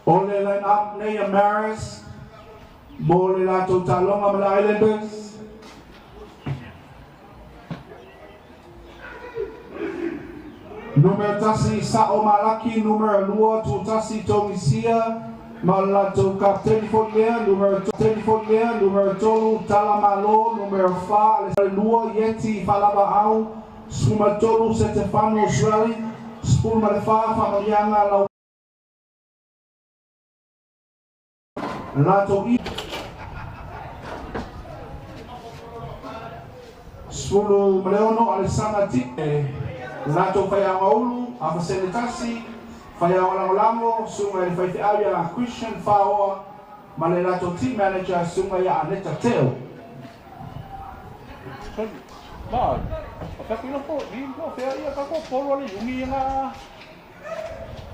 O le line up nei a Maris mo le latou taaloga ma le Islanders. Numera 1 Sa'o Malaki, numera 2 Tutasi Togisia, ma le latou kapiteni foi lea, numera 3 foi lea, numera 3 Tala Malo, numera 4 le 2 Yeti Falavaau, 13 Setefano Swelling, 14 Faamanuiaga lau latou i 16 Alessandra Tite, latou faiaoga ulu, afa 1, faiaoga lagolago, susuga i le faifeau ia Christian Faoa, ma le latou team manager, susuga ia Aneta Teo. Ma, a ku ilo po, ni no fea ia ka ko polo le yungi nga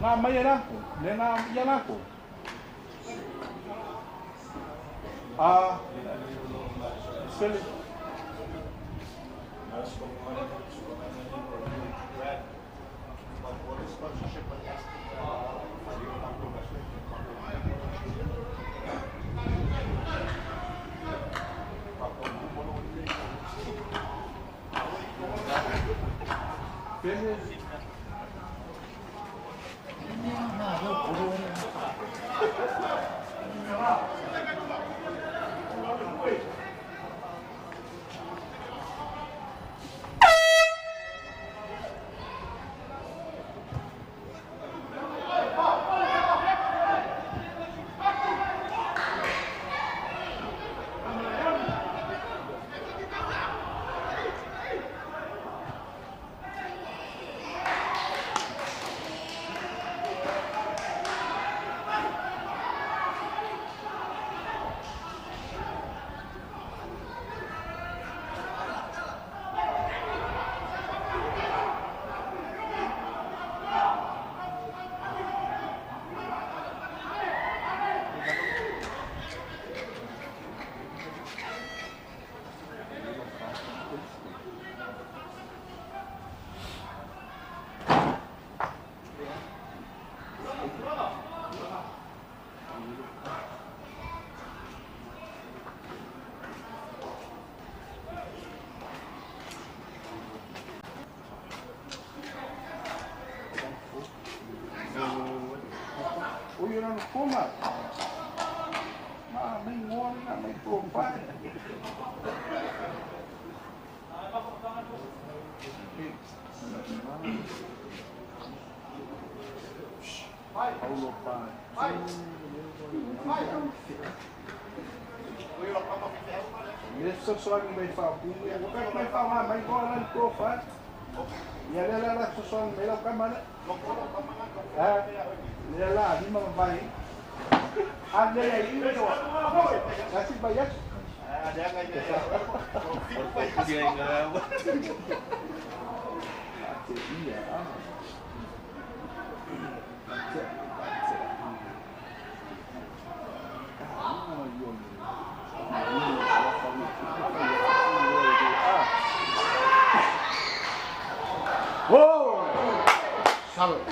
nga mai na ko, le nga ia na ko. A sele. O ia na koma. Ma mai ngoa na mai profile. Paulo pa. Ile fesoasoani mai faapugu ia ka mai faaaoga mai ngoa la le profile. Ia lea la la fesoasoani mai lau kama lea. Ah, lea la lima mavai. Ah, lea ia i le Kasi bayat. Iya. Whoa! Salve.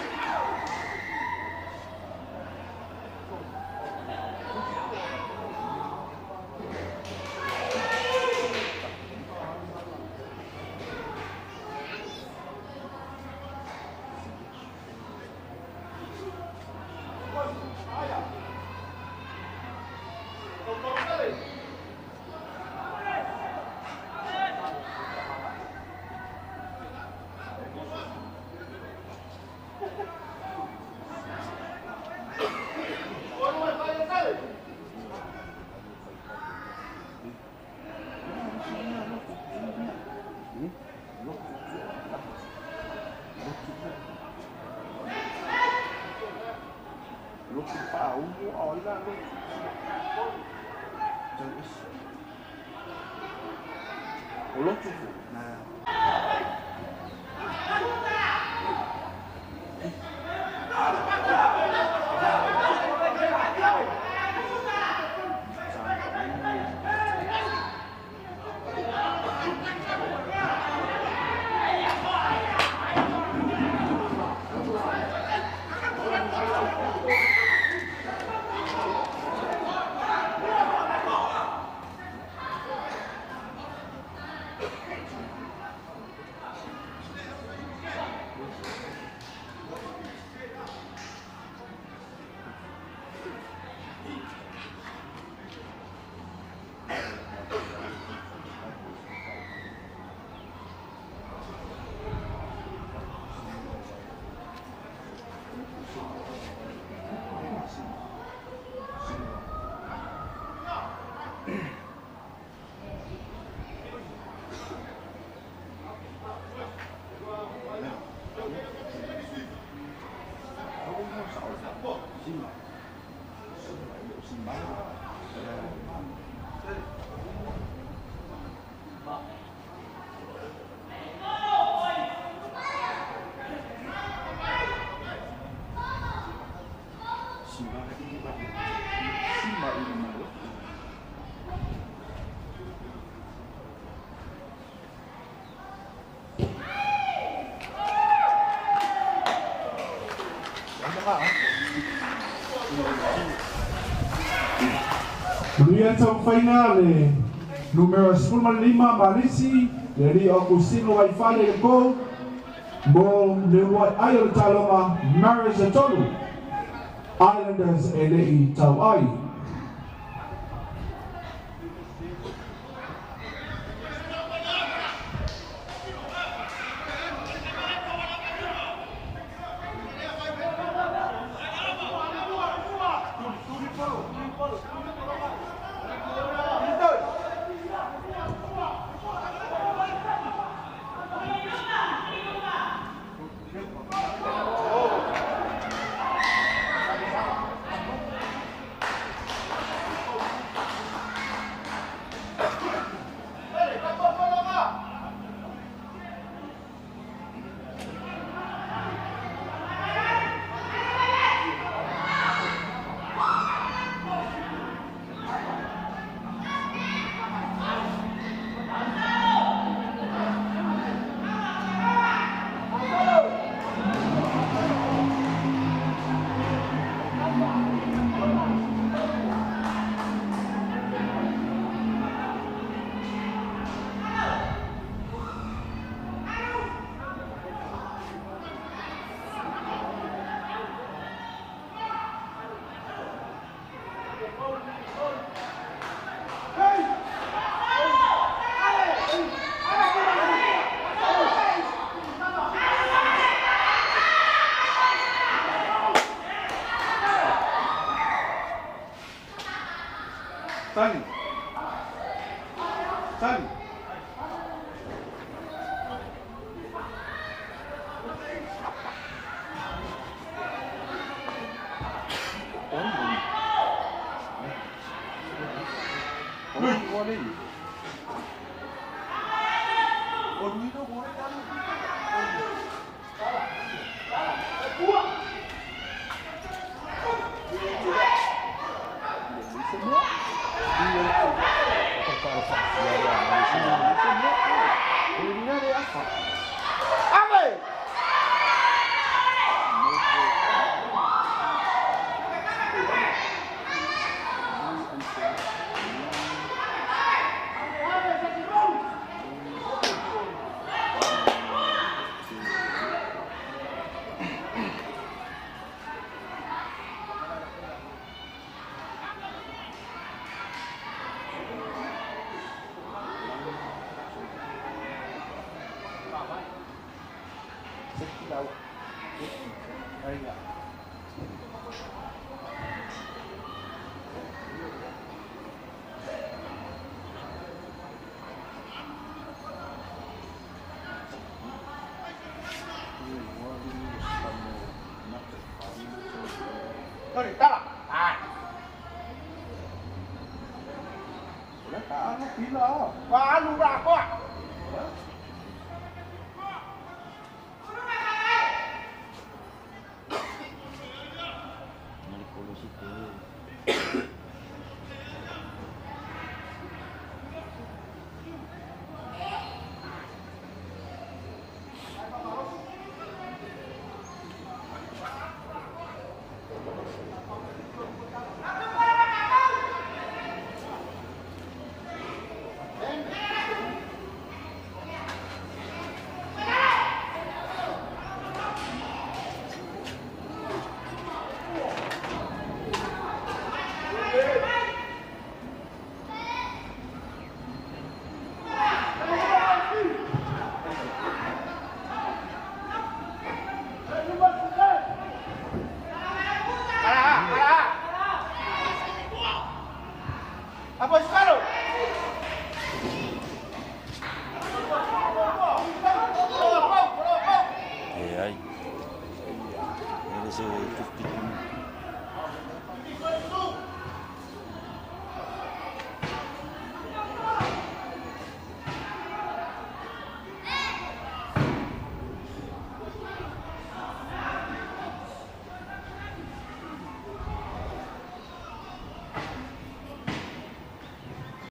Lotu faaulu a o ai la lotu. O lotu fo. Manuia taufaina le numero 15 Malisi le li o Kusino Waifale le ko mo le uluai ai o le taaloga Mariners e 3 Islanders e le'i tauai. Tani. Tani.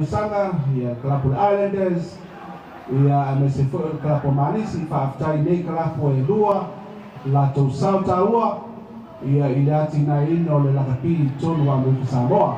Sanga, ia Kalapu Islanders, ia aemaise foi o le kalapu Malisi, faafetai nei kalapu e lua latou sao taua ia i le atinaeina o le lakapi i tonu a Amerika Samoa.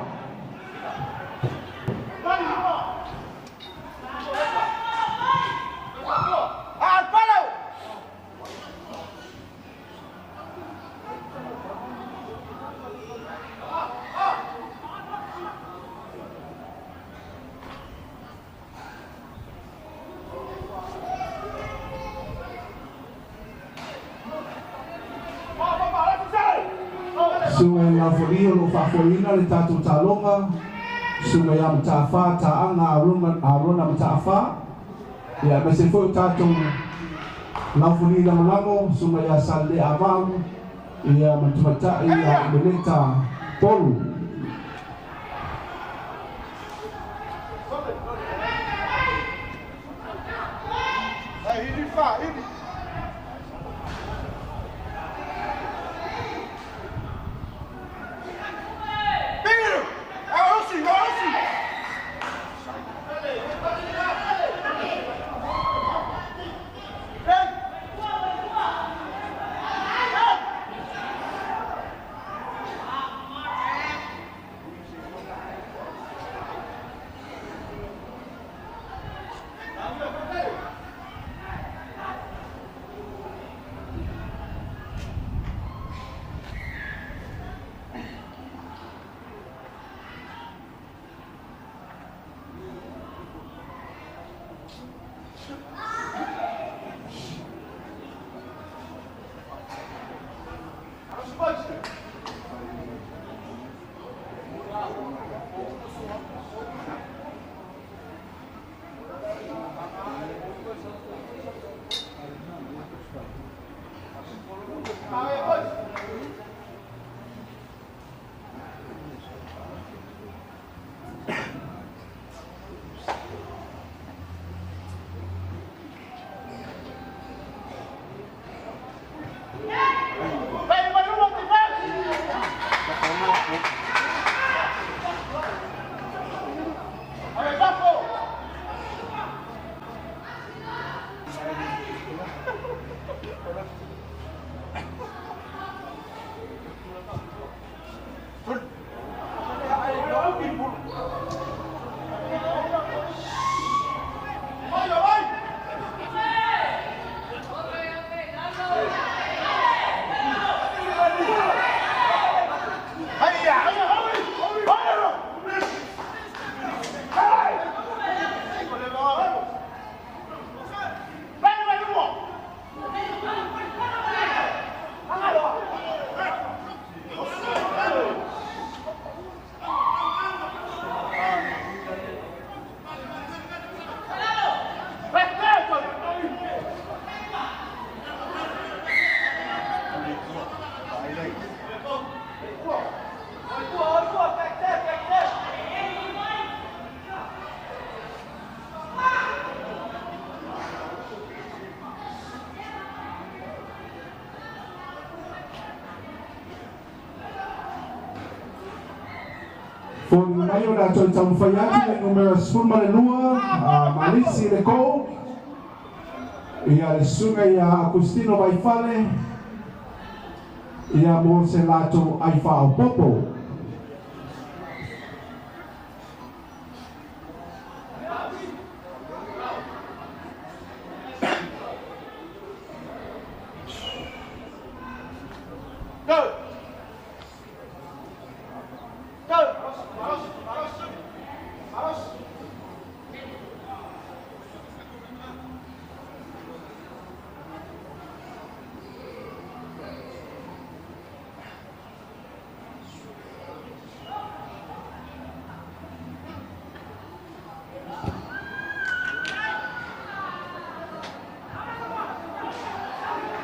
Sungai Laforio lo faafoeina le tatou taloga, sungai ia Mata'afa ta'aga Arona Mata'afa, ia aemaise foi o tatou laufuli lagolago, sungai ia Salelea Avau, ia ma tamaitai ia Meleta Polu. Mai o le atoa taumafai atu le numera 12, Malisi le Kou, ia le susuga ia Agustino Vaifale, ia mo se latou ai faaopopo.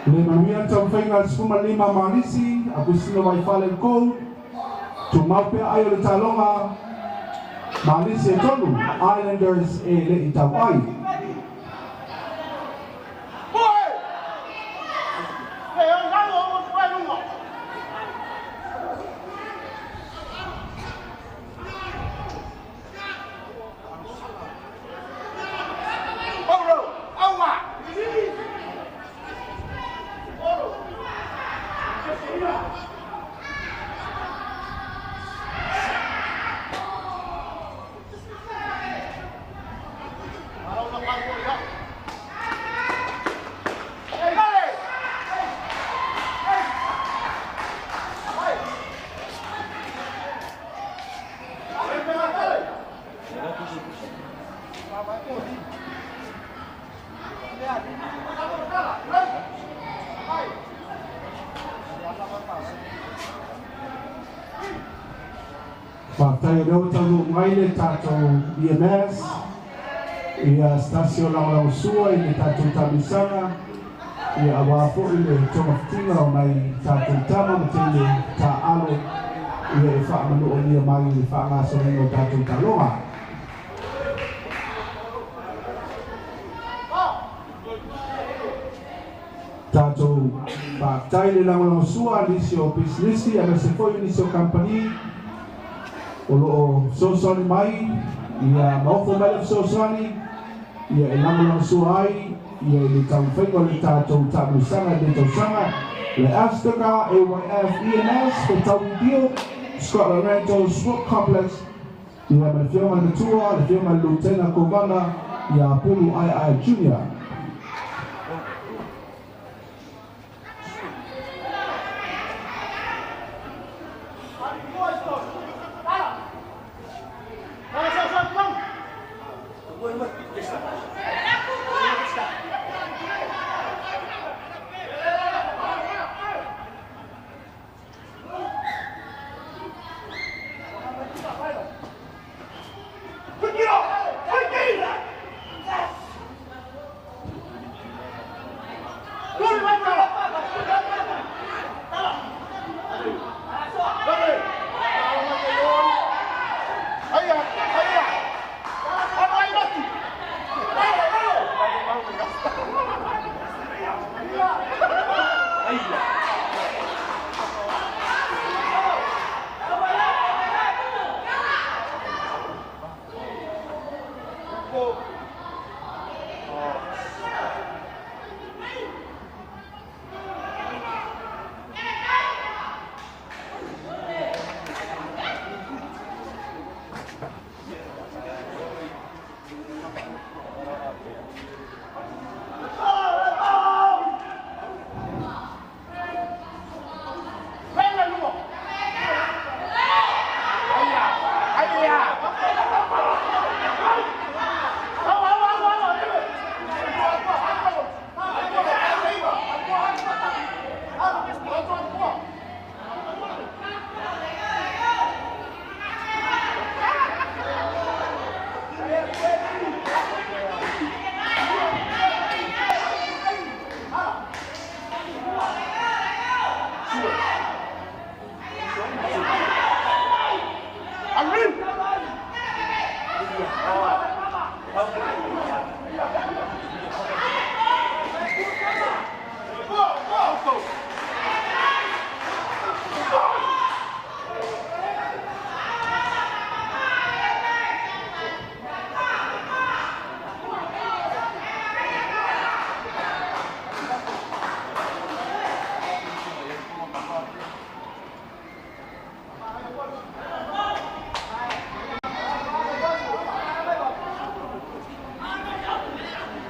Le manuia taumafaiga a le 15 Malisi, Agustino Vaifale le code, tumau pea ai o le taloga, malisi e tolu, Islanders e le i tau ai. Whātai o leo taunu mai le tātou EMS, ia stasio lao sua i le tātou tamisanga, ia awa fo'i le tonga o mai tātou tama ma tele tā alo, ia e whaamanu o nia mai i whaangasoringa o tātou taloga. Tātou whātai le lao sua nisi o business, a mese foi nisi o company, o loo sosoni mai, ia maofo mai le sosoni, ia e lagolago sua ai, ia i le taumafaiga o le tatou taamilosaga i le tausaga, le Astaka, AYF, EMS, Fetauidio, Scotland Rentals, Sport Complex, ia ma le Afioga i le Matua, le Afioga i le Lutena Kovana, ia Pulu II Junior.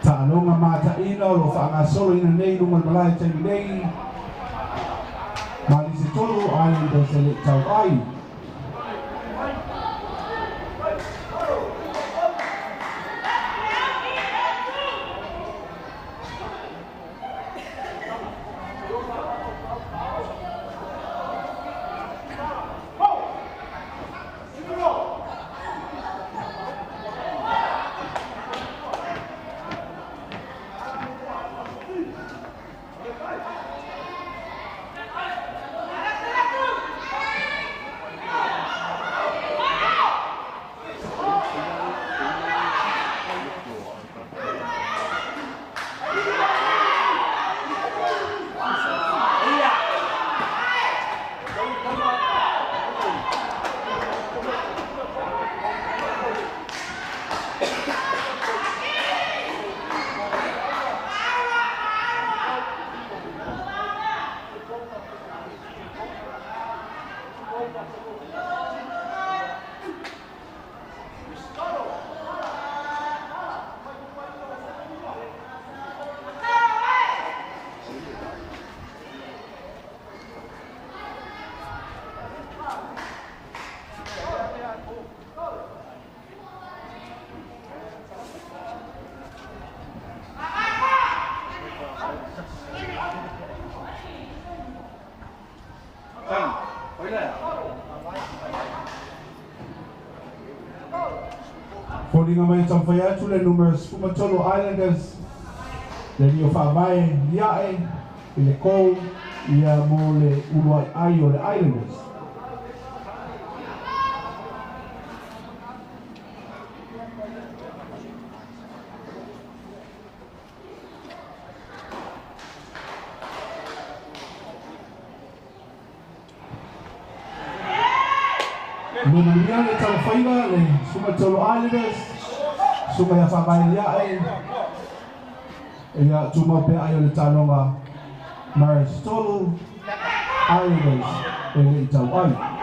Ta'aloga mata'ina o lo fa'agasolo ina nei luga le malae taimi nei malisi tolu Islanders e le'i tau ai. Foliga mai taumafai atu le numera 13 Islanders le lio faavae liae i le kou ia mo le uluai o le Islanders. Lumalia le taumafaiga le 13 Islanders suka ia faavae liae ia tumau pea ai o le taloga Maris tolu Islanders e le i tau ai.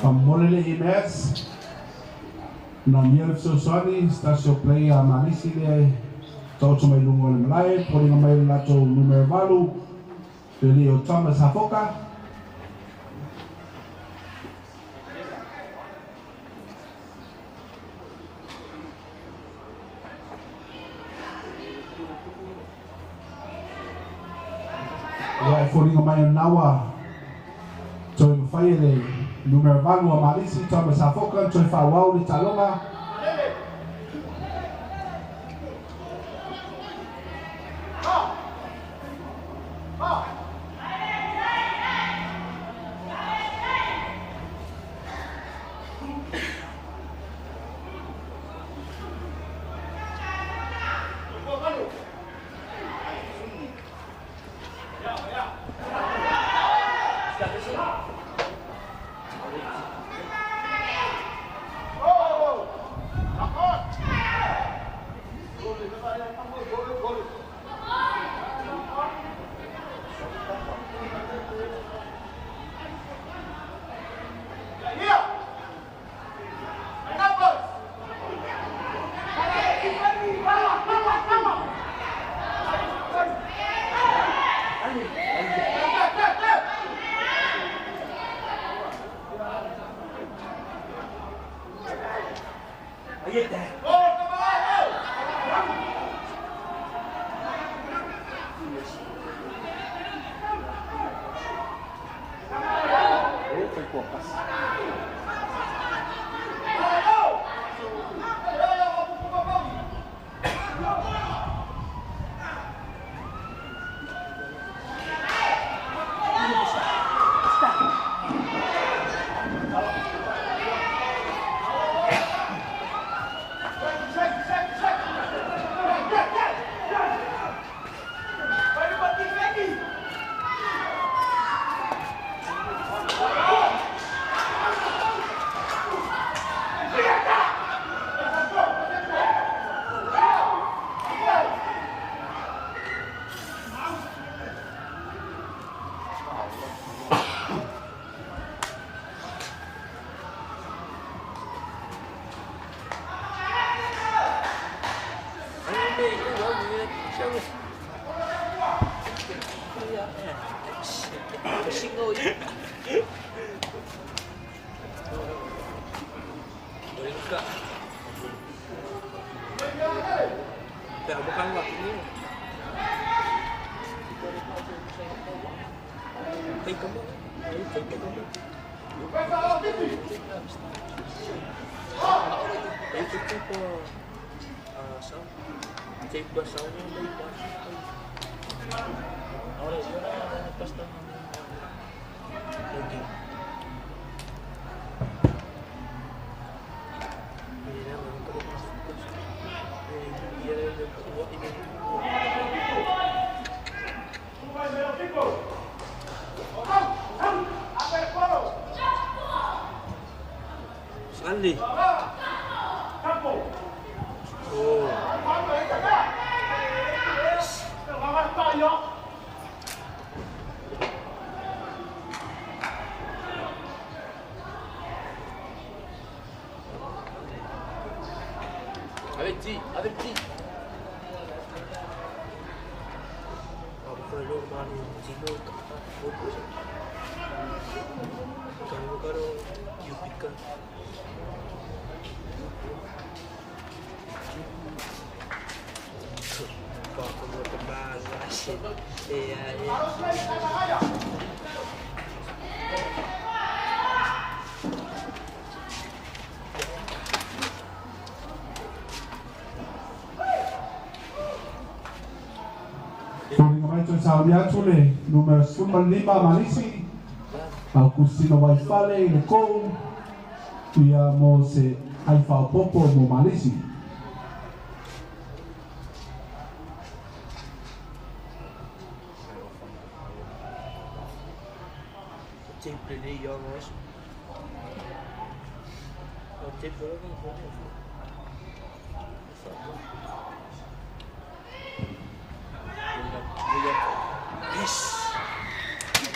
Famolele IMS na mia le fesoasoani se tasi o player a Malisi lea taoto mai luga o le malae poliga mai le latou numera 8 le alii o Thomas Hafoka. Ia e foliga mai o naua toe mafai e le numera 8 a Malisi Thomas Hafoka toe faaauau le taaloga. Lei. Oh. Avec qui? Avec qui? Saudi atu le numero 15 Malisi Augustino Waifale le kou ia mo se aiwhaopopo mo Malisi.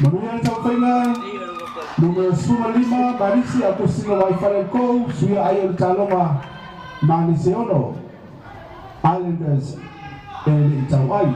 Manuia taufaina numero 15 Marisi Agustino Waifale kou suia ai o le taloga Malisi ono Islanders e le itau ai.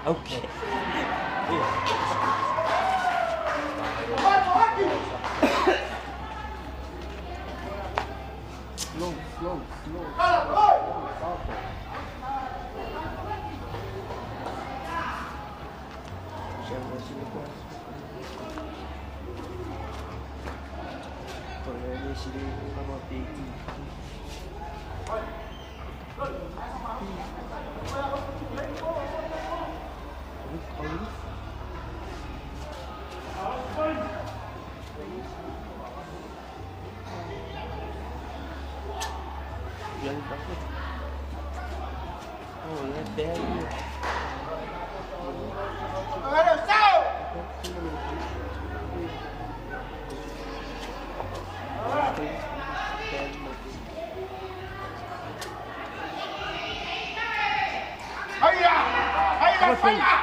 Okay. Slow, slow, slow.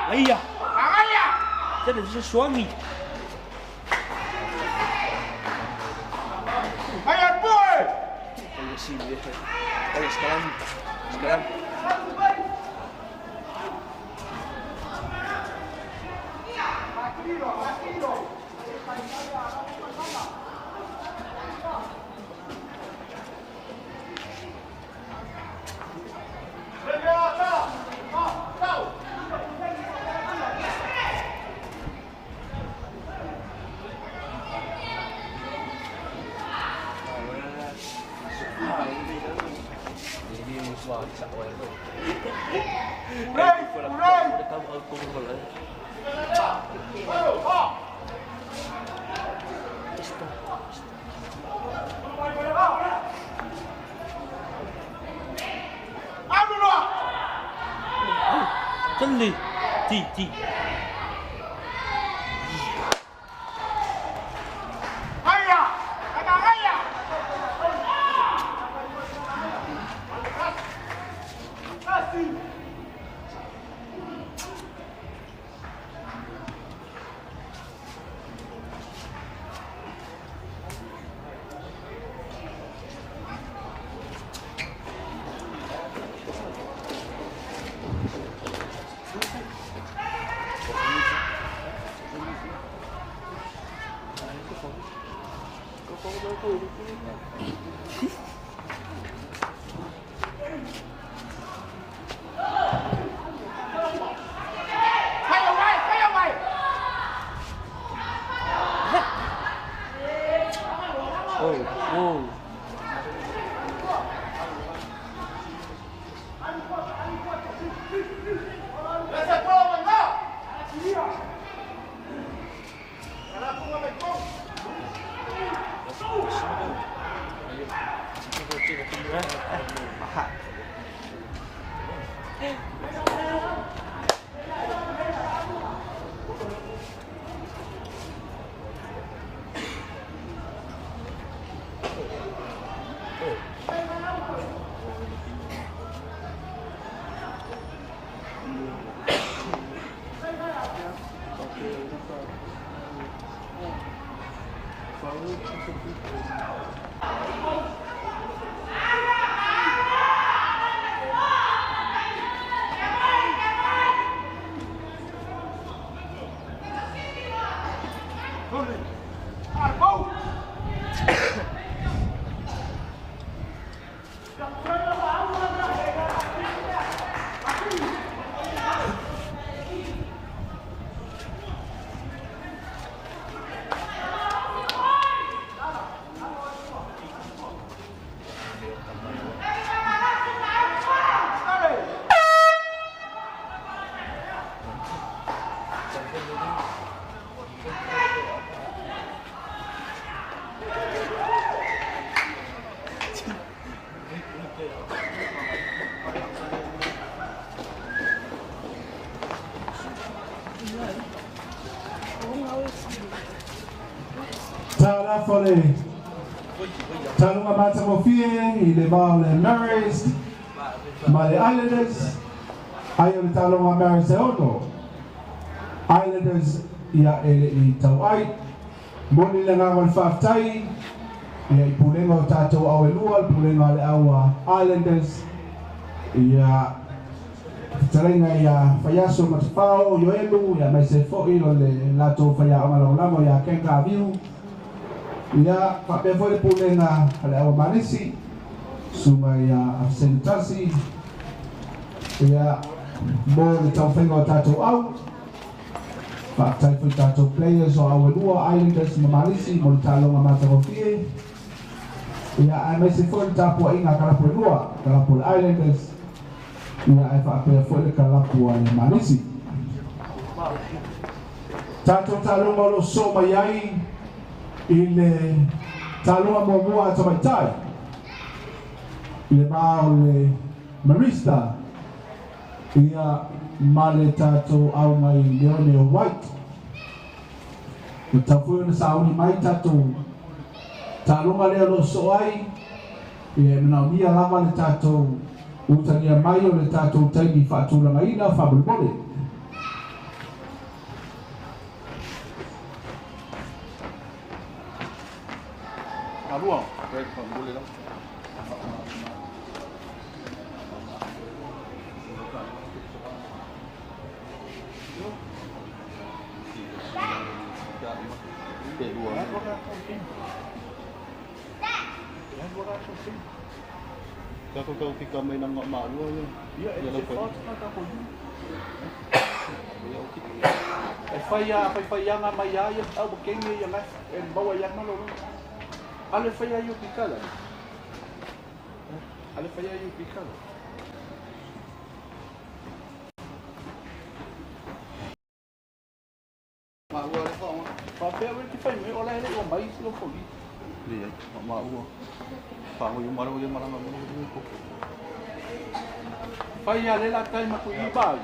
哎呀！这里是双米。哎呀，boy！哎，sekarang. 真的，弟弟。 Tala Talunga Matamofie, i le vao le Marist, ma le Islanders, ai o le Talunga Marist e ono. Islanders ia ele i tau ai, moni le ngā le whaftai, ia i pulenga o tātou au e lua, le pulenga le aua Islanders, ia talenga ia whaiaso matawhao, Ioelu, ia mai se foi o le latou whaia o malangolamo ia Kenga Aviu, ia whapea foi le pulenga le aua Manisi, sunga ia Afsenitasi, ia mo le tauwhenga o tātou au, whaatai foi tātou players o au e lua, Islanders ma Manisi, mo le tālonga matawafie, ia ai mai se foi le tāpua inga kalapu e lua, kalapu le Islanders, ia ai whaapea foi le kalapu a le Manisi. Tātou tālonga o lo so mai ai, i le tālonga muamua a tamaitai, i le mā o le Marista, ia ma le tātou au mai Leone o White. O tau na sauni mai tātou tālonga lea lo so ai, ia e manaomia lava le tātou utagia mai o le tātou taimi whaatūrangaina whamolemole. Alua. Whaamole lau. Kako kau kika mai nang ma'alua ia. Ia, e Ia lau te whai. whātuna kako yu. E whai a, whai whai anga mai a ia, au kengi ia ngai, e maua ia malo lo. Ale whai a iu pikala. Ale whai a iu pikala. Ma'alua le whaonga. Whapea we te whai me, ola hele o mai si o poli. Le ai, ma'alua. Whaonga iu maro ia maranga mo. Whai a le la tai maku i bai.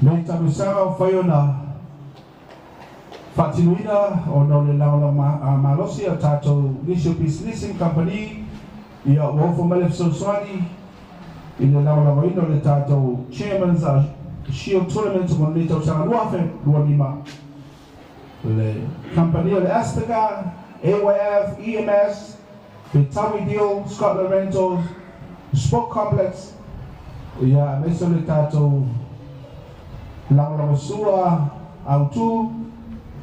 Nei talusaga o fai ona faatinuina ona o le lagolago malosi a tatou nisi o pisinisi ma kamupani ia ua ofo mai le fesoasoani i le lagolagoina o le tatou Chairman's Shield Tournament mo lenei tausaga 2025. Le kamupani o le Astaga, AYF, EMS, Fetaui Deal, Scotland Rentals, Sport Complex, ia aemaise o le tatou lagolagosua autu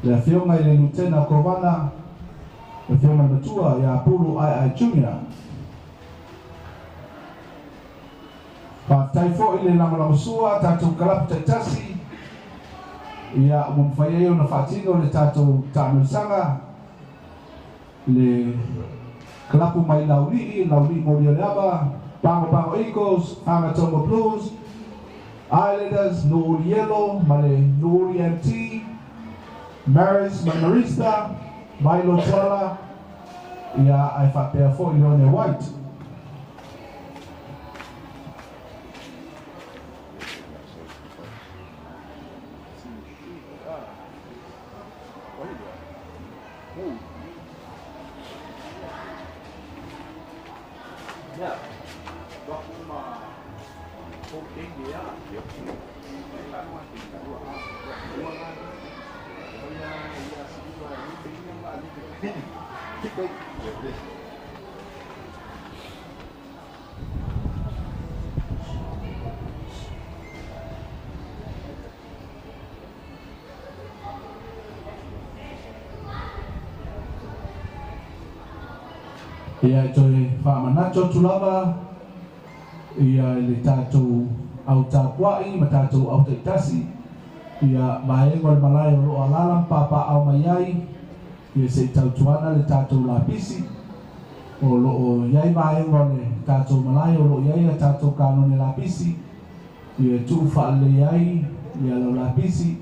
le afioga i le Lutena Kovana, le afioga i le matua ia Pulu Ai Junior. Faafetai foi i le lagolagosua tatou kalapu taitasi ia ua mafai ai ona faatino le tatou taamilosaga le kalapu mai Laulii, Laulii Moli o le Ava, Pago Pago Eagles, Fagatogo Blues, Islanders, Nu'uuli Yellow, ma le Nu'uuli MT, Maris ma Marista, Milo Tuala, ia ae faapea foi Leone White. Ia e toe faamanatu atu lava ia i le tatou au tapuai ma tatou au taitasi ia vaega o le malae o loo alaala ma papaao mai ai ia se i tautuana le tatou lapisi o loo i ai vaega o le tatou malae o loo i ai a tatou kanone lapisi ia tuu faalelei ai ia lau lapisi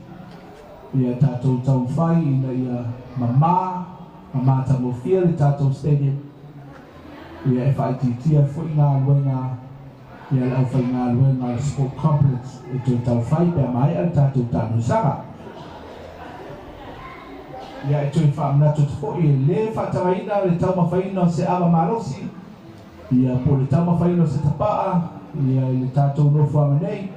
ia tatou taumafai ina ia mamā ma matagofie le tatou stadium ia e faaitiitia foi galuega ia le aufaigaluega o le Sport Complex e toe taufai pe a maea le tatou taamilosaga. Ia e toe faamanatu atu foi e lē faatagaina le taumafaina o se ava malosi ia po o le taumafaina o se tapaa ia i le tatou nofoaga nei.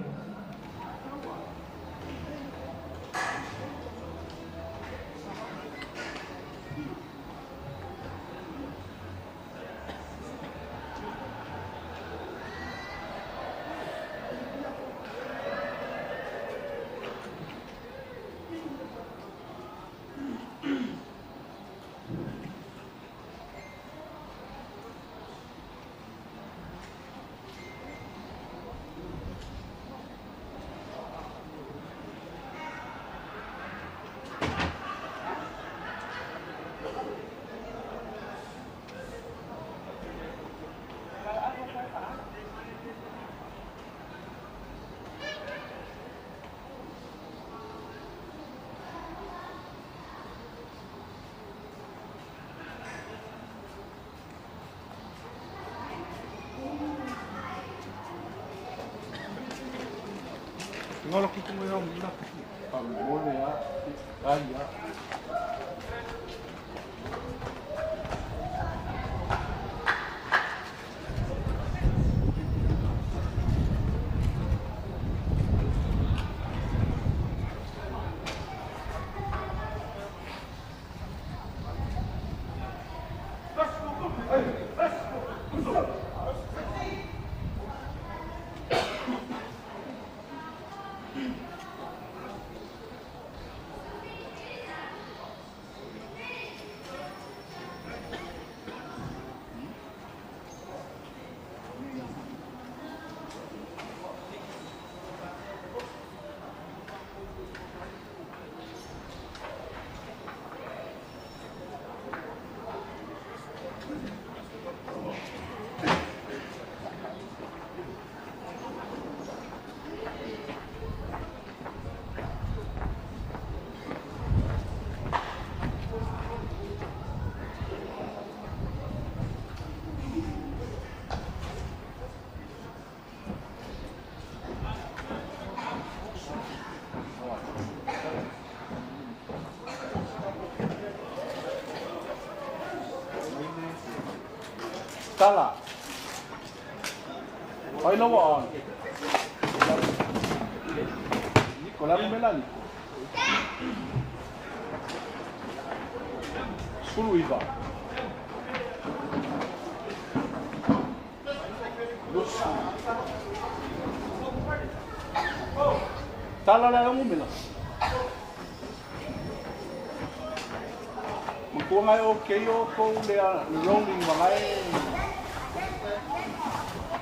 Ngolo ki tungo yo mula. Pa mole ya. Ai ya. Tala. Oi lo on. Nicola Melani. Suluiva. Tala la ngumela. Makuanga o keio ko le rolling walai.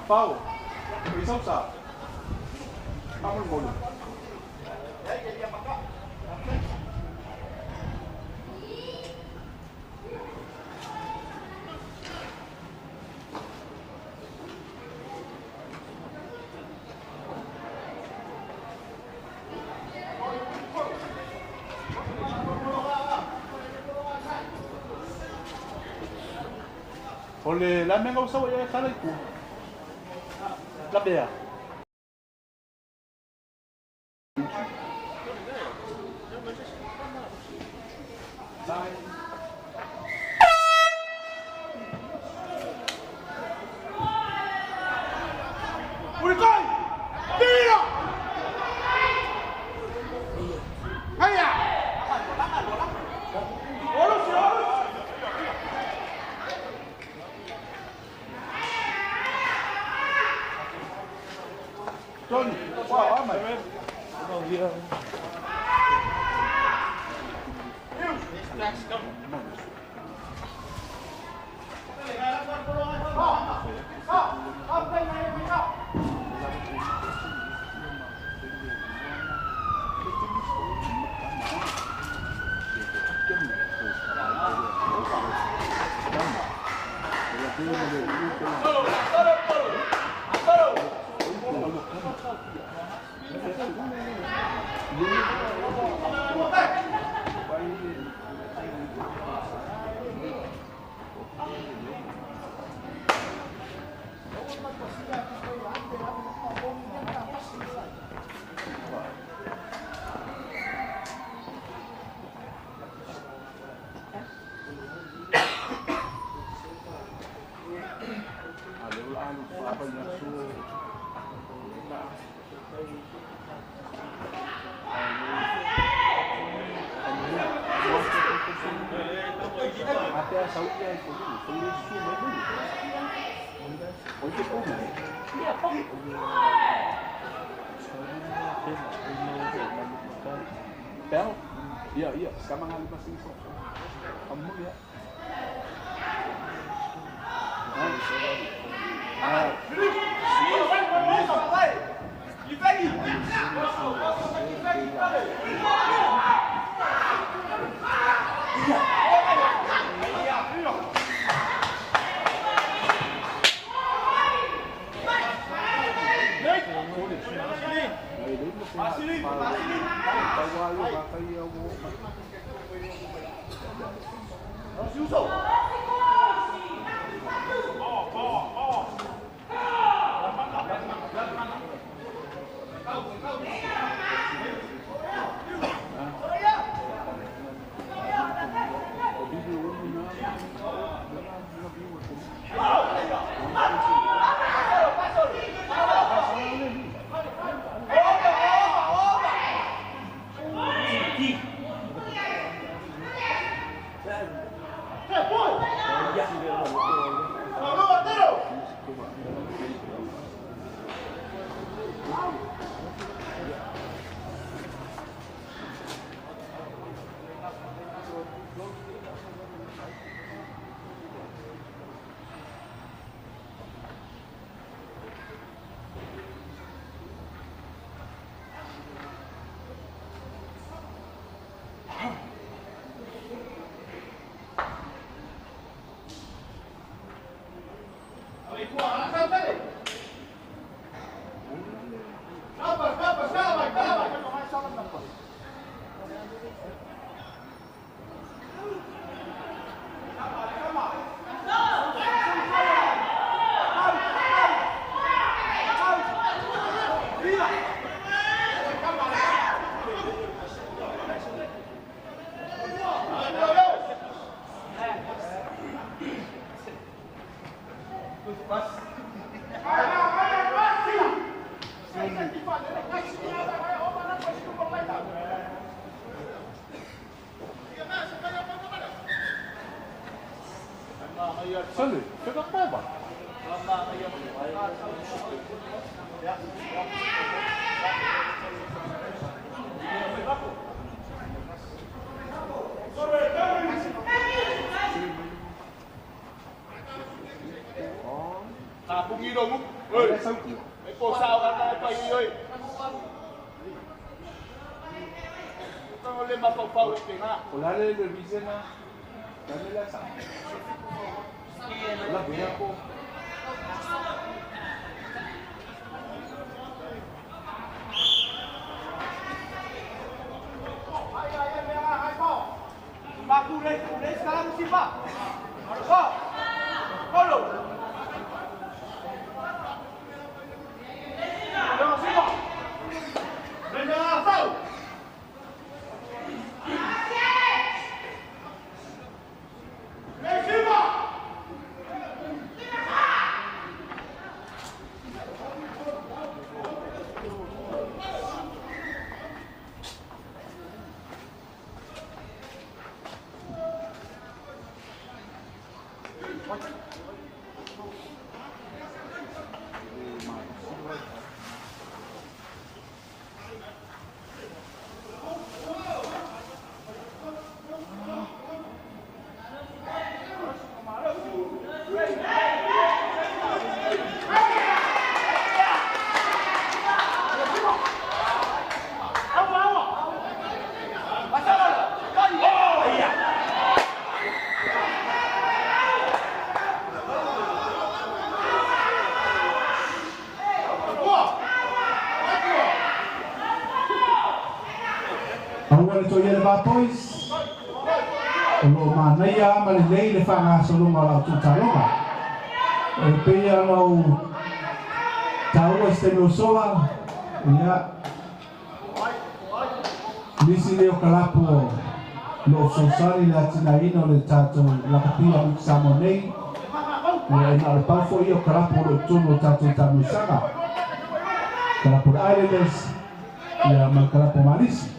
Pau, risau sa. Pamul bolu. Ole, la menga usawa ya kala iku. La bea. Ulikai! Tira! Haya! Tony, wow, my. Bel? Iya, iya, sama ngali pasti iso. Kamu ya. Boys, o lo manaia ma le lei le whangasologa o lau tūtaloga. E pei ona ou taua i se taimi o sola, ia, nisi lea o kalapu o loo fesoasoani le atinaeina o le tatou lakapia mo Samoa nei, ia e na o le pau foi ia o kalapu o loo i totonu o le tatou taamilosaga. Kalapu o le Islanders, ia ma le kalapu o Malisi.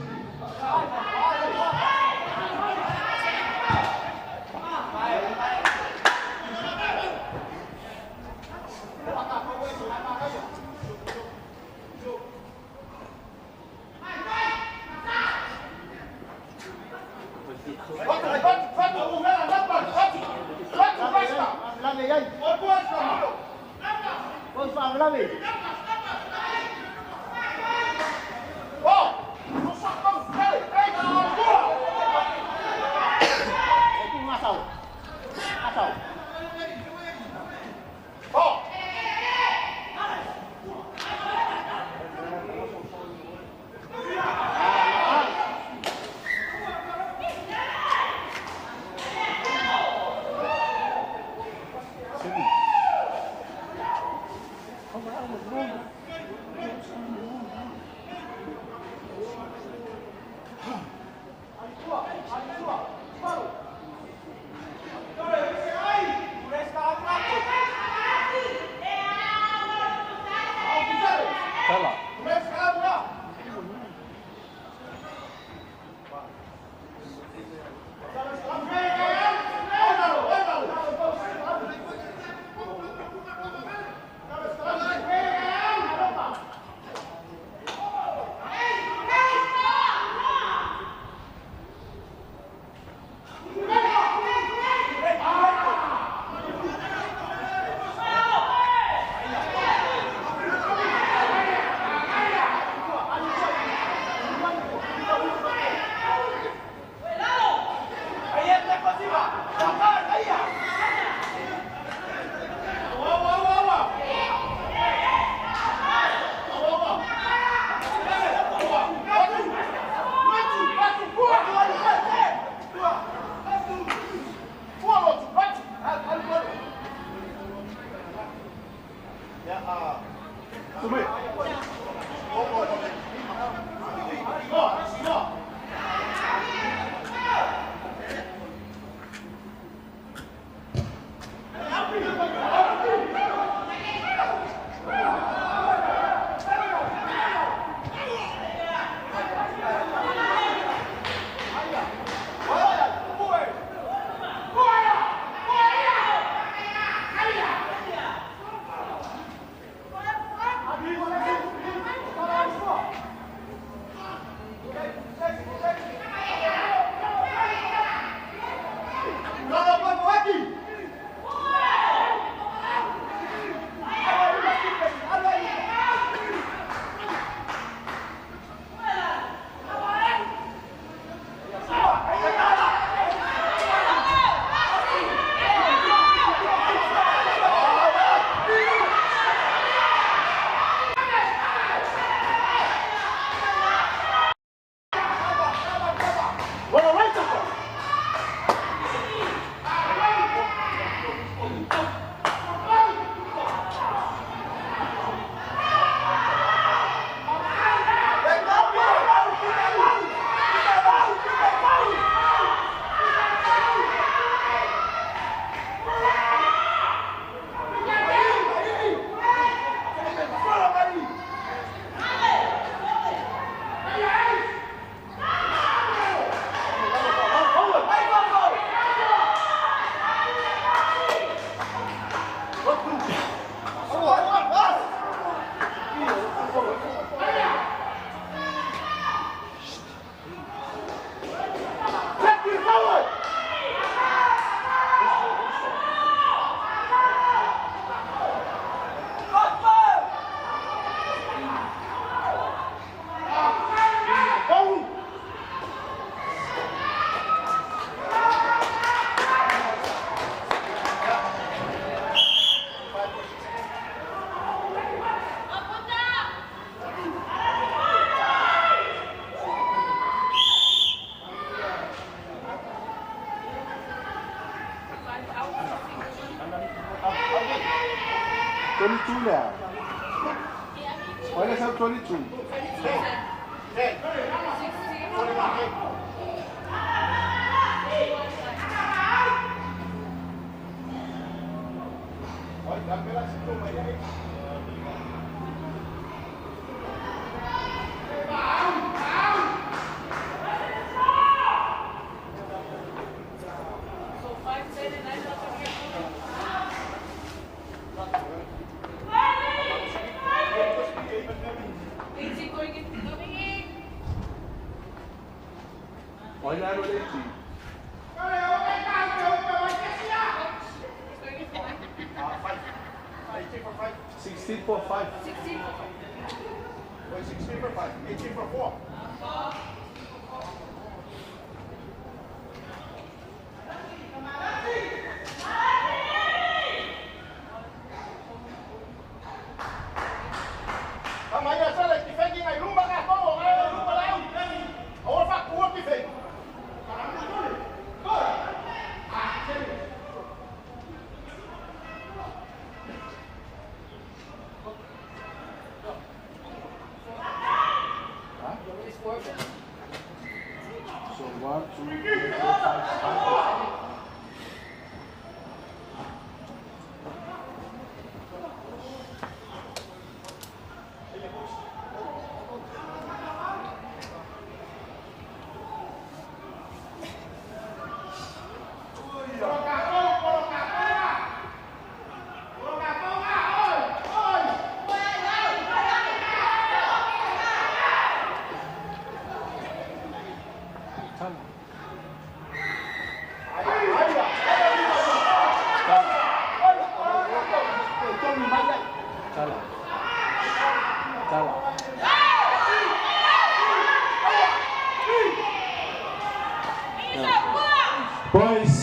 Boys,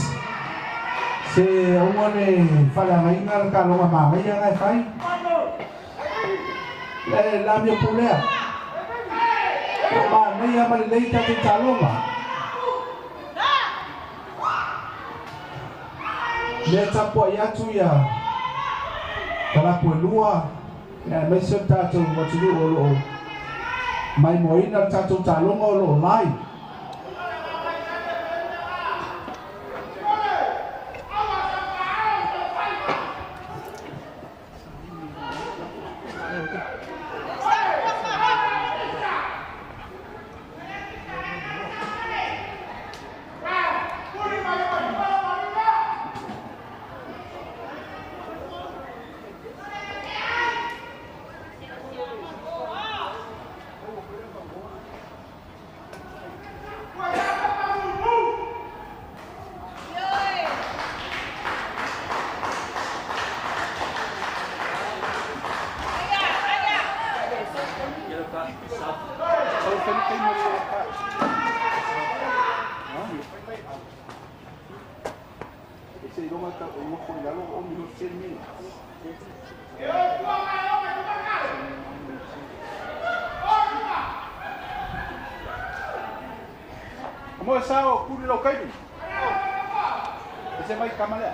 se ongone faleagaina le kaloga magaia gae fai. Le lamia pulea. O manaia ma lelei tatou taloga. Lea tapua'i atu ia talapu e lua. Ia aemaise o le tatou atunuu o loo maimoaina le tatou taloga o loo live. Sao kuri lo kai. Ese mai kamala.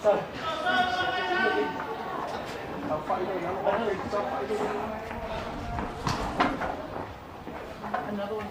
Sao. Another one.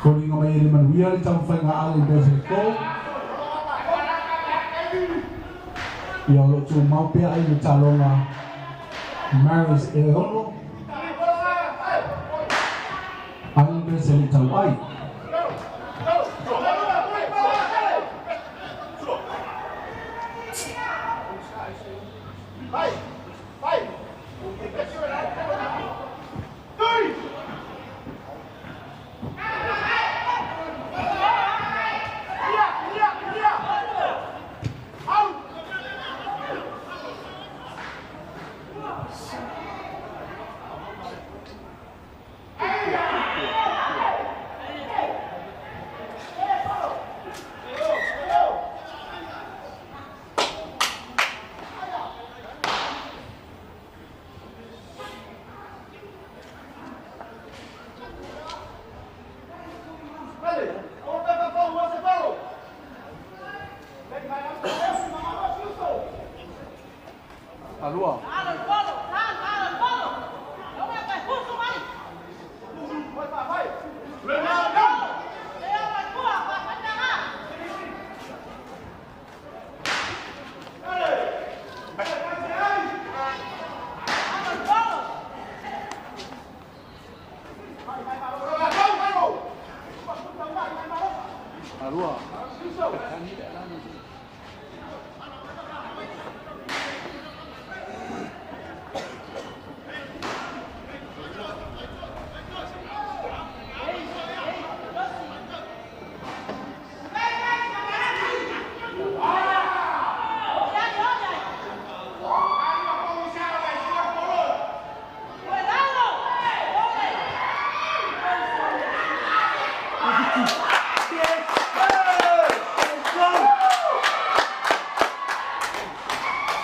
Foliga mai le manuia le taumafaiga a le Beseto. Ia o loo tumau pea ai le taloga Maris e ono Islanders e le tauai.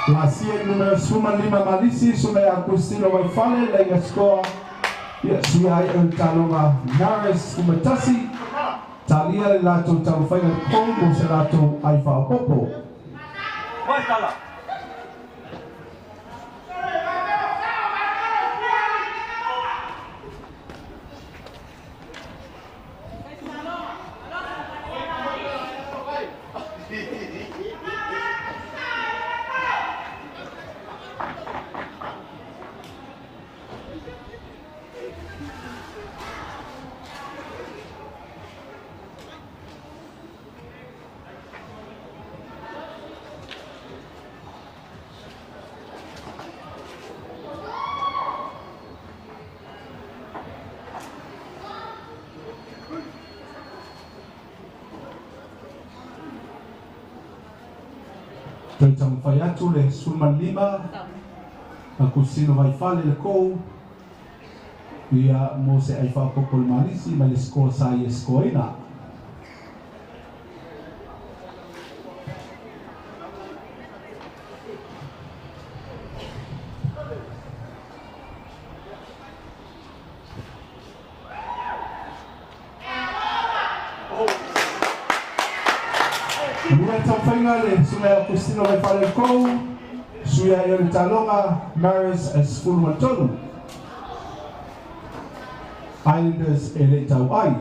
Lasia i numera 15 Malisi, Susuga ia Agustino Vaifale, laiga sikoa, ia suia ai o le taloga Maris 11, talia le latou taumafaiga le kou mo se latou ai faaopoopo. Toe taumafai atu le 15 Agustino Vaifale le kou ia mo se ai faaopoopo i le Malisi mai le score sa ia scoreina. Lua taumafaiga le Susuga ia Agustino Vaifale le kou, suia ai o le taloga Maris 13. Islanders e le i tauai.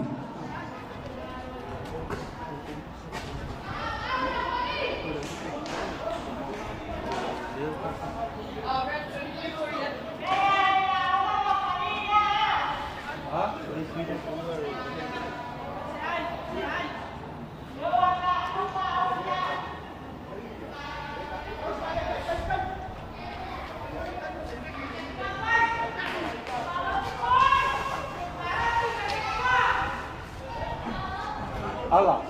Ala.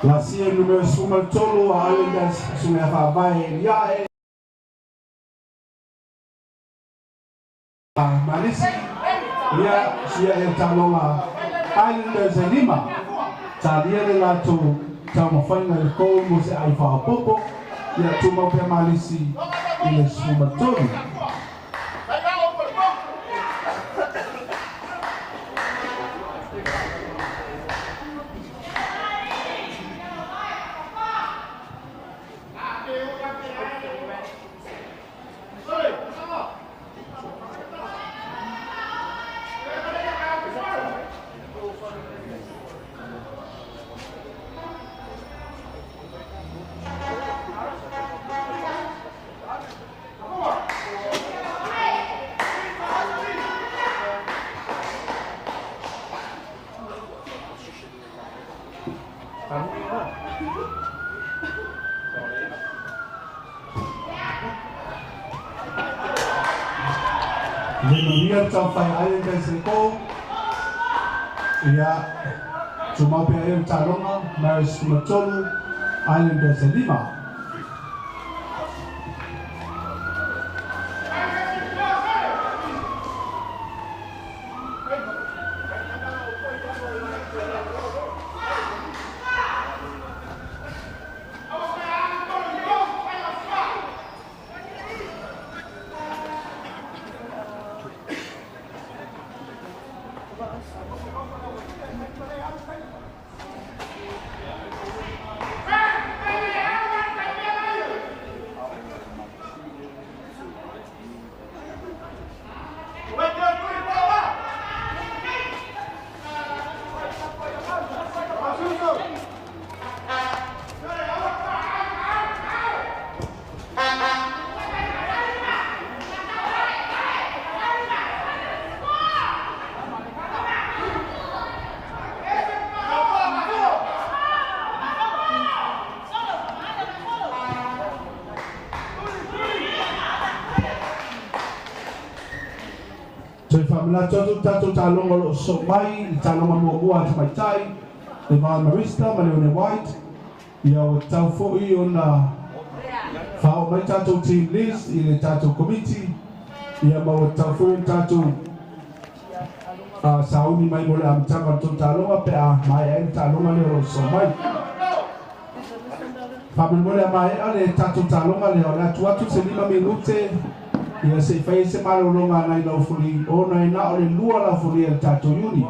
Lasia numero 13 a Islanders Sunga Faavae Liae Malisi ia sia e taloga Islanders e lima talia le latou taumafaina le kou mo se ai faapopo ia tumau pea Malisi i le 13. Le manuia taufai Islanders le kou ia tumau pea e taloga Maris 13 Islanders e 5. Whamanatu atu tālonga lo so mai, i tālonga mua atu mai tai, le Vaa Marista, ma Leone White, ia o tau foi ona whao mai tātou team list, i le tātou committee, ia ma o tau foi tātou sauni mai mo le amtanga tō tālonga, pe a mai ai tālonga le o so mai. Whamene mo le a mai a le tātou tālonga le o le atu atu se 5 minute, ia se fai se malolonga nai lau fuli o nai na o le lua lau fuli e le tātou iuni.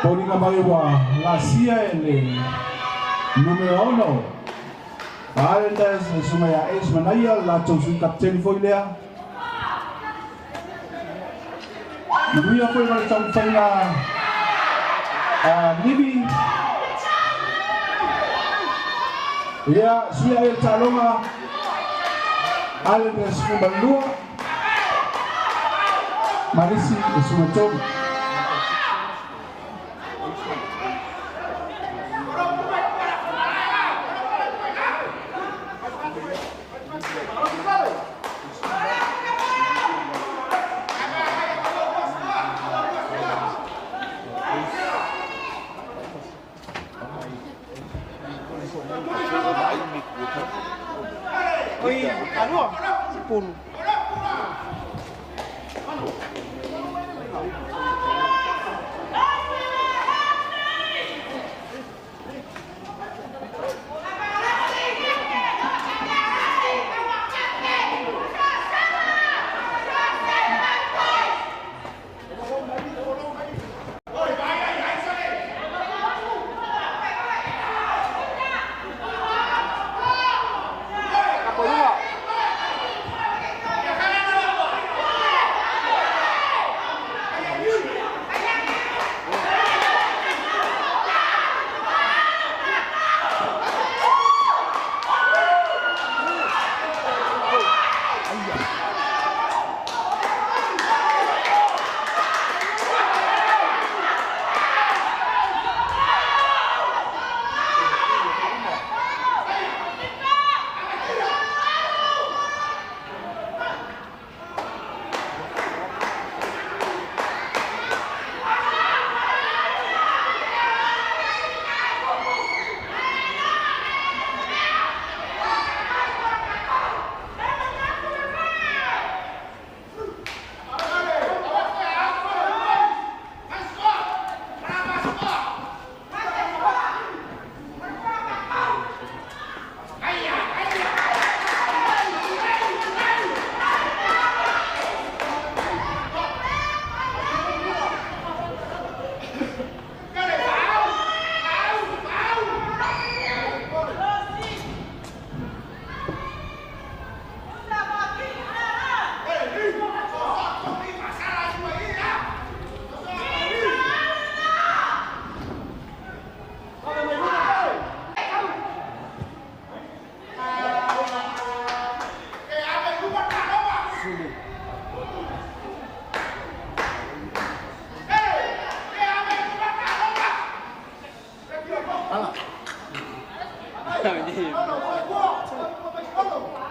Paulina Maiwa, la sia ele numero 1. Islanders sumaya es manaya la tausu kapteni foi lea. Manuia foi ma le taumafaiga a Nivi. Ia suia ai le taloga Islanders 12 Marisi e 13. Oi, alua, sepuluh.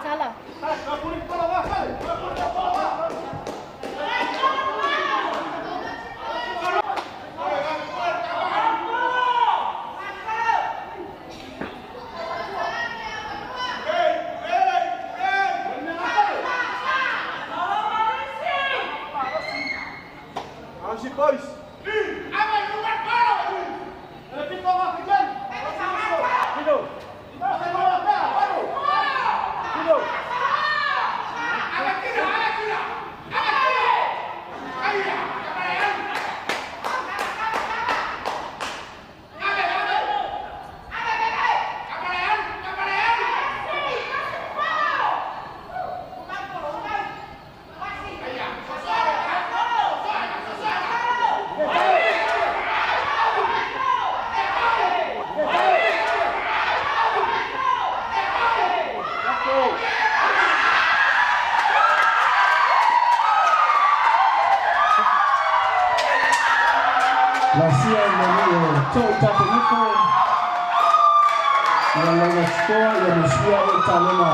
Tala. Lasia le tau tapeniko ia lauga totoa ia musuia o taloga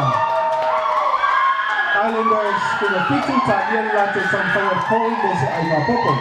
Islanders kuga 7 talia le latou taumafaiga fou mo se ai mapopo.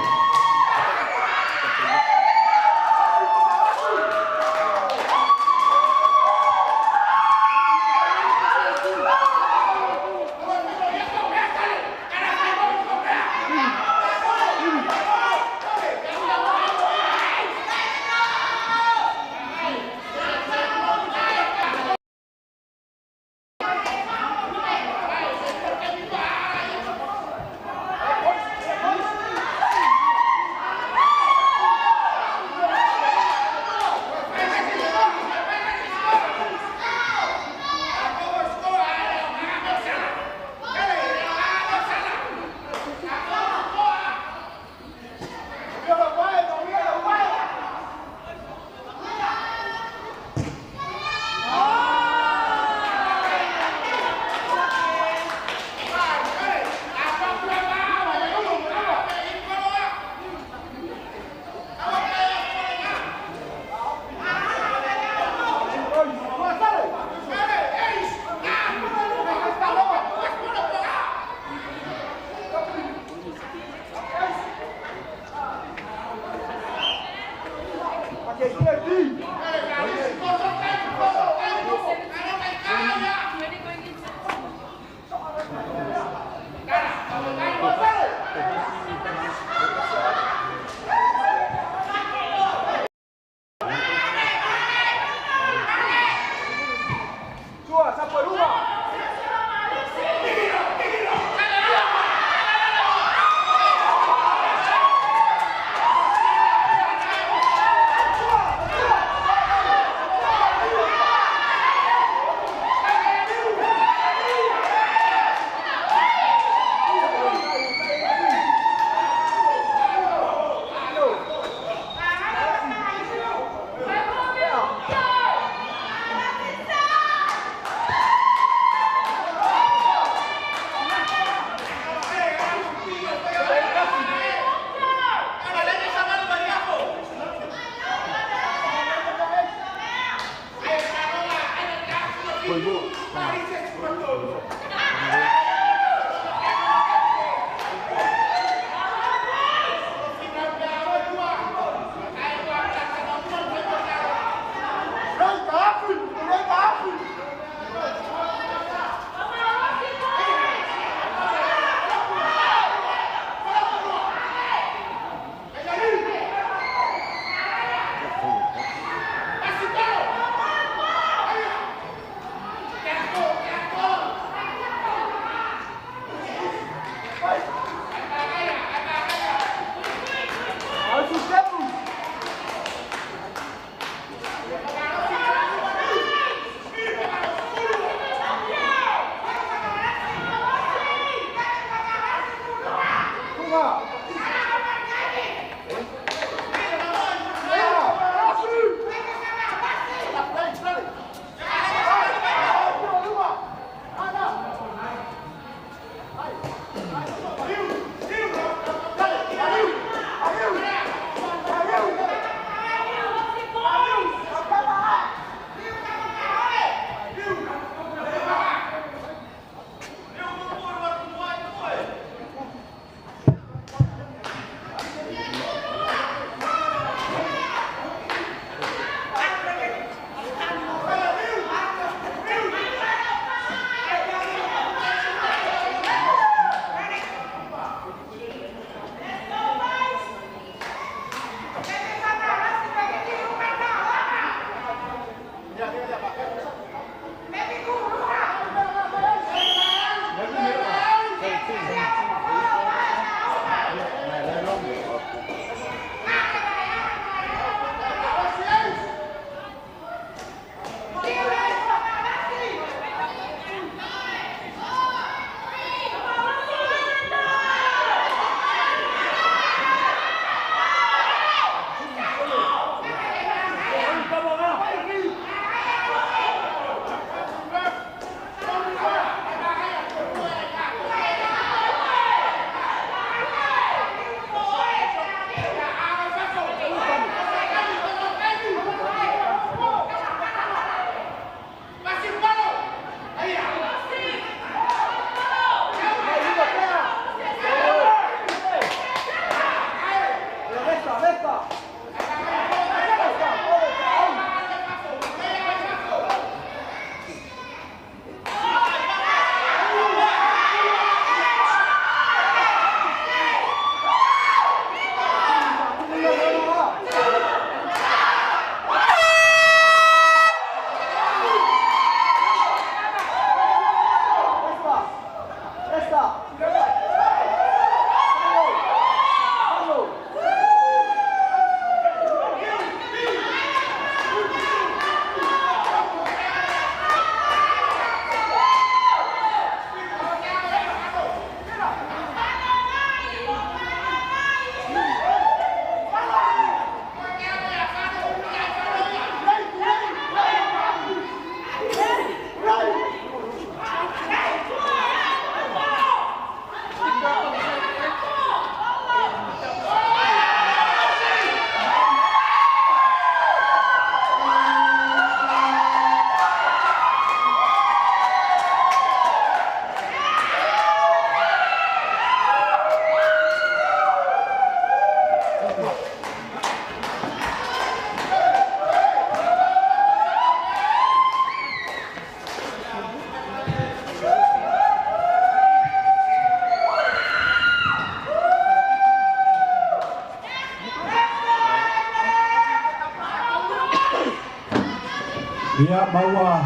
Ia maua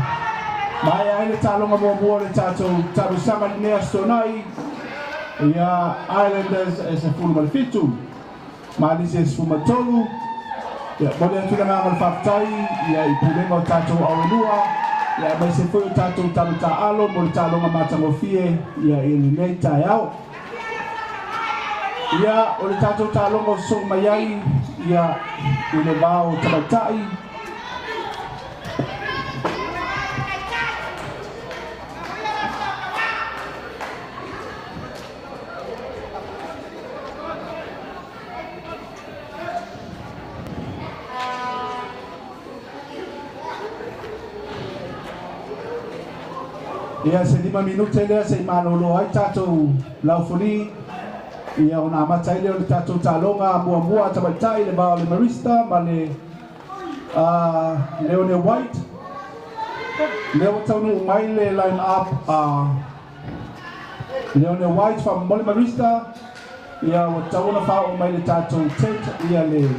Mai ai le taloga muamua le tatou talusaga lenei Aso Toonai, ia Islanders e 17, Malisi e 13. Ia momoli atu le agaga o le faafetai ia i pulega o tatou auelua, ia aemaise foi o tatou talo taaalo mo le taloga matagofie ia i lenei taeao. Ia o le tatou taloga o sosoo mai ai ia i le va o tamaitai. Ia se 5 minute lea se i malolo ai tatou laufuli, ia ona amata ai lea o le tatou taloga muamua a tamaitai le va o le Marista ma le Leone White. Lea ua taunuu mai le line up a Leone White faamolemole Marista, ia ua tatau ona faaoo mai le tatou tent ia le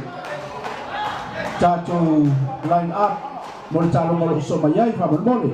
tatou line up mo le taloga o lo o sosoo mai ai faamolemole.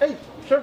Hey, sir.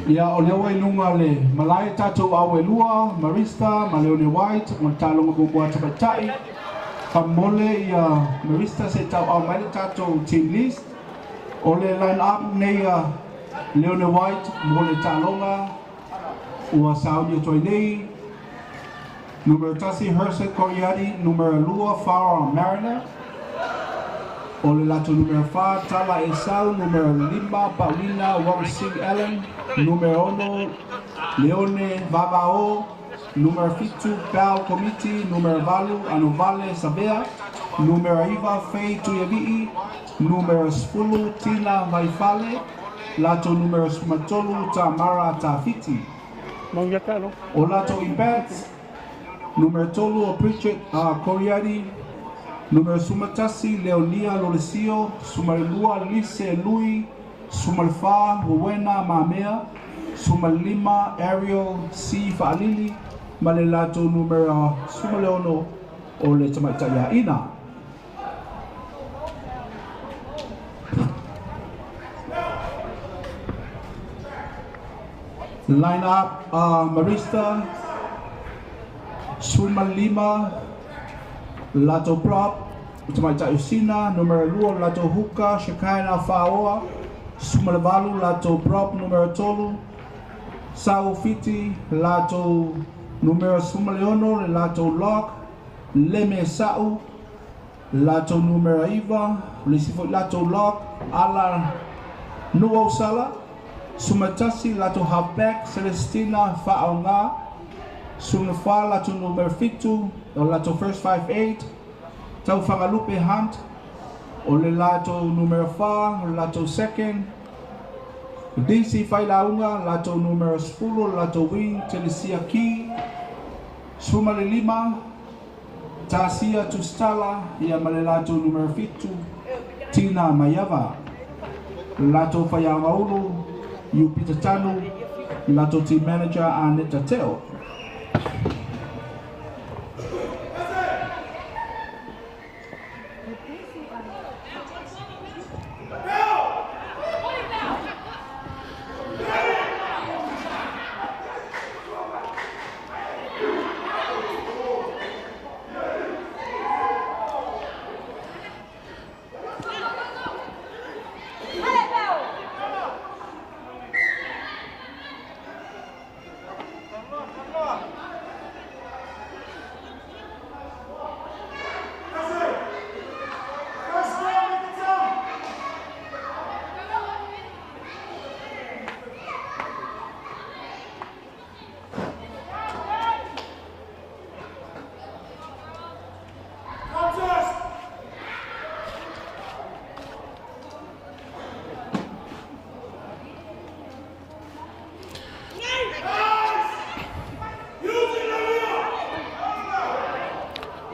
Ia o lea ua i luga le malae tatou au e lua, Marista ma Leone White, ma le taaloga muamua a tamaitai. Faamomole ia Marista se i tauau mai le tatou team list. O le line up nei a Leone White mo le taaloga ua sauni atu ai nei. Numera 1 Herson Coriadi, numera 2 Farah Mariner. O le latou numera 4 Tala Esau, numera 5 Paulina Wong Allen, numera 6 Leone Vavao, numera 7 Pau Komiti, numera 8 Anovale Sabea, numera 9 Faye Tuiavi'i, numera 10 Tina Vaifale, latou numera 13 Tamara Tafiti. O latou Ibats, numera 3 o Pritchett Coriadi, numera 11 Leonia Lolesio, 12 Lise Lui, 14 Rowena Mamea, 15 Ariel C. Fa'alili, ma le latou numera 16 o le tamaitai aina. Line up Marista, 15 latou prop, tamaitai Usina, numera 2 latou huka, Shekinah Faoa, 18 latou prop, numera 3, Sau Fiti, latou numera 16 le latou lock, Leme Sa'u, latou numera 9, le isi foi latou lock, Ala Nuausala, 11 latou halfback, Celestina Fa'aoga, 14 latou numera 7, o latou first 5'8, Tau Fagalupe Hunt, o le latou numera 4, o le latou second, DC Failauga, latou numera 10, latou wing, Telesia Ki, 15, Tasia Tustala, ia ma le latou numera 7, Tina Maiava, latou Faiagaulu, Yupita Tanu, latou team manager Aneta Teo.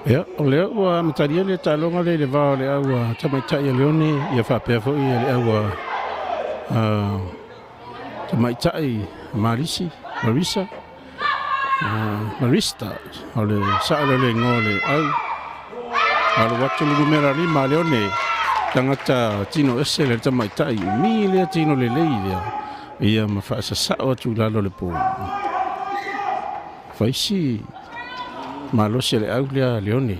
Ia, o lea ua amatalia le taaloga le i le va o le au tamaitai a Leone ia faapea foi le au tamaitai Marisi, Marisa, Marista, o le sao lea o le igoa o le au. Alu atu le numera 5 a Leone, tagata tino ese le tamaitai, umi lea tino lelei lea, ia ma faasasao atu i lalo o le pou. Faisi malosi le au lea Leone,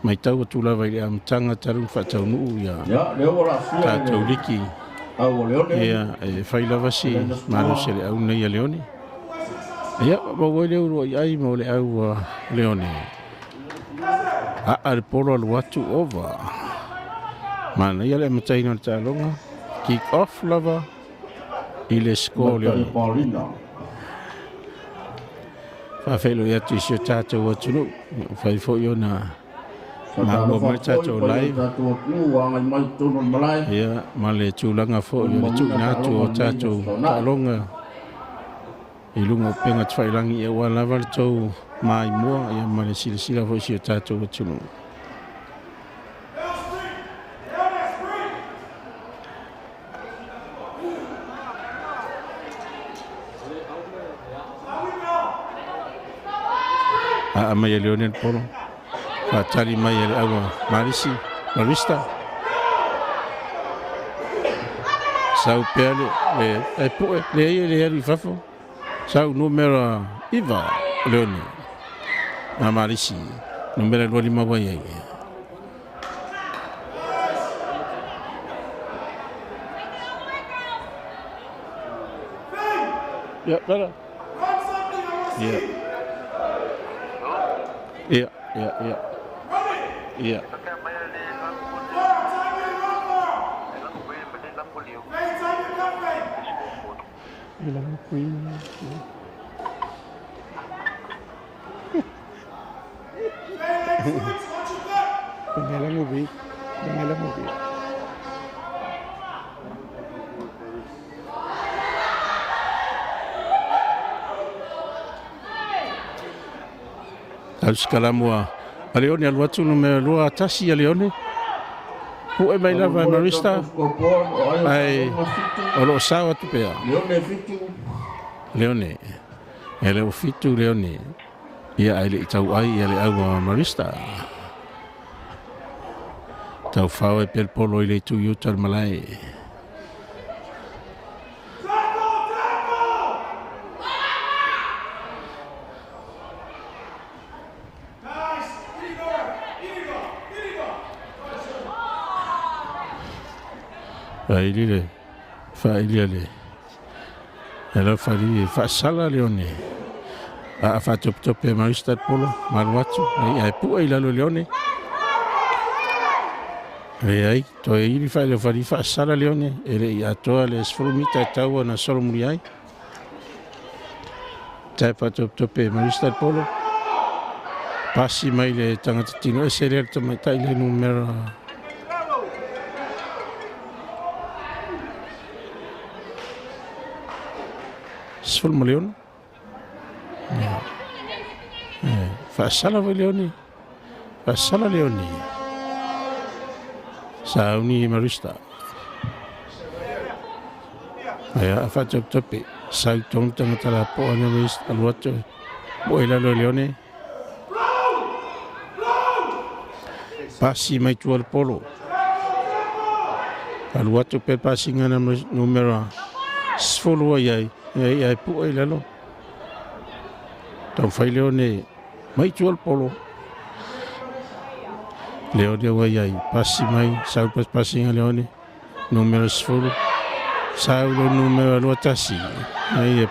maitau atu lava i le amataga talu ona faataunuu ia Ia, lea ua laafua i tatou le liki. au o Leone. Ia, e fai lava si malosi le au nei a Leone. Ia, maua ai le uluai ai mo le au a Leone. Aa le polo alu atu ova. Manaia le amataina o le taaloga. Kick off lava. I le score le Leone. Paulina. Faafeiloai atu i si o tatou atunuu fai foʻi ona maua mai tatou live. Tatou atunuu agai mai totonu o le malae. Ia ma le tulaga foʻi o le tuuina atu o tatou taaloga i luga o pega tafailagi ia ua lava le tou maimoa ia ma le silasila foʻi si o tatou atunuu. Aa mai e Leone le polo. Faatali mai e le aua Marisi, Marista. Sau pea le, le, e pue, le ia le alu i fafo. Sau numera 9, Leone. A Marisi, numera 25 wai ai. Yeah, better. Yeah. Yeah, yeah, yeah. Yeah. Auskalamua a Leone alu atu numera 21 a Leone. Pu'e mai lava e Marista. Ai o loo sao atu pea. Leone 7. Leone. E le o 7 Leone. Ia ai le i tau ai ia le aua Marista. Tau whao e pele polo i le tu i uta le malae. Faili le faili le e lau faili faasala Leone. A faatopetope e Marista le polo malu atu ai ae pue i lalo Leone. Leai toe ili faile fali faasala Leone e le i atoa le 10 mita e taua na solomuli ai. Tai faatopetope e Marista le polo. Pasi mai le tagata tino ese lea le tamaitai le numera 16. Faasala foi Leone. Faasala Leone. Sauni Marista. Aia a faatopetope. Sau tonu tagata lapoa na Marista alu atu. Po e lalo Leone. Pasi mai tua le polo. Alu atu pe pasinga na numera 10 ai ai. Ai ai pue i lalo. Tau whai Leone mai tua le polo. Leone ua iai. Pasi mai, sau pas pasinga Leone. Numera 10. Sau lo numera 21. Ai e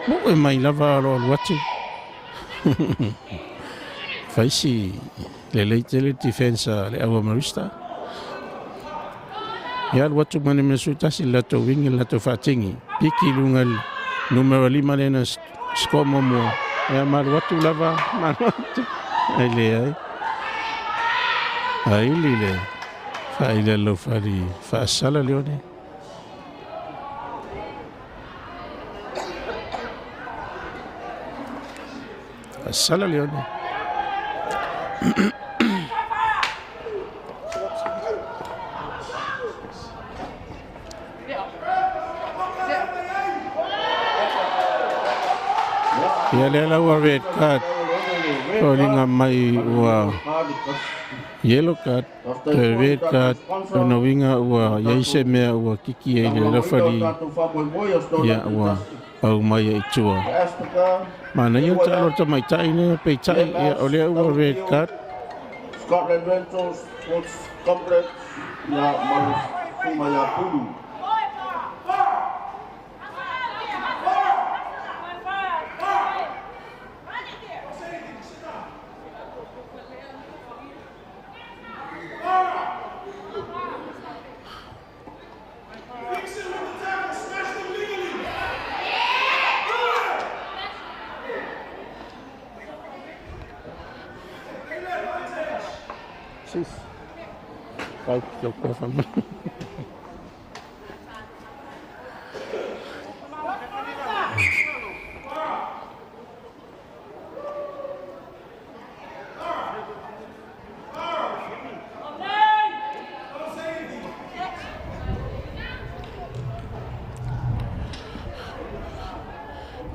pue mai lava alo alu atu. Faisi le leite le defensa le aua Marista. Ia alu atu mane mea sutasi le latou wingi le latou faatingi. Piki lunga le numera 5 lena score momoa. Ia malu atu lava, malu atu. Ai le ai. Ai li le faaile lau fali faasala Leone. Faasala Leone. Ia lea lau red card. Tolinga mai ua yellow card, toe red card, ona winga ua iai se mea ua kiki ai le lafali. Ia ua au mai e i tua. Mana ia taalo tamaitai lea peitai ia o lea ua red card. Scotland Rentals Sports Complex ia Malusunga ia Pulu. sis. Pau ki tau koa whamana.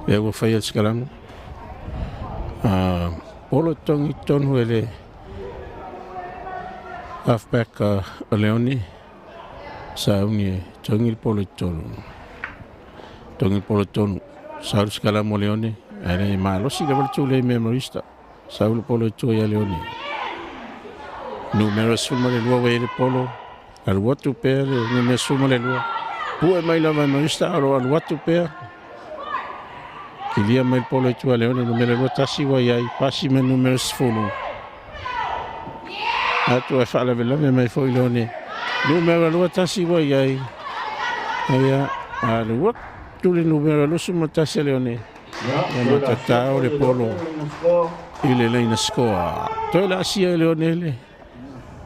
Ia ua faia le sikalamu. Polo tongi tonu e le halfback o Leone sauni e tongi le polo i tonu. Tongi le polo tonu. Sau le sikalamu o Leone. Ae le malosi lava le tule i mea marista. Sau le polo i tua ia Leone. Numera 12 ua i le polo. Alu atu pea le numera 12. Pue mai lava e marista alo alu atu pea. Kilia mai le polo i tua Leone, numera 21 ua iai, pasi mai numera 10. Atu e faalavelave mai foi Leone. Numera 21 ua iai. Ia, alu atu le numera 21 Leone. Ia matatao le polo i le laina scoa. Toe la asia e Leone le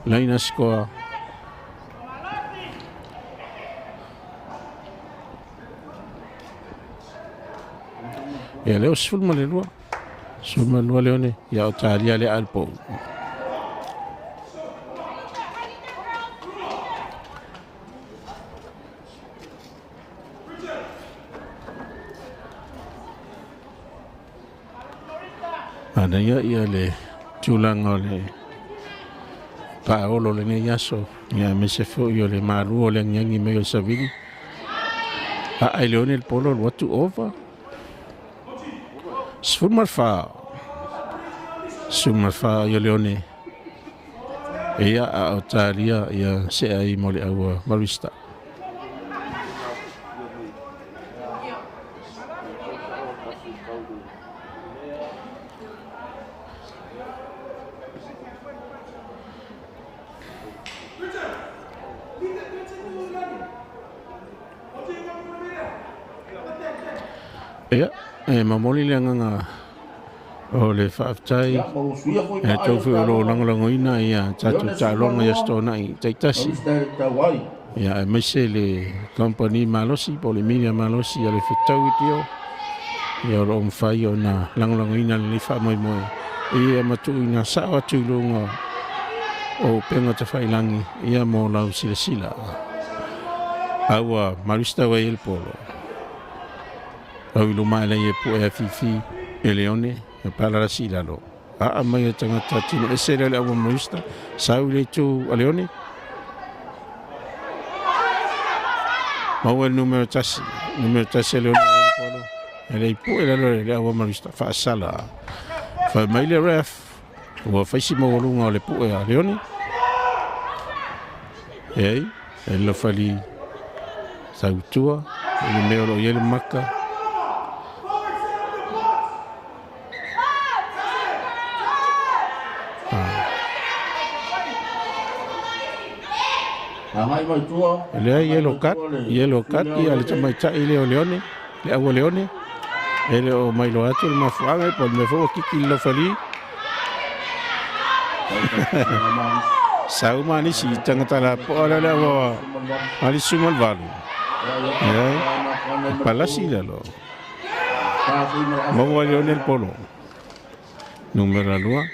laina scoa. Ia leo 12. 12 Leone. Ia o talia le alpo. Ana ia ia le tulaga o le paolo lenei aso. Ia aemaise foi o le malua o le agiagi mai o le savili. Aai Leone le polo alu atu over. 14. 14 ia Leone. Ia a o talia ia se ai mo le aua marista. Ia, e mamoli le agaga o le faafetai e tau foi o loo lagolagoina ia tatou taaloga i aso toonai taitasi. Ia aemaise le company malosi po o le media malosi a le fetau i tio. Ia o loo mafai ona lagolagoina lenei faamoemoe. Ia matuuina sao atu i luga o upega tafailangi ia mo lau silasila. Aua marista wai ele polo. Au i luma e lei e pue a fifi e Leone e palarasi i lalo. Aa mai e tangata tino ese lea le aua marista. Sau i le itu a Leone. Maua le numero 1. Numero 1 e Leone e polo. E lei pue lalo le aua marista. Faasala. Fai mai le ref. Ua faisi maualuga o le pue a Leone. E ai, e lofali sautua. E le mea o loo i ai le maka. Lea yellow card, yellow card ia le tamaitai le o Leone, le aua Leone. E le o mailoa atu le mafuaaga po o le mea foi ua kiki le lofali. Sau ma nisi i tagata lapoa lea le aua ali 18. Ia, palasi lalo. Maua Leone le polo. Numera 2.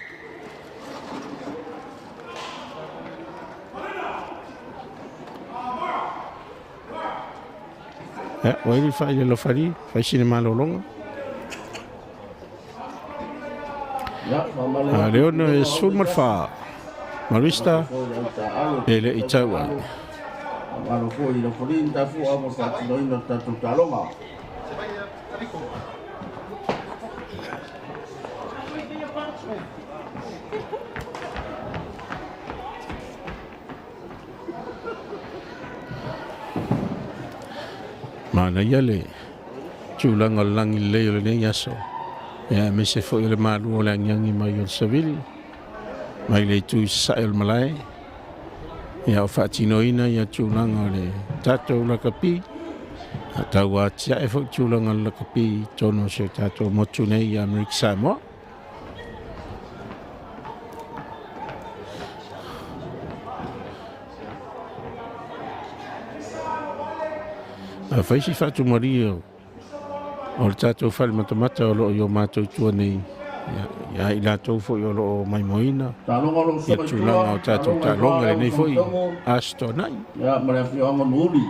Ia, ua ili fai le lofali, fai sine malologa. A Leone e 14. Marista e le i tau ai. Malo foi le foli ta fu a mo sa tino ina ta tu talonga. Manaia le tulaga o le lagi lelei o lenei aso. Ia aemaise foi o le malua o le agiagi mai o le savili. Mai le itu i sasae o le malae. Ia o faatinoina ia tulaga o le tatou lakapi. A tau atiae foi tulaga o le lakapi i totonu o si o tatou motu nei i Amerika Samoa. Afai si faatumalie o le tatou fale matamata o loo i o matou tua nei, ia i latou foi o loo maimoaina ia tulaga o tatou taaloga i lenei foi Aso Toonai. Ia ma le afioaga o Nuuli.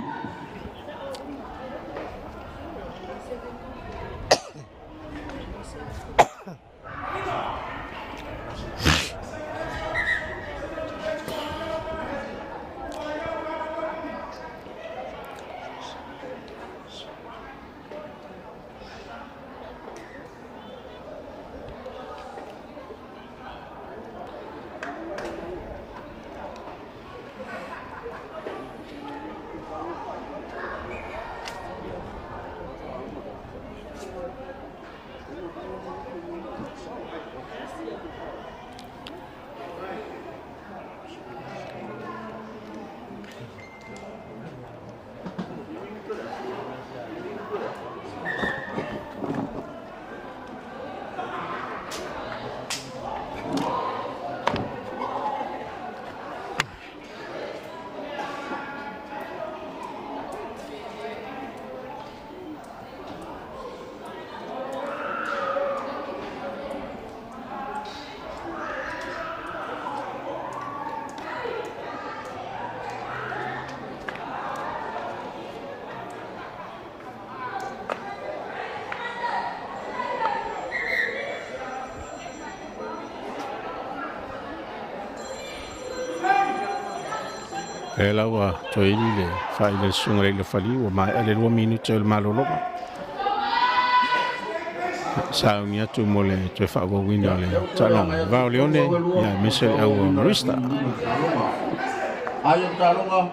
E la ua toe ili le faaili a le susuga i le Ailofaliu ua maea le 2 minute o le malologa. Sauni atu mo le toe faaauauina o le taaloga. Vao Leone, ia aemaise le au Marista. Ai o taaloga,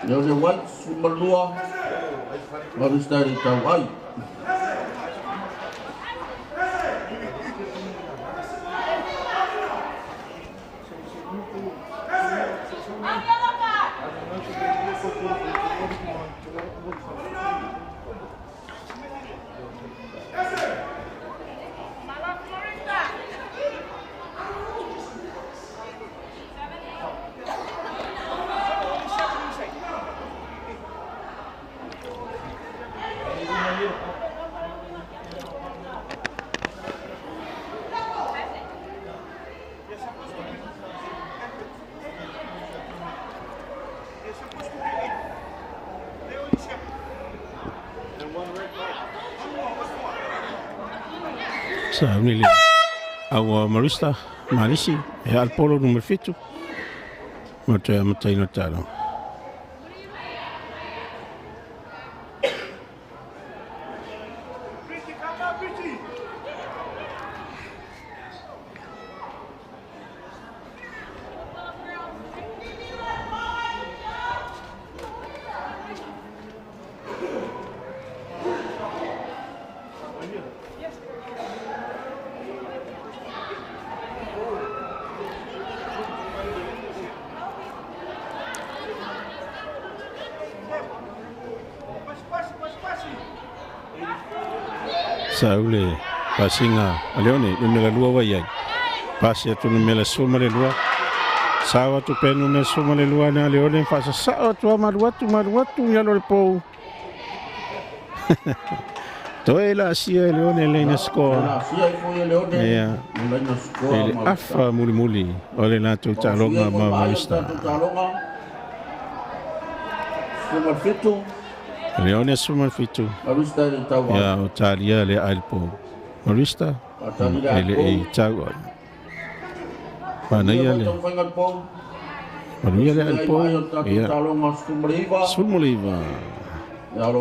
Leone White, 12, Marista i le tauai. Sauni le au Marista Malisi e Alpolo numera 7 mo te amataina taaloga. Sa u le pasiga a Leone, numera 2 ua i ai. Pasi atu numera 12. Sao atu pea numera 12 na Leone, faasasao atu a malu atu, malu atu i lalo o le pou. Toe la asia e Leone leina score. Ia. I le afa mulimuli o le latou taaloga ma Marista. Leone 17. Ia o talia le ae le pou. Marista e le i tau ai. Manaia le. Manuia le ae le pou. Ia. 19.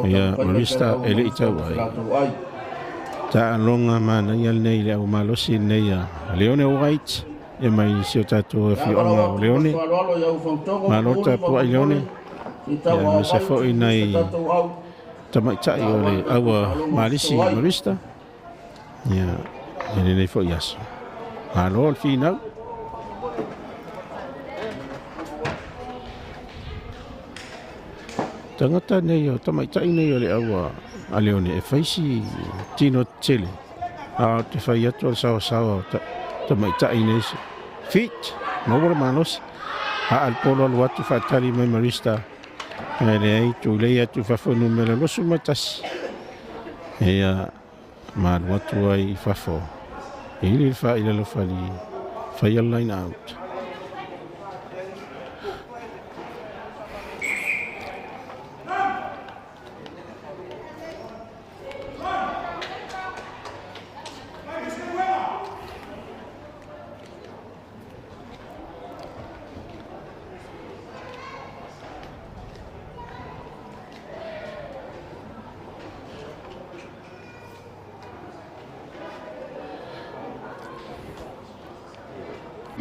Ia Marista e le i tau ai. Taaloga manaia lenei le au malosi lenei a Leone White e mai si o tatou afioaga o Leone. Malo tapuai Leone. Ia aemaise foi nai tamaitai o le aua Malisi Marista. Ia i lenei foi aso. Malo le finau. Tagata nei o tamaitai nei o le aua a Leone e fai si tino tele. A o te fai atu o le saoasaoa o tamaitai nei fit, maua le malosi. A al polo alu atu faatali mai Marista. Ae leai tulei atu i fafo numera 21. Ia ma alu atu ai i fafo. Ili le faaila lofali faia le line out.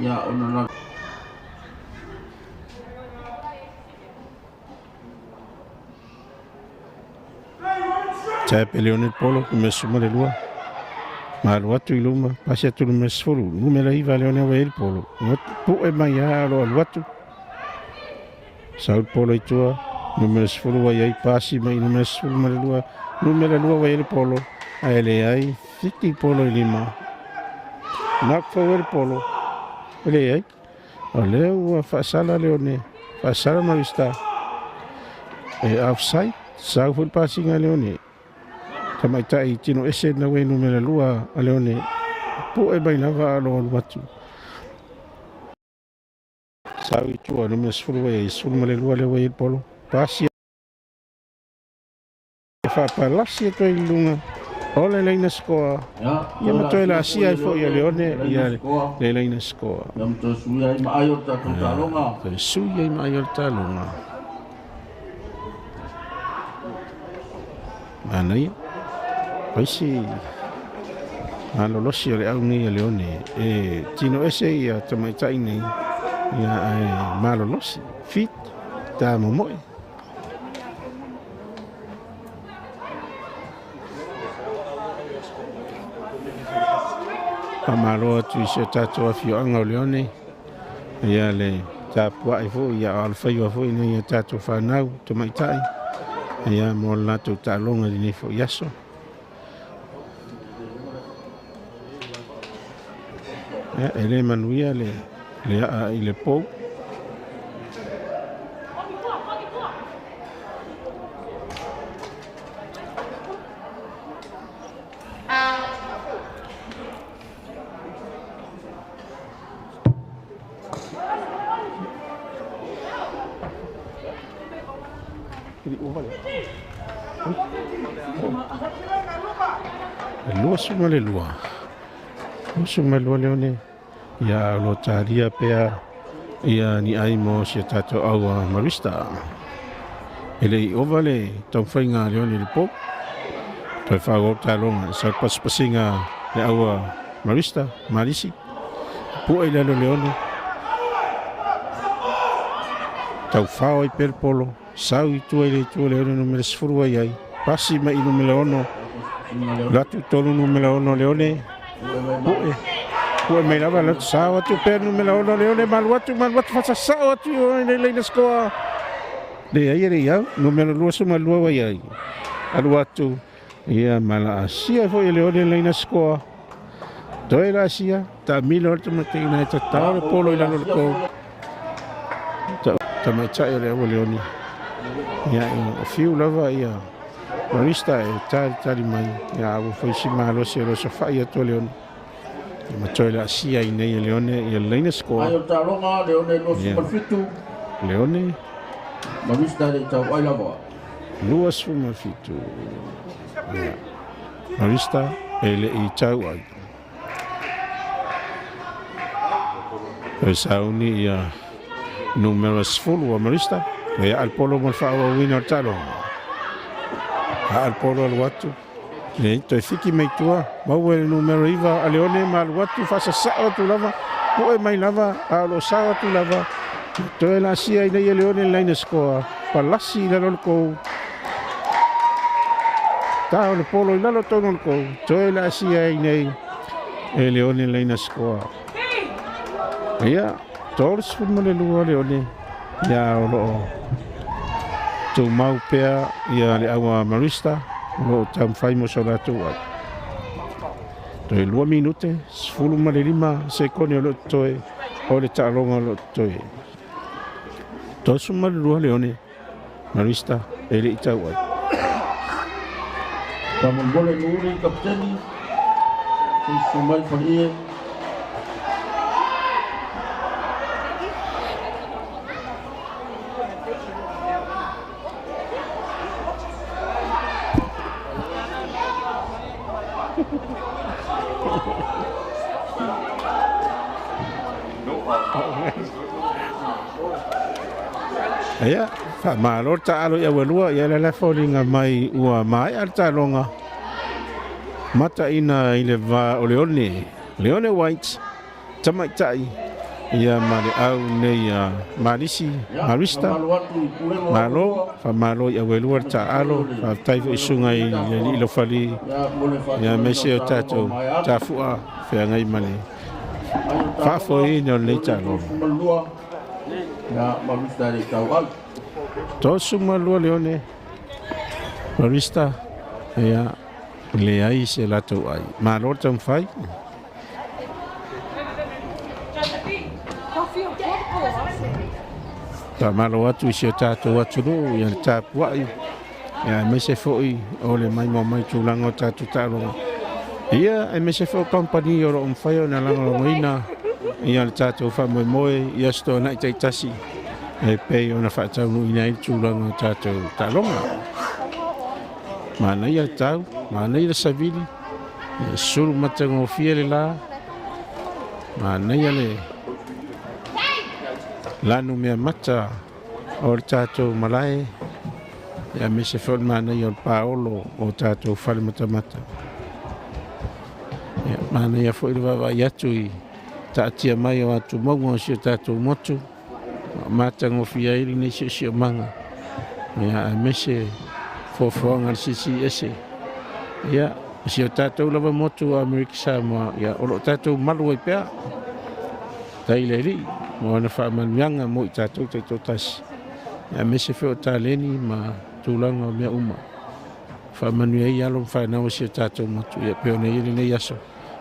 Ia ona la Tap e Leonel Polo, numera 12. Ma alu atu i luma, pasi atu numera 10. Numera 9 Leonel wa ele Polo. Pu'e mai a alo alu atu. Saul Polo i tua, numera 10 wa iai pasi mai numera 12. Numera 2 wa ele Polo. A ele ai, fiti Polo i lima. Nak fau ele Polo. Ele ai. O lea ua faasala Leone. Faasala Marista. E offside. Sau foi le pasiga a Leone. Tamaitai tino ese na ue numera 2 a Leone. Pu'e mai lava a lo alu atu. Sau i tua numera 10 e 12 le ua i le Polo. Pasi e faapalasi atu ai i luga. O le laina skoa. Ia Ia ma toe lasia ai foi a Leone ia le laina skoa. Ia ma toe sui ai ma ai o le tatou taaloga. Toe sui ai ma ai o le taaloga. Manaia. Paisi malolosi o le au nei a Leone. E tino ese ia tamaitai nei. Ia ae malolosi. Fit. Tā momoe. Faamalo atu i si o tatou afioaga o Leone. Ia le tapua'i fo'i ia o alofaiva fo'i nei ia tatou fanau tamaita'i. Ia mo le latou taaloga i lenei fo'i aso. Ia e lē manuia le a'a i le pou. 22. 22 Leone. Ia o lo talia pea ia ni ai mo si o tatou aua Marista. E le i ova le taumafaiga a Leone i le pou. Toe faaauau taaloga sa le pasipasiga le aua Marista, Malisi. Pu'e i lalo Leone. Taufao ai pea le polo. Sau i tua i le itu o Leone numera 10 ai ai. Pasi mai i numera 6. Latu tolu numera 6 Leone. Pu'e. Pu'e mai lava latu sao atu pea numera 6 Leone. Malu atu, malu atu, fasasa'o atu i o i le laina skoa. Le ai e le iau, numera 22 wai ai. Alu atu, ia ma la asia foi e Leone laina skoa. Toe la asia, ta milo o le tamaitaina e tatao le polo i lalo le kou. Tamaitai o le aua Leone. Ia o fiu lava ia Marista e tali tali mai. Ia ua foi si malosi o lo sofa'i atu a Leone. Ia ma toe la asia i nei e Leone ia laina skoa. Ai o le taaloga Leone 27. Leone Marista le tau ai lava. 27. Ia Marista e le i tau ai. Toe sauni ia numera 10 a Marista. Ia al polo mo le faaauauina o le taaloga. A al polo alu atu. Nei, toe fiki mai tua. Maua le numera 9 a Leone ma alu atu faasasa'o atu lava. Pu'e mai lava a o loo sao atu lava. Toe lasia ina ia Leone le laina skoa. Palasi i lalo le kou. Tā o le polo i lalo tonu o le kou. Toe lasia ai nei e Leone le laina skoa. Ia, 32 Leone. Ia o loo tumau pea ia le aua Marista. O loo taumafai mo so latou ai. Toe 2 minute, 15 sekone o loo toe o le taaloga o loo toe. 32 Leone. Marista e le i tau ai. Faamolemole Nuuli kapiteni se i mai Falie. Ia, faamalo le taalo i auelua, ia le la foliga mai ua maea le taaloga mataina i le va o Leone, Leone White, tamaitai, ia ma le au nei a Malisi, Marista, malo, faamalo i auelua le taalo, faafetai foi susuga i le alii Lofali, ia aemaise o tatou tafua feagai ma le faafoeina o lenei taaloga. 32 Leone, Marista, ia leai se latou ai. Malo le taumafai. Faamalo atu i si o tatou atunuu ia le tapuai, ia aemaise foi o le maimoa mai tulaga o tatou taaloga. Ia aemaise foi o kamupani o lo o mafai ona lagolagoina ia le tatou faamoemoe i aso toanai taitasi e pei ona faataunuuina ai le tulaga o tatou taaloga. Manaia le tau, manaia le savili, ia sulu matagofie le la, manaia le lanu mea mata o le tatou malae, ia aemaise foi le manaia o le paolo o tatou fale matamata. Ia manaia foi le vaavaai atu i taatia mai o atumauga o si o tatou motu, matagofie ai lenei siosiomaga, ia aemaise foafoaga a le CCS. Ia si o tatou lava motu o Amerika Samoa, ia o lo o tatou malu ai pea tai le alii mo ana faamanuiaga mo i tatou taitoatasi, ia aemaise foi o taleni ma tulaga o mea uma faamanuia ai alo ma fanau o si o tatou motu, ia pei ona i ai lenei aso,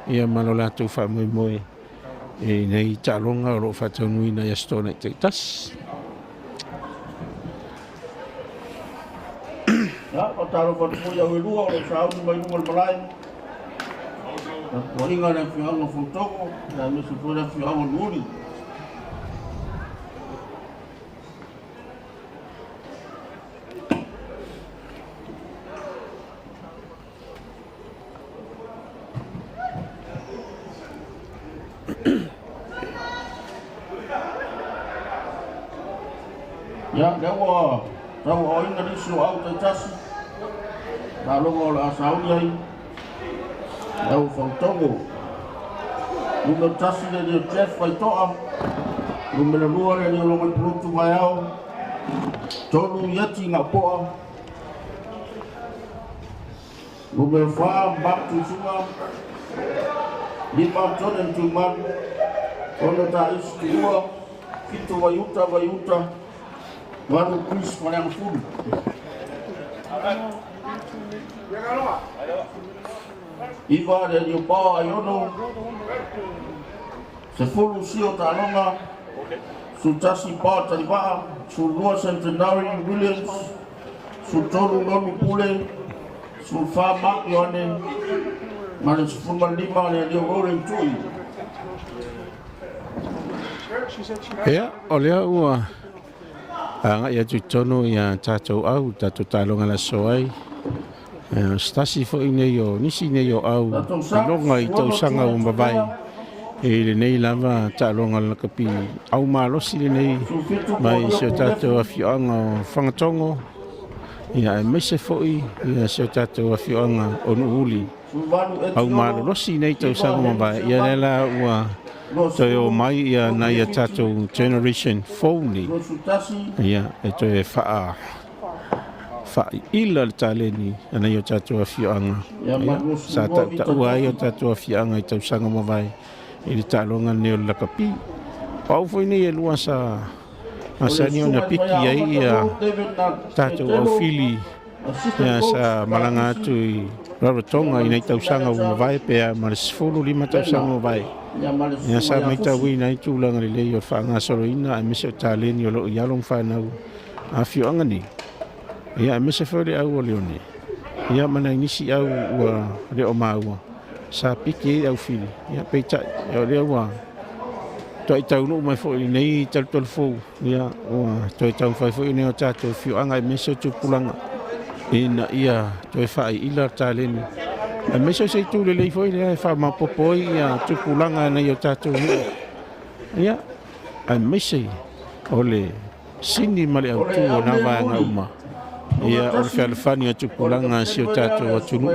ia ma lo latou faamoemoe i nei taaloga o lo o faataunuuina i aso toanai taitasi. Ia, faatalofa atu foi au e lua o lo o sauni mai luga o le malae. Tapuaiga le afioaga o Fautogo, aemaise foi le afioaga o Nuuli. Ia, lea ua tauaoina nisi o au taitasi, taaloga o le a sauni ai, le au Fautogo. Numera 1 le leo Jeff Faitoa, numera 2 le leo Longai Pulutu Vaeao, 3 Ieti Ngaupoa, numera 4 Mark Tuisuga, 5 Jordan Tumalu, 6 Taisi Tuua, 7 Vaiuta Vaiuta, 8 Chris Faleagafulu. 9 le leo Paoa Aiono, 10 Sio Taaloga, 11 Paoa Talivaa, 12 Centenary Williams, 13 Nonu Pule, 14 Mark Ioane, ma le 15 le leo Roland Tui. Ia, o lea ua agai atu i totonu ia tatou au, tatou taaloga le aso ai. Se tasi foi nei o nisi nei o au iloga i tausaga ua mavae i lenei lava taaloga le lakapi au malosi lenei mai si o tatou afioaga o Fagatogo, ia aemaise foi ia si o tatou afioaga o Nuuuli. Au malolosi nei tausaga ua mavae, ia lea la ua toe o mai ia nai a tatou generation fou nei, ia e toe faa faaiila le taleni a nai o tatou afioaga. Ia, sa tautaua ai o tatou afioaga i tausaga mavae i le taaloga lenei o le lakapi. O au foi nei e lua sa masani ona piki ai ia tatou aufili, ia sa malaga atu i Rarotonga i nei tausaga ua mavae pe a ma le 15 tausaga mavae. Ia sa maitauina ai tulaga lelei o le faagasoloina aemaise o taleni o lo o i alo ma fanau afioaga nei. Ia aemaise foi le au o Leone. Ia ma nai nisi au ua le o maua. Sa piki ai au fili. Ia peitai, o lea ua toai taunuu mai foi lenei talutolu fou. Ia ua toe taumafai foi nei o tatou afioaga aemaise o tupulaga ina ia toe faaiila le taleni. Aemaise o se itu lelei foi lea e faamaopoopo ai ia tupulaga nai o tatou nuu. Ia aemaise o le sini ma le autu o nā vaega uma. Ia o le fealofani o tupulaga si o tatou atunuu.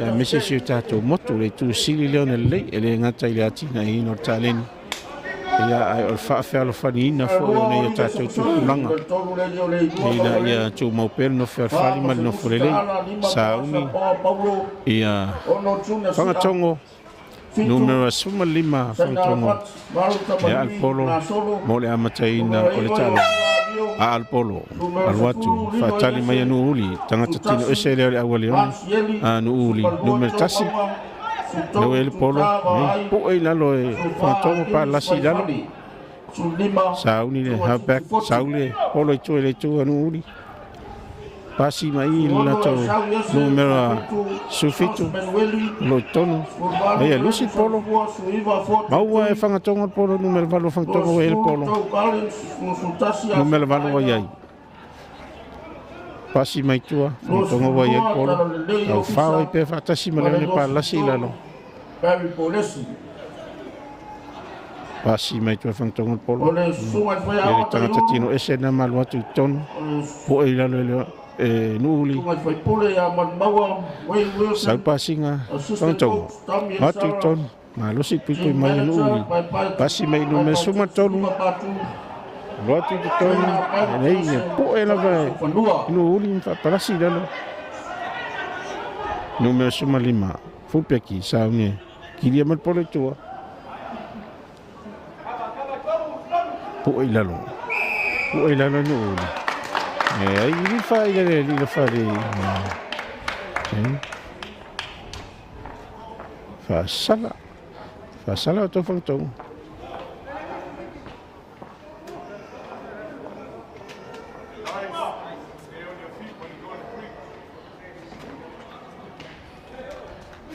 Aemaise si o tatou motu le itu sili lea ona lelei e le gata i le atinaeina o le taleni. Ia ae o le faafealofaniina foi o nei o tatou tupulaga. Ina ia tumau pea le nofo fealofani ma le nofo lelei. Sauni ia Fagatogo numera 15 Fagatogo ia Alpolo mo le amataina o le taaloga. A Alpolo alu atu faatali mai a Nuuuli tagata tino ese lea o le aualeone a Nuuuli numera 1 lea ua i ai le polo nei pu'e i lalo e Fagatogo palasi i lalo sauni le halfback saule polo i tua i le itu a Nuuuli pasi mai i le latou numera 17 o lo o i totonu ai e lusi le polo maua e Fagatogo le polo numera 8 o Fagatogo ua i ai le polo numera 8 ua i ai pasi mai tua Fagatogo ua i ai le polo taufao ai pea faatasi ma Leone palasi i lalo pasi mai tua Fagatogo le polo ia le tagata tino ese na malu atu i totonu po'e i lalo e le e Nuuli sau pasiga Fagatogo atu i totonu malosi puipui mai e Nuuli pasi mai i numera 13 alu atu i totonu nei e po'e lava e Nuuli ma faapalasi i lalo numera 15 Fulpeki sauni e kilia mai le polo i tua pu'e i lalo pu'e i lalo Nuuli e ai ili faila le alii le fale faasala faasala o tou Fagatogo.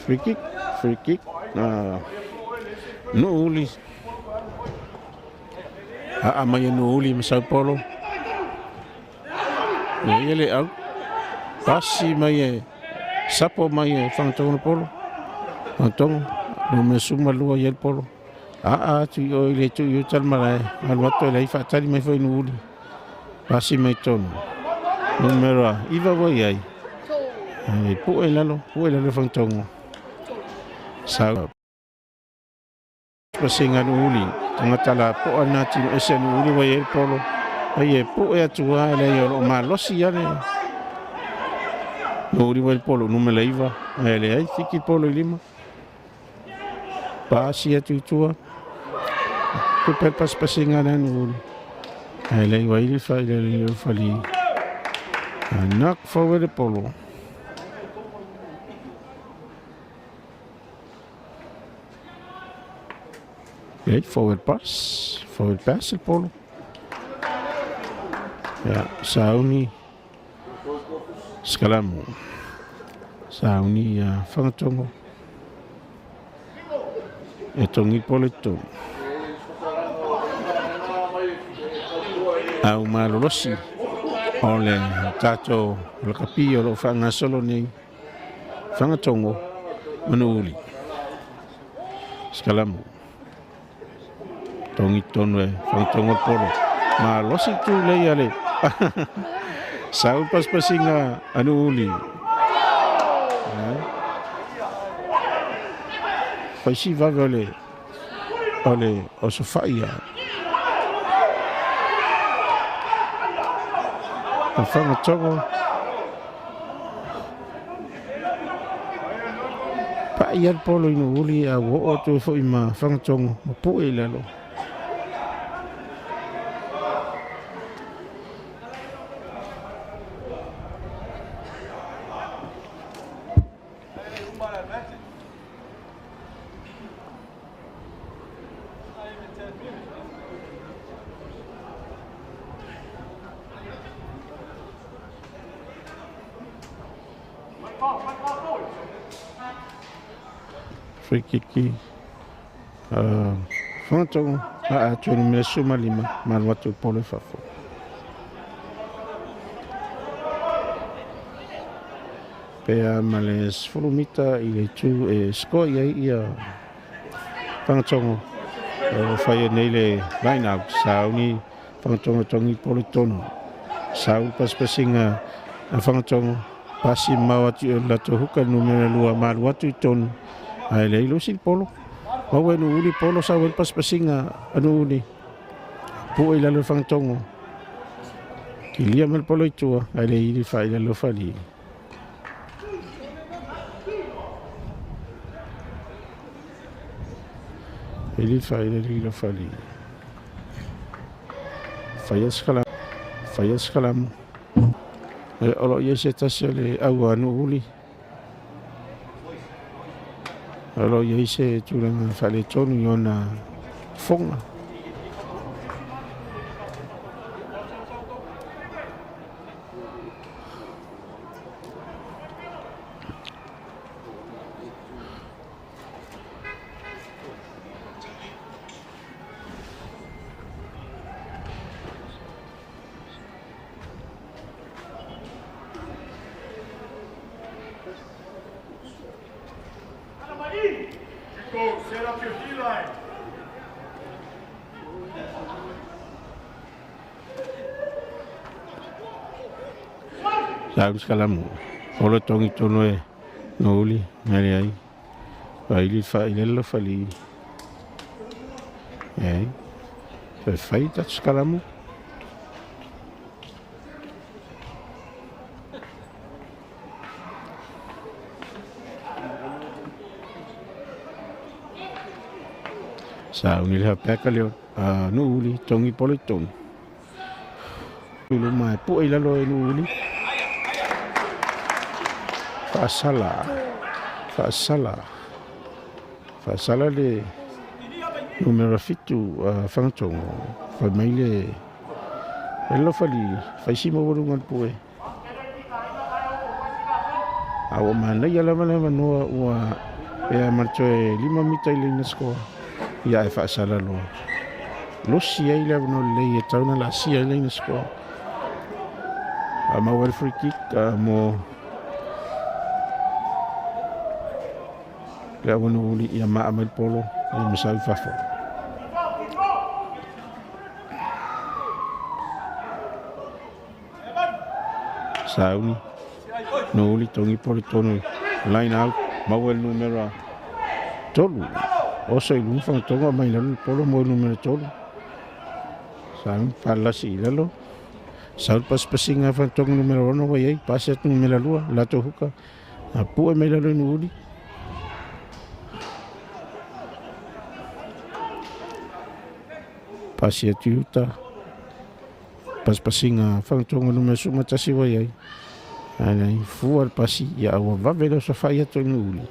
Free kick, free kick. Nuuli. Aa mai e Nuuli ma Sao Paulo. Ia ia le au. Pasi mai e sapo mai e Fagatogo le polo. Fagatogo, numera 12 i ai le polo. Aa atu i o i le itu i uta le malae. Alu atu e leai faatali mai foi Nuuli. Pasi mai tonu. Numera 9 ua i ai. Ai, pu'e i lalo, pu'e i lalo Fagatogo. Sau. Pasiga Nuuli, tagata lapoa na tino ese Nuuli ua i ai le polo. Ai e pu'e atu lava e leai o lo o malosi lava le Nuuli ua i le polo numera 9 ae leai fiki le polo i lima. Pasi atu i tua. Tupe le pasipasiga lea Nuuli. Ae leai ua ili fai le le fali. Knock forward le polo. Leai, forward pass. Forward pass le polo. Ia, sauni Sekalamu. Sauni ia Fagatogo. E togi polo i totonu. Au malolosi o le tatou lakapi o lo o faagasolo nei Fagatogo ma Nuuuli. Sekalamu. Togi tonu e Fagatogo le polo. Malosi tu lei a le sau pasipasiga a Nuuuli. Faisi vave o le o le osofai a o Fagatogo. Pa'i lava le polo i Nuuuli a ua oo atu ai foi ma Fagatogo ma pu'e i lalo. Free kick Fagatogo a atu e numera 15 ma alu atu i polo i fafo. Pe a ma le 10 mita i le itu e score i ai ia Fagatogo. O fai nei le line out sauni Fagatogo tongi polo tonu. Saul pasipasiga a Fagatogo pasi mau atu i latou huka numera 2 ma alu atu i tonu. Ae leai losi le polo. Maua e Nuuuli polo sau ai le pasipasiga a Nuuuli. Pu'e i lalo i Fagatogo. Kilia ma le polo i tua ae le ili fa'ailalo fali. Ili fa'ailalo fali. Faia se faia se kalamu. O lo ia se tasi o le au a Nuuuli. O lo ia se tulaga faaletonu i ona fofoga. Set up your D-line. Salu se kalamu. Olo tongi tonu e Nuuuli ngale ai. Faili faailelo fali. Ai. Fai fai ta sekalamu. Sa uni le hapeka leo Nuuuli tongi polo i tonu. Luma e pu'e i lalo e Nuuuli. Fa'asala. Fa'asala. Fa'asala le numera 7 Fagatogo. Fai mai le e lofali faisi maualuga le pu'e. A ua manaia lava le avanoa ua e a ma le toe 5 mita i leina scoa. Ia e fa'asala loa. Losi ai le avanoa lelei e tau na la'asia ai leina scoa. A maua le free kick mo le au Nuuuli ia ma'a mai le polo ia masau i fafo. Sauni Nuuuli tongi polo tonu line out maua le numera 3. Oso i luga Fagatogo mai lalo le polo mo le numera 3. Sauni palasi i lalo. Sau le pasipasiga a Fagatogo numera 6 ua iai pasi atu numera 2 latou huka. A pu'e mai lalo i Nuuuli. Pasi atu i uta. Pasipasiga Fagatogo numera 11 ua iai. Ae fua le pasi ia ua vave le osofa'i atu i Nuuuli.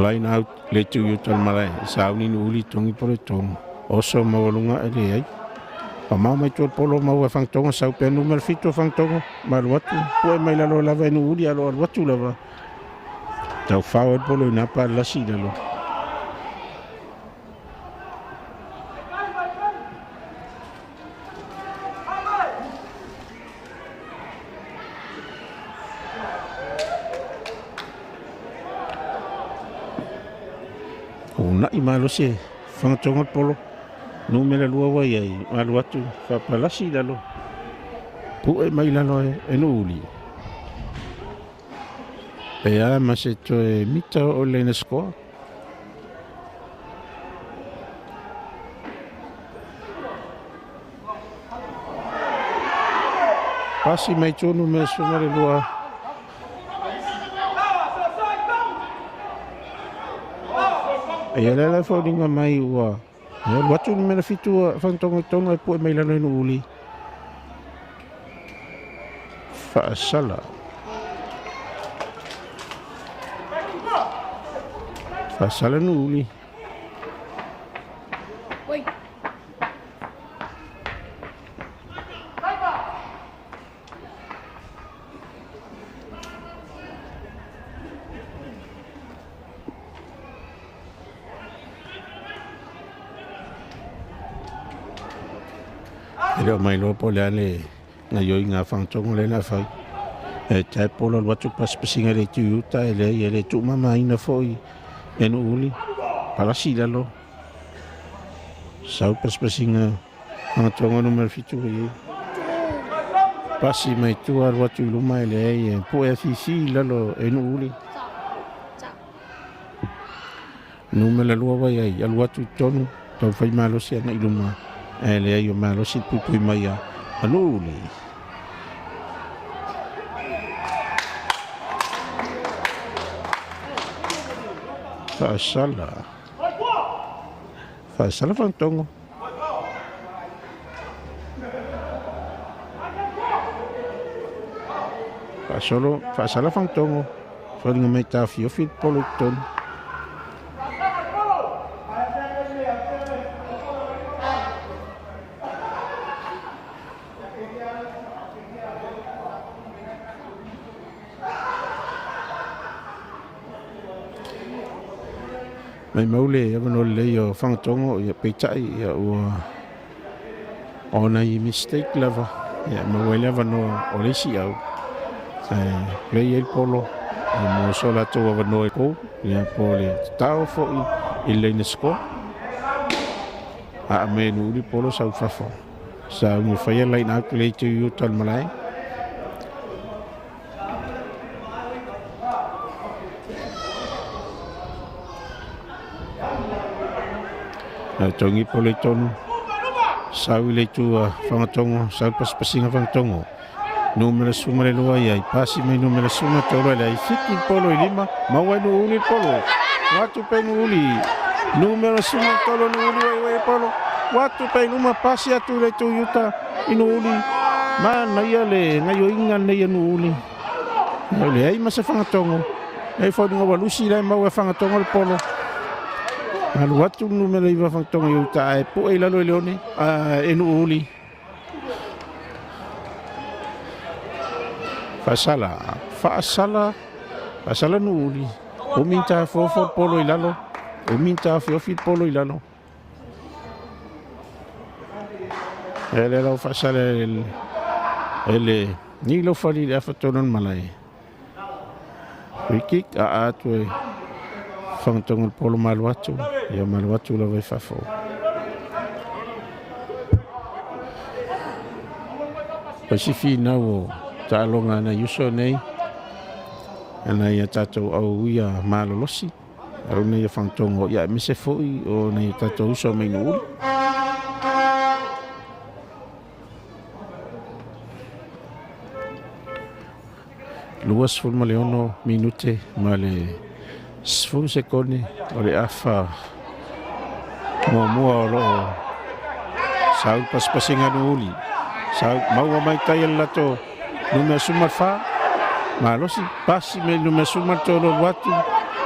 Line out le tu i uta le malae. Sauni Nuuuli tongi polo tonu. Oso maualuga e leai. Pamao mai tua le polo maua e Fagatogo sau pea numera 7 o Fagatogo. Ma alu atu. Pu'e mai lalo lava e Nuuuli alo alu atu lava. Taufao ai le polo i na palasi i lalo. Una'i malosi e Fagatogo le polo. Numera 2 ua iai alu atu fa'apalasi i lalo. Pu'e mai lalo e Nuuuli. Pe a ma se toe mita o leina scoa. Pasi mai tonu me suma le lua. Ia le la e foliga mai ua e alu atu le numera 7 a Fagatogo i totonu ae pue mai lalo i Nuuuli. Faasala. Faasala Nuuuli. E le o mailoa po o le a le gaoioiga a Fagatogo lea na fai. E tae polo alu atu pasipasiga i le itu i uta e leai e le tuumamaina foi e Nuuuli. Palasi i lalo. Sau pasipasiga Fagatogo numera 7 ua i ai. Pasi mai tua alu atu i luma e leai e pue afifi i lalo e Nuuuli. Numera 2 ua i ai alu atu i totonu tau fai malosi agai i luma ae leai o malosi le puipui mai a Nuuuli. Faasala. Faasala Fagatogo. Faasolo, faasala Fagatogo. Foliga mai taofiofi le polo i totonu. Maimau le avanoa lelei o Fagatogo, ia peitai ia ua o nai mistake lava ia maua ai le avanoa o le isi au ae play ai le polo ia mo so latou avanoa i kou ia po o le tatao foi i le laina score. Aa mai e Nuuuli polo sau fafo sa umi faia line out le itu i uta o le malae. Tongi polo i tonu. Sau i le itu a Fagatogo, sau le pasipasiga Fagatogo. Numera 12 i ai, pasi mai numera 13 i le ai, fiki le polo i lima, maua e Nuuuli le polo. Watu pe Nuuuli, numera 13 Nuuuli wai wai e polo. Watu pe i luma, pasi atu i le itu i uta i Nuuuli. Manaia le gaioiga lenei a Nuuuli. Ua leai ma se Fagatogo. E foliga ua lusi la e maua e Fagatogo le polo. Alu atu le numera 9 Fagatogo i uta ae pue i lalo e Leone, e Nuuuli. Faasala, faasala, faasala Nuuuli. Umi ni taofiofo le polo i lalo. Umi ni taofiofi le polo i lalo. E le lau faasala e le ni lau fali le afa tonu o le malae. Free kick a atu e Fagatogo le polo malu atu. Ia malu atu lava i fafo. Paisi finau o taaloga a nai uso nei. Ana ia tatou au ia malolosi. Au nei a Fagatogo ia aemaise foi o nai o tatou uso mai Nuuuli. 26 minute ma le 10 sekone o le afa muamua o loo sau pasipasiga Nuuuli. Sau maua mai tai e le latou numera 14 malosi pasi mai le numera 13 alu atu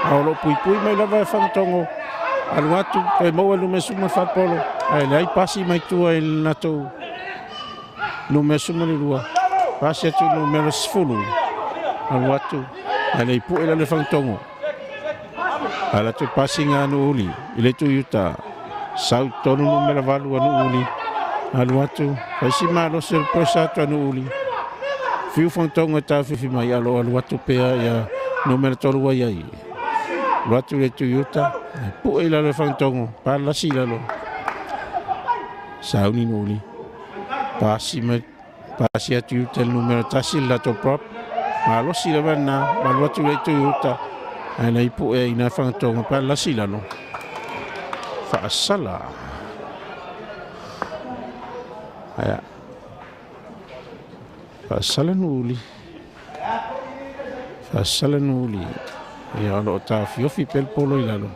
a o loo puipui mai lava e Fagatogo alu atu toe maua le numera 14 polo ae leai pasi mai tua i le latou numera 12 pasi atu i le numera 10 alu atu ae le i pue lalo e Fagatogo. A latou pasiga a Nuuuli i le itu i uta sau tonu numera 8 a Nuuuli alu atu faisi malosi o le pressure atu a Nuuuli. Fiu Fagatogo e taofifi mai a o lo o alu atu pea ia numera 3 ua i ai. Alu atu i le itu i uta pue i lalo e Fagatogo palasi i lalo. Sauni Nuuuli. Pasi mai pasi atu i uta i le numera 1 le latou prop. Malosi lava lena, alu atu i le itu i uta ae na ipu ea i ina Fagatogo pe lasi i lalo. Faasala. Aia. Faasala Nuuuli. Faasala Nuuuli. Ia o lo o taofiofi pea le polo i lalo.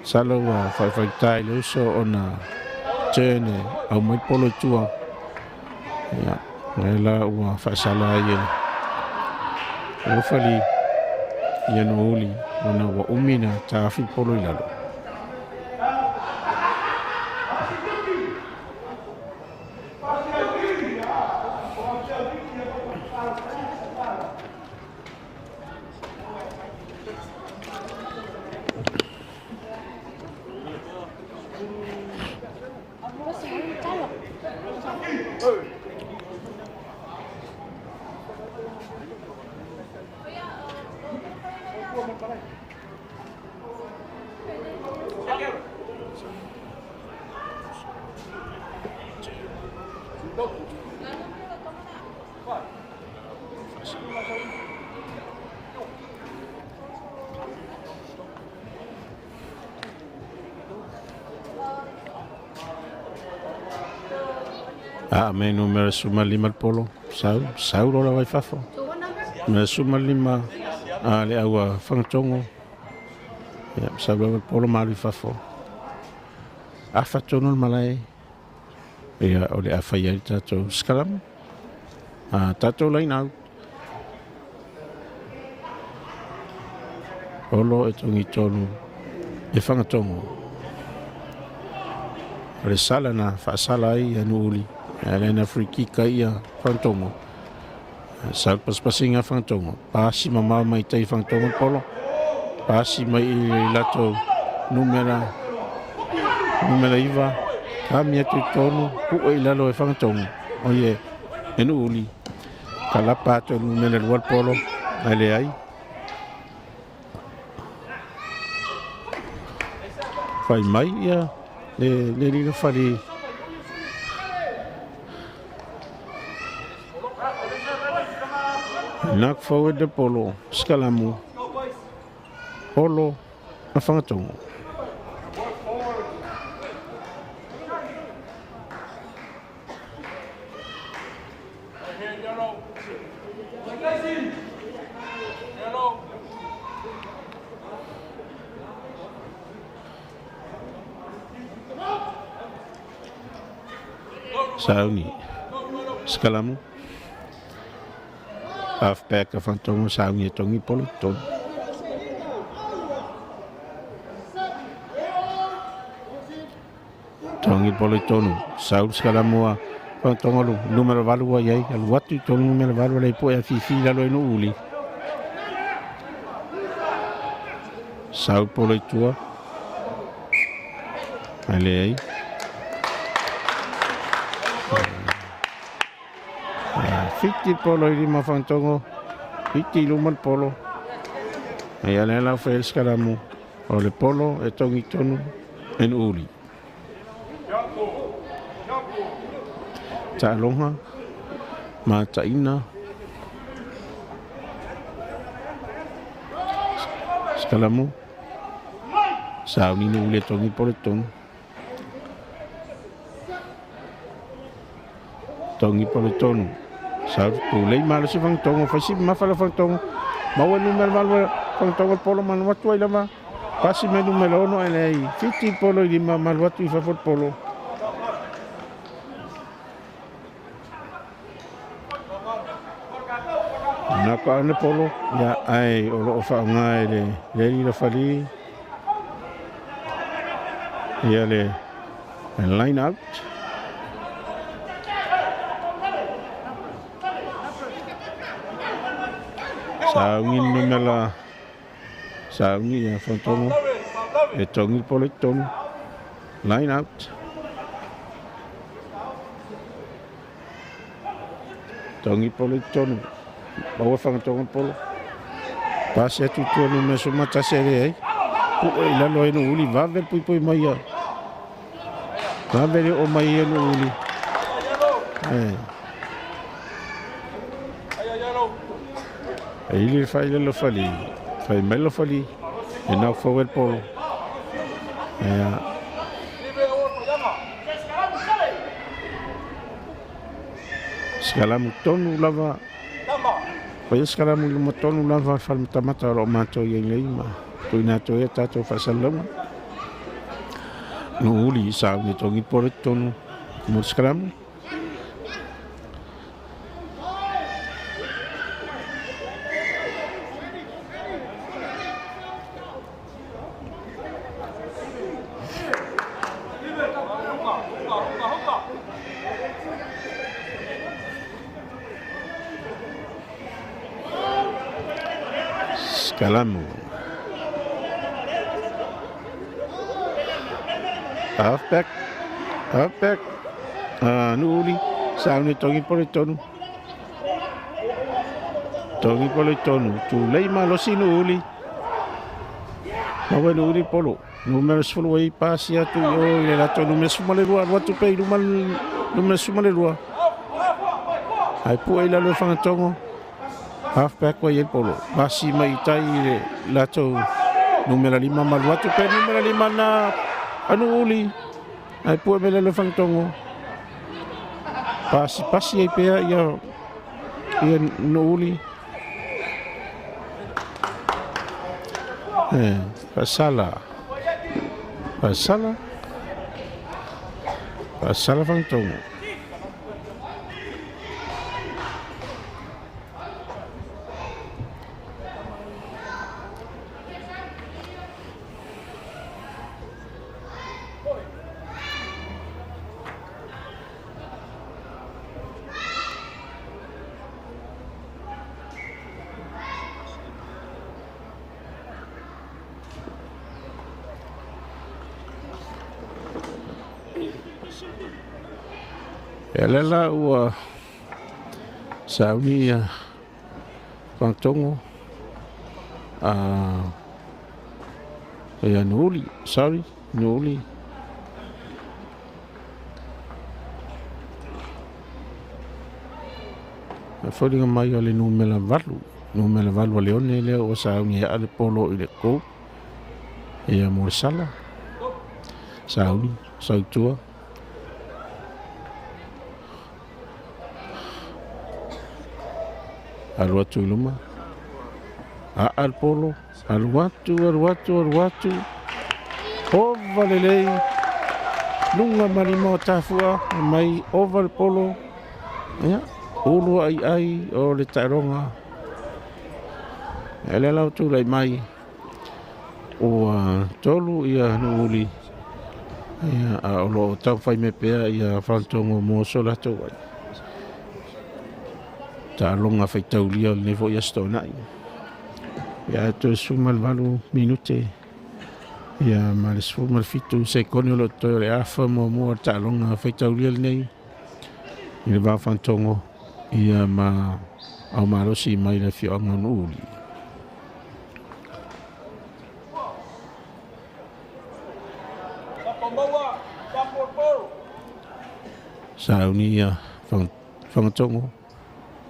Salo ua faifaitai le uso ona turn e au mai polo i tua. Ia, lea la ua faasala ai e le fali ia Nuuuli ona ua umi na taofi polo i lalo. A me numera 15 le polo. Sau, sau lola vai fafo. Numera 15 a le aua Fagatongo. Ia, sau lava le polo malu i fafo. Afa tonu le malae. Ia, o le afa i ai tatou scrum. A tatou line out. Olo e tongi tonu e Fagatongo. O le sala na faasala ai ia Nuuuli. Ia le na free kick ai ia Fagatongo. Sa pasipasiga Fagatongo. Pasi mamao mai tai Fagatongo le polo. Pasi mai i latou numera 9. Kami atu i tonu. Pu'e i lalo e Fagatongo. O ie e Nuuuli. Kalapa atu e numera 2 le polo. Ai le ai. Fai mai ia le lilo fali. Knock forward le polo. Skalamu. Polo a Fagatongo. Sauni. Skalamu. Halfback a Fagatongo sauni e tongi polo tonu. Tongi polo i tonu. Saul Skalamu a Fagatongo lu. Numero 8 ua iai. Alu atu i tonu numero 8 le po e a fifi lalo e Nuuuli. Saul polo i tua. Ale ai. 7 polo i lima Fagatongo. 7 i luma le polo. Ai ale lau whael Skalamu. O le polo e tongi tonu e Nuuuli. Ta'aloga ma ta'ina. Skalamu. Sauni Nuuuli e tongi polo tonu. Tongi polo tonu. Sa tu lei malo si Fagatongo. Faisi mafala Fagatongo. Maua numero 8 Fagatongo polo manu atu ai lava. Pasi mai numero 6 ele ai. 7 polo i lima malu atu i fafo polo. Nako ane polo. Ia ai o loo whaonga e le leli la fali. Ia le line out. Saungi numera saungi ia Fagatongo. E tongi polo i tonu. Line out. Tongi polo i tonu. Maua Fagatongo polo. Pasi atu tua numera 11 ele ai. Pu'e i lalo e Nuuuli. Vave pui pui mai ia. Vave le o mai e Nuuuli. E ili fai le lo fali. Fai mai lo fali. E nau forward polo. Skalamu tonu lava. Faia se kalamu i luma tonu lava le falematamata o loo matou i ai nei ma tuuina atu ai a tatou faasalalauga. Nu'u uli sauni togi polo i totonu mo le sekalamu. Sekalamu. Halfback. Halfback. Nu'u uli. Sauni togi polo i totonu. Togi polo i totonu. Tulei malosi Nu'u uli. Maua e Nu'u uli polo. Numera 10 ai pasi atu i o i le latou numera 12 alu atu pea i luma numera 12. Ae pua i lalo e Fagatogo. Halfback ua i ai le polo. Pasi mai i tai i le latou numera 5 ma alu atu pea numera 5 na a Nu'u uli. Ae pua mai lalo e Fagatogo. Pasi pasi ai pea ia ia Nu'u uli. Faasala. Faasala. Faasala Fagatogo. Ia lea la ua sauni ia Fagatogo ia Nu'u uli, sorry, Nu'u uli. Foliga mai o le numera 8, numera 8 a Leone lea ua sauni e aa le polo i le goal. Ia mo le sala. Sauni, sautua. Alu atu i luma. Aa le polo. Alu atu, alu atu, alu atu. Ova lelei. Luga ma lima o tafua. Mai ova le polo. Ia, ulu ai ai o le taeroga. E le lau tulai mai. Ua tolu ia Nu'u uli. Ia, a o loo taumafai mai pea ia Fagatogo mo so latou ai. Taaloga faitaulia o lenei foi aso toonai. Ia toe 18 minute. Ia ma le 17 sekone o lo toe o le afa muamua o le taaloga faitaulia lenei. I le va o Fagatogo ia ma au malosi mai le afioaga o Nu'u uli. Sauni ia Fagatogo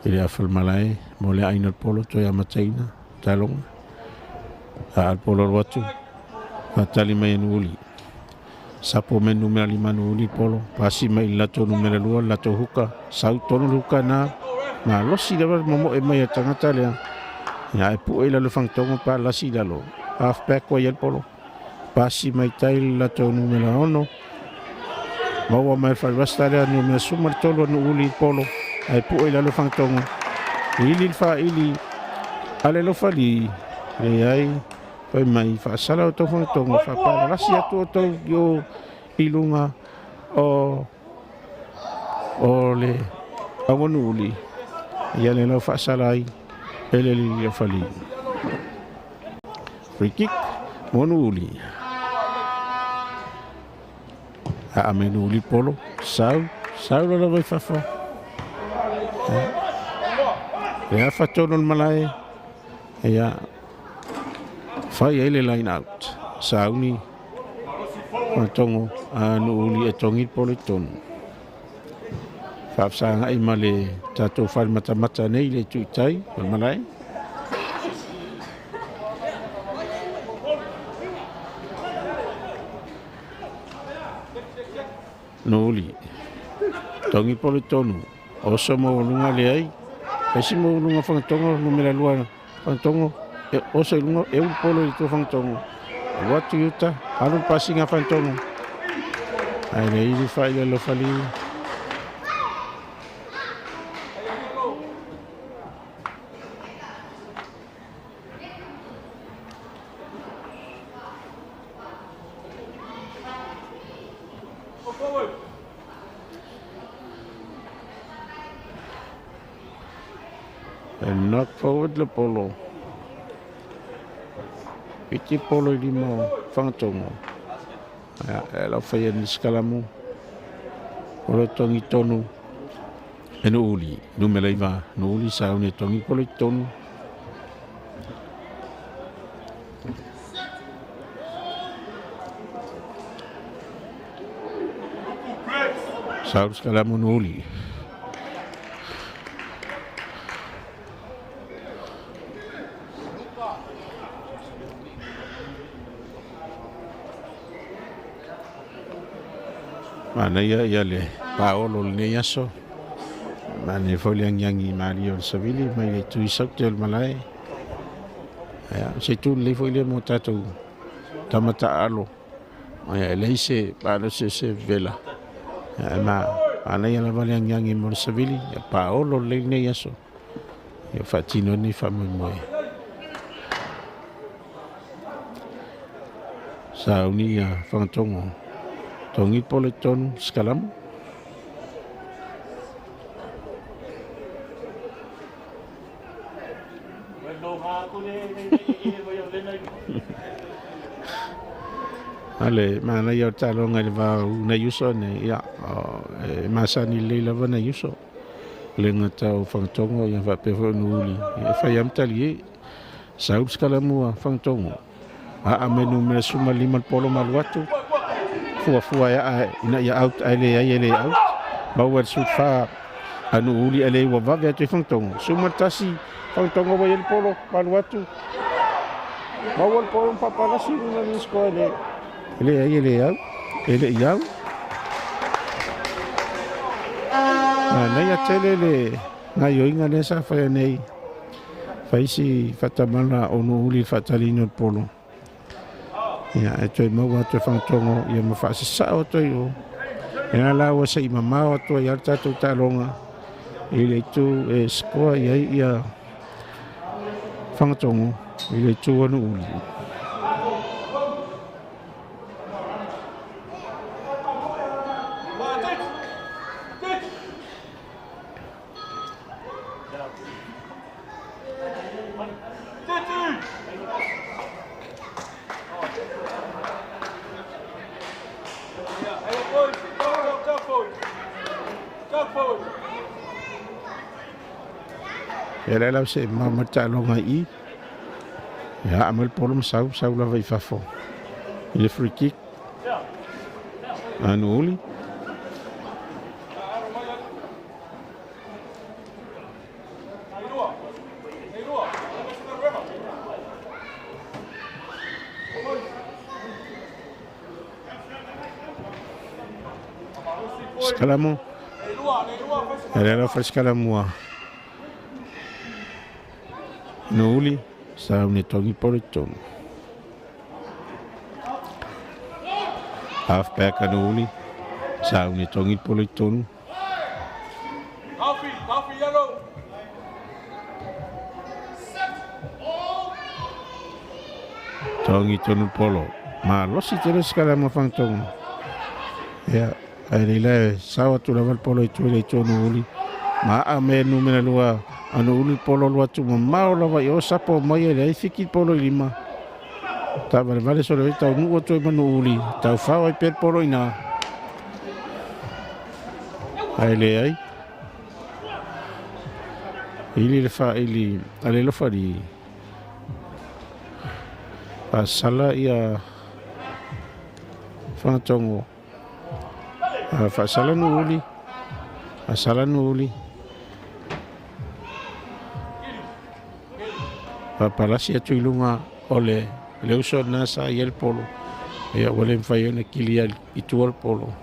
i le afa o le malae mo le aina o le polo toe amataina taaloga. A le polo alu atu faatali mai e Nu'u uli. Sapo mai numera 5 Nu'u uli polo. Pasi mai i le latou numera 2 le latou huka. Sau tonu le huka na. Malosi lava le momoe mai a tagata lea. Ia e pue i lalo Fagatogo pa lasi i lalo. Halfback ua i ai le polo. Pasi mai tai le latou numera 6. Maua mai le falevasta lea numera 13 a Nu'u uli polo. Ae pue i lalo Fagatogo. Ili le faili a le lofali. Leai. Fai mai faasala o tou Fagatogo. Faapalalasi atu o tou i o i luga o le au a Nu'u uli. Ia le lau faasala ai e le alii lofali. Free kick mo Nu'u uli. Aa mai Nu'u uli polo. Sau. Sau la lava i fafo. Le afa tonu o le malae. Ia. Fai ai le line out. Sauni. Fagatogo a Nu'u uli e togi le polo i totonu. Faafesagai ma le tatou falematamata nei le tuitai o le malae. Nu'u uli. Togi polo i totonu. Oso maualuga leai. Faisi mo luga Fagatogo numera 2 Fagatogo e oso i luga e ulu polo i le tua Fagatogo. Alu atu i uta alu le pasiga a Fagatogo. Ae le ili fai le alofa E knock forward le polo. Piti polo i lima o Fagatogo. Ia, e lau whai ni skalamu. O le tongi tonu. E no uli, numera iva, no uli sa une tongi polo i tonu. Saul skalamu no uli. Manaia ia le paolo lenei aso. Manaia foi le agiagi malie o le savili mai le itu i saute o le malae. Ia, se itu lelei foi lea mo tatou tama taalo. Ia, e leai se malosi o se vela. Ia, e ma manaia lava le agiagi mo le savili, ia paolo lelei lenei aso. Ia faatino ai lenei faamoemoe. Sauni ia Fagatogo. Tongi polo i tonu, skalamu. Ale, manaia o le taaloga i le va o nai uso nei, ia, e masani lelei lava nai uso. Le gata o Fagatogo, ia faapea foi o Nuuli. Ia, e fai lava ma talie. Sau le skalamu a Fagatogo. Aa me numera 15 le polo ma alu atu. Fuafua e aa ina ia out ae leai e le out. Maua le 14 a Nuuli ae le ua vave atu i Fagatogo. 11 Fagatogo ua i ai le polo ma alu atu. Maua le polo ma faapalasi i luga le score e le leai e le out. E le i out. Manaia tele le gaioiga lea sa faia nei. Fai si faatamala o Nuuli i le faatalina o le polo. Ia, e toe maua atu e Fagatogo ia ma faasasao atu ai o. Ia la ua se'i mamao atu ai lava le tatou taaloga i le itu e score i ai ia Fagatogo i le itu o Nuuli. Ia lea lau se ma ma taaloga i i. Ia aa mai le polo ma sau, sau lava i fafo. I le free kick. A Nuuli. Skalamu. Ia lea lau fai skalamu a Nuuli. Sa une tongi polo i tonu. Half back a Nuuli. Sa une tongi polo i tonu. Tongi tonu polo. Malosi tele skalamu a Fagatogo. Ia, ae leila e sao atu lava le polo i tua i le itu o Nuuli. Ma aa me numera 2 a Nuuli polo alu atu mamao lava i o sapo mai e leai fiki polo i lima. Ta valevale sole oi tau nuu atu ai ma Nuuli. Tau fao ai pea le polo i nā. Ae leai. Ili le faaili a le alofa li. Faasala ia Fagatogo. Faasala Nuuli. Faasala Nuuli. Faapalasi atu i luga o le uso lena sa i ai le polo. Ia ua le mafai ona kilia i tua le polo.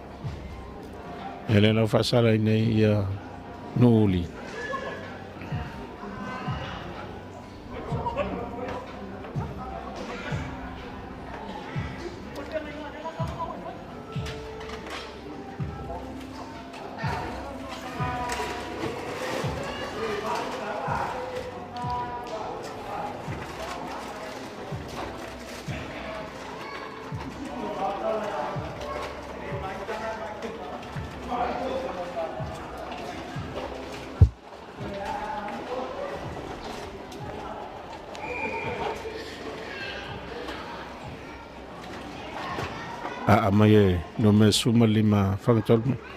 Ia lea lau faasala ai nei ia Nuuli. Aa mai e numera 15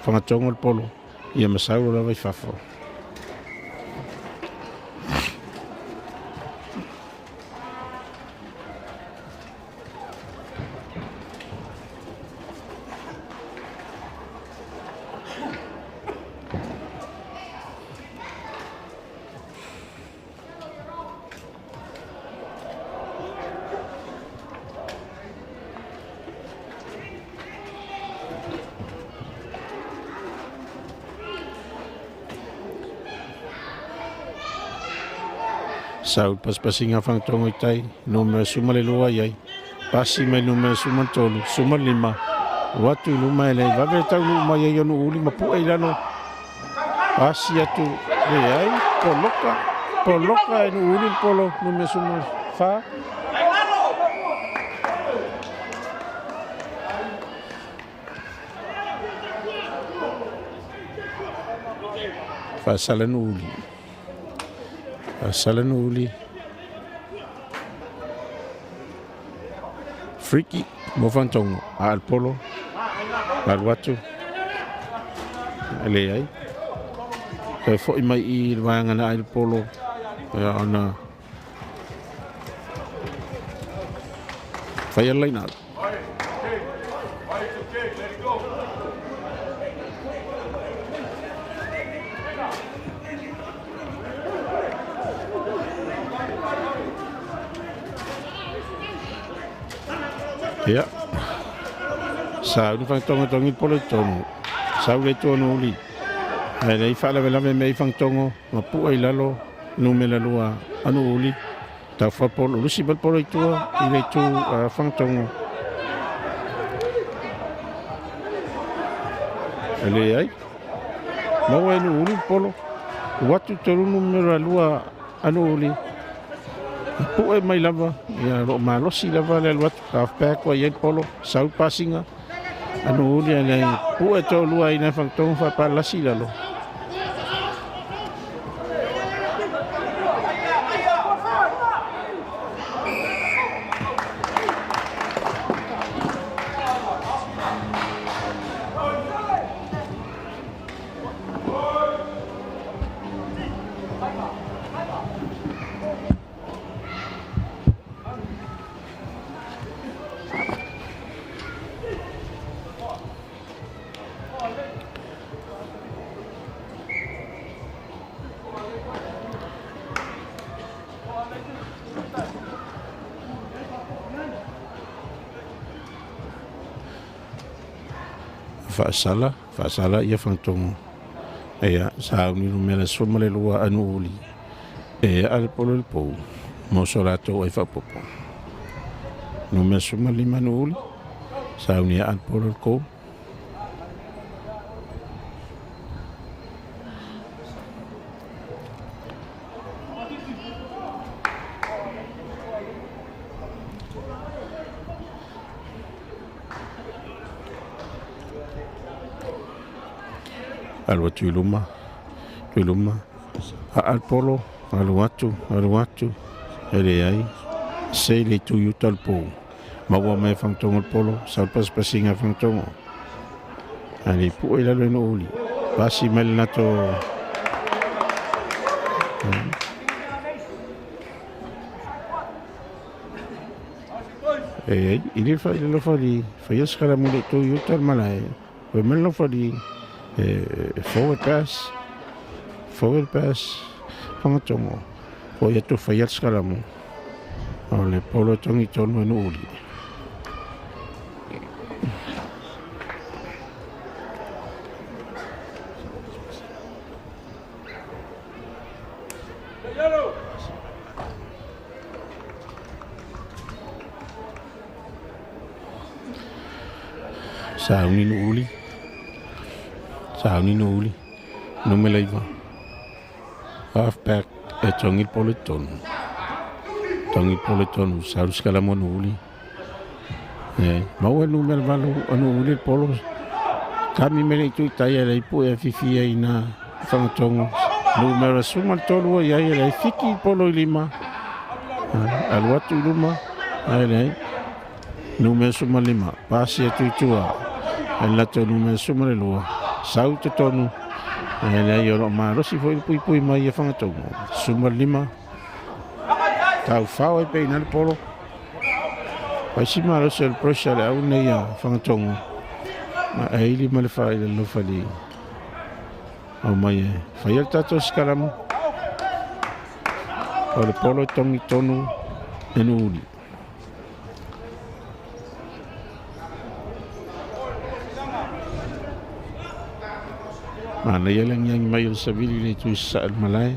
Fagatogo le polo ia ma saulo lava i fafo. Sau pasipasiga Fagatogo i tai numera 12 iai pasi mai numera 13 15 o atu i luma e lei vave taunuu mai ai ona uli ma pu'e i lalo pasi atu leai poloka poloka e nuu uli le polo numera 14. Faasala Nuuuli. Faasala Nuuuli. Friki mo Fagatogo a le polo alu atu e leai toe fo'i mai i le vaega na ai le polo ia ona faia le laina. Ia sa uni Fagatogo togi le polo i totonu sau le itu o Nuuuli ae lei faalavelave mea i Fagatogo ma pu'a i lalo numera 2 a Nuuuli taufa polo lusi mai le polo i tua i le itu a Fagatogo e leai maua e Nuuuli le polo ua atu tolu numera 2 a Nuuuli pu'e mai lava ia loo malosi lava le alu atu half back ua iai le polo sau le pasiga a Nuuuli ae leai pu'e to'alua ai na Fagatogo faapalasi i lalo. Faasala faasala ia Fagatogo ia sauni numera 12 a Nuuuli e aa le polo i le pou mo so latou ai faapopo numera 15 Nuuuli sauni aa le polo i le kou. Alu atu i luma tu i luma aa le polo alu atu alu atu e leai se le itu i uta o le pou maua mai e Fagatogo le polo sau le pasipasiga a Fagatogo ae le i pu'e i lalo e Nuuuli pasi mai le latou e ai i le fai le fali faia se kalamu le itu i uta o le malae fai mai le laufali e forward pass forward pass Fagatogo o ia tu faia le skalamu o le polo e togi tonu e Nuuuli. Sauni Nuuuli sauni Nuuuli numera 9 half back e togi le polo i totonu togi le polo i totonu sau le skalamu a Nuuuli e maua le numera 8 a Nuuuli le polo kami mai le itu i tai e le ipu e fifia i na Fagatogo numera 13 ua iai e le fiki le polo i lima alu atu i luma ae leai Numera 15 pasi atu i tua e le latou numera 12 sau i totonu e leai o loo malosi foi le puipui mai e Fagatogo 15 taufao ai pea i ina le polo. Paisi malosi o le pressure le au nei a Fagatogo ma e ili ma le faailalofa li au mai e faia le tatou sikalamu o le polo e togi tonu e Nuuuli. Manaia le agiagi mai o le savili i le itu i sasae o le malae.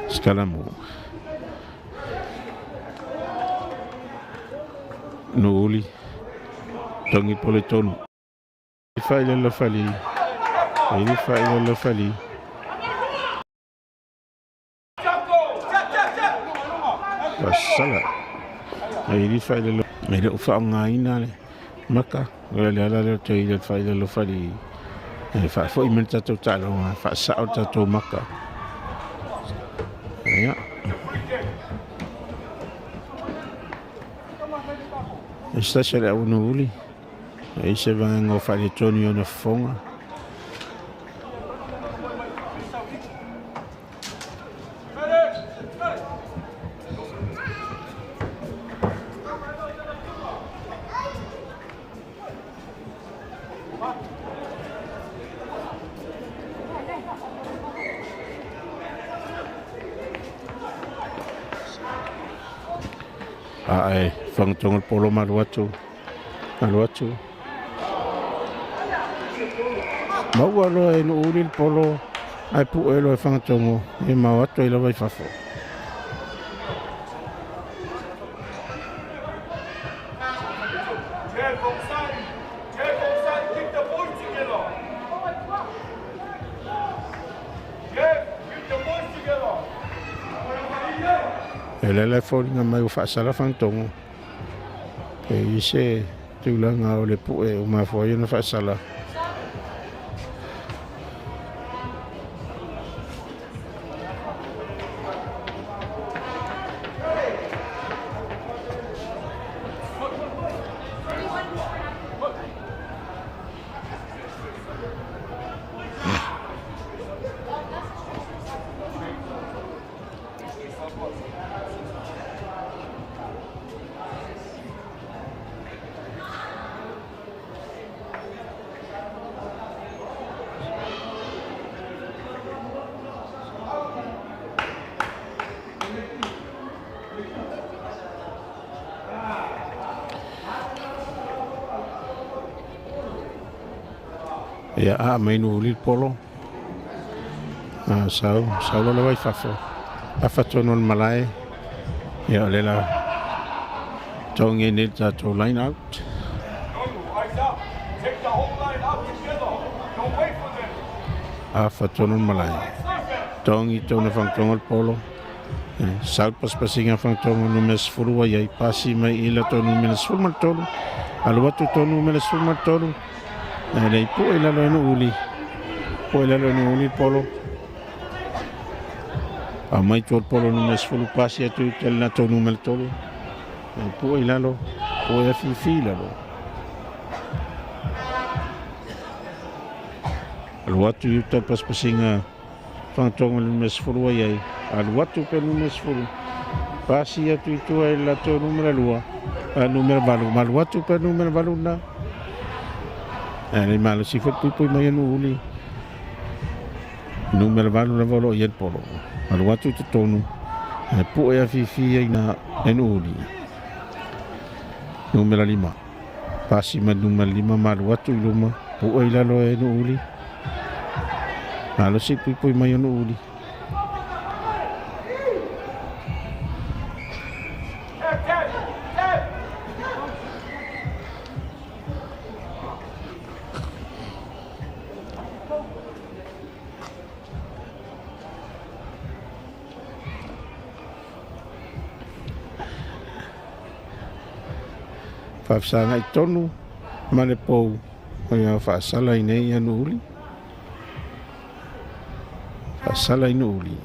Sikalamu. Nuuuli. Togi polo i tonu. Faailelofali. Ili faailelofali. Sala. Ili faailelo. E le o faaaogaina le maka. O le ala lea o toe ili faailelofali. E faafoi mai le tatou taaloga. Faasao le tatou maka. Ia. E se tasi o le au Nuuuli. E i se vaega o faaletonu i ona fofoga. Ae Fagatogo le polo ma alu atu. Alu atu. Maua loa e Nuuuli le polo ae pue loa e Fagatogo e mao atu ai lava i fafo. Jeff offside. Jeff offside. Keep the boys together. Jeff, keep the boys together. E lele foliga mai ua faasala Fagatogo. E i se tulaga o le pue o mafua ai ona faasala. Ia a mai Nuuuli le polo. A sau, sau loa lava i fafo. Afa tonu o le malae. Ia o le la togi ai nei le tatou line out. Nonu, eyes up. Take the whole line up together. Don't wait for them. Afa tonu o le malae. Togi tonu Fagatogo le polo. Sau le pasipasiga Fagatogo numera 10 ua i ai. Pasi mai i la tonu numera 13. Alu atu tonu numera 13. E lei pue i lalo e Nuuuli. Pue i lalo e Nuuuli le polo. A mai tua le polo numera 10 pasi atu i le latou numera 3. E pue i lalo. Pue afifi i lalo. Alu atu i uta le pasipasiga Fagatogo le numera 10 ua i ai. Alu atu pe numera 10. Pasi atu i tua i le latou numera 2. A numera 8. Malu atu pe numera 8 na. E le malosi foi puipui mai e Nuuuli. Numera 8 lava o loo i ai le polo. Alu atu i totonu. E pue afifi ai na e Nuuuli. Numera 5. Pasi mai numera 5 ma alu atu i luma. Pue i lalo e Nuuuli. Malosi puipui mai o Nuuuli. Jeff, Jeff, Jeff. Faafesagai tonu ma le pou ia faasala i nei ia Nuuuli. Faasala i Nuuuli.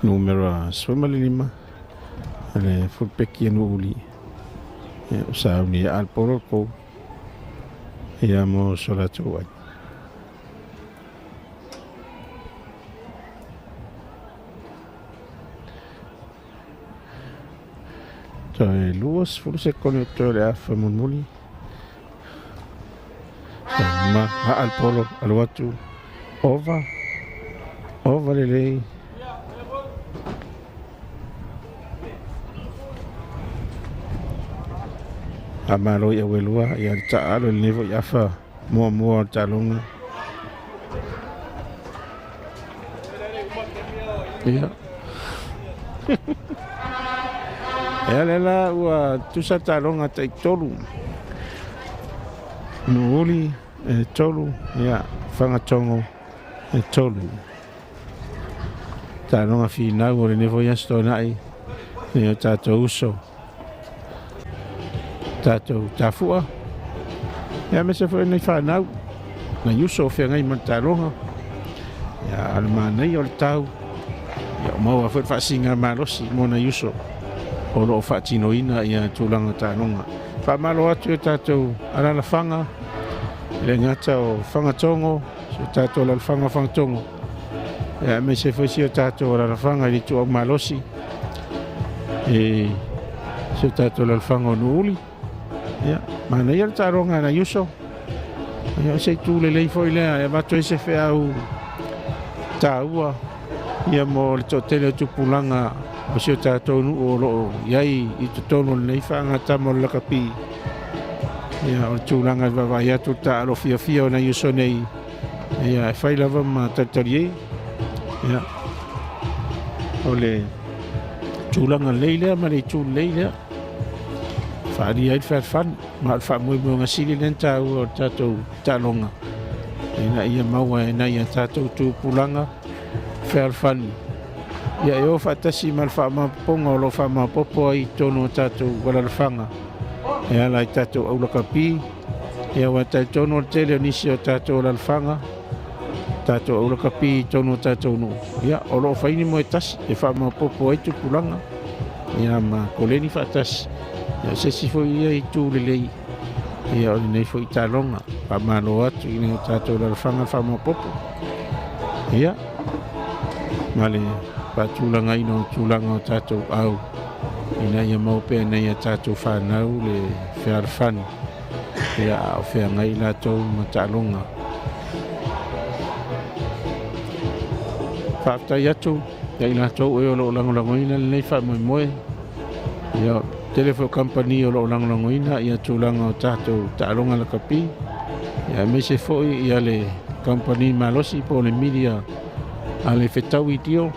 Numera 15 le fulpeki e Nuuuli o sauni e alpolo ko ia mo so latou ai. Toe 20 sekone o toe le afa mulimuli. Ma alpolo alu atu ova ova lelei. A malo ia welua ia le taalo le nevo i afa mua mua o le taaloga. Ia. Ia le la ua tusa taaloga tai tolu. Nuuuli e tolu, ia Fagatogo e tolu. Taaloga finau o le nevo i aso toanai ia o tatou uso. Tatou tafua. Ia aemaise foi nei whanau. Nai uso o whengai ma le taaloga. Ia a le manaia o le tau. Ia o maua foi le faasinga malosi mo nai uso o loo faatinoina ia tulaga taaloga. Faamalo atu e tatou alalafaga i le gata o Fagatogo, si o tatou alalafaga o Fagatogo. Ia aemaise foi si o tatou alalafaga i le ituau malosi e si o tatou alalafaga o Nuuuli. Ia, manaia le taaloga a nai uso. Ia, o se itu lelei foi lea e avatu ai se feau taua ia mo le toatele o tupulaga o si o tatou nuu o loo i ai i totonu o lenei faagatama o le lakapi. Ia, o le tulaga i le vaavaai atu le taalo fiafia o nai uso nei, ia e fai lava ma talitali ai. Ia, o le tulaga lelei lea ma le itu lelei lea. Faaalia ai le fealofani ma o le faamoemoega sili lea na taua o le tatou taaloga ina ia maua e nai a tatou tupulaga fealofani. Ia e o faatasi ma le faamaopoopoga o lo o faamaopoopo ai i totonu o tatou alalafaga e ala i tatou aulakapi. Ia ua talitonu o le tele o nisi o tatou alalafaga tatou aulakapi i totonu o tatou nuu, ia o lo o fai ni moe tasi e faamaopoopo ai tupulaga ia ma koleni faatasi. Ia o se isi foi ia itu lelei ia o lenei foi taaloga. Faamalo atu i nai o tatou alalafaga le faamaopoopo ia ma le faatulagaina o tulaga o tatou au ina ia maua pea e nai a tatou whanau le fealofani ia a o feagai latou ma taaloga. Faafetai atu ia i latou e o loo lagolagoina lenei faamoemoe. Ia tele foi o kamupani o loo lagolagoina ia tulaga o tatou taaloga lakapi. Ia aemaise foi ia le kamupani malosi po o le media a le fetaui dio.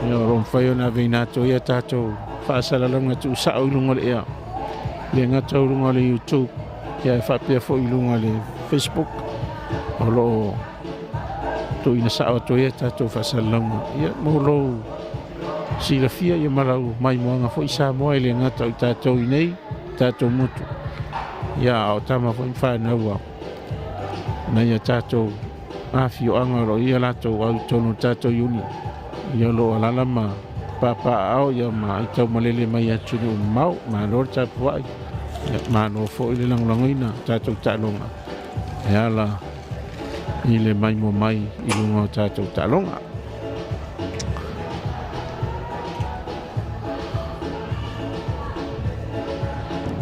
Ia o loo mafai ona aveina atu ai ia tatou faasalalauga tuusao i luga o le ea. Le gata i luga o le YouTube, ia e faapea foi i luga o le Facebook o loo tuuina sao atu ai ia tatou faasalalauga. Ia mo lou silafia ia ma lau maimoaga foi Samoa e le gata o i tatou i nei tatou motu. Ia a o tama foi ma whanau a nai a tatou afioaga o loo ia latou au i totonu o le tatou uni. Ia o loo alala ma papaao ia ma aitau malele mai atunuu mamao. Malo le tapuai, ia malo foi le lagolagoina o tatou taaloga e ala I le maimoa mai i luga o tatou taaloga.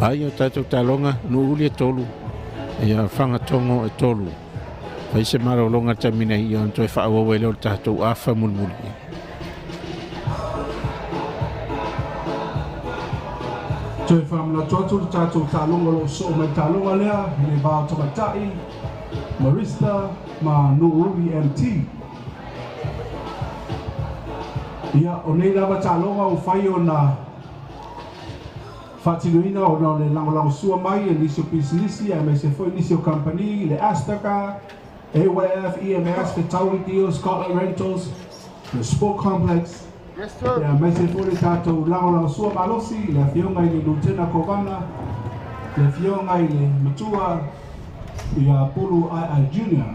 Ai o tatou taaloga Nuuuli e 3, ia Fagatogo e 3. Fai se malologa taimi nei ia ona toe faaauau ai lea o le tatou afa mulimuli. Toe faamanatu atu le tatou taaloga o loo soo mai taaloga lea i le va o tamaitai Marista ma Nuuuli MT. Ia o nei lava taaloga ua fai ona faatinoina ona o le lagolagosua mai e nisi o pisinisi aemaise foi nisi o kamupani le Astaka, AYF, EMS, Fetaui Deals, Scotland Rentals, le Sport Complex. Ia aemaise foi le tatou lagolagosua malosi le afioga i le Lutena Kovana, le afioga i le matua ia Pulu II Junior.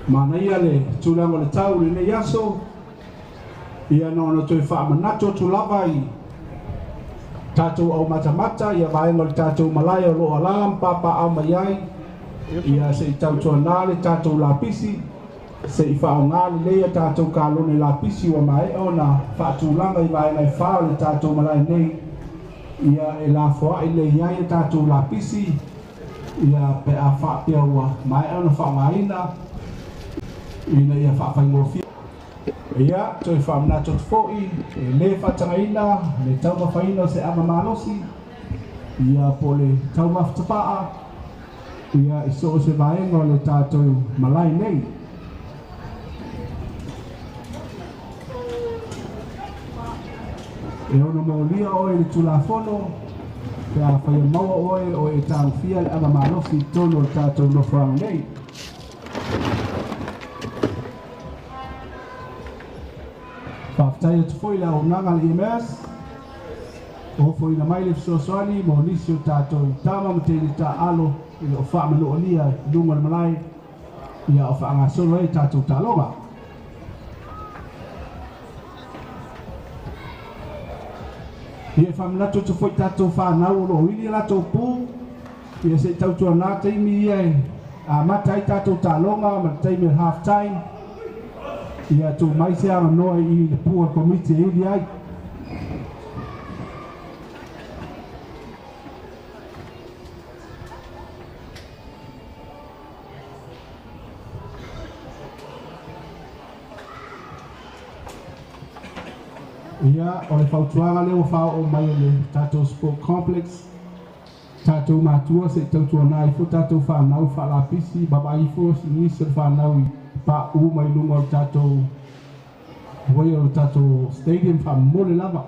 Manaia le tulaga o le tau lenei aso, ia na ona toe faamanatu atu lava i tatou aumatamata ia vaega o le tatou malae o loo alaga ma papaau mai ai, ia se i tautuana le tatou lapisi, se i faaaoga lelei a tatou kalone lapisi ua maea ona faatulaga i vaega e 4 o le tatou malae nei, ia e lafoai lelei ai a tatou lapisi, ia pe a faapea ua maea ona faaaogaina ina ia faafaigofie. Ia toe faamanatu atu foi e lē faatagaina le taumafaina o se ava malosi, ia po o le taumafatapaa, ia i so o se vaega o le tatou malae nei. E ono molia oe le Tulafono pe a faia maua oe o e taofia le ava malosi i totonu o le tatou nofoaga nei. Faafetai atu foi le auaunaga a le EMS, o ofoina mai le fesoasoani mo nisi o tatou tama ma teine taaalo i loo faamanualia i luga o le malae, ia o faagasolo ai tatou taaloga. Ia e faamanatu atu foi tatou whanau o loo ili latou pū, ia se i tautuana taimi ia e amata ai tatou taaloga ma le taimi o le half time, ia tuu mai se aganoa i le pū a le komiti e ili ai. Ia o le fautuaga lea ua faaoo mai e le tatou sport complex, tatou matua se i tautuana ifo tatou whanau faalapisi vavaai ifo nisi o le whanau i paʻu mai luga o le tatou voi o le tatou stadium faamomole lava.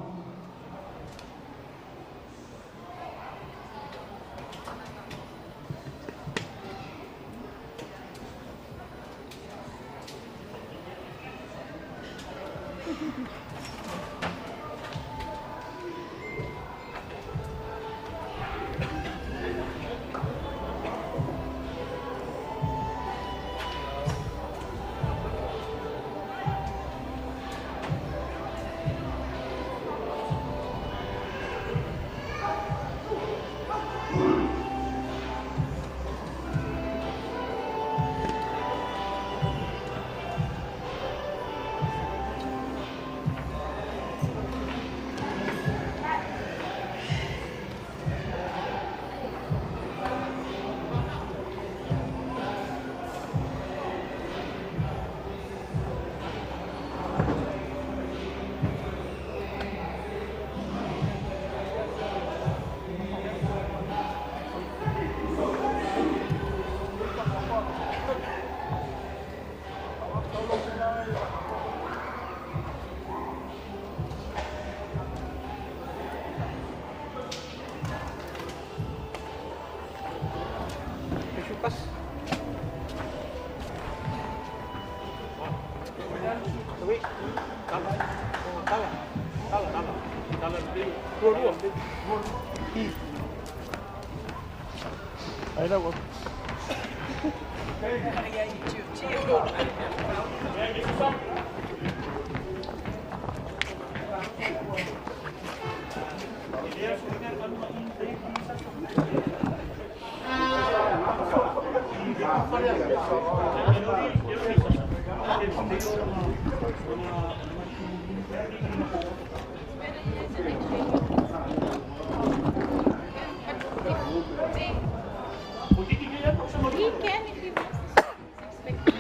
He can if he wants to. He's expecting.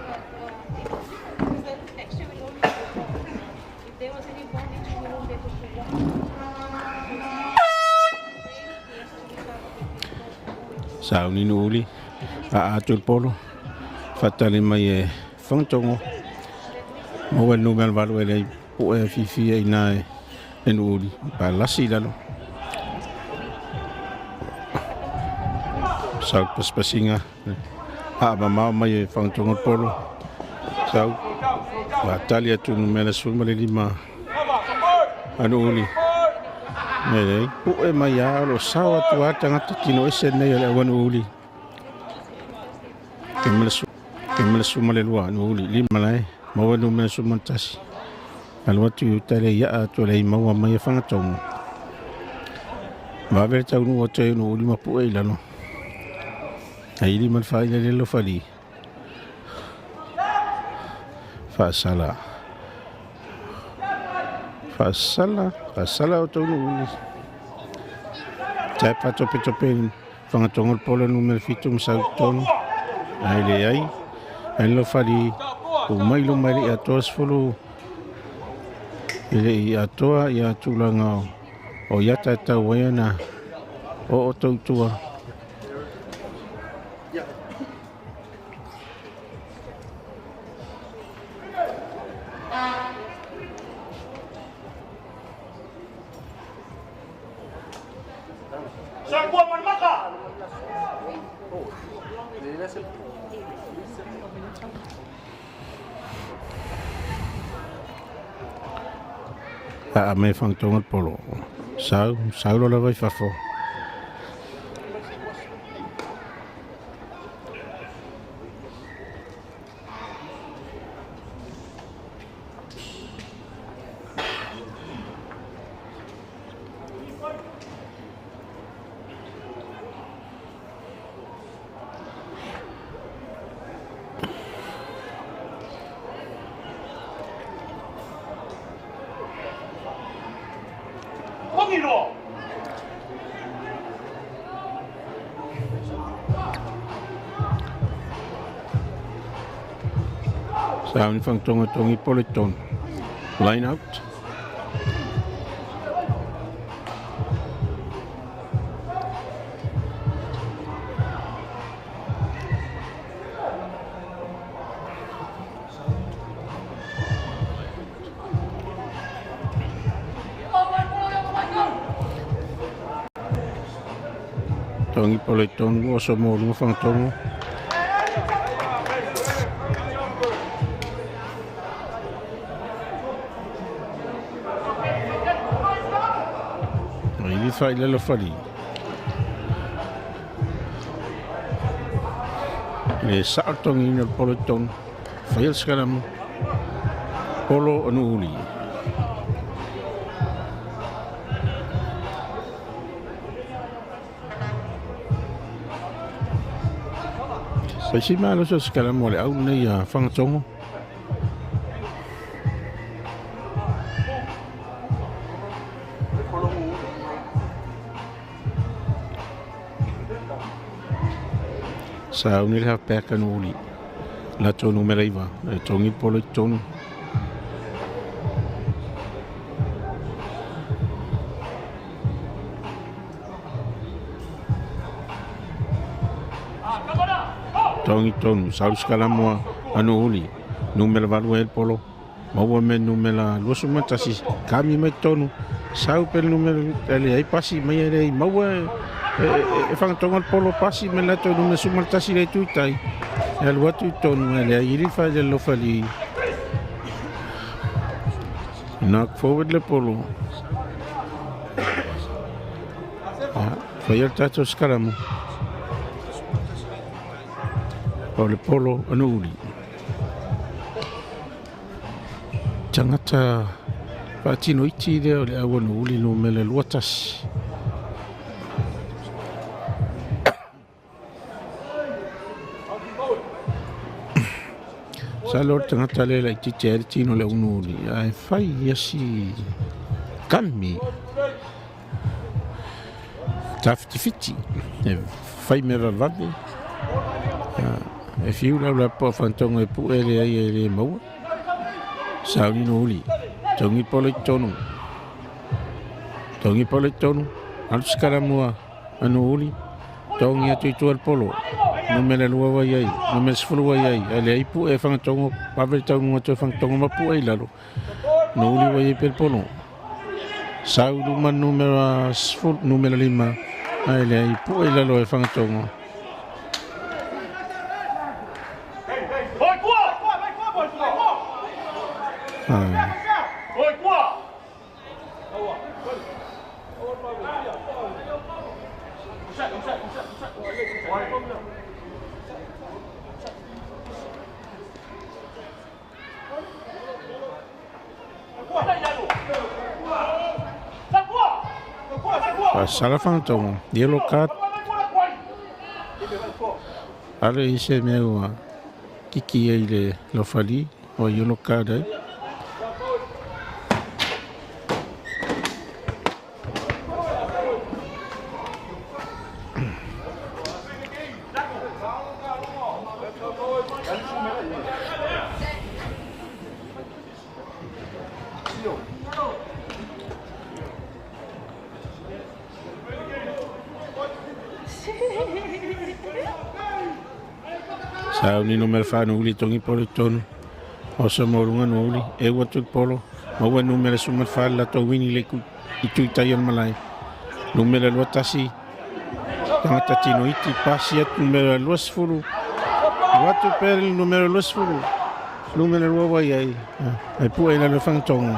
But, because the texture will only go down. If there was any bondage, we won't be able to walk. Sauni Nu'uli a atu le polo faatali mai e Fagatogo maua le numera 8 e leai pu'e fifia ina e e Nu'uli palasi i lalo sau pasipasiga aamamao mai e Fagatogo le polo sau faatali atu numera 15 a Nu'uli e leai pu'e mai a o lo sao atu a tagata tino ese nei o le auanu'uli ke mala su ma le lua Nu'uli lima lae maua numera 11 alu atu i uta le ia'a atu le maua mai e Fagatogo vave le taunuu atu ai Nu'uli ma pu'e i lalo ai lima le faaila le lofali faasala faasala faasala o taunu'uli tae patopetope Fagatogo le polo numera 7 ma sau tonu ai leai ai lofali o mai lo mai le atoa sefulu e le'i atoa ia tulaga o ia tatau ai ona oo tautua. A me Fagatogo le polo sau sau lo lava i fafo. Sauni Fagatogo tongi polo i tonu. Line out. Tongi polo i tonu, oso mo lunga Fagatogo. Ai fa ile lo fali. Le sa tongi no polo tonu. Fail skalam polo o Nu'uli. Faisi malo so skalam mo le au nei a Fagatogo. Sauni le halfback a Nu'uli. La tonu numera 9, e tongi polo i tonu. Tongi tonu, sau skalamoa a Nu'uli. Numera 8 e le polo. Maua me numera 21, kami mai tonu. Sau pe numera ele ai pasi mai ele ai maua e Fagatogo le polo pasi me latou numera 11 le tuitai. E alu atu i tonu e le ai ili fa le lofali. Knock forward le polo. Faia le tatou skalamu. O le polo a Nuuuli. Tagata faatino iti lea o le au a Nuuuli numera 21. Sa lo le tagata lea laitiiti ai le tino o le aunuuli ae fai ia si kami tafitifiti e fai mea vavave e fiu lau lapoa fagatogo e pu'e leai e lē maua sauni Nuuuli togi polo i totonu togi polo i totonu alu sikalamua a Nuuuli togi atu i tua le polo numera 2 ua iai numera 10 ua iai ae leai pu'e e fagatogo vave le taunuga atu e fagatogo ma pu'e i lalo Nuuuli ua iai pea le polo sau i luma numera 10 numera 5 ae leai pu'e i lalo e fagatogo. Faasala fagatogo yellow card ale i se mea ua kiki ai le lofali o yellow card ai. Sauni numera 4 Nuuuli togi polo i totonu oso maualuga Nuuuli e ua atu le polo maua numera 14 latou wini le i tuitai o le malae numera 21 tagata tino iti pasi atu numera 20 ua atu pea le numera 20 numera 2 ua iai ae pu'e i lalo e fagatogo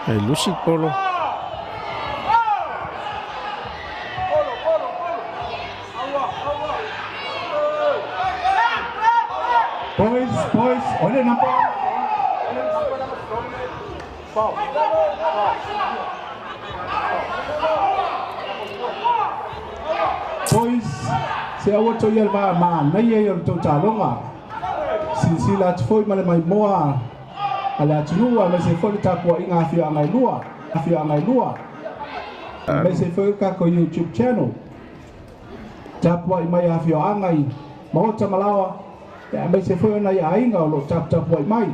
ae lusi le polo. Boys, boys, o le number. Boys, se aua tou ia le va manaia ia o le tou taloga. Silasila atu foi ma le maimoa a le atunuu aemaise foi le tapuaiga afioaga e lua, afioaga e lua. Aemaise foi o le tatou YouTube channel. Tapuai mai afioaga i maota ma laoa, aemaise foi o nai aiga o loo taputapuai mai.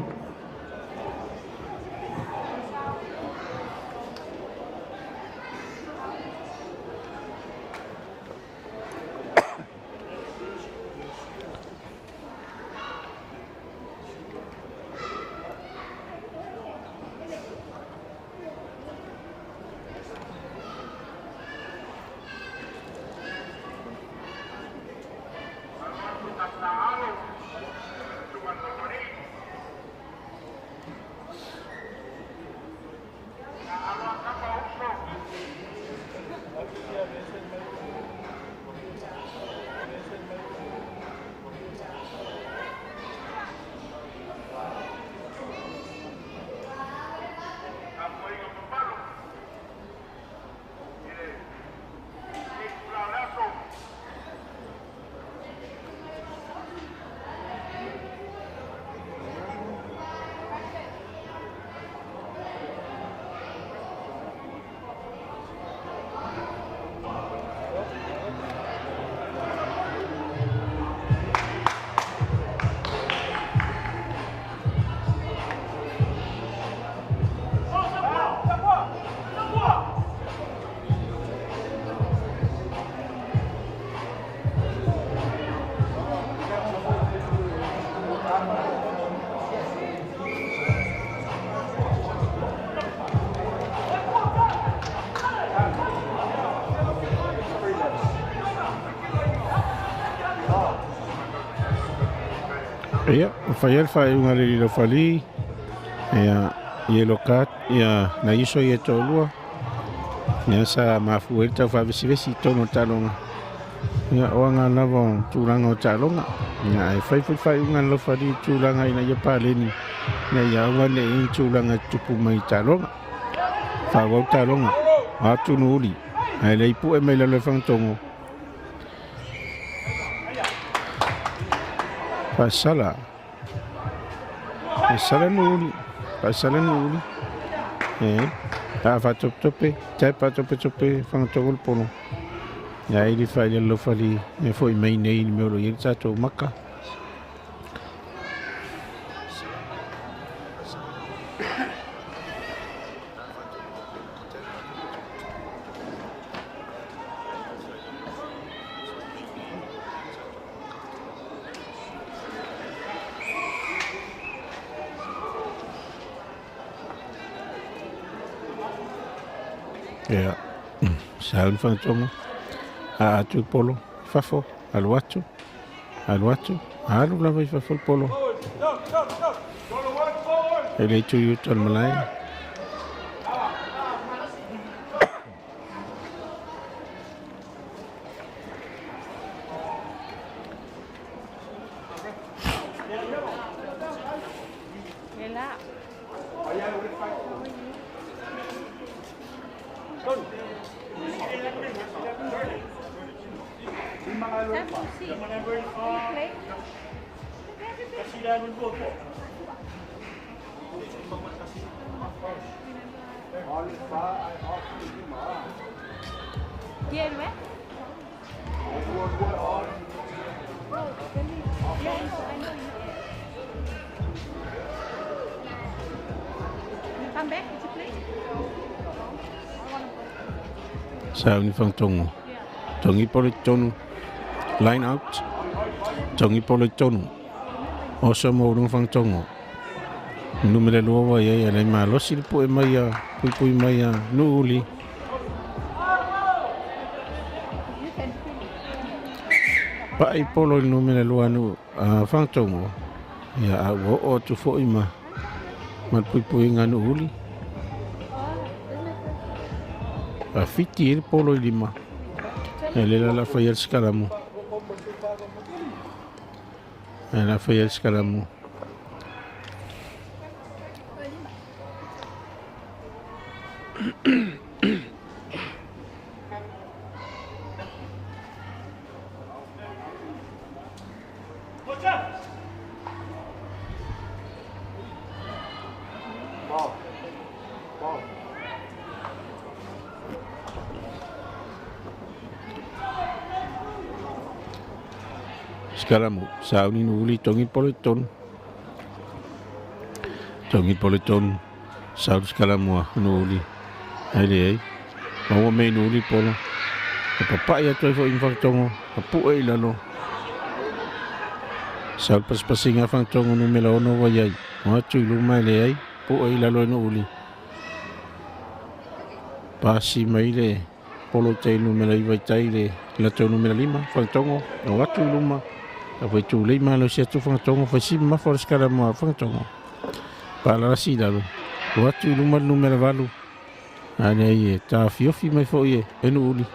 Ia, ua fai ai le faaiuga a le Lilofalī, ia, yellow card, ia, nai uso ia e toalua, lea sa mafua ai le taufaavesivesi i totonu o le taaloga. Ia o anga lava o tulaga o taaloga. Ia ae fai foi faaiuga a le laufali i tulaga ina ia paleni ina ia aua ne i tulaga e tutupu mai i taaloga. Faaauau taaloga. O atu Nuuuli. Ae le i pue mai lalo e Fagatogo. Faasala. Faasala Nuuuli. Faasala Nuuuli. E. A faatopetope, tap faatopetope Fagatogo le polo. Ia e le fai le laufali e foi mai nei i le mea o lo o i ai le tatou maka. Ia, sa le Fagatogo. A atu le polo, fafo, alu atu, alu atu, alu lava i fafo le polo. E le itu i uta o le malae. Sauni Fagatogo. Togi polo i totonu. Line out. Togi polo i totonu. Oso mo ulunga Fagatogo. Numera 2 ua i ai alai malosi le pue mai a puipui mai a Nuuli. Pa'i polo i le numera 2 nu a Fagatogo. Ia a ua oo atu foi ma ma le puipuiga a Nuuli. Fiti ai le polo i lima. E le la la fai ai le sikalamu. E la fai ai le sikalamu. Sikalamu, sauni Nuuli, togi polo i totonu. Togi polo i totonu. Sau le sikalamu a Nuuli. Ai leai. Maua mea i Nuuli polo. E papa'i atu ai fo'i ma Fagatogo, papu'e i lalo. Sau le pasipasiga a Fagatogo numera 6 ua i ai. O atu i luma e leai, pu'e i lalo e Nuuli. Pasi mai le polo i tai numera 9 i tai le latou numera 5, Fagatogo, o atu i luma. A fai tulei malosi atu Fagatogo, fai si mamafa o le sikalamu a Fagatogo. Paalalasi i lalo, o atu i luma le numera 8. A leai e taofiofi mai foi e Nuuli.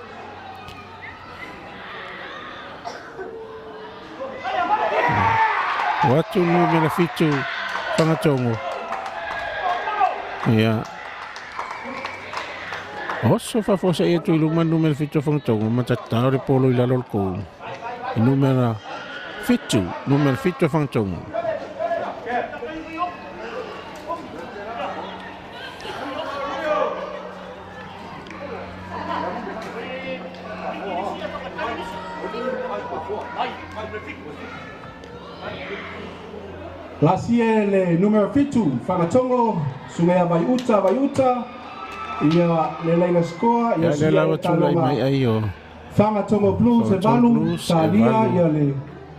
O atu le numera 7 Fagatogo. Ia. Oso faafuasai atu i luma le numera 7 o Fagatogo, ma tatao le polo i lalo o le kou. Numera 7, numera 7 o Fagatogo. Lasia le numera 7 Fagatogo, Sugea Vaiuta Vaiuta, ia le laina scoa, ia Ia le sia lava le tulai taaloga mai ai o Fagatogo Blues e Fagatogo 8, Blues e talia 8. ia le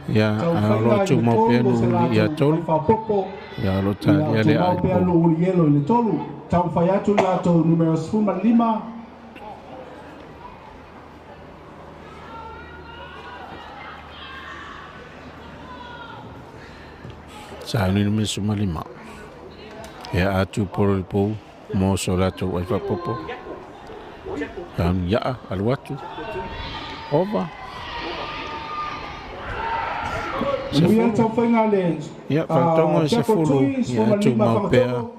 Ia a o lo taufaiga i le tumau pea 3 mo se Nuuli ia latou 3. faifaopoopo, Ia o lo ia talia le tumau ai pea polo. Nuuli Yellow i le 3. Taumafai atu le latou numera 15. Sauni numera 15. Ia atu polo i le pou mo so latou ai faapopo. Sauni iaa alu atu. Ova. Manuia le taumafaiga a le Ia, Fagatogo e Tiapo 10, Tui, ia 15 tumau pea. Fagatogo.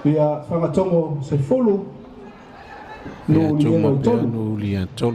Ia, Fagatogo 10, Ia Nu'u Lielo tumau e pea 3. Nu'u ia 3.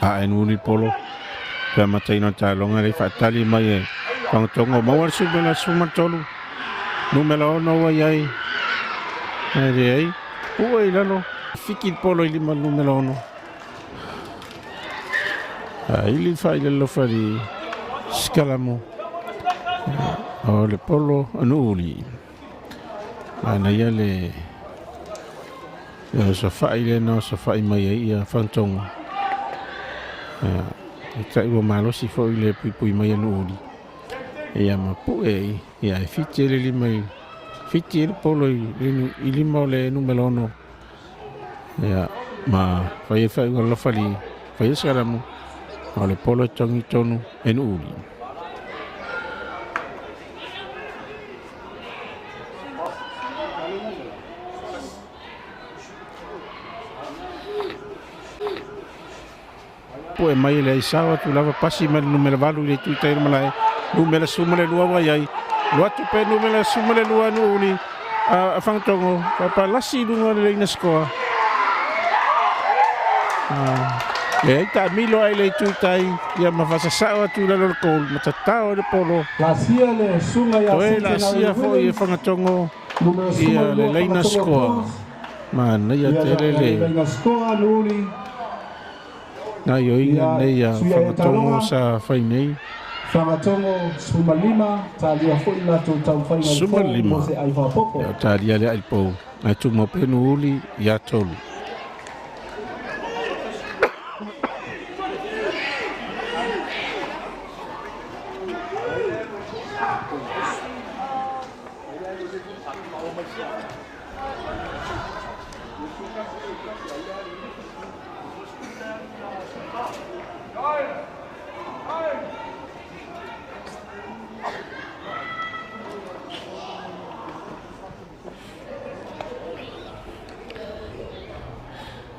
A e nuli polo pe mataina taaloga le faatali mai e Fagatogo maua le sumela 13 numera 6 ua iai ae leai pua i lalo fiki le polo i lima le numera 6 a ili le faailalofa li sikalamu o le polo Nu'uuli manaia le sofa'i lena o sofa'i mai ai ia Fagatogo e ta'i ua malosi fo'i le puipui mai a Nu'uuli ia ma pu'e ai ia e fiti e le lima i fiti e le polo i lima o le numera 6 ia ma fai e fa'aiuga alofa li fai e sikalamu o le polo e togi tonu e Nu'uuli. Pu'e mai le aisao atu lava pasi mai le numera 8 i le tuitai le malae numera 12 ua iai lo atu pe numera 12 Nu'uuli a Fagatogo papalasi i luga o le leina skoa le ai taamilo ai le itutai ia ma fasasa'o atu i lalo le goal ma tatao i le polo Lasia le suga ia toe Centenary la'asia fo'i e Williams, Fagatogo numera ia le 12 laina Fagatogo skoa Blues. manaia Ia tele le le laina skoa Nu'uuli. na ioiga Ia nei a Suia ia Fagatogo Taloga. sa fai nei Fagatogo 15, talia fo'i latou taumafaiga i le fou 15 mo se ai faapopo. Ia o talia le ai pou ae tumau pea Nu'uuli ia 3.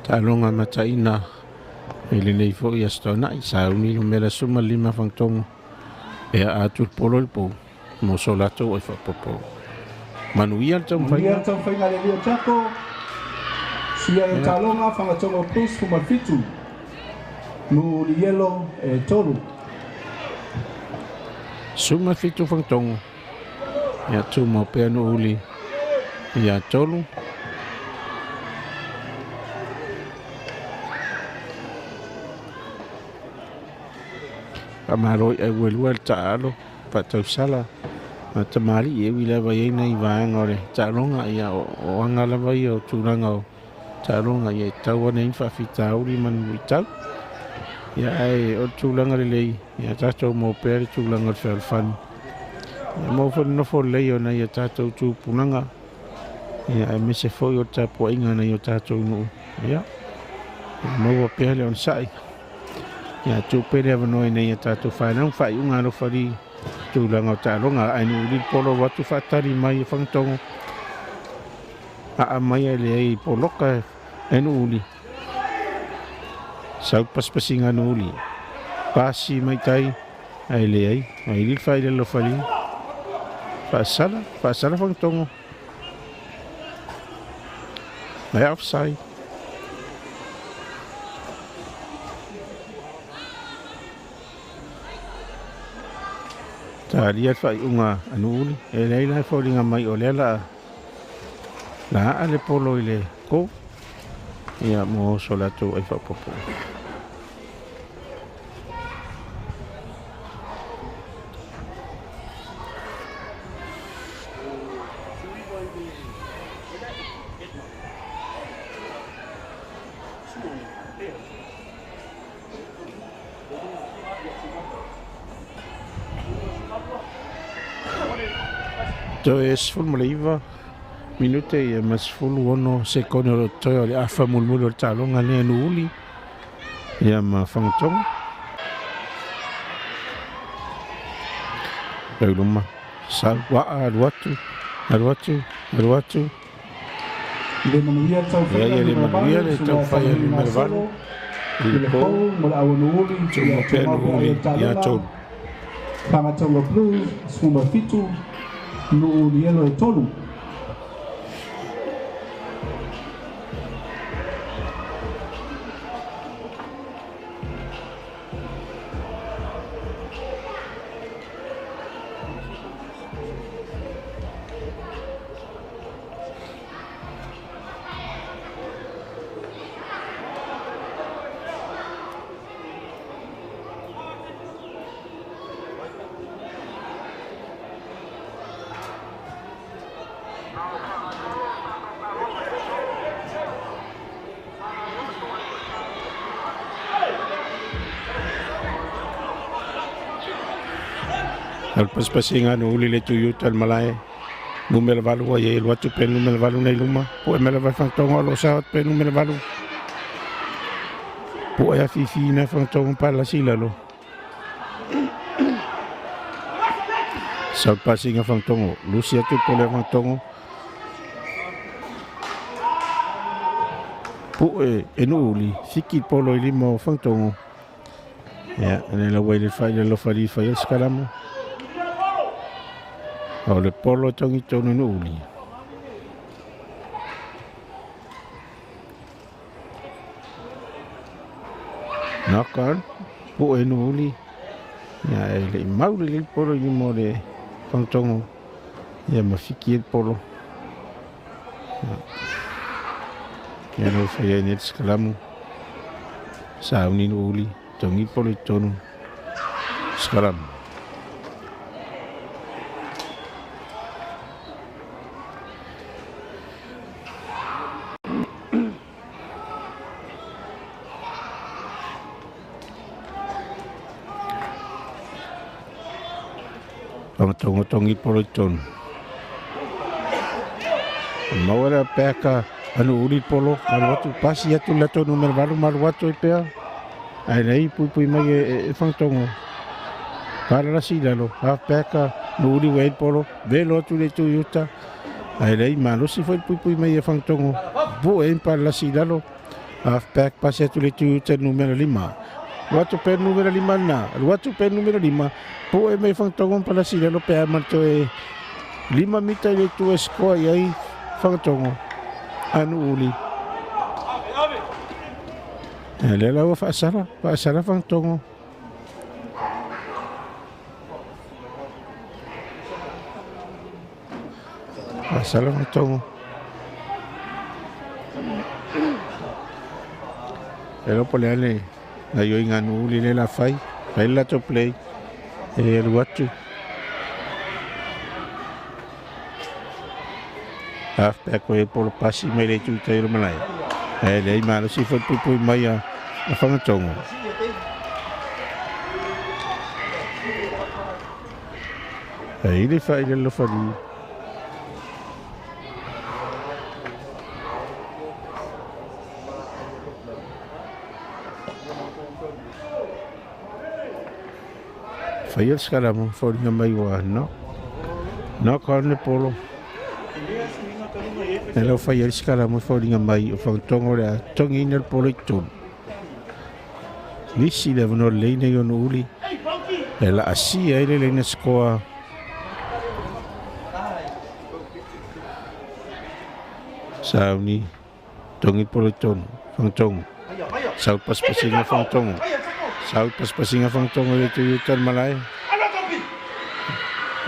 Taaloga mataina i lenei fo'i aso taona'i sauni lumela 15 Fagatogo e aa atu le polo i le pou mo so latou ai faapopo manuia le Manuia taumafaiga le taumafaiga a le Lio Tiapo. Suia ia ia Taloga, Fagatogo Blues 17, Nu'uuli Yellow e 3. 17 Fagatogo ia tumau pea Nu'uuli ia 3. Faamalo i auelua le taalo faatausala ma tamali'i e ui lava iai nai vaega o le taaloga ia o aga lava ia o tulaga o taaloga ia e tau ana ai faafitauli ma le muitau ia ae o le tulaga lelei ia tatou maua pea le tulaga o le fealofani ia maua foi le nofo lelei o nai a tatou tupulaga ia aemaise foi o le tapua'iga nai o tatou nu'u ia maua pea le onosa'i ia tupe le avanoa ina ia tatou fanau faaiuga alofali tulaga o taaloga ae Nu'uuli le polo ua atu faatali mai e Fagatogo aa mai ai leai poloka e Nu'uuli sau pasipasiga Nu'uuli pasi mai tai ae leai ae ili le faailelofali faasala faasala Fagatogo ae offside. Talia le faaiuga a Nuuuli, e leai la e foliga mai o lea la la aa le polo i le ko ia mo so latou ai faaopoopo. Toe 19 minute ia ma 16 sekone o lo toe o le afa mulimuli o le taaloga lea Nuuuli ia ma Fagatogo. Lau luma, sau, waa, alu atu, alu atu, alu atu. Le manuia le taufai Ia, ia, le manuia le taufai a numera 8. I le pou mo le auanuuli Tumau pea Nuuuli ia tolu. Fagatogo Blues 17, Nuuuli Yellow e 3. O le pasipasiga Nuuuli le Toyota le malae numera 8 ua i ai alu atu pe numera 8 nei luma pu'e mai lava e Fagatogo o lo o sao atu pe numera 8 pu'e afifi ina Fagatogo palasi i lalo. Sau le pasiga Fagatogo lusi atu le pole a Fagatogo pu'e e Nuuuli fiki le polo i lima o Fagatogo. Ia, le lau ai le fai le alofa li fai o le sikalamo. O le polo tongi tonu Nuuuli. Knock on, pu'e Nuuuli. Ia, e le i mau le le polo i lima o le Fagatogo. Ia, ma fiki ai le polo. Ia, lau fai ai nei le sikalamo. Sauni Nuuuli, tongi polo i tonu. Sikalamo. Fagatogo tongi polo i tonu. Maua le peka a Nuuuli polo, alu atu pasi atu le latou numera 8 ma alu atu ai pea. Ae leai puipui mai e Fagatogo. Palalasi i lalo, half back a Nuuuli ua i ai le polo, velo atu le itu i uta. Ae leai malosi foi le puipui mai e Fagatogo. Pu'e ai ma palalasi i lalo. Half back pasi atu le itu i uta i le numera 5. Alu atu pea le numera 5 lena. Alu atu pea le numera 5. Pu'e mai Fagatogo ma palasi i lalo pe a ma le toe 5 mita i le itu e sikoa i ai Fagatogo a Nuuuli. Ia lea la ua faasala, faasala Fagatogo. Faasala Fagatogo. E iloa po o le a le gaioiga a Nuuuli lea o le a fai. Fai le latou play e alu atu. Half back o polo pasi mai le itu i tai o le malae. Ae leai malosi foi le puipui mai a Fagatogo. E i le fai le lofali. Faia le sikalamo, foliga mai ua no. Knock on le polo. E lau faia le sikalamo, foliga mai o Fagatogo o le a togiina le polo i totonu. Nisi le avanoa lelei nei o Nuuuli e laasia ai le laina sikoa. Sauni, togi le polo i totonu, Fagatogo. Sau le pasipasiga Fagatogo. Sau le pasipasiga Fagatogo i le itu i uta o le malae.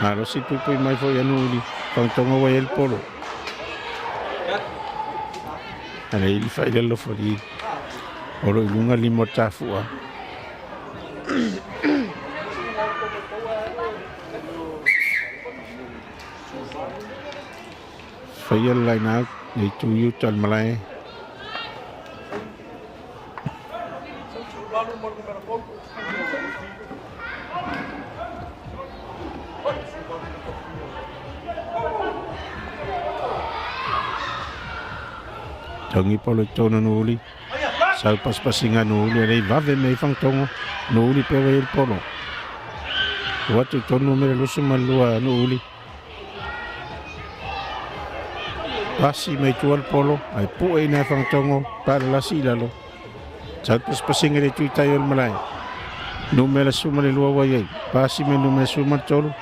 Malosi puipui mai fo'i a Nu'uuli Fagatogo ua i ai le polo. Ale ili fa'i le alofa o lo i luga lima o le tafu'a. Faia le line out le itu i uta o le malae. Togi polo i tonu Nu'uuli. Sau pasipasiga Nu'uuli e lei vave mea i Fagatogo. Nu'uuli pea ua i ai le polo. Ua atu i tonu numera 22 Nu'uuli. Pasi mai tua le polo, ae pu'e i ina e Fagatogo, palalasi i lalo. Sau pasipasiga i le itu i tai o le malae. Numera 12 ua i ai. Pasi mai numera 13.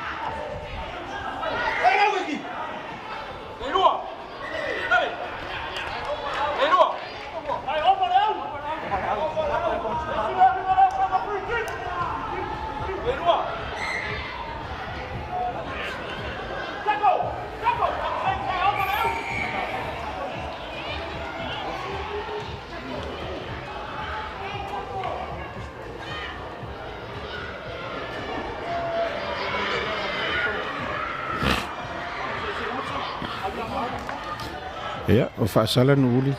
Ia, o faasala Nu'uuli.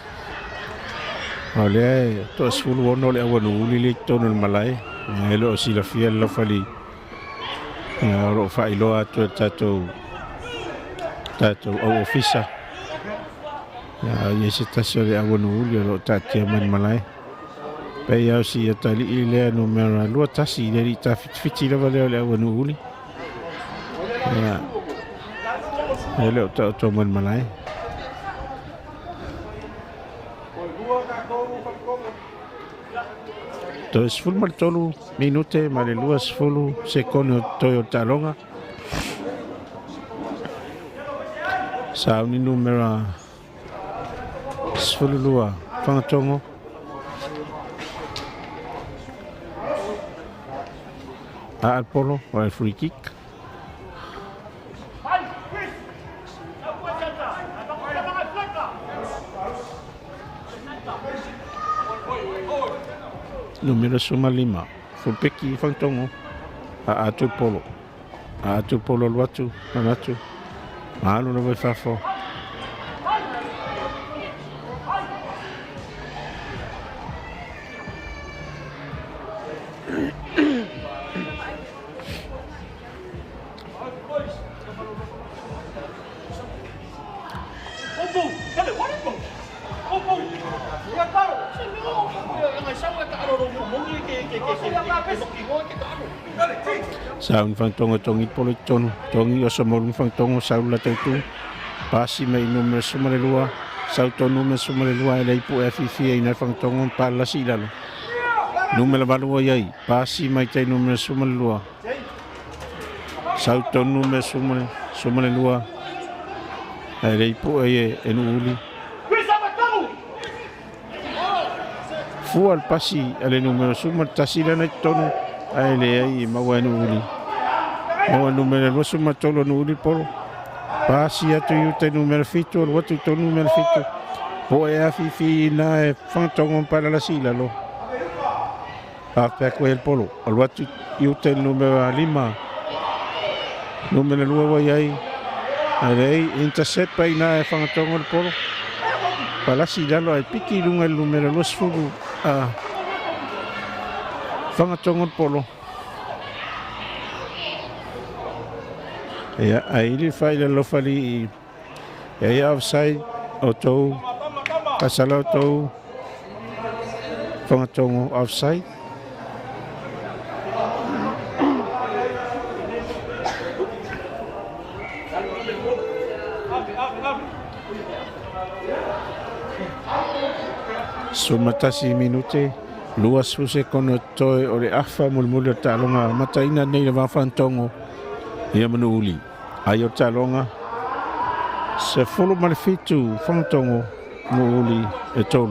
O lea e toa-16 le aua Nu'uuli lea i totonu o le malae. E le o silafia le laufali. O lo o faailoa atu e le tatou tatou au ofisa. Ia, i se tasi o le aua Nu'uuli o lo o taatia mai le malae. Pei au si atalii lea numera 21 le alii tafitifiti lava lea o le aua Nu'uuli. Ia, e le o taoto mai le malae. Toe 13 minute ma le 20 sekone o toe o taaloga. Sauni numera 12 Fagatogo. A polo o le free kick. Numera 15 Fulpeki Fagatogo. A atu le polo. A atu le polo alu atu, manatu. Malu lava i fafo. Sauni Fagatogo togi polo i totonu. Togi oso mauluga Fagatogo sau le latou tu. Pasi mai numera 12. Sau tonu numera 12 e lei pu'e afifi ai na Fagatogo ma palalasi i lalo. Numera 8 ua i ai. Pasi mai tai numera 12. Sau tonu numera 12 ae lei pu'e ai e Nu'uuli. Fua le pasi a le numera 11 lana i totonu ae leai e maua e Nu'uuli. Maua numera 23 Nu'uuli polo. Pasi atu i uta i numera 7, alu atu i tonu numera 7. Po e afifi i na e Fagatogo ma palalasi i lalo. Afea koe le polo. Alu atu i uta i numera 5. Numera 2 ua i ai. Ae leai, intercept ai na e Fagatogo le polo. Palasi i lalo ae piki i luga i le numera 20 a Fagatogo le polo. Ia, ae ili fai le alofali i ia ia offside o tou kasala o tou Fagatogo offside. 11 minute, 20 sekono toe o le afa mulimuli o le taaloga mataina nei le va Fagatogo ia ma Nu'uuli. Ai o le taaloga 17 Fagatogo Nu'uuli e 3.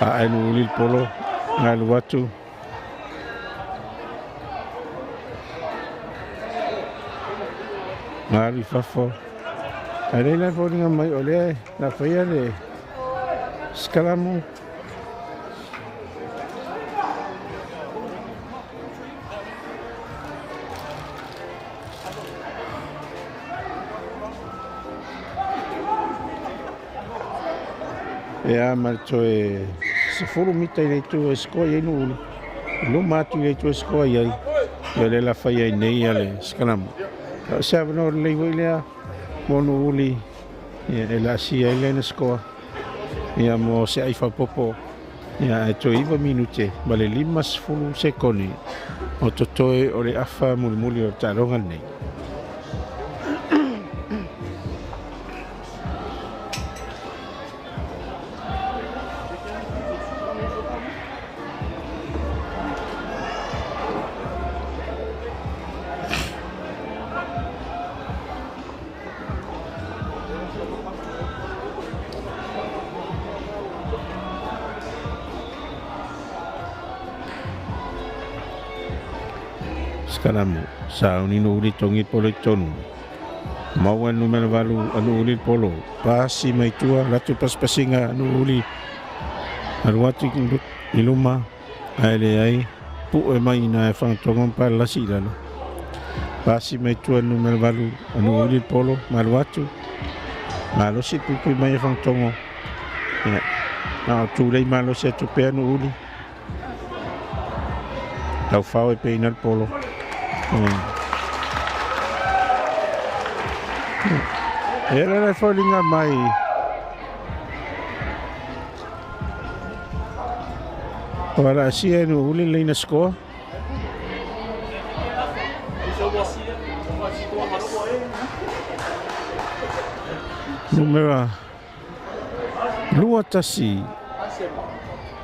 Ae Nu'uuli le polo galu atu galu i fafo ae leai la foliga mai o lea na faia le sikalamu. Ia ma le toe 10 mita i le itu e sikoa i ai Nu'uuli. I luma atu i le itu e sikoa i ai. Ia lea la fai ai nei ia le sikalamu. O se avanoa lelei foi lea mo Nu'uuli ia e laasia ai lea na sikoa. Ia mo se ai faapopo. Ia ae toe 9 minute ma le 50 sekone o totoe o le afa mulimuli o le taaloga lenei. Sikalamu, sauni Nu'uuli togi polo i totonu. Maua le numera 8 a Nu'uuli le polo. Pasi mai tua, latu pasipasiga a Nu'uuli. Alu atu i luma, ae leai, pu'e mai ina e Fagatogo ma palalasi i lalo. Pasi mai tua le numera 8 a Nu'uuli le polo, ma alu atu. Malosi le puipui mai e Fagatogo. Ia, na o tulei malosi atu pea Nu'uuli. Taufao e peina le polo. E la le foliga mai. O ala asia e Nu'uuli le leina sikoa. Numera 21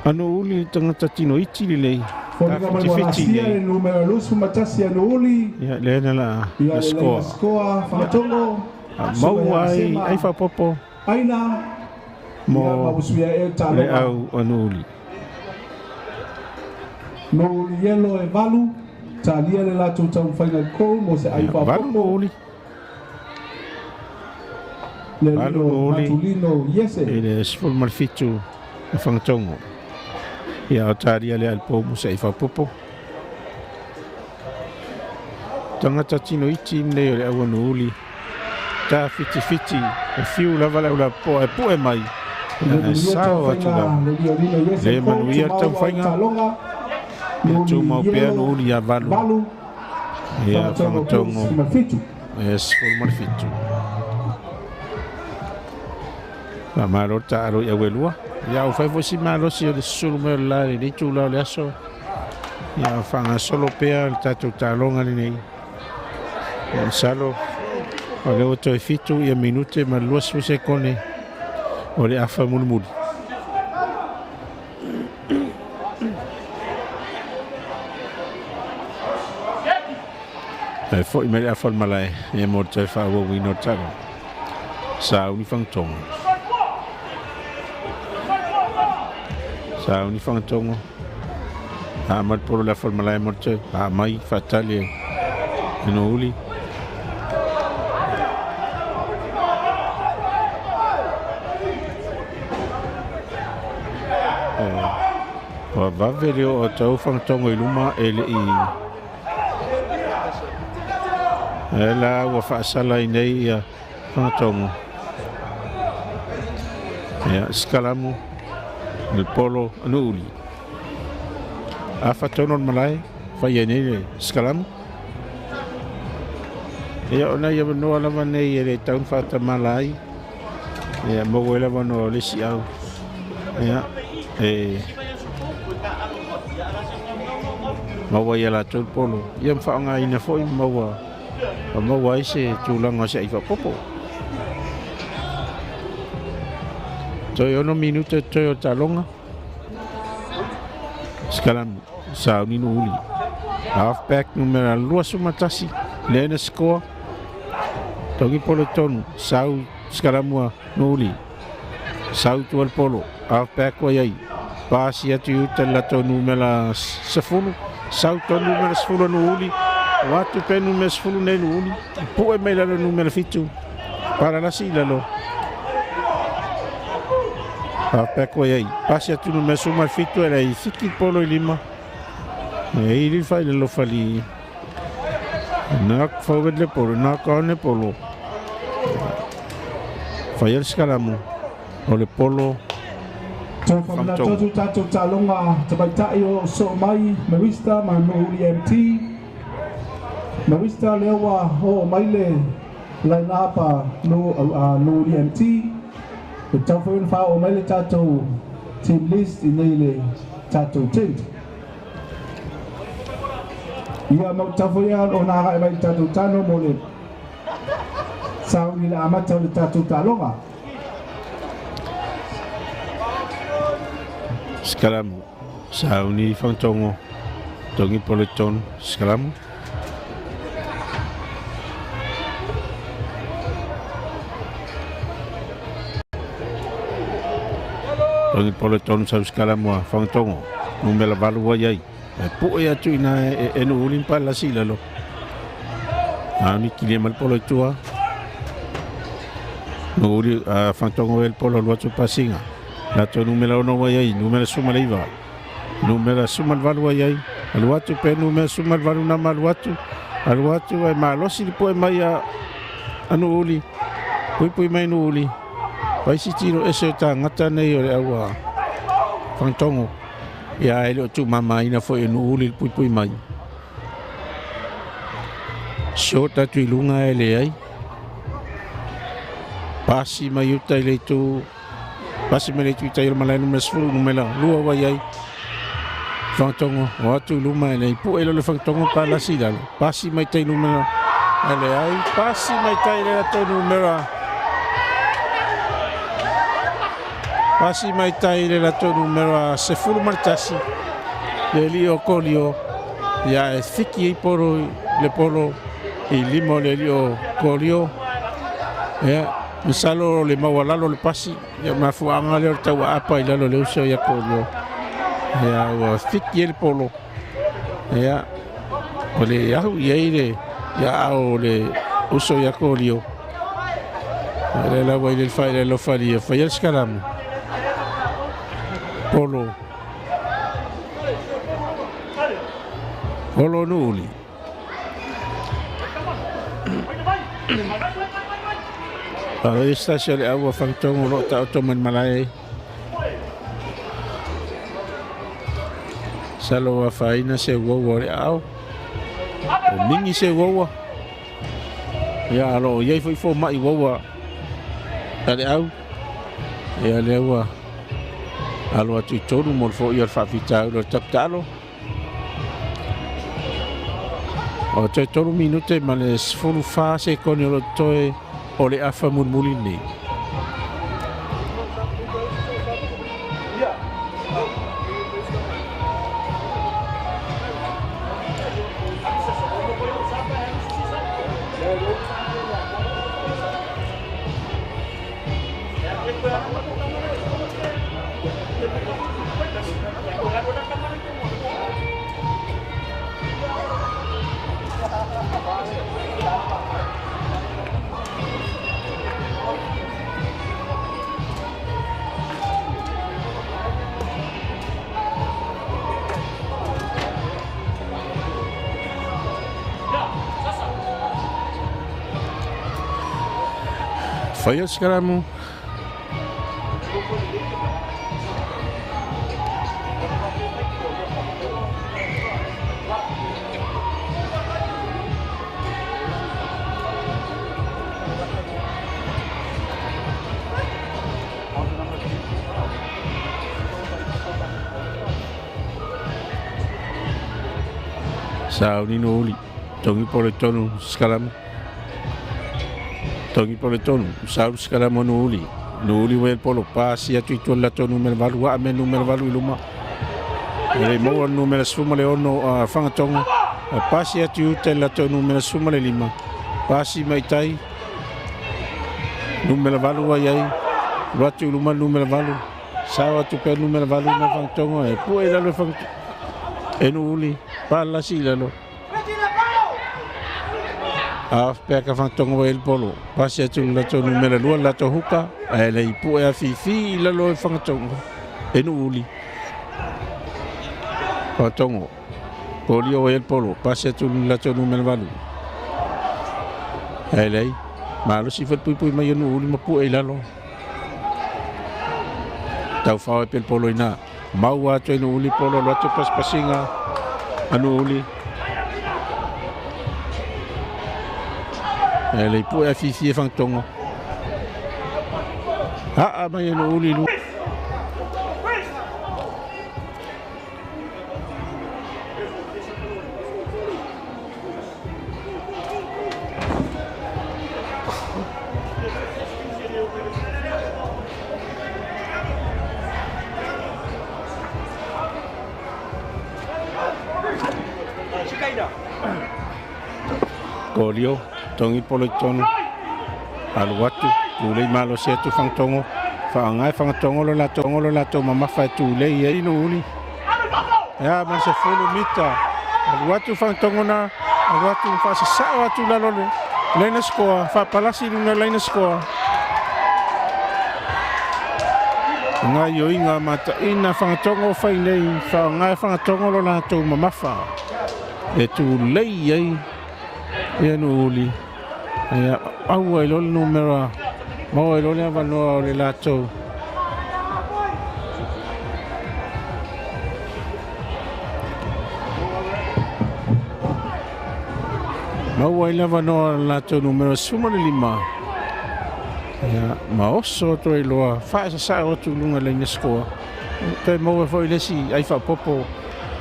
a Nu'uuli le tagata tino iti lelei. Foliga mai ua Tawhitiwhiti laasia le nei. numera 21 a Nu'uuli. Ia lea na la Ia na le leina sikoa. sikoa Fagatogo. A Suka maua ia ai Sema. ai faapopo Aina. Ia mo mausuia e le taaloga. au a Nu'uuli. Nu'uuli ielo e 8. Talia le latou taumafaiga i kou mo se ai Ia, 8 faapopo. Nu'uuli. Le 8 lino Nu'uuli. Matulino Iese. I le 17 e Fagatogo. Ia o talia le alipou mo se ai faapopo. Tagata tino iti nei o le au a Nu'uuli. Ta whitiwhiti, e fiu lava le au lapoa e pu'e mai. Le Ia, e manuia sao atu taumafaiga lava. le Lionino Iese Le kou manuia tumau au taumafaiga. taaloga. Ia tumau Nu'uuli pea ielo Nu'uuli ia 8. 8. Ia Fagatogo Fagatogo 17. e 17. La malo taalo i au e lua. Ia o fai foi si malosi o le susulu mai o le la lenei tula o le aso. Ia o faagasolo pea le tatou taaloga lenei. Ia masalo o lea ua toe 7 ia minute ma le 20 sekone o le afa mulimuli. Ae fo'i mai le afa o le malae ia mo le toe faaauauina o le taaloga. Sauni Fagatogo. Sauni Fagatogo. A mai le polo le afa o le malae mo le toe a mai faatali e Nu'uuli. Ua vave le oo tau Fagatogo i luma e le'i e la ua faasala i nei ia Fagatogo. Ia sikalamu le polo a Nu'uuli. Afa tonu o le malae fai ai nei le sikalamu. Ia ona ia manoa lava nei e le taun faatamala ai. Ia maua ai lava noa o le isi au. Ia e maua ia latou le polo. Ia ma faaaogaina foi ma maua ai se tulaga o se ai faapopo. Toe 6 minute toe o taaloga. Sikalamu sauni Nuuuli. Halfback numera 21 lea na sikoa. Togi polo tonu sau Sikalamua Nuuuli. Sau tua le polo. Halfback ua iai. Pasi atu i uta le latou numera 10. Sau tonu numera 10 a Nuuuli. O atu pe numera 10 nei Nuuuli. Pu'e mai lalo numera 7. Palalasi i lalo. Halfback ua iai. Pasi atu numera 17 e lai fiki polo i lima. E ili fai le lofali. Knock forward le polo, knock on le polo. Fai le sikalamu. O le polo. Toe faamanatu atu tatou taaloga tamaitai o soo mai Marista ma Nuuuli MT. Marista lea ua oo mai le line up a Nuuuli MT. E tatau foi ona faaoo mai le tatou team list i nei le tatou tent. Ia ma ua tatau foi ona agai mai le tatou tano mo le sauni le amata o le tatou taaloga. Sikalamu sauni Fagatogo togi polo i totonu Sikalamu. Togi polo i totonu sau Sikalamu a Fagatogo numera 8 ua i ai. E pu'e atu i ina e Nuuuli ma palasi i lalo. A ni kilia mai le polo i tua. Nuuuli a Fagatogo e le polo alu atu pasiga. Latou numera 6 ua i ai, numera 19. Numera 18 ua i ai. Alu atu pe numera 18 nama alu atu. Alu atu ai malosi le pu'e mai a Nuuuli. Puipui mai Nuuuli. Vaisi tino ese o tagata nei o le au a Fagatogo. Ia e le o tuumamaina foi e Nuuuli le puipui mai. Short atu i luga e leai. Pasi mai uta i le itu. Pasi mai le itu i tai o le malae numera 10 numera 2 ua i ai. Fagatogo o atu i luma e lei pu'e lalo Fagatogo palasi i lalo. Pasi mai tai numera e leai. Pasi mai tai le latou numera. Pasi mai tai le latou numera 11. Le alii o Kolio. Ia e fiki ai polo le polo i lima o le alii o Kolio. Ia masalo le maualalo le pasi. Ia mafuaaga lea o le tauaapa i lalo o le uso ia Kolio. Ia ua fiki ai le polo. Ia o le ahu i ai le ia ao le uso ia Kolio. Ia le laua i le fai le lofali ia fai le sikalamu. Polo. Polo Nuuuli. Alo i stasi o le au a Fagatogo o loo taoto mai le malae. Salo afaina se uaua o le aao. O mingi se uaua. Ia alo o iai foi fomai uaua a le au. Ia lea ua alo atu i tonu mo le foia o le faafitauli o le taputaalo. O toe 3 minute ma le 14 sekone o lo totoe o le afa mulimuli lenei. Faia se kalamu. Sauni Nuuuli. Togi polo i tonu sikalamu. Togi polo i tonu. Sau sikalamu a Nuuuli. Nu'uuli ua i le polo pasi atu i tua i le latou numera 8 a'a me le numera 8 i luma e le i maua le numera 16 a Fagatogo pasi atu i uta i le latou numera 15 pasi mai tai numera 8 ua i ai alu atu i luma le numera 8 sao atu pea le numera 8 i Fagatogo e pu'e i lalo e Fagatogo e Nu'uuli palalasi i lalo. A pea ka Fagatogo ua i ai le polo pasi atu i le latou numera 2 le latou huka ae le i pu'e afifi i lalo e Fagatogo e Nu'uuli. Fagatogo kolia ua i ai le polo pasi atu i le latou numera 8 ae leai malosi foi le puipui mai o Nu'uuli ma pu'e i lalo. Taufao ai pea le polo i ina. Maua atu ai Nu'uuli polo alu atu pasipasiga a Nu'uuli. Ae le i pu'e afifi e Fagatogo. A'a mai e Nu'uuli i luga. Kolio, togi polo i totonu, alu atu, tulei malosi atu Fagatogo, faaaoga e Fagatogo lo latou mamafa e tulei ai Nu'uuli. Ia ma le 10 mita, alu atu Fagatogo na, alu atu faasasao atu i lalo le laina sikoa, faapalasi i luga le laina sikoa. Gaoioiga mataina Fagatogo fai nei, faaaoga e Fagatogo lo latou mamafa e tulei ai ia Nu'uuli. Ia aua ai loa le numera, maua ai loa le avanoa o le latou maua ai le avanoa o le latou numera 15. Ia ma oso atu ai loa faasasao atu i luga i laina sikoa. Toe maua foi le isi ai faaopoopo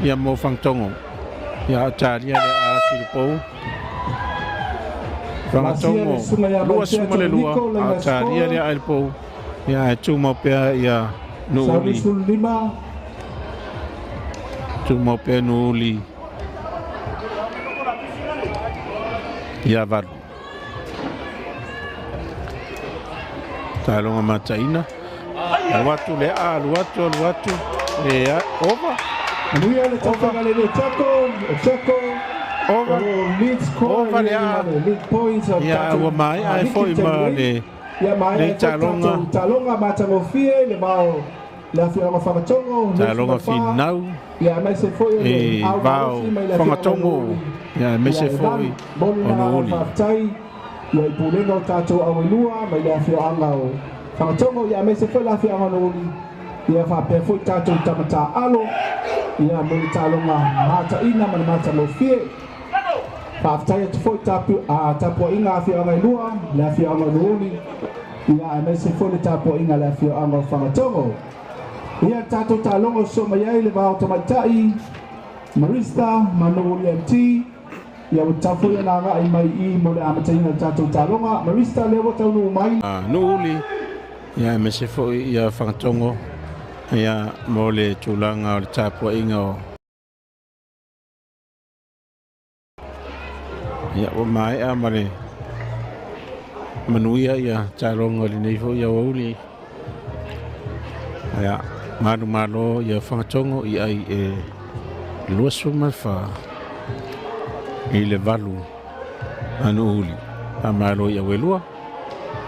ia mo Fagatogo. Ia a o talia le aa atu i le pou. Lasia Fagatogo le susuga ia Vaisea 22 Tominiko a o laina talia sikoa. le aa i le pou. Ia ae tumau pea ia Sauni Nu'uuli. 15. Tumau pea Nu'uuli ia 8. Taloga mataina. Alu atu le aa, alu atu, alu atu. E a, ova. Manuia le Ova. tafaga le le Teko, o Teko. O Ova. lo lead scorer Ova i le le aa. ma le lead points o Ia tatou ua maea ai Aliki foi taimi ma nei. le Ia maea nei ai foi taloga. tatou taloga matagofie le vao le afioaga Fagatogo Taloga 24. finau. Ia aemaise foi o le E au vao malosi mai le afioaga Fagatogo. Nu'uuli. Ia Ia aemaise e foi valu moli o le agaga Nu'uuli. faafetai ia i pulega o tatou auelua mai le afioaga o Fagatogo ia aemaise foi le afioaga o Nu'uuli. Ia faapea foi tatou tamata'alo ia mo le taloga mataina ma le matagofie. Faafetai atu foi tapua'iga afioaga e lua le afioaga o Nu'uuli ia aemaise foi le tapua'iga a le afioaga o Fagatogo. Ia tatou taloga o sosoo mai ai le vao tamaita'i Marista ma Nu'uuli MT. Ia ua tatau foi ona aga'i mai i mo le amataina o le tatou taloga. Marista lea ua taunuu mai. Nu'uuli ia aemaise foi ia Fagatogo ia mo le tulaga o le tapua'iga o ia ua maea ma le manuia ia taloga o lenei foi aoauli. Ia manumalo ia Fagatogo i ai e 24 i le 8 a Nu'uuli. Faamalo i auelua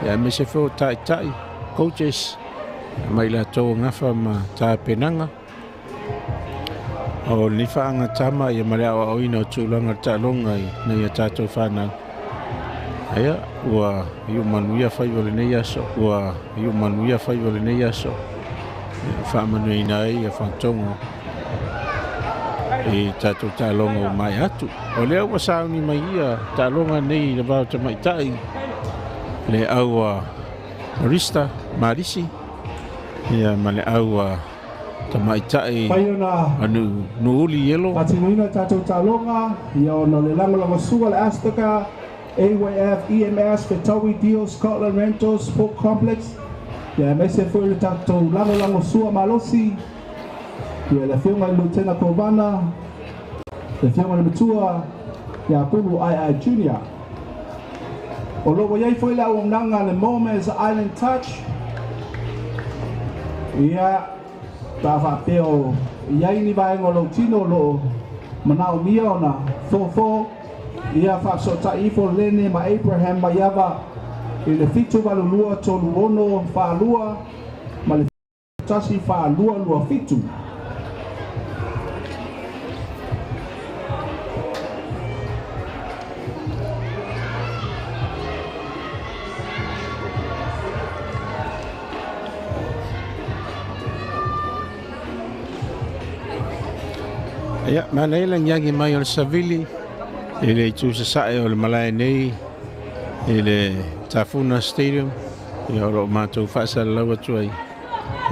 ia aemaise foi o ta'ita'i coaches mai latou o gafa ma tapenaga o lenei faagatama ia ma le aoaoina o tulaga o le taaloga i nai a tatou fanau. Ia ua iu manuia faiva o lenei aso. Ua iu manuia faiva o lenei aso. Ia faamanuiaina ai ia Fagatogo i tatou taaloga ua maea atu. O lea ua sauni mai ia taaloga nei i le vao tamaitai le au a Marista Marisi ia ma le au a tamaitai Fai ona a Nu'uuli Ielo. faatinoina tatou taloga ia ona o le lagolagosua le Astaka AYF EMS Fetaui Deal Scotland Rentals Sport Complex. Ia aemaise foi le tatou lagolagosua malosi, ia le afioga i le Lutena Kovana, le afioga i le Matua ia Pulu Ai Junior. O lo o iai foi le auaunaga le Momez Island Touch. Ia ta faapea o iai ni vaega o lou tino o loo manaomia ona fofo, ia faafesootai ifo Lene ma Abraham Maiava i le 782 36 42 ma le 1 42 27. Ia, manaia le agiagi mai o le savili i le itu sasae o le malae nei i le Tafuna Stadium, ia o lo o matou faasalalau atu ai.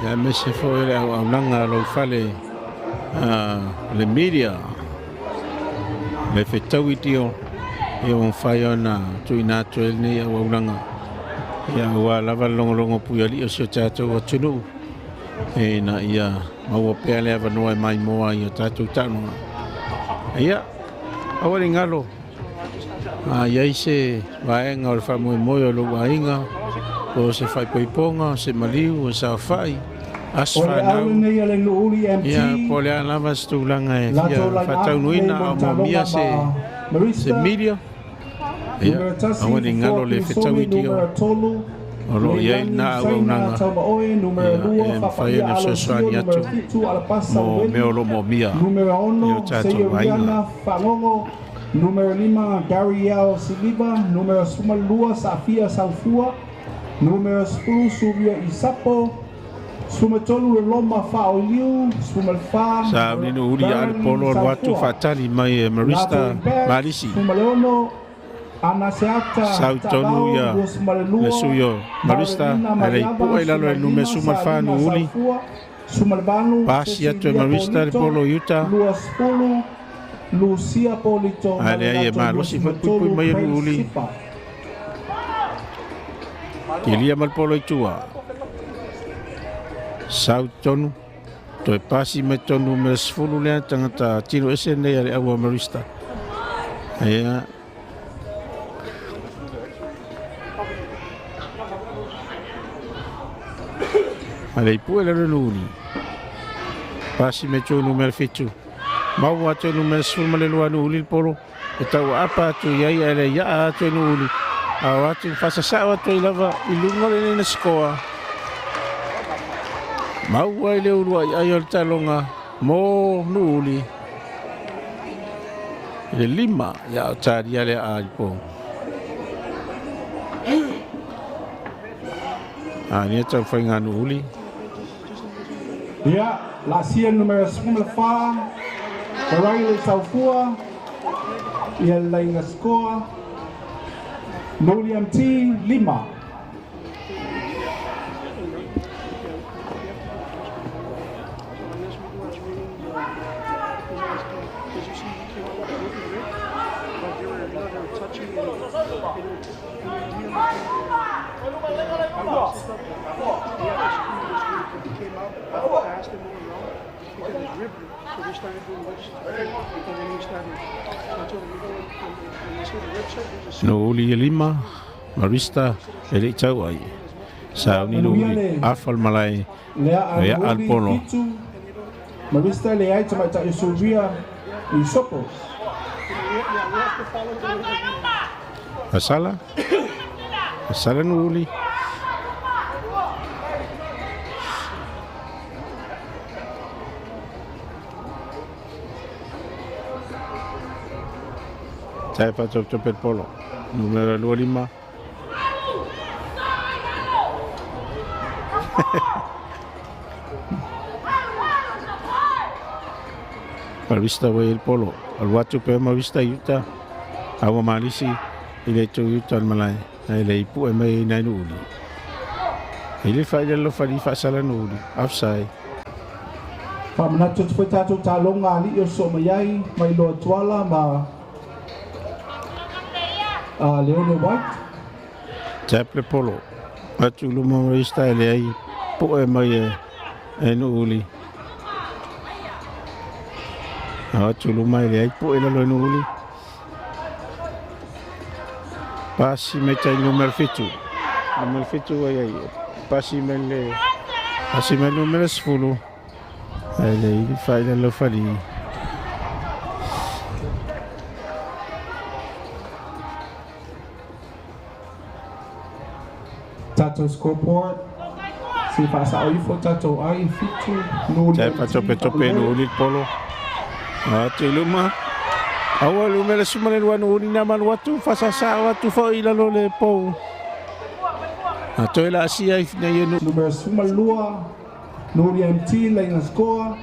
Ia aemaise foi le auaunaga a lou fale le media, le fetaui tio, ia ua mafai ona tuuina atu ai lenei auaunaga. Ia aua lava le logologo puialii o si o tatou atunuu, ina ia maua pea le avanoa e maimoa ai o tatou taaloga. Ia, aua le galo, a i ai se vaega o le faamoemoe o lou aiga, po o se faaipoipoga, se maliu, o se saofai, aso O le au fanau, lenei a le Nu'uuli MT, ia, po o le a lava se tulaga e fia latou line up faataunuina, nei mo a le o taaloga moomia ma se Marista, media, ia, numera aua 1, ne i Fofoa galo le Kilisome, fetaui tio, numera 3, o lo o i ai Leilani lena Saina auaunaga, Taumaoe, numera ia, 2, e mafai Fafaia ona Alosio, fesoasoani numera atu 7, Alapasa mo mea o Weli, lo o moomia numera i o 6, tatou aiga. Seioriana Fagogo, numera 5, Gariel Siliva, numera 12, Safia Saufua, numera 10, Suvia Isapo, 13, Loloma Faoliu, 14, Sa uni nu'uli ia le Barali polo alu atu Saufua. faatali mai e Latou Marista Back, Malisi. 16, Anaseata Sau tonu Tabao, ia le 22, sui o Marista, Marelina e le Maiava, ipu'a i lalo e nume 15, suma le Salina wha nu'uli. Saufua, 18, Pasi atu e Cecilia Marista le Polito, polo i uta. 20, Lucia Polito, A ma le leai e latou malosi foi puipui 23, mai e Praise nu'uli. Sipa. Kilia ma le polo i tua. Sau tonu. Toe pasi mai tonu me le 10 lea tangata tino ese nei a le aua Marista. Ia. A le ipu e lalo nu'uli. Pasi mai tonu me le 7. Maua atu e numera 12 nu'uli le polo. E tau apa atu i ai a le ia atu e nu'uli. A o atu whasasao atu i lava i lunga le nena skoa. Maua i le urua i ai o le taaloga mo nu'uli. I le 5 ia o talia le a i po. A nia tau whainga nu'uli. Ia, laasia le numera 14, Riley Saufua, ia le laiga scoa, Nu'uuli MT, 5. Nu'uli e 5, Marista e le i tau ai. Sa uni Manuia nu'uli, le afa le malae, lea a ia al Nu'uuli polo. 7, Marista le ai tamaitai o Suria i Sopo. Asala, asala nu'uli. Tai whātau le polo. Numera 25. Marista wei le polo. Alu atu pe Marista i uta. Aua malisi i le tau i uta le malae. Ai le ipu e mai i nai nu'uli. I le whai le alofa li whaasala nu'uli. Offside. Faamanatu atu foi tatou taaloga alii o soo mai ai mai loa tuala ma Leone White. Tap le polo. Atu luma Marista e leai poe mai e Nuuli. Atu luma e leai poe lalo e Nuuli. Pasi mai tai numero 7. Numero 7 ai ai. Pasi mai le pasi mai numero 10. Ai le i fai le fali. Tatou scoreboard. Si faasao ifo tatou ai 7 Nuuli. Tai faatopetope Nuuli polo. Atu luma. Aua numero 12 Nuuli na malu atu fasasa atu foi lalo le pou. Atoe la asia i nei e Numero 12 Nuuli MT laina score.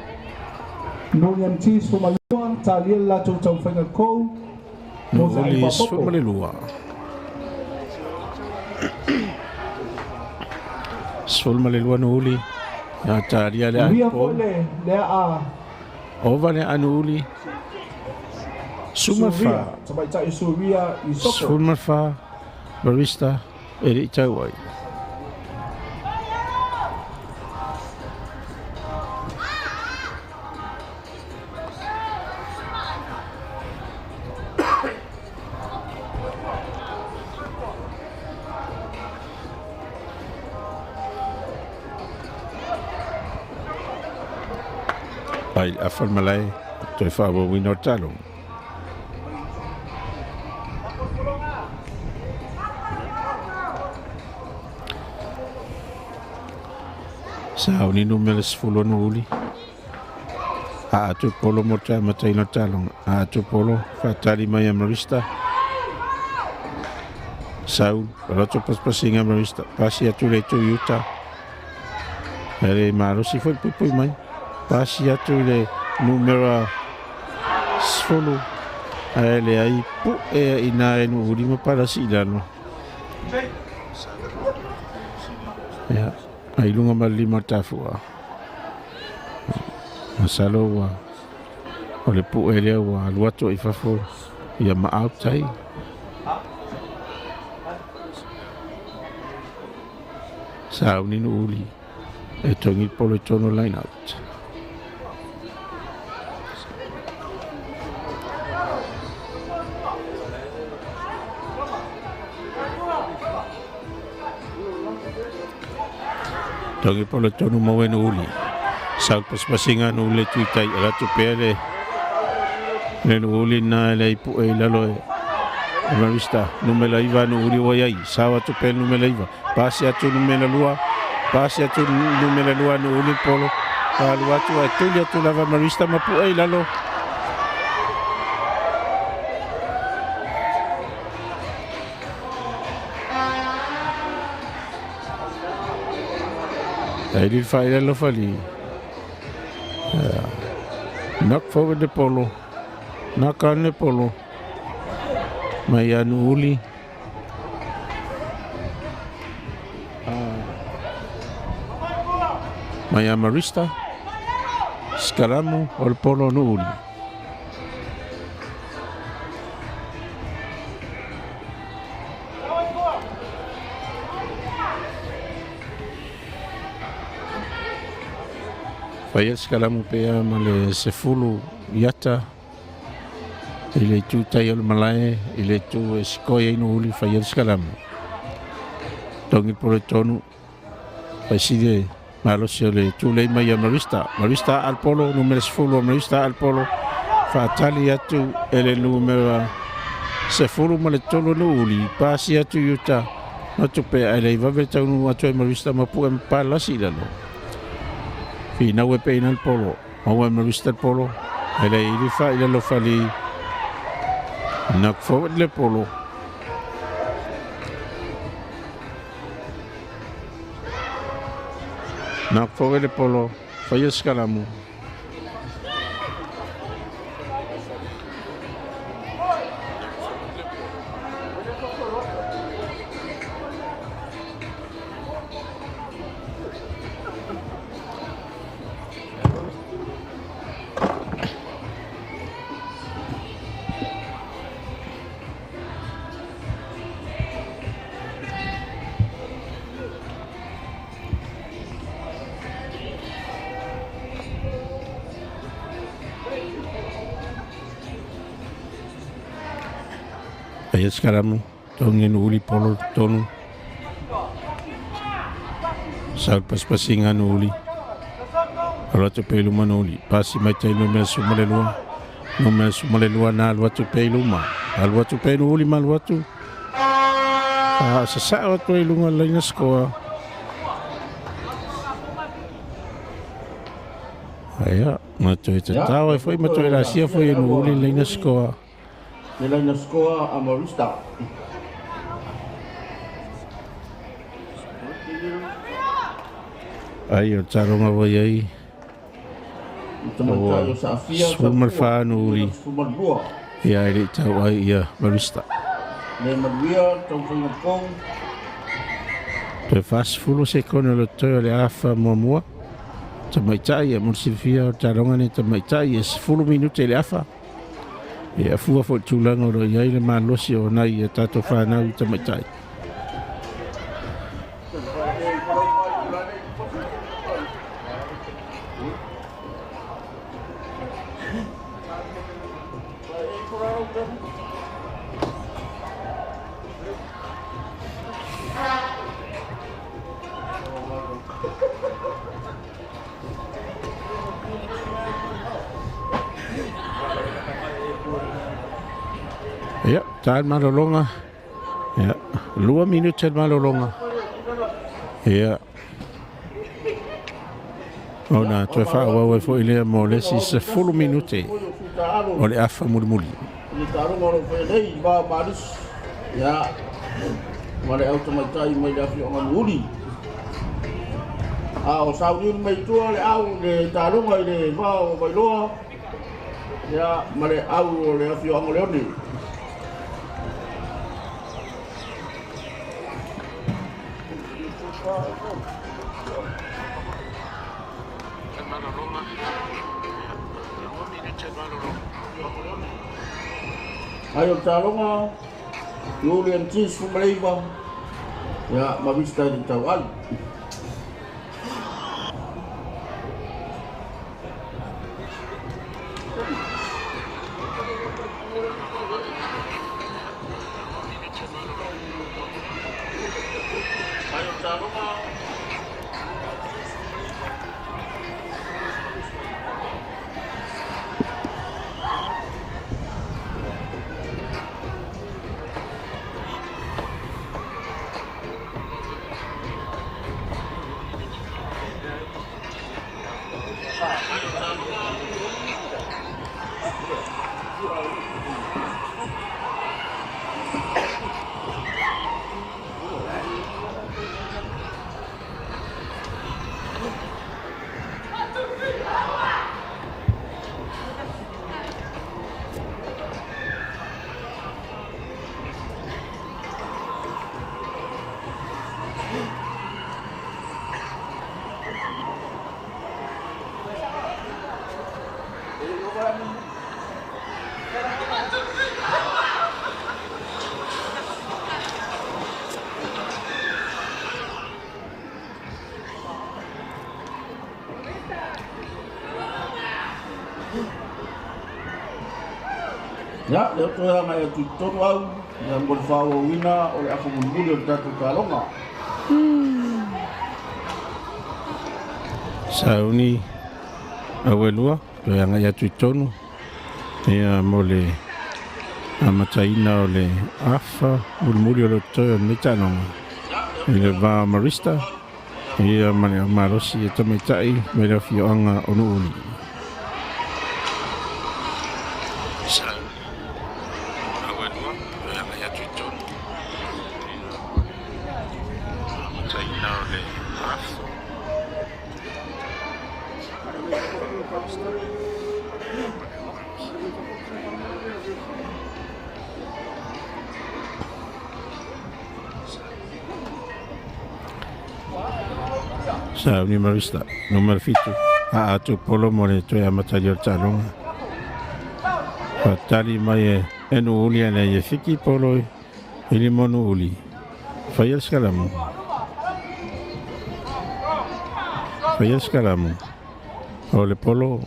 Nuuli MT 12 talia le latou taumafaiga kou. Nuuli 12. 12 Nuuli. Ia talia le Uia ai foi pou. le lea a Ova le Anuuli. Suma Suria, fa. tamaitai Suria i soccer. Suma fa. Barista e le tau ai. Ai afa le malae toe faaauauina o le taloga. Sauni numera 10 Nuuli. A atu polo mo te amataina o le taloga. A atu polo faatali mai a Marista. Saul, loto pasipasiga Marista. Pasi atu le itu i uta. E le malosi foi le puipui mai. Pasi atu i le numera 10. Ae le ai pu'e i nā e Nuuli ma palasi i lalo. Ia, ai luga ma le lima o le tafu'a. Masalo ua o le pu'e lea ua alu atu ai fafo ia maau tai. Sauni Nuuli e togi polo i tonu line out. Togi polo i tonu maua e Nuuli. Sau pasipasiga Nuuli e tuitai ala atu pea le le Nuuli na e le ipu'e i lalo e Marista numera 9 Nuuli ua iai. Sau atu pea le numera 9. Pasi atu numera 2. Pasi atu numera 2 Nuuli polo. Alu atu ae tuli atu lava Marista ma pu'e i lalo. Ai li fai lalo fali. Knock forward le polo. Knock on le polo. Mai a Nuuli. Mai a Marista. Skalamu o le polo Nuuli. Faia skalamu pea ma le sefulu iata i le itu tai o le malae i le itu e sikoia i Nuuli faia le skalamu. Tongi polo i tonu faisili malosi o le tulei mai a Marista. Marista al polo numera 10 o Marista al polo faatali atu e le numera 13 ma le 3 Nuuli. Pasi atu i uta na tupe ai le vave taunu atu e Marista ma pu'e ma palasi i lalo. Finau e peina le polo. Maua e Marista le polo. E le ili fa i lalo fali. Knock forward le polo. Knock forward le polo. Faia skalamu. Faia le sikalamu, togi e Nuuuli polo totonu. Sau le pasipasiga a Nuuuli. Alu atu pea i luma Nuuuli. Pasi mai tai numera 12. Numera 12 na alu atu pea i luma. Alu atu pea Nuuuli ma alu atu. Faasasao atu ai i luga o le laina sikoa. Ia, na toe tatao ai foi ma toe lasia foi e Nuuuli le laina sikoa. Le laina sikoa a Marista. Ai o le taloga ua i ai. Tamaitai o Saafia, 14 Nuuuli. 12. Ia e le i tau ai ia Marista. Le manuia taumafaiga pou. Toe 40 sekone o le toe o le afa muamua. Tamaitai, mo le silafia o le taloga lenei tamaitai e 10 minute i le afa. E afua foi i le tulaga o lo o i ai le malosi o nai a tatou fanau i tamaitai. Ia, ta le malologa. Ia, 2 minute le malologa. Ia. Ona toe faaauau ai foi lea mo le isi 10 minute o le afa mulimuli. I le taaloga o lo o faia nei i va o Malisi, ia, ma le au tamaitai mai le afioaga Nuuli. A o sauniuni mai tua le au le taaloga i le va o Vailoa, ia, ma le au o le afioaga o Leone. Ai o le taaloga, Nuuli MT 19, ia, ma Vista i le tauali. Ia, lea ua toe agai atu i totonu au, ia mo le faaauauina o le afa mulimuli o le tatou taaloga. Sauni auelua toe agai atu i totonu ia mo le amataina o le afa mulimuli o le toe o lenei taaloga i le va o Marista ia ma le aumalosi e tamaitai mai le afioaga o Nuuuli. Sauni Marista, numera 7, a atu polo mo le toe amatalia o le taaloga. Faatali mai e e Nuuuli ana ia fiki polo i lima o Nuuuli. Faia le sikalamu. Faia le sikalamu. O le polo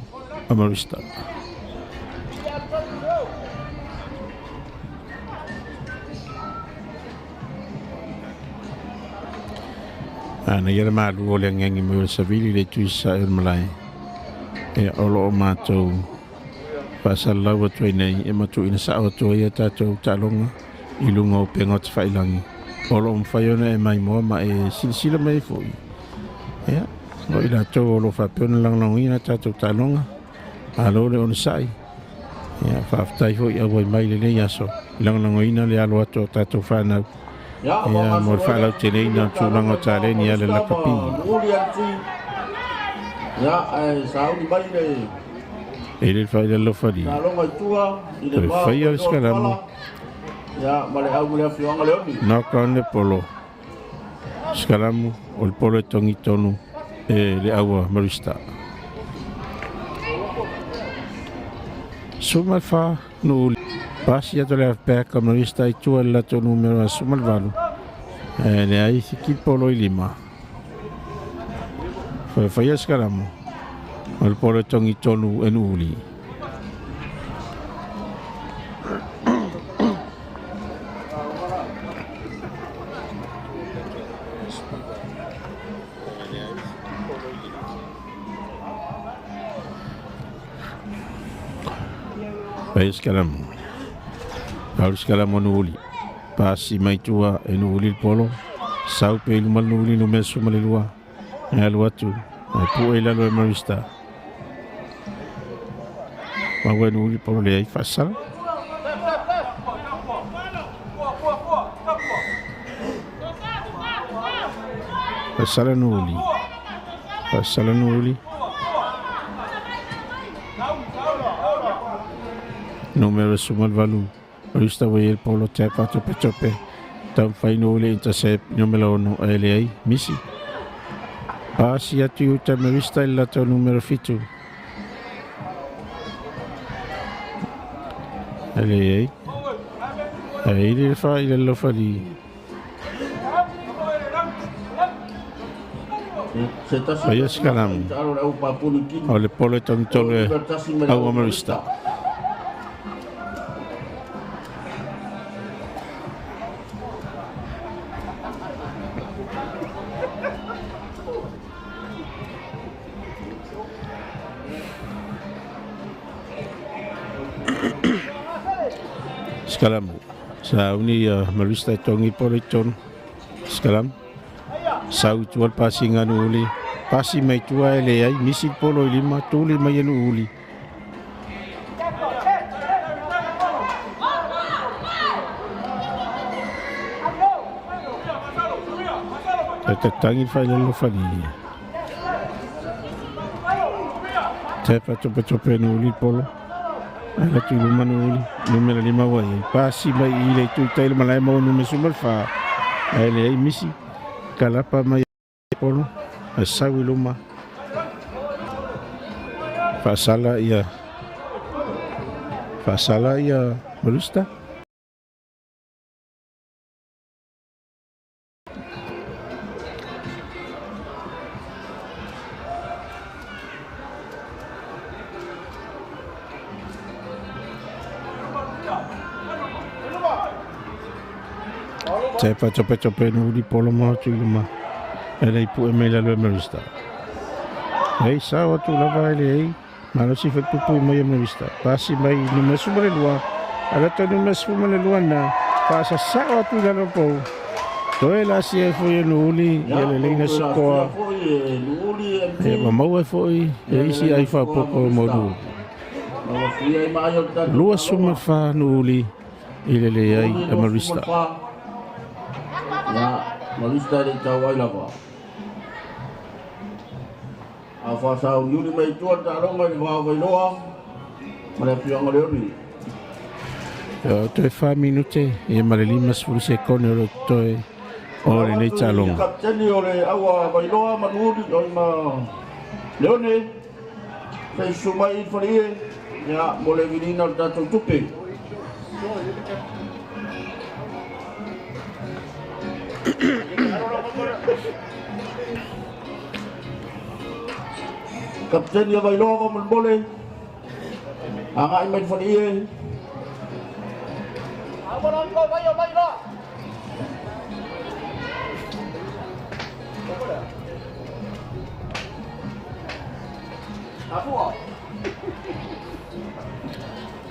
a Marista. Ana ia le malu o le agiagi mai o le savili le itu i sasae o le malae ia o loo matou faasalalau atu ai nei e matuuina sao atu ai a tatou taaloga i luga o upega o tafailagi o loo mafai ona e maimoa ma e silasila mai ai foi ia o i latou o loo faapea ona lagolagoina tatou taaloga malo le onosai ia faafetai foi auai mai lenei aso i lagolagoina le alo atu o tatou fanau ia mo le faalauteleina o tulaga o taleni a le lakapi. Ia ae sauni mai le E le failalo fali. Taaloga i tua i le Toe va o faia le Vailoa sikalamu. Pala. Ia ma le au ma le afioaga Leoni. Knock on le polo. Sikalamu o le polo e togi tonu e le aua Marista. 14 Nu'u pasi atu le halfback o Marista i tua i le latou numera 18 ae leai se polo i lima. Faia le sikalamu o le polo e togi tonu e Nu'uuli. Faia le sikalamu. Au le sikalamu o Nu'uuli. Pasi mai tua e Nu'uuli le polo. Sau pe i luma le Nu'uuli numera 12. E alu atu. E pue i lalo e Marista. Maua e Nu'uuli polo leai faasala. Faasala Nu'uuli. Faasala Nu'uuli. Numera 18. Marista ua i ai le polo tap atu petope. Taumafai Nu'uuli e intercept numera 6 ae leai misi. Pasi atu i uta Marista i le latou numera 7. Ae leai. Ae ili le faailalofali. Se tasi Faia sikalamu. taalo le au papuni kini. O le polo e togitonu e Tasi ma le aua au Marista. Sikalamu. Sauni ia Marista e togi polo i tonu. Sikalamu. Sau i tua le pasiga a Nu'uuli. Pasi mai tua e leai misi le polo i lima tuli mai e Nu'uuli. Tatatagi le faailalofali. Tepa topetope e Nu'uuli le polo. Ala atu i luma Nu'uuli. Numera 5 ua i ai. Pasi mai i le itu i tai le malae maua numera 14. Ae leai misi. Kalapa mai polo. Ae sau i luma. Faasala ia. Faasala ia Marista. Tepa topetope Nu'uuli polo ma atu i luma. E lei pue mai lalo e Marista. Ei sao atu lava e leai. Malosi faipupui mai e Marista. Pasi mai numera 12. Ala to numera 12 na. Faasasao atu i lalo pou. Toe lasi ai foi e Nu'uuli ia le leina sikoa. Foi e Nu'uuli MT. E ma maua ai foi e isi ai faaopoopo mo Nu'uuli. Ma fuia ai ma ai o le tatou 24 Nu'uuli i le leai a Marista. Ia, Marista e le i tau ai lava. A faasauniuli mai i tua le taaloga i le va o Vailoa ma le afioaga Leoni. Toe 4 minute ia ma le 50 sekone o lo toe o lenei taaloga. Kapiteni o le aua Vailoa ma Nu'uuli oi ma Leone. Se i susu mai i le falie ia mo le viliina o le tatou tupe. Kapiteni o Vailoa faamolemole. Agai mai le falie.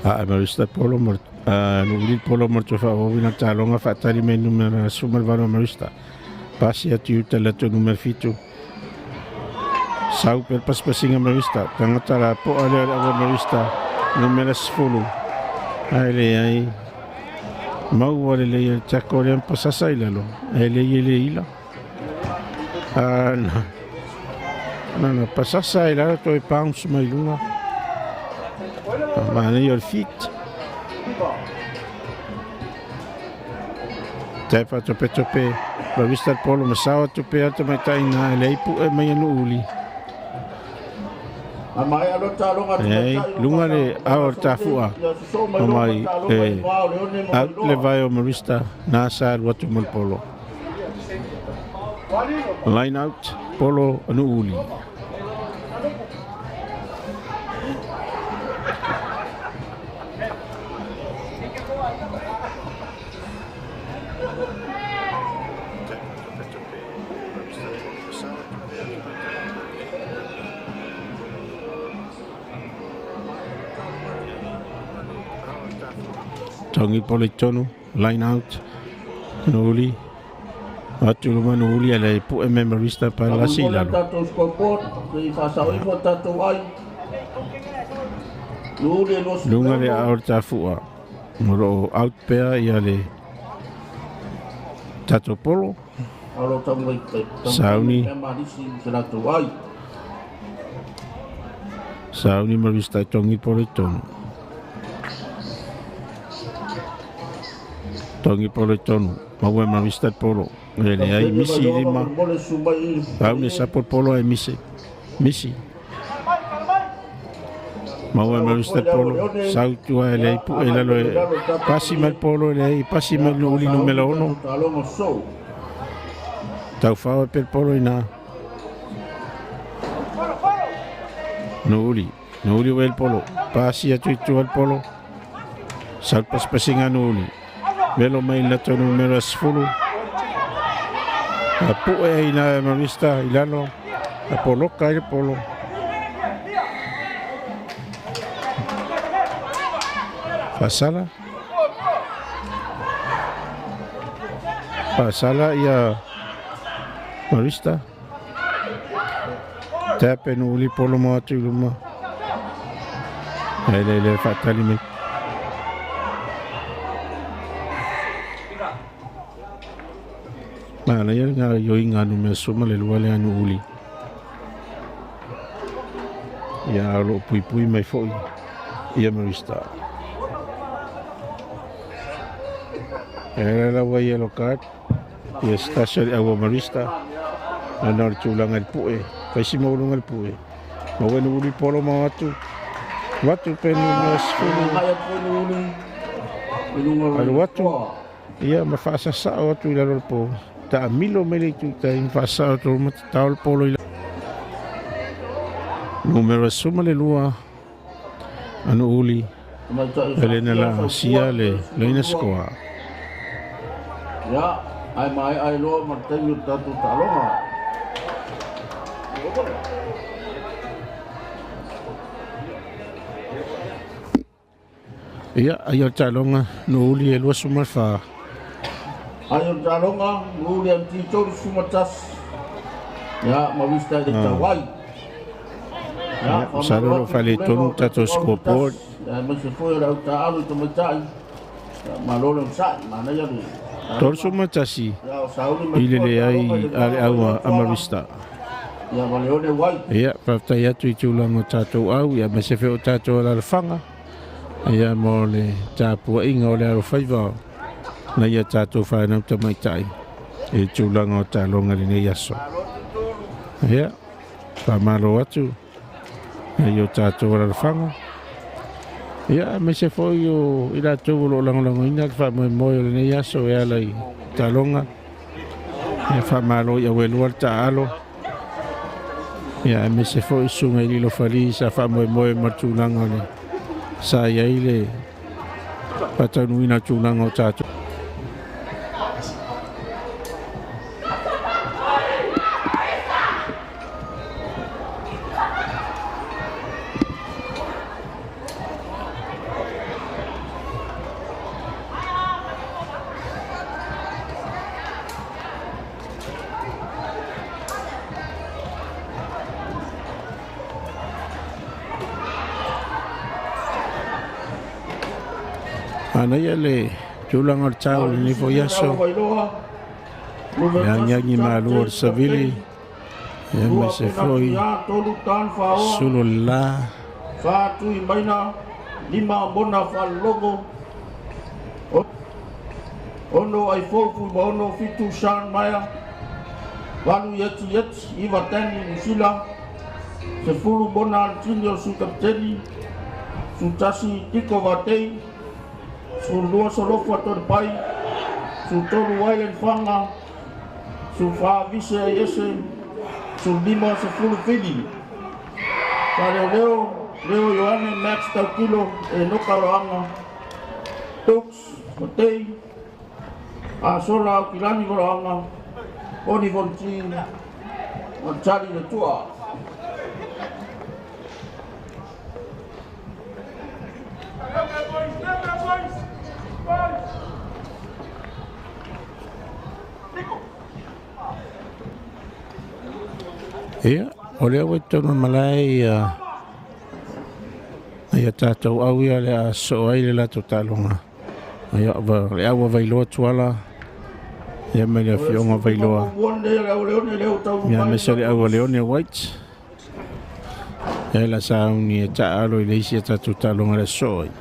A Marista polo mo Nu'uuli polo mo le toe fa'aauauina le taloga fa'atali mai numera 18 Marista pasi atu i uta le atu numera 7 sau pe le pasipasiga Marista tagata lapo'a lea o le aua Marista numera 10 ae leai maua lelei e le tiako lea ma pasasa i lalo ae lei e lē ila na na pasasa i lalo toe bounce mai luga manaia o le feet tae faatopetope Marista le polo ma sao atu pea le tamaitaʻi e leai puʻe mai e Nuʻuuli Leai, luga le ao o le tafu'a o mai e out le vae o Marista na sa alu atu mo le polo. Line out, polo a Nu'uuli. Tongi polo i tonu, line out, Nu'uuli, atu i luma Nu'uuli ale pu'e me Marista pa lasi i lalo. Luga le aao o le tafu'a, o loo out pea ia le tatou polo. Sauni Sauni Marista i tongi polo i tonu. Tongi polo i tonu. Maua e Marista le polo. E leai misi i lima. Sauni e sapo le polo ae mise. Misi. Maua e Marista le polo. Sau tua e leai pu'e i lalo e pasi mai le polo e leai pasi mai le Nu'uuli numera 6. Taufao e pe le polo ina. Nu'uuli. Nu'uuli ua e le polo. Pasi atu i tua le polo. Sau le pasipasiga a Nu'uuli. Velo mai le latou numera 10. A pu'e ai ina e Marista i lalo. A poloka ai le polo. Fa'asala. Fa'asala ia Marista. Tap e Nu'uuli polo mo atu i luma. Ae le le fa'atali mai. Manaia le gaoioiga a numera 12 lea a Nu'uuli. Ia a o loo puipui mai fo'i ia Marista. E la laua yellow card ia se tasi o le aua Marista ona o le tulaga i le pu'e faisi maualuga le pu'e. Maua e Nu'uuli polo ma o atu avatu pe numera 10 alu atu ia ma fa'asasa'o atu i lalo o le po ta'amilo mai le itu i tai ma fa'asa'o atu ma tatao le polo i numera 12 a Nu'uuli e lena la sia le laina skoa. Ia, ae maea ai loa ma le taimi o le tatou taaloga. Ia, ai o le taaloga Nu'uuli e 24. Ai o le taaloga Nu'uuli MT 31. Ia, ma Vista e le tau ai. Ia, Ia, masalo faamalo o loo atu i le pulega faaletonu o le tatou tatou au scoreboard. taitasi, aemaise foi o le au taaalo i tamaitai. Ia, malo le onosai, manaia le taaloga. 31 Ia, o sauni mai i le tua le leai taaloga i le a le va o aua Leotuala. a Marista. Ia, ma Leone Wai. Ia, faafetai atu i tulaga o tatou au, ia aemaise foi o tatou alalafaga. Ia mo le tapua'iga o le alofaiva o nai a tatou fanau tamaita'i i tulaga o taaloga i lenei aso. Ia, faamalo atu i o tatou alalafaga. Ia, aemaise foi o i latou o loo lagolagoina le faamoemoe o lenei aso e ala i taaloga. Ia, faamalo i auelua le taaalo. Ia, aemaise foi susuga i Lilofalī sa faamoemoe ma le tulaga o le sa i ai le faataunuuina o tulaga o tatou. Manaia le tulaga o le tau i lenei foi aso. E agiagi malo o le savili. Ia ma se foi sulu o le la. Fa tui maina lima mona fa'alologo ono ai fou ma ono fitu Sean Maia valu ieti ieti iva tani Nusila 10 mona altini o su kapiteni su tasi Tiko Vatei su 2 Solofu Atone su 3 Wailen Fanga su 4 Vise Aiese su 5 10 Fili Leo Leo Ioane Max Taukilo e Noka Roanga Tux Matei Asola Aukilani Roanga Oni Vonti Charlie le Tua. Ia, o lea ua tonu malae ia ia tātou au ia le a so ai le latou taaloga. Ia le au a Vailoa Tuala ia mai le afioga Vailoa. Ia aemaise le au a Leone White. Ia la sauni e taalo i le isi a tātou taaloga le so ai.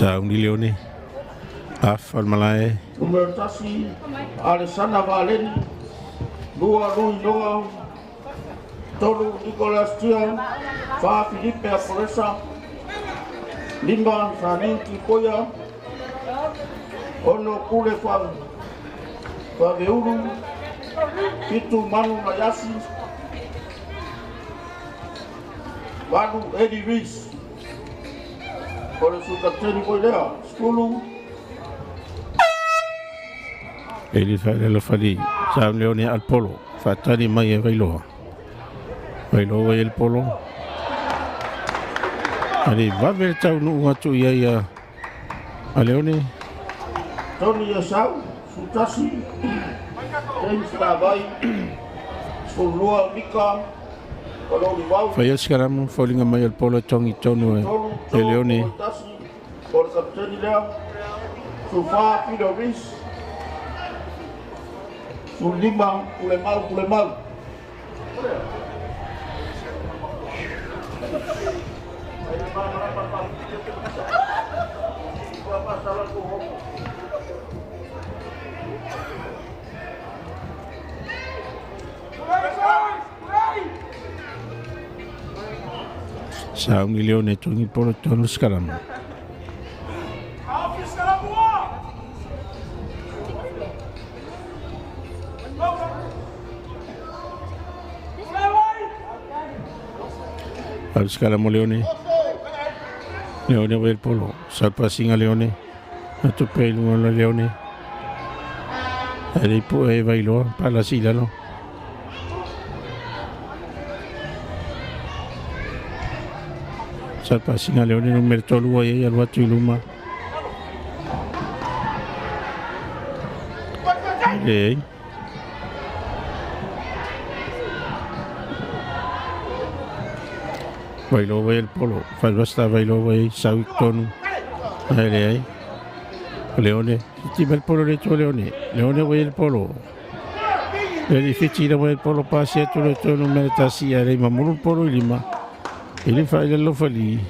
Sauni Leone Af al Malae Numero 1 Alessandra Valeni 2 Lui Noa 3 Nicolas Tia 4 Filipe Apolesa 5 Sanin Kikoya 6 Kule Faveulu 7 Manu Nayasi 8 Eddie Reese. O le su kapteni foi lea, 10. Eli whaelelo whali, Sauni Leone al polo, whaatani mai e Vailoa. Vailoa wai el polo. Ali vave le tau nuu atu ia ia a Leone. Tony Esau, su 1, James Tavai, 12 Mika, Whai askaramu, whaulinga mai al polo tongi tonu e Leone. O le kapiteni lea, su 4 Peter Rees, su 5 Pulemau Pulemau. Sauni Leone tongi polo tonu skaramu. Al skaramu Leone. Leone wa el polo. Salpasinga Leone. Atu peilu la Leone. Ali pu e Vailoa pala silalo. Salpasinga Leone numero 3 ia alu atu i luma. Ei. Vailoa el polo. Falvasta Vailoa i sau tonu. Ai ai. Leone, ti bel polo le tu Leone. Leone wa el polo. Le fiti la el polo pasi atu le tonu me tasi ale mamuru polo i lima. Ele fa ile lo fali.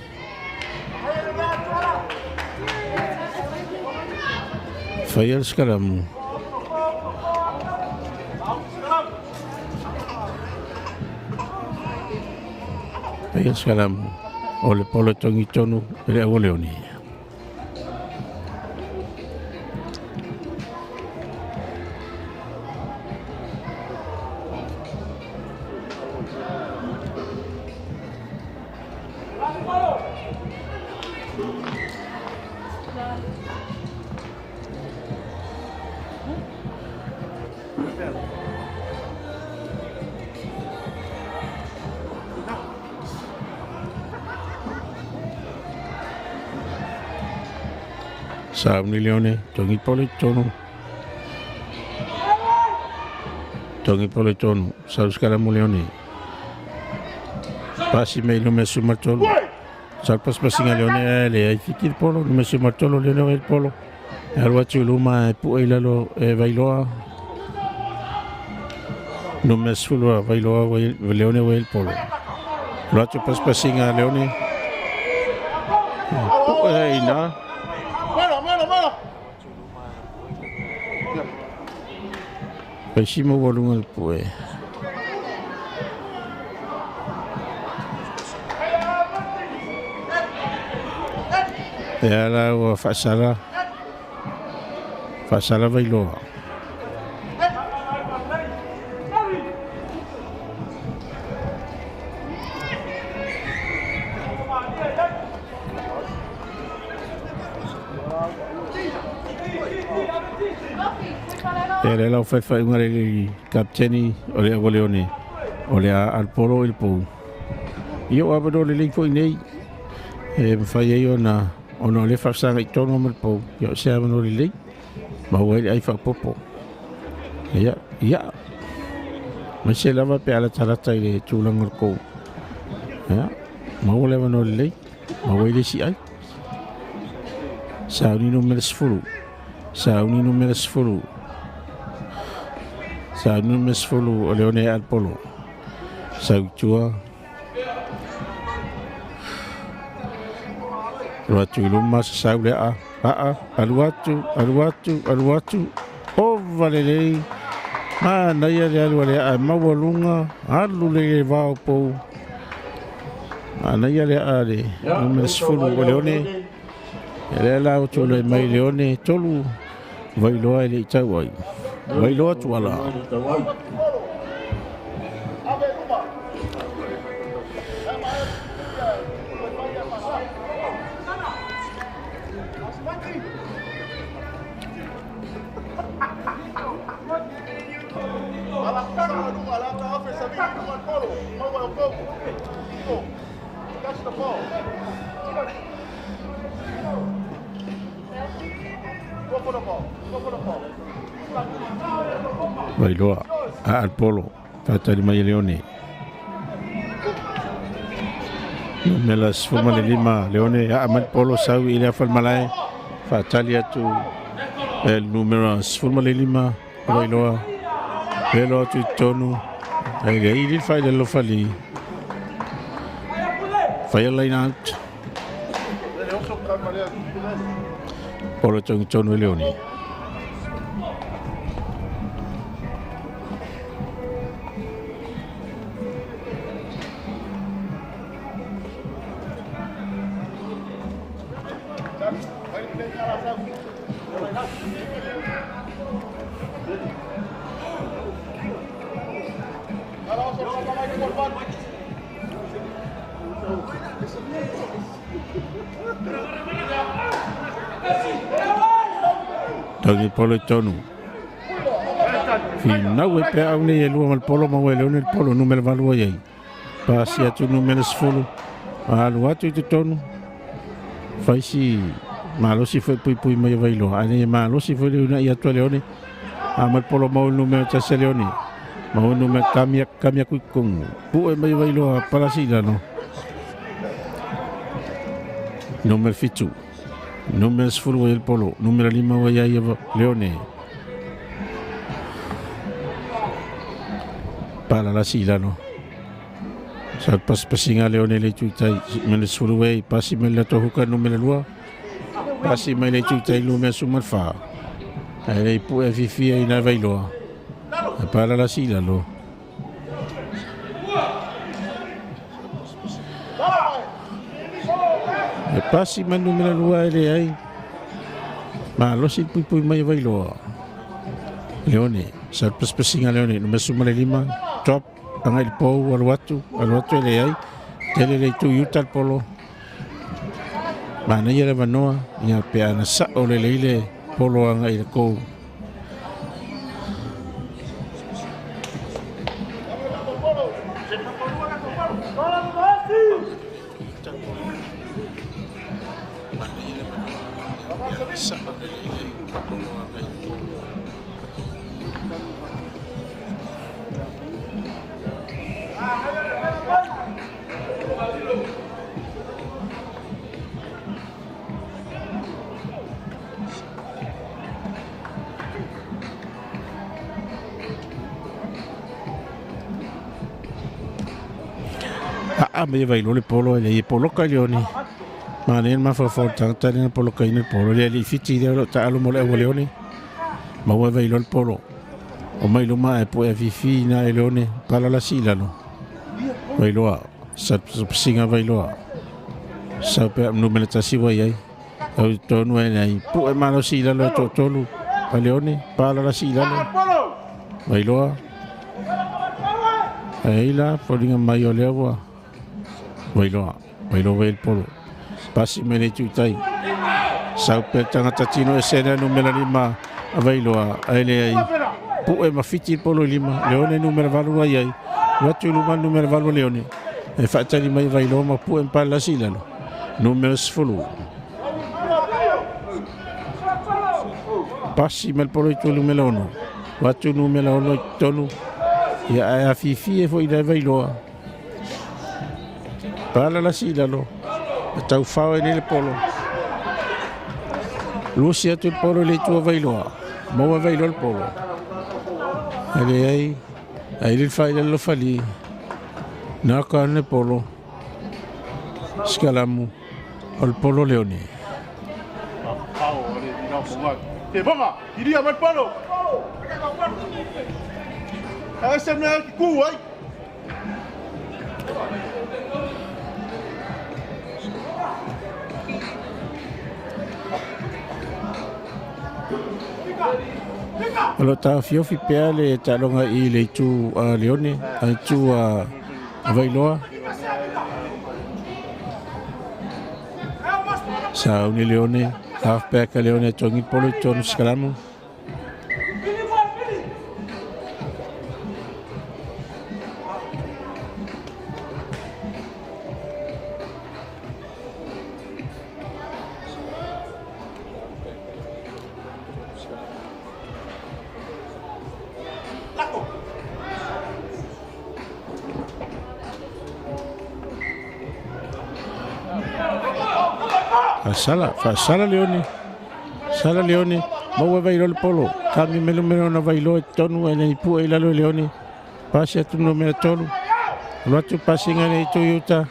Fayal skaramu. Fayal skaramu. O le polo tongi tonu le au Leone. Sauni Leone, togi polo i totonu. Togi polo i totonu, sau skaramu Leone. Pasi mai numera 13. Sau pasipasiga Leone ae leai fiti le polo, numera 13 Leone o ai le polo. E alu atu i luma e pu'e i lalo e Vailoa. Numera 10 a Vailoa ua Leone ua i ai le polo. Alu atu pasipasiga a Leone. Pu'e ai i ina. Faisi maualuga le pu'e. E ala ua faasala. Faasala Vailoa. E le lau faifaiuga le kapiteni o le Awaleone o le a alpolo i le pou. Ia o avanoa lelei foi nei e mafai ai ona ona o le faasaga i tonu ma le pou. Ia o se avanoa lelei maua ai le ai faapopo. Ia, ia. Mai se lava pe ala talata i le tulaga o le kou. Ia, maua le avanoa lelei, maua ai le isi ai. Sauni numera 10. Sauni numera 10. Sauni numera 10 o Leone Alpolo. Sautua. Alu atu i luma, sasau le aa, aa, alu atu, alu atu, alu atu, ova lelei, manaia le alu a le aa e maualuga, alu le le vao pou. Manaia le aa le numera 10 o Leone. Ia lea la ua tulai mai Leone, 3 Vailoa e le i tau ai. Vailoa Tuala. Vailoa, a Alpolo, faatali mai e Leone. Numera 15 Leone, aa mai le polo sau i le afa o le malae, faatali atu e le numera 15 Vailoa, velo atu i totonu, ai le ili le fai le lofali. Fire line out. Polo tongi tonu e Leone. Tangi polo i tonu. Finau e pea au nei e lua ma le polo maua e Leone le polo numera 8 ai ai. Pasi atu numera 10. Alu atu i totonu. Faisi malosi foi puipui mai e Vailoa. Ae nei e malosi foi le una'i atu a Leone. A ma le polo maua i le numera 1 a Leone. Maua numera kamia kamia kuikongo. Pu'e mai e Vailoa palasi i lalo. Numera 7. Numera 10 ua i ai le polo. Numera 5 ua i ai ia Leone. Palalasi i lalo. Sa pasipasiga a Leone i le itu i tai. Numera 10 ua i ai. Pasi mai le latou huka numera 2. Pasi mai le itu i tai numera 14. Ae le i pu'e afifi ai ina Vailoa. Ae palalasi i lalo. E pasi mai numera 2 e leai. Malosi le puipui mai e Vailoa. Leone, sa le pasipasiga a Leone, numera 15, drop, agai i le pou, alu atu, alu atu e leai. Tele le itu i uta le polo. Manaia le avanoa, ia pe ana sa'o lelei le polo agai i le kou. A me vai lo le polo le e poloka le oni. Ma ne ma fa fa tanga le poloka ina polo le li fiti le lo ta alo mo le le oni. Ma wa vai lo le polo. O mai lo ma e po e fifi na e le oni pala la sila no. Vai loa sa singa vai loa. Sa pe no me ta si wa ai. Au tonu e nei po e ma lo sila lo to tolu. Pa le oni pala la sila no. Vai loa. Ai la folinga mai o le wa. Wailoa, wailoa vai polo. Pasi mele tutai. Sau pe tangata tino e sene numera 5 a Vailoa. Aele ai. Pu'e ma fiti polo lima. Leone numera 8 ai ai. Watu luma numera 8 Leone. E whaatali mai Vailoa ma pu'e mpala silalo. Numera 10. Pasi mele polo i tolu numera 6. Watu numera 6 i tolu. Ia ai a fifi e fo i lai Vailoa. Pala la sila lo. Tau whao e le polo. Lusi atu le polo le tua Vailoa. Maua Vailoa le polo. Ale ai, ai le whai le lofali. Nā ka le polo. Skalamu. O le polo leone. Te bonga, iria mai polo. Ai se mea ki ku ai. O lo tā fiofi pea le talonga i le itu a Leone, a itu a Vailoa. Sa uni Leone, halfback a Leone tongi polo i tonu skalamu. Sala, fa sala Leone. Sala Leone, maua Vailoa le polo. Kami melo melo na Vailoa i tonu e nei pua i lalo Leone. Pasi atu numera 3. Lotu pasi ngane i Toyota.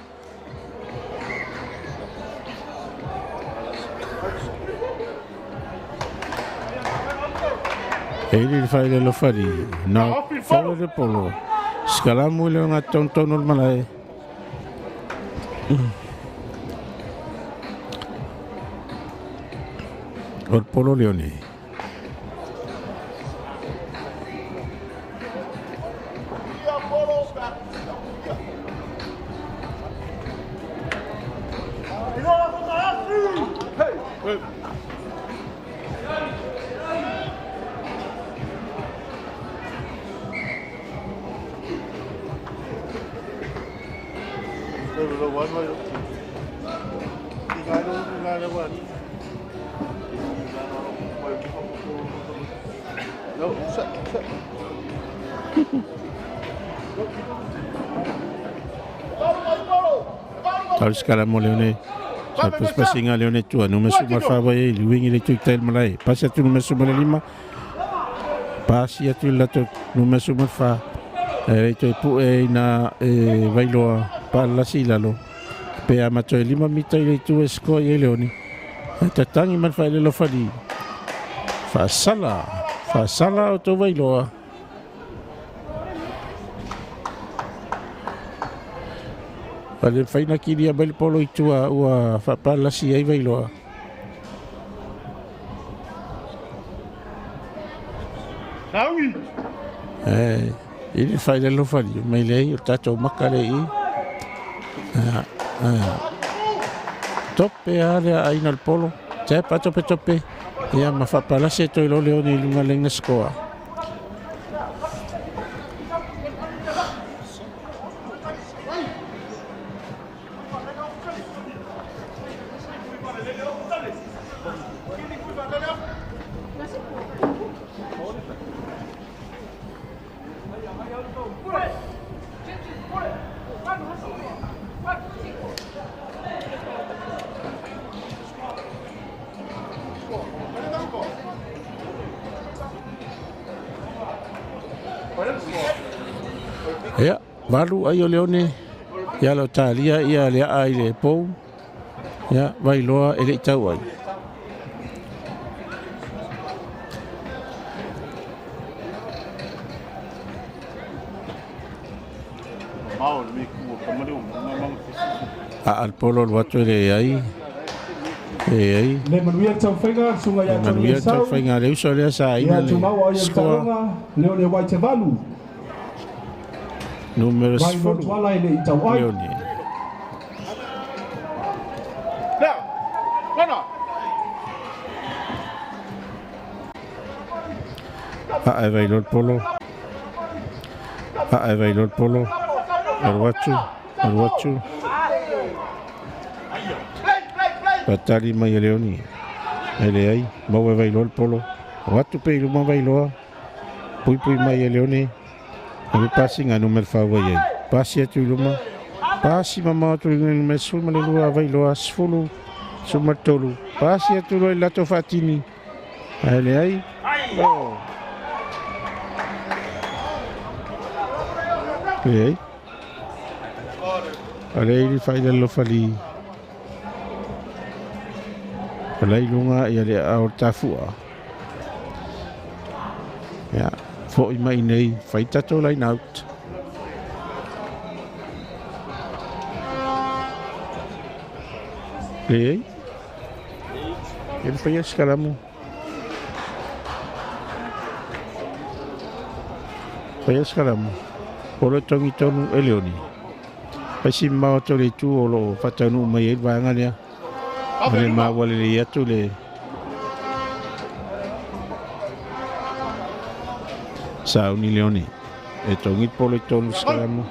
E ili whai le lofari. Na whai le polo. Skalamu le ngā tontono le malae. O polo Leone. Skala mo Leone. Sa pasinga Leone tua numera suma fa e wingi le tuita il malai. Pasi atu numera suma lima. Pasi atu la to numera suma fa. E to pu e na e Vailoa pa la sila lo. Pe ama to lima mita ile tu esko e Leone. E tatangi man fa le lo fali. Fa sala o to Vailoa. Ale faina kiria mai le polo i tua ua faapalasi ai Vailoa. Saui. E ili fai le lofali mai lei o tatou maka le i. Tope a le aina le polo. Te pa tope tope. Ia ma faapalasi e toi lo Leone i lunga lenga skoa. Ia, 8 ai o Leone, ia lo talia ia le aa i le pou, ia Vailoa e le i tau ai. A al polo lu atu le ai. E ai. Le manuia taufaiga sunga ia Tony Manuia Esau. taufaiga le uso lea sa ina Ia le tumau ai le score taaloga Leone White 8. numero Vailoa 10. Tuala e le i tau ai. Leone. A e Vailoa le polo. A e Vailoa le polo. Alu atu, alu atu. Patali mai e Leone. E le ai, maua e Vailoa le polo. O atu pe i luma Vailoa. Pui pui mai e Leone. O le pasinga numero 4 ai ai. Pasi atu i luma. Pasi mamao atu i luma numero 12 a Vailoa. 10, 13. Pasi atu loa i lato faatini. A le ai. Oh. Le ai. A le ai fai le lofali. O lai lunga ia le au tafua. Ia, foi mai nei, fai tatou line out. Le ai. Ele foi a escalamu. Foi a escalamu. O le tongi tonu e Leone. Pai si mau atu le tu o lo whataunu mai e vaanga lea. O le maua le le atu le sauni Leone. E tongi polo i tonu skalamu.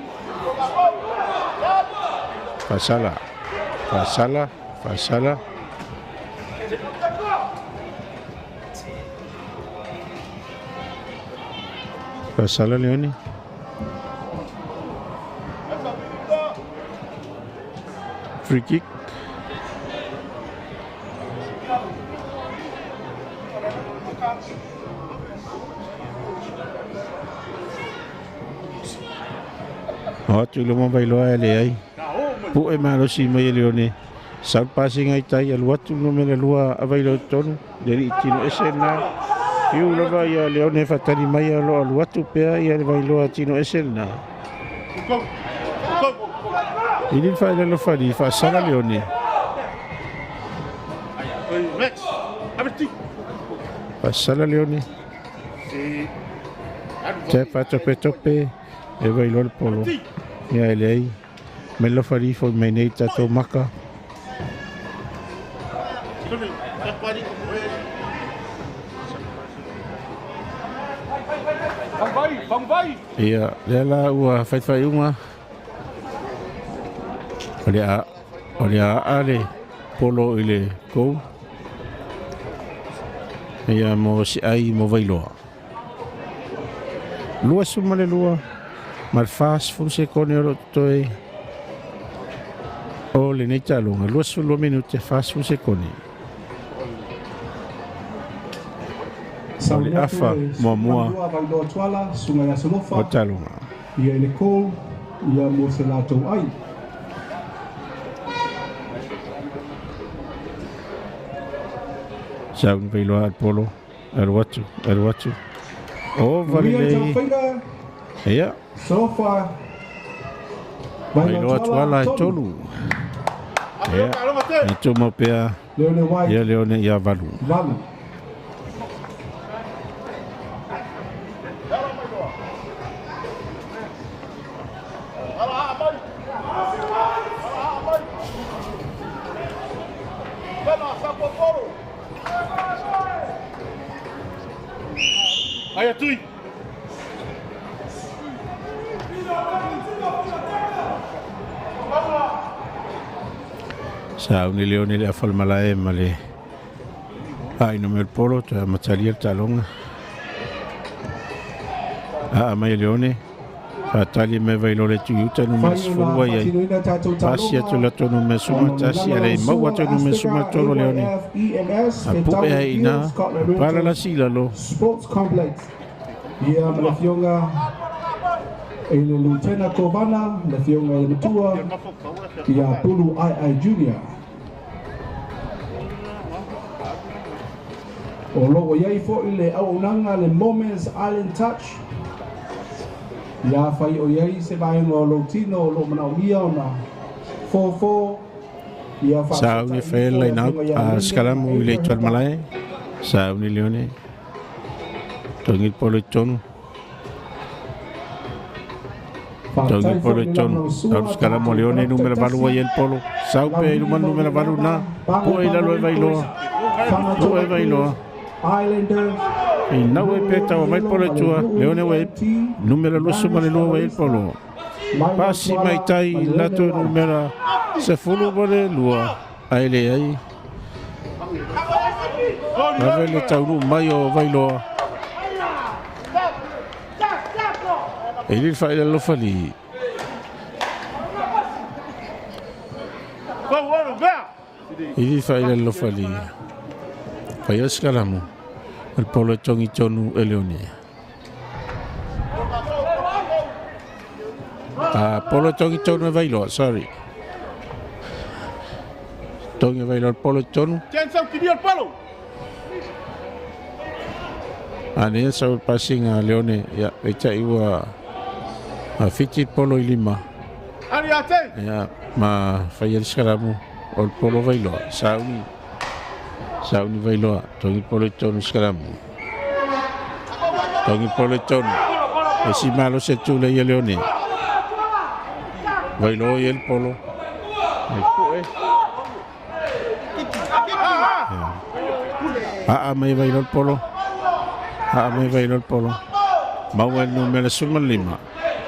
Fasala. Fasala. Fasala. Fasala Leone. Free kick. O atu i luma Vailoa e le ai. Pu'e malosi mai e Leone. Sau pasinga i tai alu atu numera 2 a Vailoa i tonu. Le li tino ese na. Fiu lava ia Leone fatali mai a lo alu atu pea ia le Vailoa tino ese na. Ili whae le lofali, whaasala Leone. Whaasala Leone. Te whaatope tope, e Vailoa le polo. Ia e leai, me lofali fo mai nei tātou maka. Ia, lea la ua whaiwhai unga. O le a le polo i le kou. Ia mo si ai mo Vailoa. 22, ma le 40 sekone o lo totoe o lenei taaloga. 22 minute 40 sekone. O le afa muamua Vailoa Tuala, sunga ia Solofa. o taaloga. Ia i le kou, ia mo se latou ai. Sauni Vailoa al polo, alu atu, alu atu. O valelei. Ia. Solofa. Vailoa Tuala e 3. Ia. E tuma pea. Leone White. Ia Leone ia 8. 8. Sauni Leone le afal malae ma le ai no mel polo ta matalia le taaloga. A mai Leone fatali me Vailoa le tuiuta numera 10 ai ai. Pasi atu la tonu me suma tasi ale mau atu numera 13 Leone. A pu'e ai ina pala la sila lo. Sports Complex. Ia ma le fioga I le Lutena Kovana, le Afioga i le Matua ia Pulu Ai Junior. O loo i ai fo'i le auaunaga le Moments Island Touch. Ia fai o i ai se vaega o lou tino o loo manaomia ona fofo ia Sauni faafesootai faia ifo le le line out Afioga ia a Linda ma Skalamu i le itu Abraham malae. Sauni Leone. Togi le polo i tonu. Togi Faafetai le polo fo'i i le tonu. lagolausua Alu Skalamu tatou Leone tagata numera valu taitasi ai le polo. Sau pea i Laulii luma ma numera valu Ulalava, na. Pue i Pago lalo Pago e Vailoa. Fagato'a Pue e Bulls, Vailoa. Islanders, I nau e Nuu pea taua mai Ielo polo ma i le tua. Nuu Leone ua e EMT, numera lusu ma le Vanes lua ua e le Evarista, polo. Mailo Pasi mai Tuala tai ma le Leone lato White. numera 12 ma le lua. Ae le ai. Ave le taunu mai o Vailoa. E li whaila lofali. I li whaila lofali. Whaia skalamu. O le polo e tongi tonu e leone. A polo e tongi tonu e Vailoa, sorry. Tongi e Vailoa le polo e tonu. A nea sau le pasinga a Leone. Ia, e tai ua a fiti polo i lima. Ia, ma whaia le skalamu. O le polo Vailoa. Sauni. Sauni Vailoa. Tongi polo i tonu skalamu. Tongi polo i tonu. E si malo se tule ia Leone. Vailoa i el polo. E pue. Aa mai Vailoa le polo. Aa mai Vailoa le polo. Maua e numera 15.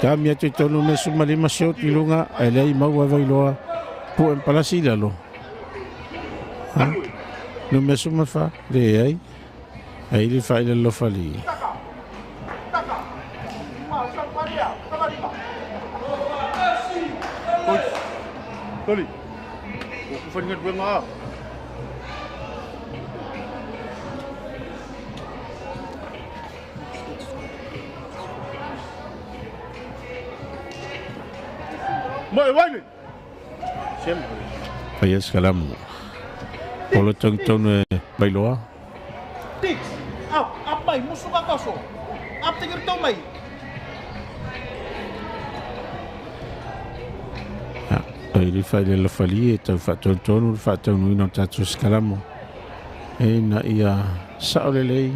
Ka mia te tonu me 15 short i lunga. E lei maua Vailoa. Pue palasi i lalo. Ha? Numera 14. Le ai. Ai le whaila lofali. Toli. O ku wharinga ruenga a. Mo e waile. Sem. Whaia skalamu. Polo tongi tonu e Vailoa. Tix, up, up mai, musu ka kaso. Up te kirto mai. Ai le whaila lofali e tau whaatonu le whaatonu ina o tātou skalamu. E na ia sao lelei.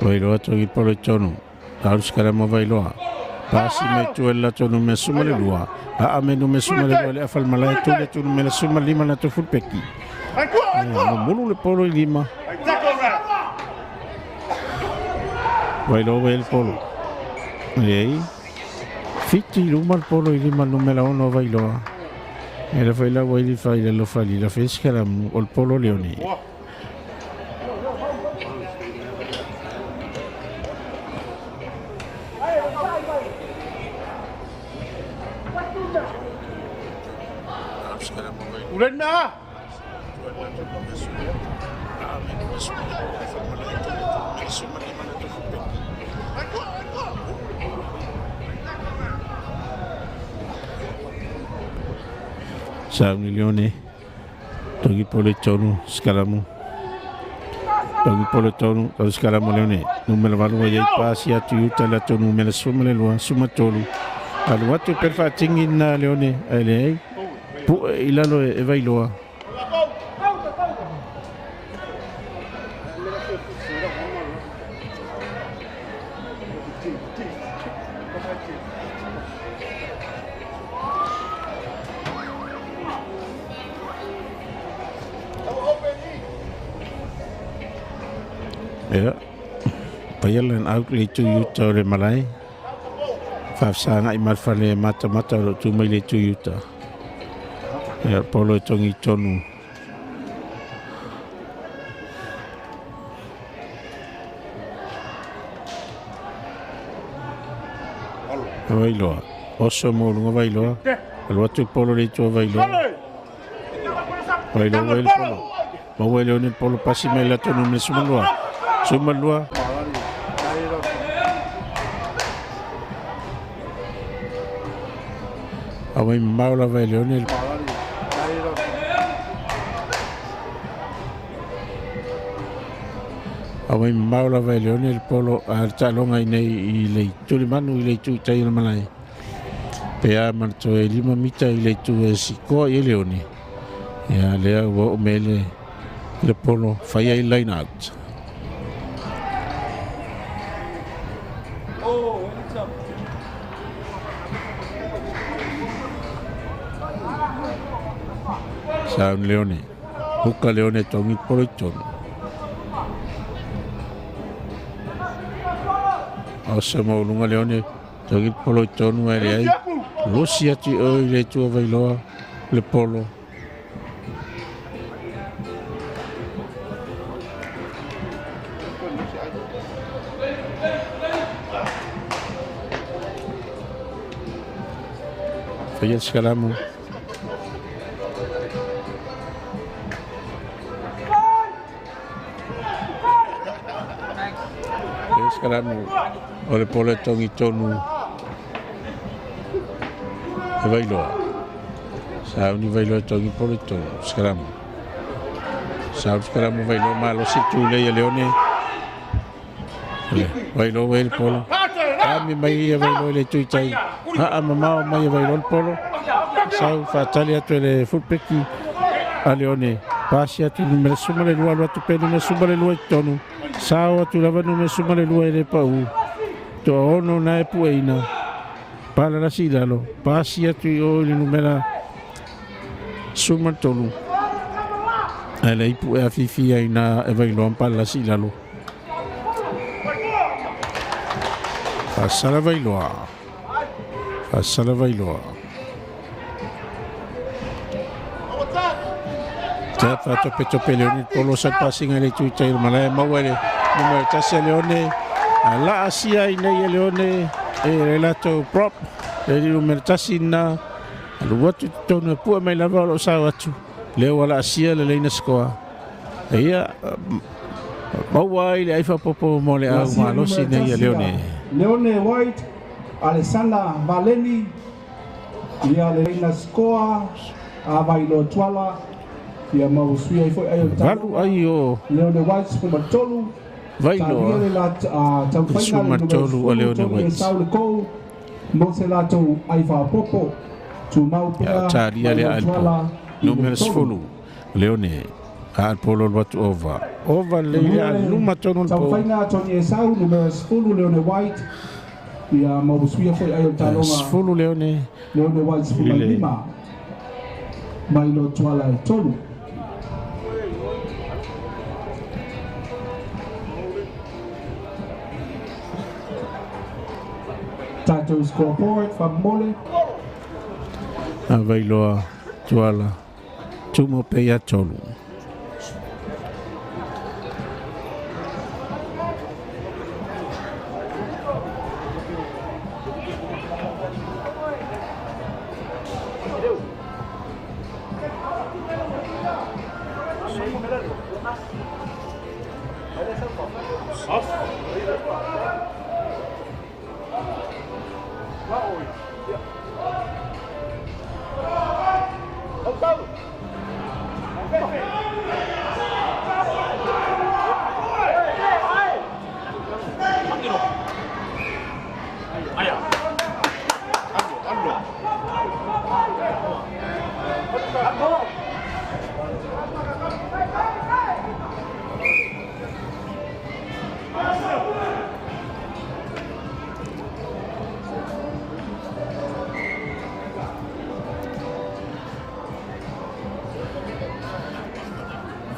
Vailoa tongi polo i tonu. Alu skalamu Vailoa. Pasi mai tu la tonu me suma le lua. A ame nu me suma le lua le afal malai tu le tonu me le suma lima na tu fulpeki. Mulu le polo i lima. Vailoa vai le polo. Ei. Fiti luma le polo i lima numera 6 Vailoa. E la whaila waili whaila lo whali la whaiskalamu o le polo leone. Ulen mea. Sauni Leone. Tongi polo i tonu skalamu. Tongi polo i tonu tau skalamu Leone. Numera 8 ia i pasi atu i uta la tonu numera 12 suma tolu. Alu atu per whaatingi na Leone. Ai le ai. Pue i lalo e Vailoa. Ia. Paia len au le tu i uta o le malae. Whaafsanga i marwhale e mata mata o tu mai le tu i uta. Ia polo e tongi tonu. Vailoa. Oso mo lunga Vailoa. Alu atu le polo le itu a Vailoa. Vailoa ua i le polo. Maua e Leone le polo pasi mai le latou numera 12. 12. Aumai mamao lava e Leone le Aumai mamao lava e Leone le polo a le taaloga i nei i le itu le manu i le itu i tai o le malae. Pe a ma le toe 5 mita i le itu e sikoa i ai Leone. Ia lea ua oo mai le le polo fai ai line out. Sound Leone. Huka Leone tongi polo i tonu. Oso maulunga Leone tongi polo i tonu ai le ai. Losi atu i o i le itua Vailoa le polo. Faia le sikalamu. Faia le sikalamu o le polo e tongi tonu e Vailoa. Sauni Vailoa e tongi polo i tonu. Sikalamu. Sauni sikalamu Vailoa malosi tulei e Leone. Vailoa ua i le polo. Ami mai ia Vailoa i le itu i tai. Haa mamao mai e Vailoa le polo. Sau faatali atu e le fulpeki a Leone. Pasi atu numera 12 alu atu pe numera 12 i totonu. Sao atu lava numera 12 e le pau. Toa ono na e pueina. Palalasi i lalo. Pasi atu i o i le numera 13. Ae le ipu e afifi ai na e Vailoa ma palalasi i lalo. Faasala Vailoa. Faasala Vailoa. Te whaatopetope Leone polo sa pasinga le itu i tai o le malae maua i le numera 1 a Leone. A la asia i nei e Leone e le latou prop le numera 1 na alu atu i totonu e pua mai lava o loo sao atu. Lea ua la asia le leina scoa. Ia maua ai le ai faapopo mo le au Lasia malosi numera nei a 1 Leone. Leone White, Alessandra Valeni, ia le leina scoa a Vailoa Tuala, ia maua sui ai foi ai o le Valu ai o Leone White 13, Vailoa. Talia le la taumafaiga le numera 13 a Leone 13 White. Sau le kou, mo se latou ai faapopo, tumau pea Ia talia le Vailoa alpo. Tuala i le Numera 3. 10 Leone. A polo alu atu over. Over le ile a luma tonu le po. Taumafaiga a Tony Esau, numera 10 Leone White, ia maua suia foi ai o le taaloga. 10 Leone. Leone White 15. Vailoa Tuala e 3. Tatou scoreboard, faamole. A Vailoa Tuala. Tumo pe ia tolu.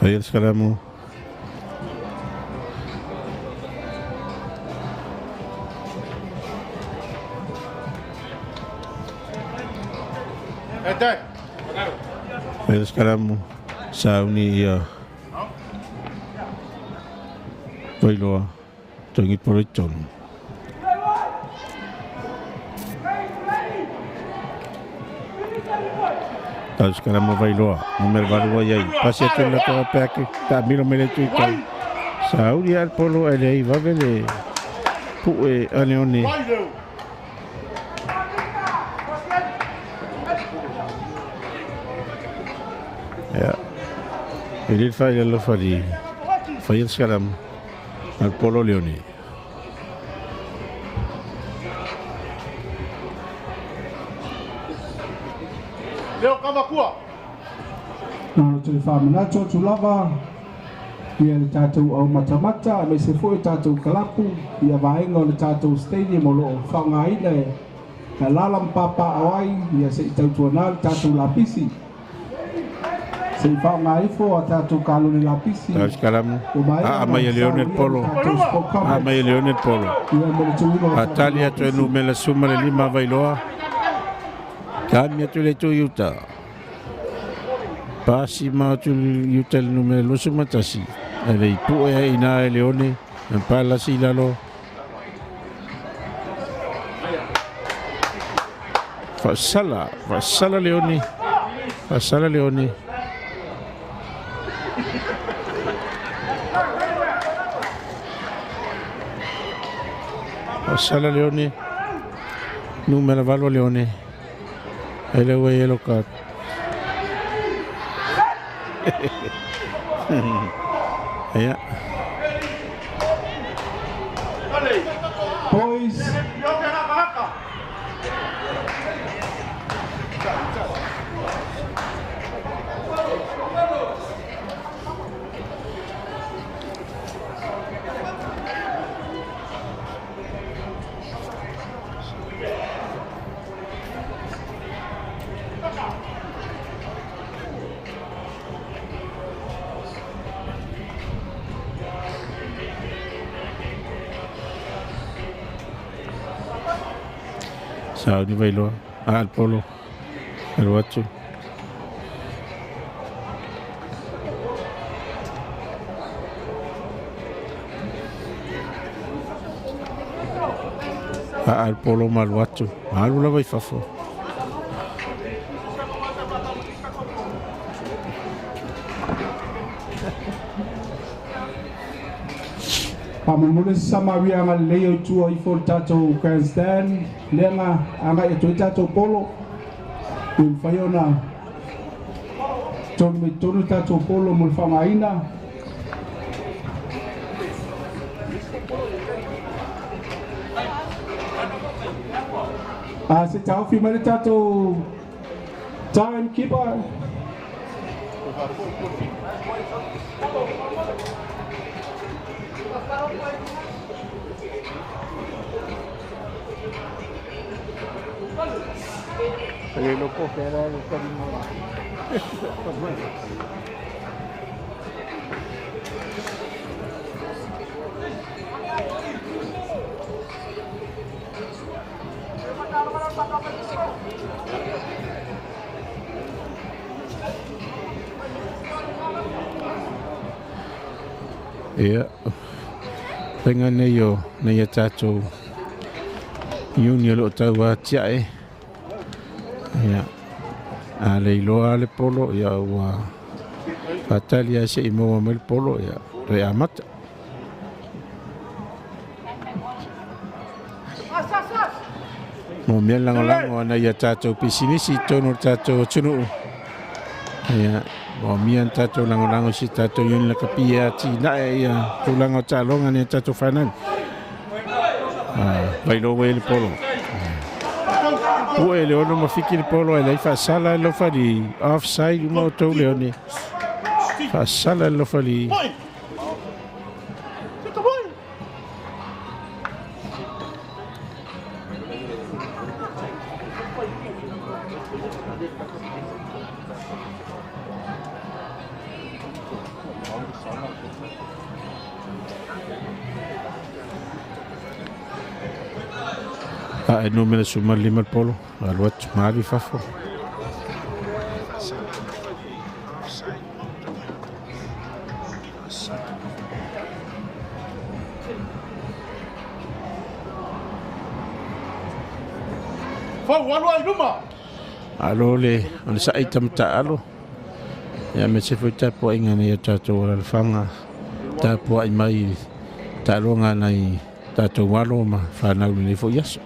Faia le sikalamu. Faia le sikalamu. Sauni ia Vailoa. Tongi polo i tonu. Tau sikalama Vailoa, numera 8 ai. Pasi atu le latoa peake, taamilo mai le itu i tai. Sauli lava le polo ae leai vave le pu'e a Leone. Ia. E le fai le alofa li faia le sikalama a le polo Leone. Leo Kavakua. Na ona toe faamanatu atu lava ia le tatou aumatamata aemaise foi tatou kalapu ia vaega o le tatou stadium o loo faaaogaina e alala ma papaaao ai ia se i tautuanā le tatou lapisi se i faaaoga ifo a tatou kalone lapisi Tau sikalamu. ua maea Aa ona mai e Leone le saunia le polo. tatou sport Aa complex mai e Leone le polo. ia mo le tuuina o tatou Atali atu e lapisi. numera 15 Vailoa. Kami atu le itu i uta. Pasi ma atu i uta le numera 21. E le i pu'e ai ina e Leone. E palasi i lalo. Faasala. Faasala Leone. Faasala Leone. Faasala Leone. Numera 8 Leone. E le ua yellow card. Ia. Boys. Sauni Vailoa. A le polo. Alu atu. A le polo ma alu atu. Alu lava i fafo. Faamolemole se samauiaga lelei o i tua ifo le tatou grandstand lea na agai atu ai tatou polo ua mafai ona tonu mai totonu le tatou polo mo le faaaogaina. A se taofi mai le tatou time keeper. Ia. Faiga nei o nei a tatou iuni o loo tau atiae. Ia. A le iloa le polo ia ua faatali ai se'i maua mai le polo ia toe amata. Mo mea lagolago ana ia tatou pisinisi i totonu o le tatou atunuu. Ia. Mo mea na tatou lagolago i si tatou iuni lakapi e atinae ia tulaga o taaloga nei a tatou fanau. Vailoa ai le polo. Pu'e le ono ma fiki le polo e leai faasala e lofali offside uma o tou Leone. Faasala e lofali. A e numera 15 le polo. Alu atu ma alu i fafo. Malo le onosaʻi tama taʻalo ia aemaise foi tapuaʻiga nai o tatou alalafaga tapuaʻi mai taaloga nai tatou alo ma fanau lenei foʻi aso.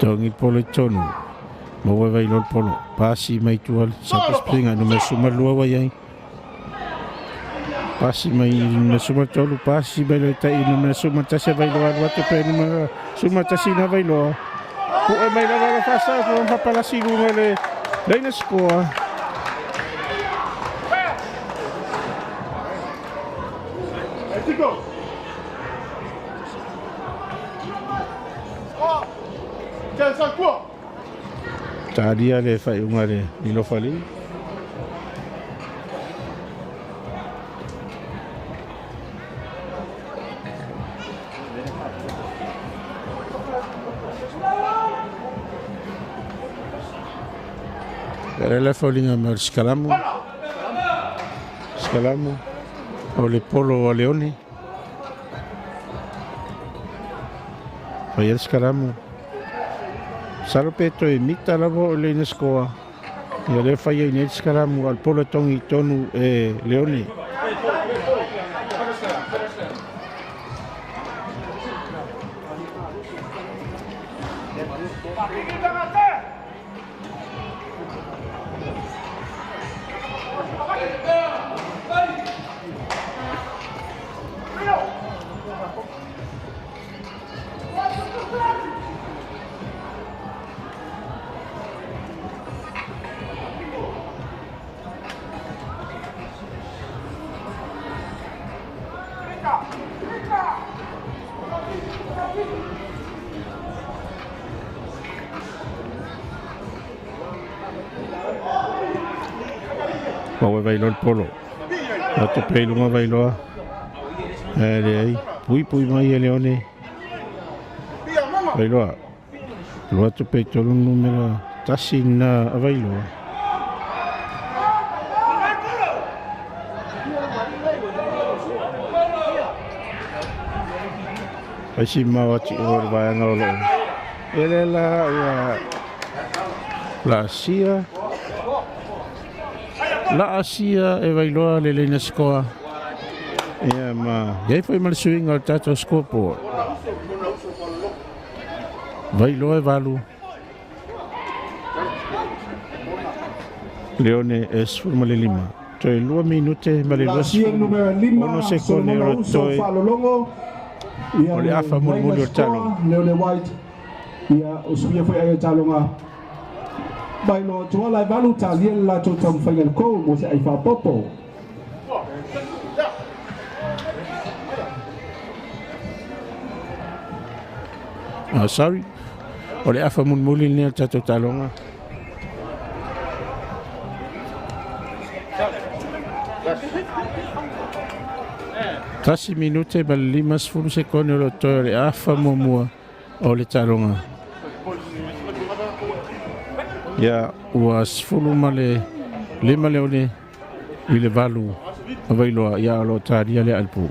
Togi polo i tonu. Maua vai lolo polo. Pasi mai tua sa pispinga no me suma lua wai ai. Pasi mai me suma tolu pasi mai le tai no me suma tasi vai loa lua te pe no suma tasi na vai loa. Pu'e mai lava la fasa ko fa palasi lunga le leina score. Talia le faaiuga le lilofalii. Le le foliga mai o le sikalamu. Sikalamu o le polo o Leone. Fai le sikalamu. Salo pe toe mita lava o le ina skoa. Ia le fai ai nei sikalamu al polo tongi tonu e Leone. Maua vai loa le polo. Atu pe i luga vai loa. E leai. Pui pui mai e Leone. Vai loa. Lua atu pe i tolu numera tasi na a vai loa. Ai si mau ati o le vaega o loo. E le la ua la asia. La asia e vailoa le leina sikoa. Ia ma iai foi ma le suiga o le tatou scoreboard. Vailoa e 8. Leone e 15. Toe 2 minute ma le Lasia numera 5, 26 sekone Solomona o Uso toe. Faalologo. Ia O le afa mulimuli o le taloga. Leone White. Ia o suia foi ai o taloga. Mai loa tuala e 8 talia le latou taumafaiga le kou mo se ai faapopo. Ah, sorry. O le afa mulimuli lenei o le tatou taloga. Tasi minute ma le 50 sekone o lo toe o le afa muamua o le taloga. Ia ua 15 Leone i le 8 a Vailoa ia o lo talia le alpu.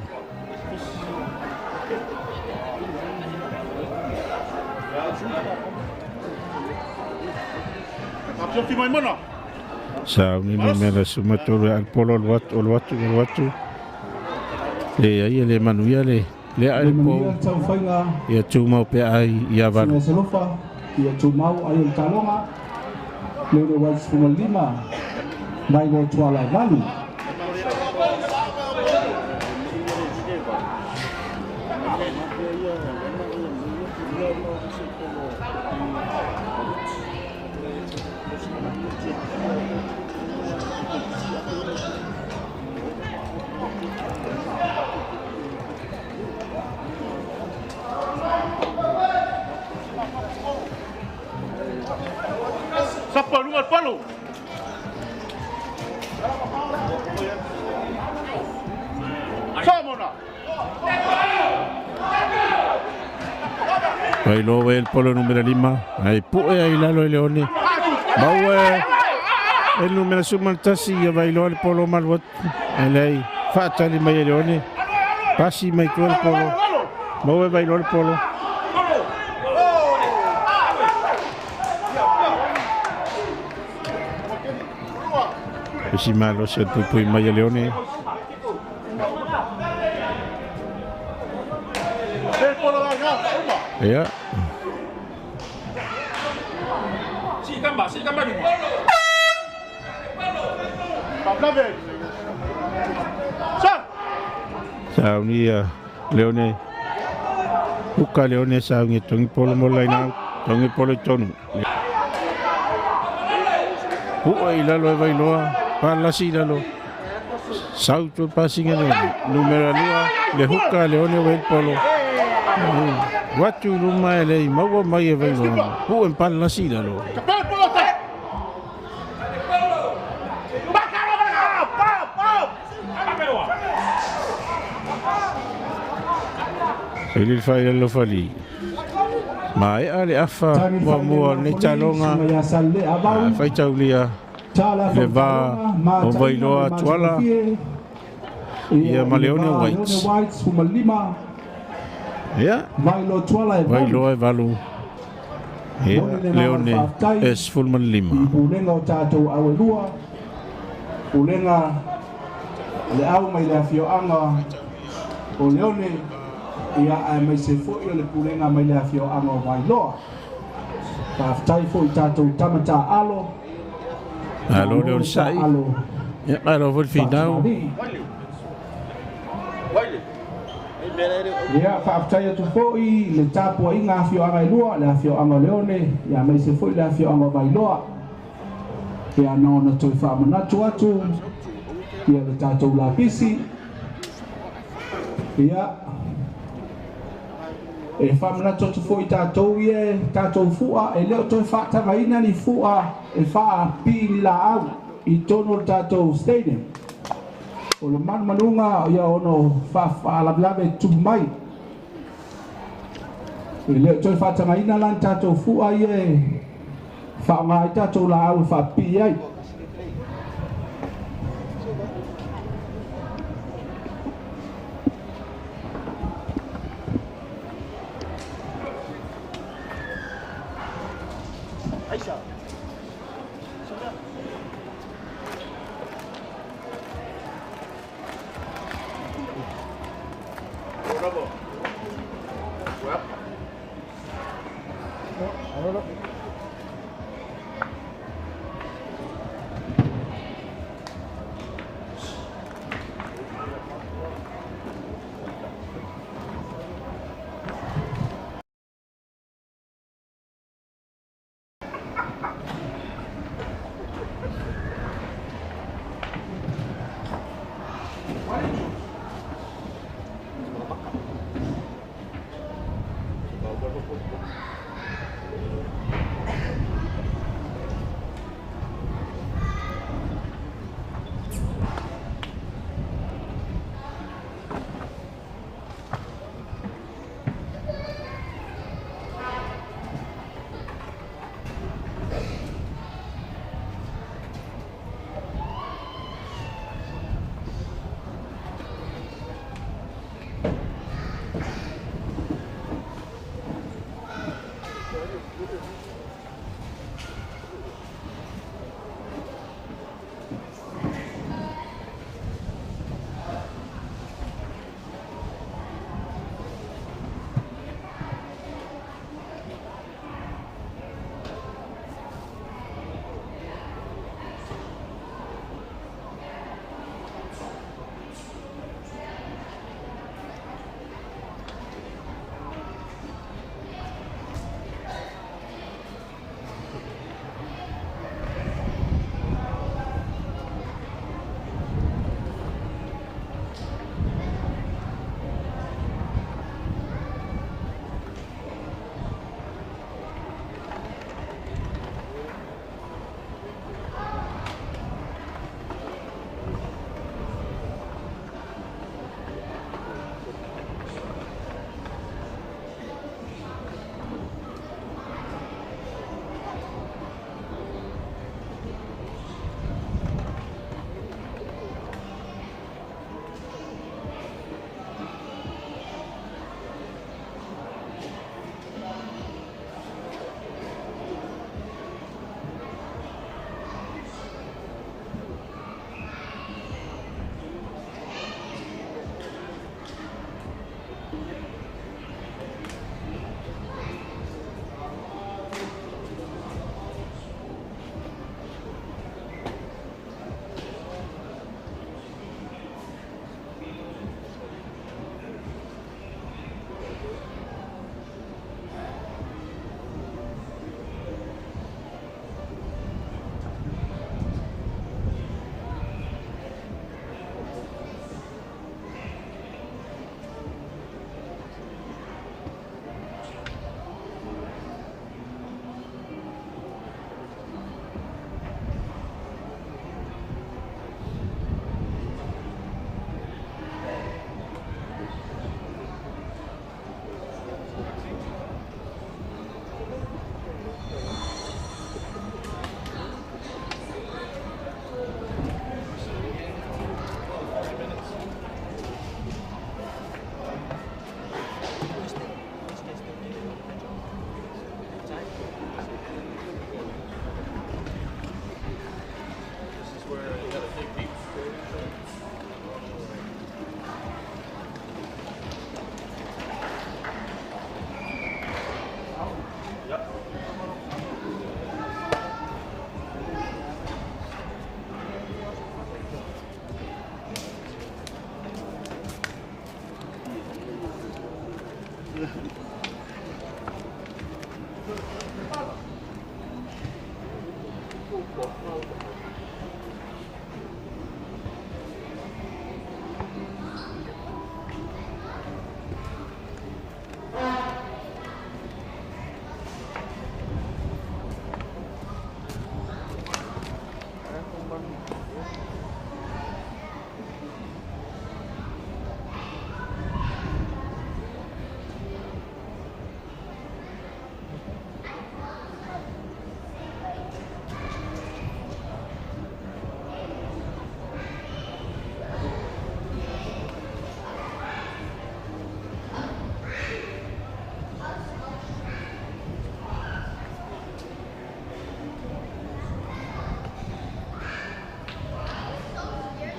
Sa uni numera sumatolu e alpolo o atu o atu o atu. Le ai le manuia le le Le manuia alpo. le taumafaiga. Ia tumau pe ai ia 8. Sina Salofa, ia tumau ai o le taloga. Leone White 15, mai loa tuala e 8. Sapa lunga le palo. Samona. Vai loa e le polo numera 5. Ai pu'e ai lalo e Leone. Maua e E numera 11 ia Vailoa le polo malu atu. E leai, faatali mai e Leone. Pasi mai tua le polo. Maua e Vailoa le polo. Isi malosi o le puipui mai a Leone. Ia. Sauni ia Leone. Uka Leone sauni e tongi polo mo laina. Tongi polo i tonu. Pua i lalo e Vailoa. Palasi i lalo. Sau tu pasinga le numera 2 le huka Leone o polo. Watu luma e lei maua mai e Vailoa. Pua palasi i lalo. Ili fai le fali. Ma e ale afa mua mua nei talonga. Fai taulia le va o Vailoa Tuala. Ia ma Leone Whites. Ia. Vailoa e 8. Ia Leone e 15. Pulega o tatou auelua. Pulega le au mai le afioaga o Leone. Ia ae mai se foi o le pulega mai le afioaga o Vailoa. Faafetai foi tatou tamata alo. Alo le sai. Ia alo foi finau. Ia faafetai atu foi le tapuaiga afioaga e lua, le afioaga o Leone, ia mai se foi le afioaga o Vailoa. Ia na ona toe faamanatu atu ia le tatou lapisi. Ia e faamanatu atu foi tatou ia tatou fua e leo toe faatagaina ni fua e faapii ni laau i tonu o le tatou stadium. O le manumanuga ia ono faalavelave tupu mai. E leo toe faatagaina la ni tatou fua ia e faaaoga ai tatou laau e faapipii ai.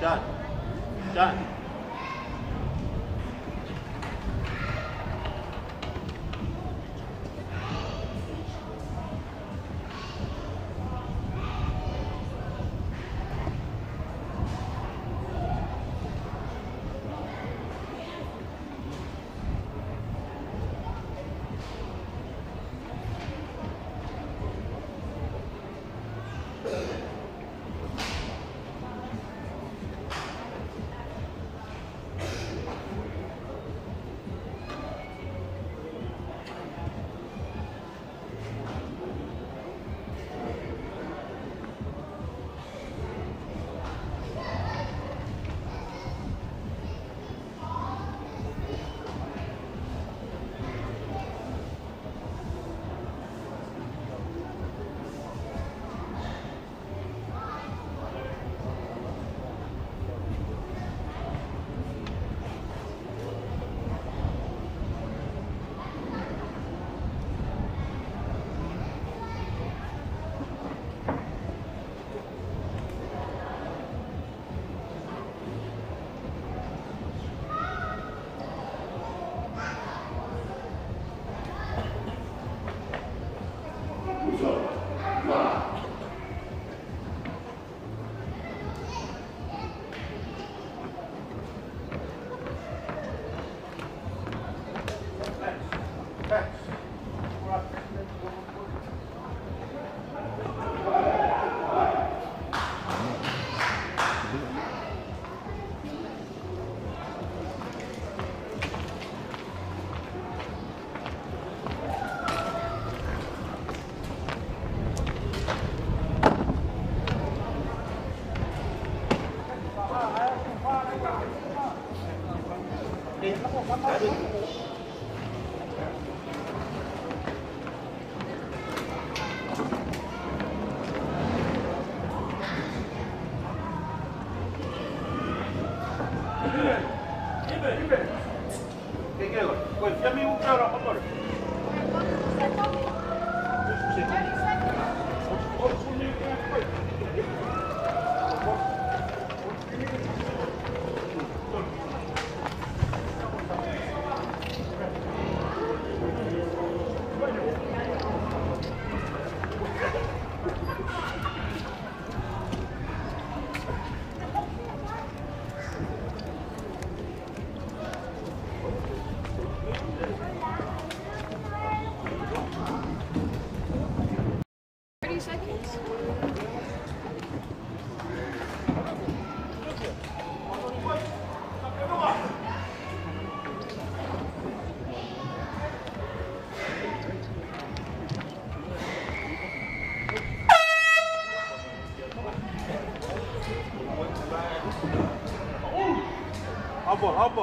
Done. Done.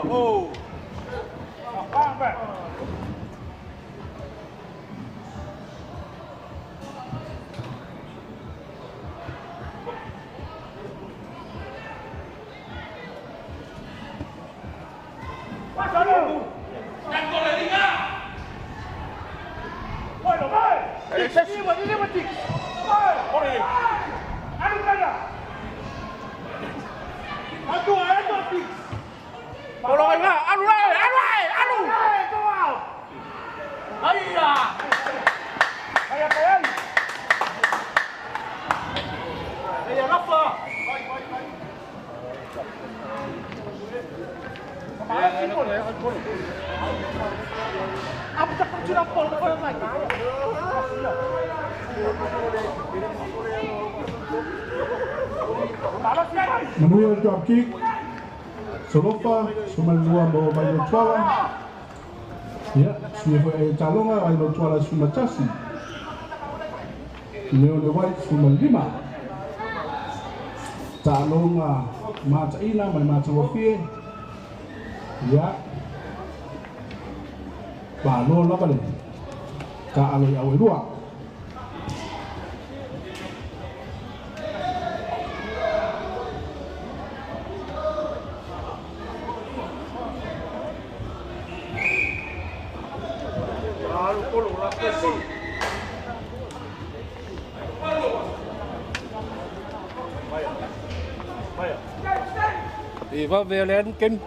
Oh. Manuia le drop kick. Solofa, 12 mo Vailoa Tuala. Ia, suia foi e taloga Vailoa Tuala 11. Leone White 15. Taaloga mataina ma le matagofie. Ia, malo lava le taalo i au e lua. E vave le anden gen.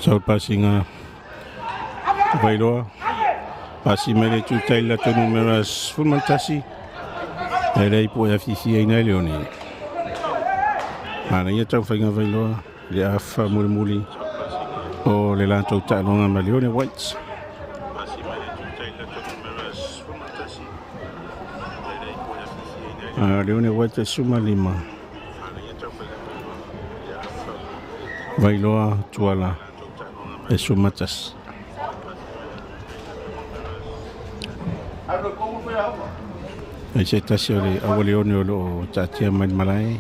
Sau pasinga Vailoa. Pasi mai le tutai la tonu mera sfumantasi. E lei po e afifi ai nei leone. Mana ia tau whainga Vailoa. Le afa muli muli. O le lantou ta'aloga ma Leone Whites. Leone White e 15. Vailoa Tuala e 11. E se tasi o le awa Leone o loo ta'atia mai le malae.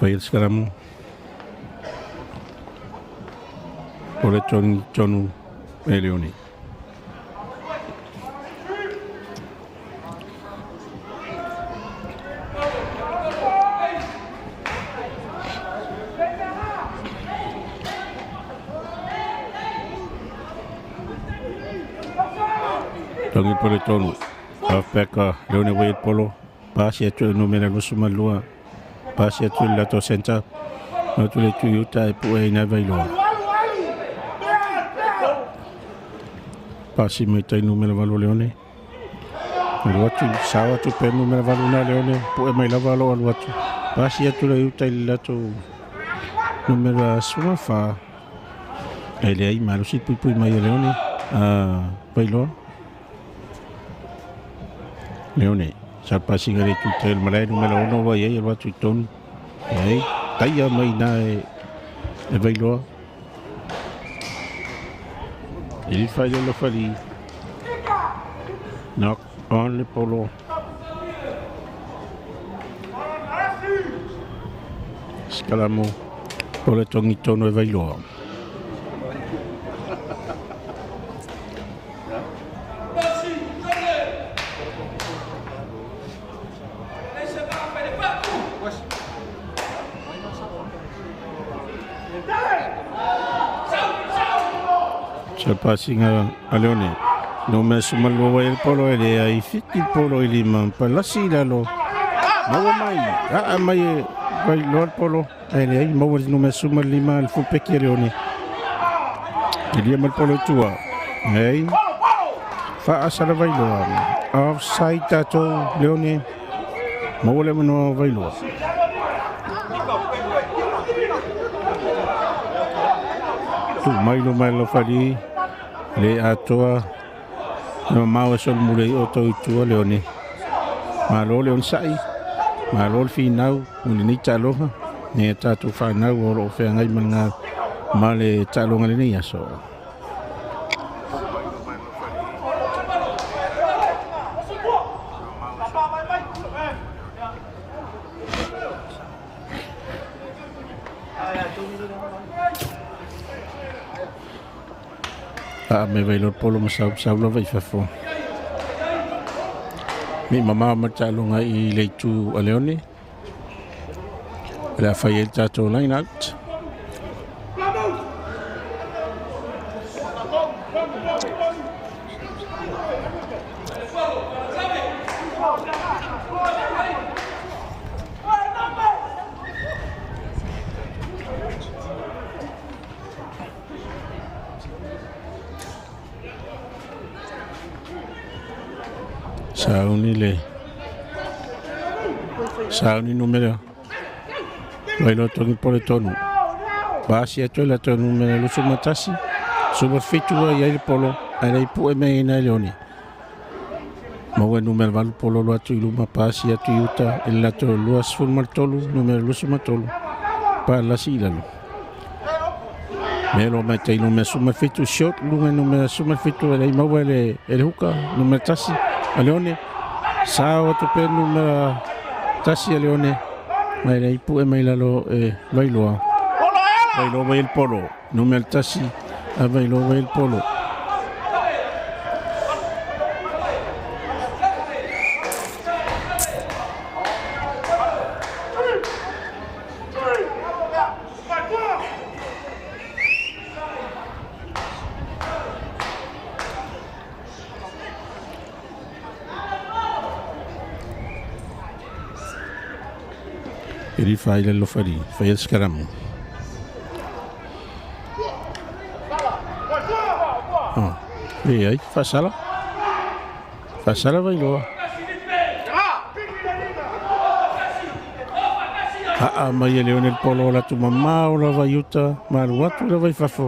Faia le sekalamu o le tonu e Leone. Tongi pole tonu. Halfback Leone Wade Polo. Pasi atu e numera 22. Pasi atu le lato center. Atu le tu iuta e pue ina Vailoa. Pasi mai tai numera 8 Leone. Alu atu, sao atu pe numera 8 na Leone. Pue mai lava alo alu atu. Pasi atu le iuta i le lato numera 14. E leai malosi puipui mai e Leone. Vailoa. Leone, sa pasinga le tutai o le malae numera 6 ua iai alu atu i tonu. Ai, taia mai na e Vailoa. E lifa i le lofali. Knock on le polo. Skalamo. O le tongi tonu e Vailoa. Sa pasinga a Leone. No me sumalua wai le polo e le ai fiti polo i lima. Palasi lalo. Maua mai. Aa mai e Vailoa le polo. E le ai maua le numera 15 le fulpeki a Leone. E lia ma le polo i tua. Ei. Faasala Vailoa. Offside tatou Leone. Maua le manoa Vailoa. Tu mai lo mai lo fali le atoa no mau sol mule o tau tua leone. Malo le onsai, malo le finau, o lenei taaloga, ne tatou fanau o loo feagai ma le ma le taaloga lenei aso. A me vai lo polo ma sau sau lava i fafo. Mi mama ma taaloga i le itu a Leone. Le a fai ai le tatou line out. Sauni le Sauni numero Vai lo tongi pole tonu. Basi atu le tonu numero lusu matasi. Suba fitu ai le polo. Ai le pu e me ina leone. Maua numero valu polo lo atu i luma pasi atu i uta. E le atu lua sefulu ma le tolu numero lusu ma tolu. Pa lasi i lalo. Melo mai tai numero suma fitu short lunga numero suma fitu e le maua e le huka numero tasi. A Leone, sao atu pe numero tasi a Leone, mai le ipu e mai lalo e Vailoa. Vailoa mai il polo, numero tasi a Vailoa mai il polo. Eri fai le lo fari, fai il scaramu. Oh, e ai, fa sala. Fa sala Vailoa. A mai e Leone il polo la tu mamma o la vaiuta, ma lu atu la vai fafo.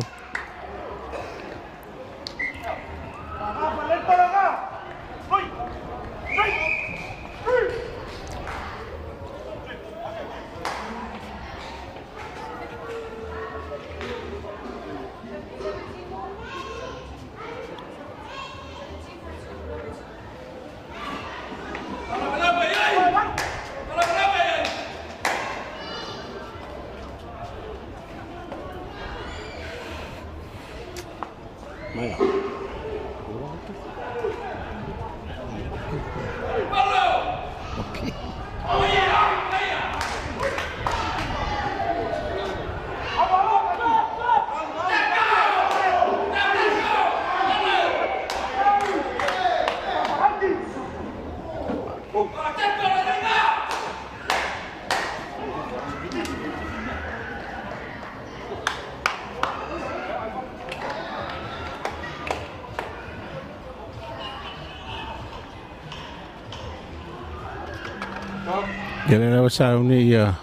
Ia le lawa sauni ia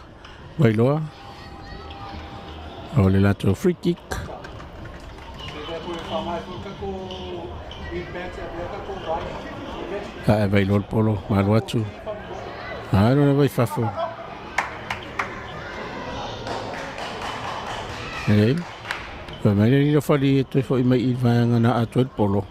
Vailoa. O le latou free kick. A e Vailoa le polo, malu atu. Alo na vai fafo. Elei. Fa mai le lilo fali e toe foi mai i vaega na atu e le polo.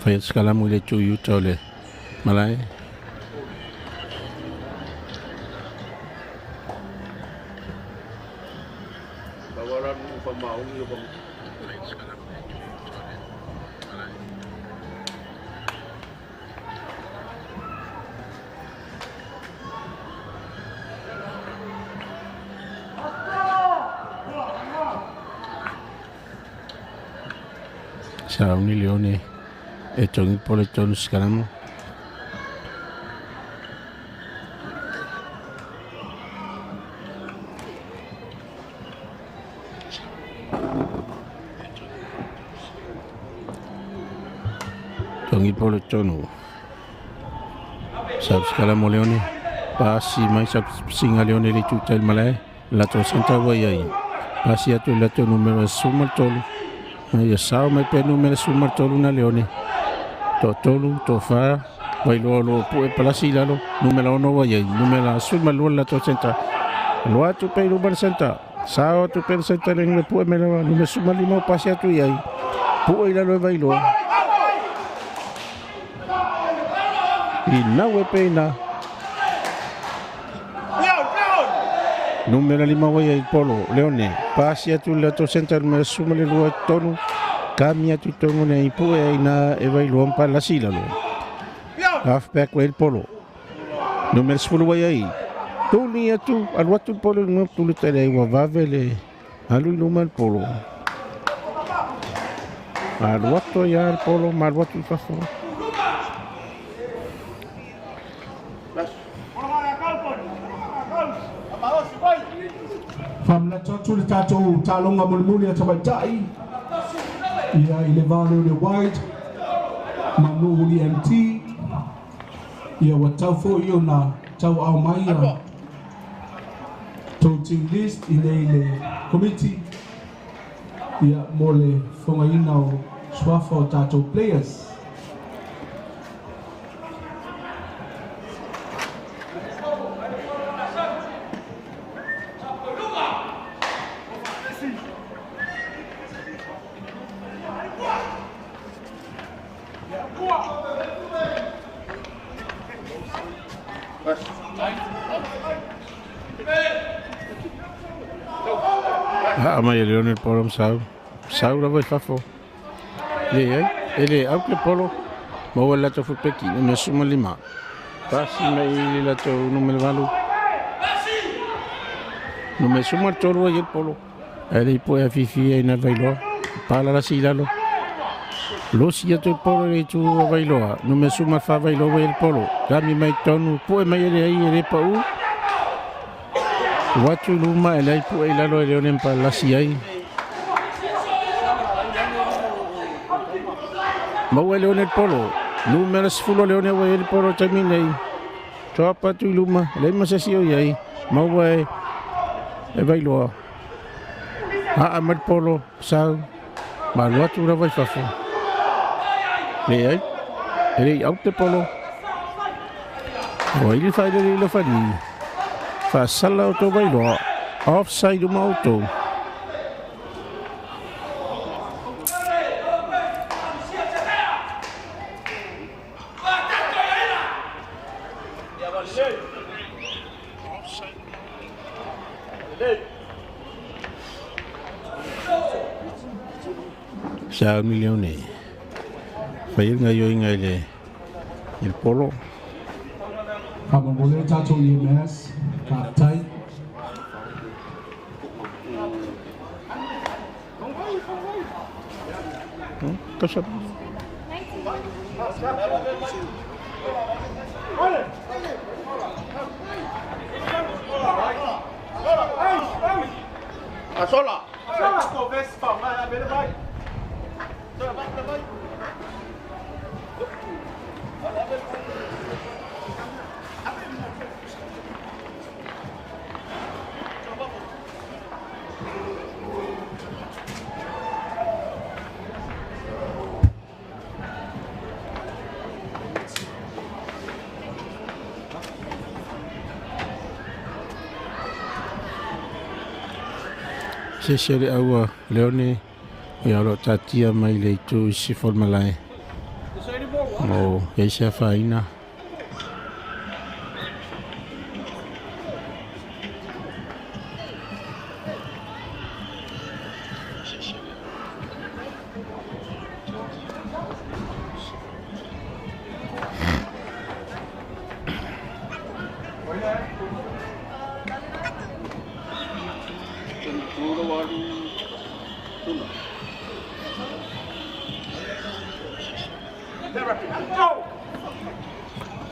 Fai skalamu le tu yuta le malai. Sauni Leone e tongi pole tonu sikalamo. Tongi pole tonu. Sau sikalamo Leone. Pasi mai sa singa Leone le tuta il malae. Lato senta wai ai. Pasi atu lato numero sumal tolu. Ia sao mai pe numero sumal tolu na Leone. To tolu, to fa, vai loa loa pue palasi lalo, numero ono wai ai, numero sumal lua lato senta. Loa tu pe numero senta. Sao tu pe senta le ngue pue me lewa, numero sumal lima pasi atu iai. Pue lalo e vai loa. I nau e pe ina. Numero lima wai ai polo, Leone. Pasi atu lato senta numero sumal lua tonu. Kami atu tongo nei pue ai na e vai loa mpa lasi lalo. Halfback wai polo. Numero 10 wai ai. Tuli atu, alu atu polo ngue tuli tele ai wa vave le alu i luma polo. Alu atu ia polo, ma alu atu i fafo. Whamanato atu le tātou tālonga mulimuli a tamaitai. Ia i le vāleo le wide, manu huli MT. Ia wa tau fo i ona tau au mai a tau team list i nei le committee. Ia mo le whangaina o suafa o tātou players. Mai Leone polo sau. Sau lava i fafo. Le ai, ele au ke polo. Maua lato fupeki, numero suma lima. Pasi mai le lato numero valu. Numero suma tolu ai polo. Ele i poe a fifi ai na vailoa. Pala la si lalo. Losi atu polo le tu vailoa. Numero suma fa vailoa ai polo. Kami mai tonu poe mai ele ai ele pau. Watu luma ele ai poe lalo ele one pa lasi ai. Maua Leone polo. Numero 10 Leone wa ele polo taimi nei. Toapa tu luma, le masasi o iai. Maua e vailoa. Haa mai polo, sau. Malu atu lava i fafo. Le ai, ele i au te polo. O ili whaere le ila whari. Whaasala o tō vailoa. Offside uma o tō. Sa milione. Whai ngā ioi ngai le il polo. Whamangole tātou EMS, ka tai. Ka sa. Asola. Se se le aua Leone ia lo tatia mai le tu si formalai. Mo e se faina.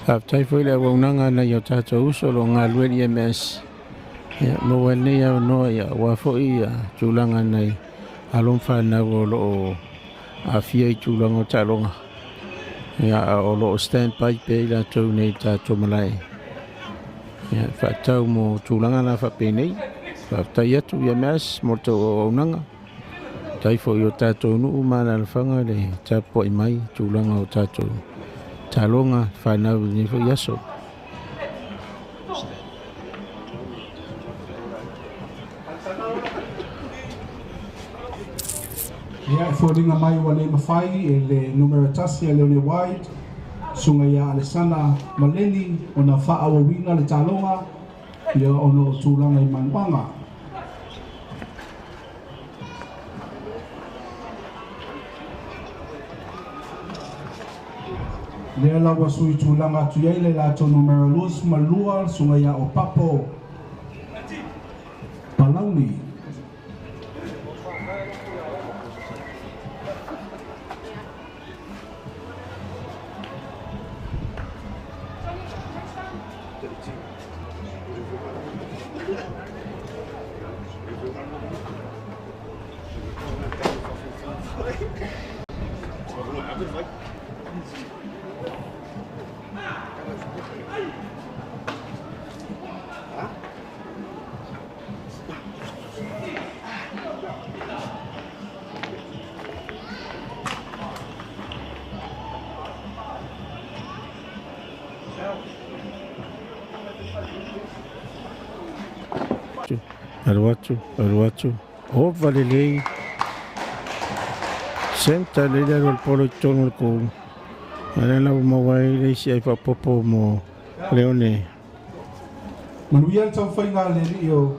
Faafetai foi le auaunaga nai o tatou uso o loo galue i EMS ia maua ai lenei avanoa ia aua foi ia tulaga nai alo ma fanau o loo aafia i tulaga o taaloga ia a o loo stand by pea i latou nei i le tatou malae ia faatatau mo tulaga la faapenei. Faafetai atu EMS mo le tou auaunaga. Faafetai foi i o tatou nuu ma alaalafaga le tapuai mai i tulaga o tatou taaloga fanau i lenei foi aso. Ia, e foliga mai ua le mafai e le numera 1 a Leone White, susuga ia Alesana Maleni ona faaauauina le taaloga ia ona o tulaga i manuaga. Lea la ua sui tulaga atu i ai le latou numera 22, susuga ia Opapo Palauni. Alu atu, alu atu, ova lelei. Centre lelei le alu a le polo i totonu o le kou. A lea la ua maua ai le isi ai faaopoopo mo Leone. Manuia le taumafaiga a le alii o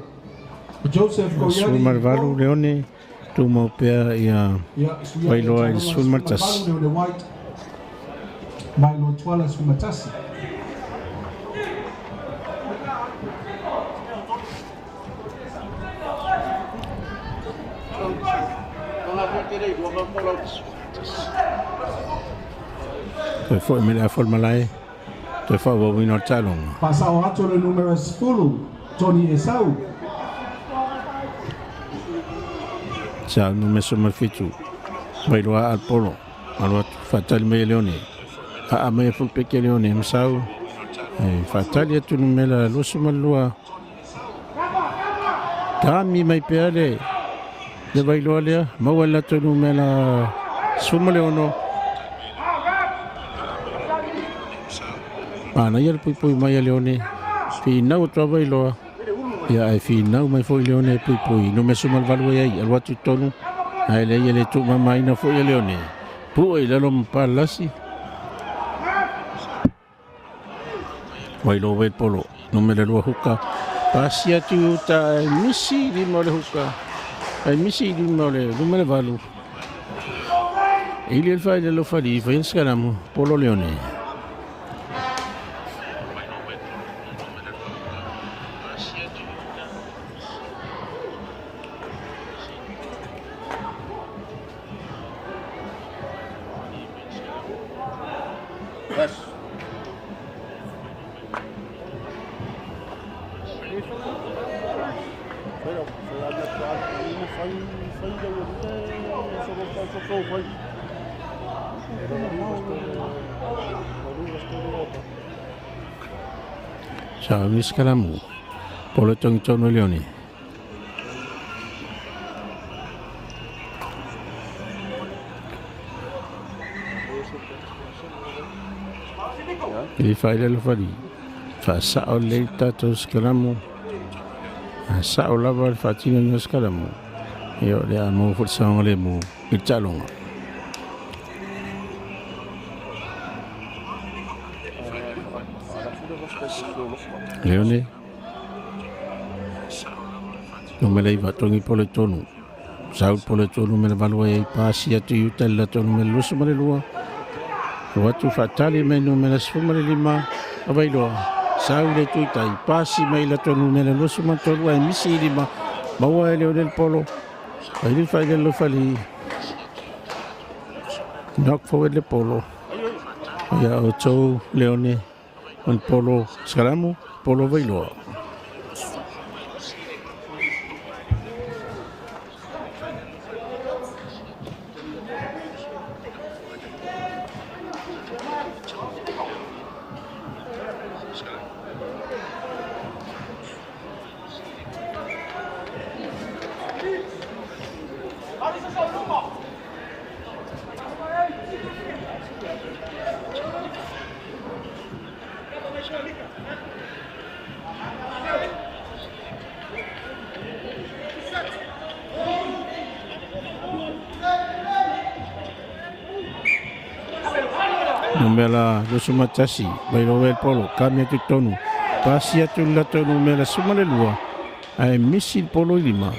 Joseph Koiali. 18 Leone, tumau pea ia Ia, suia le Vailoa i le taloga 11. 18 Leone White. Mai loa Tuala 11. Toe foi mai le afa o le malae, toe faaauauina o le taaloga. Faasao atu le numera 10, Tony Esau. Sa numesa ma le 7, Vailoa Alpolo, alu atu faatali mai e Leone. Aa mai e fulpeke Leone, Masau. E faatali atu numera 22. Tami mai pea le Vailoa lea, maua le latou numera 16. Manaia le puipui mai a Leone, finau atu a Vailoa. Ia ae finau mai foi Leone e puipui, numesa 18 ai ai, alu atu i totonu. Ae leai e le tuumamaina foi e Leone. Pue i lalo ma palasi. Vailoa wai polo, numera 2 huka. Pasi atu i uta e misi i lima o le huka. Ai misi i lima o le numera 8. Ili le fai le lofali, fai le skalamu, polo Leone. Sa ni skalamu, polo tongi tono Leone. I fai le lofali. Faasao lelei le tatou skalamu. A sao lava le faatinoina o skalamu. Ia o le a maua foi le saogalemu i le taaloga. Leone. Numera 9 tongi polo i tonu. Saul polo i tonu numera 8 ai ai pasi atu i uta i le latou numera 22. Alu atu faatali mai numera 15 a Vailoa. Sau le tuitai, pasi mai le latou numera 23 ae misi i lima. Maua e Leone le polo. Ai le fai le lofali. Knock forward le polo. Ia o tou Leone on polo Skalamu, polo Vailoa. Numera 21, Vailoa el polo, kami atu tonu. Pasi atu le latou numera 12, ae misi le polo i lima.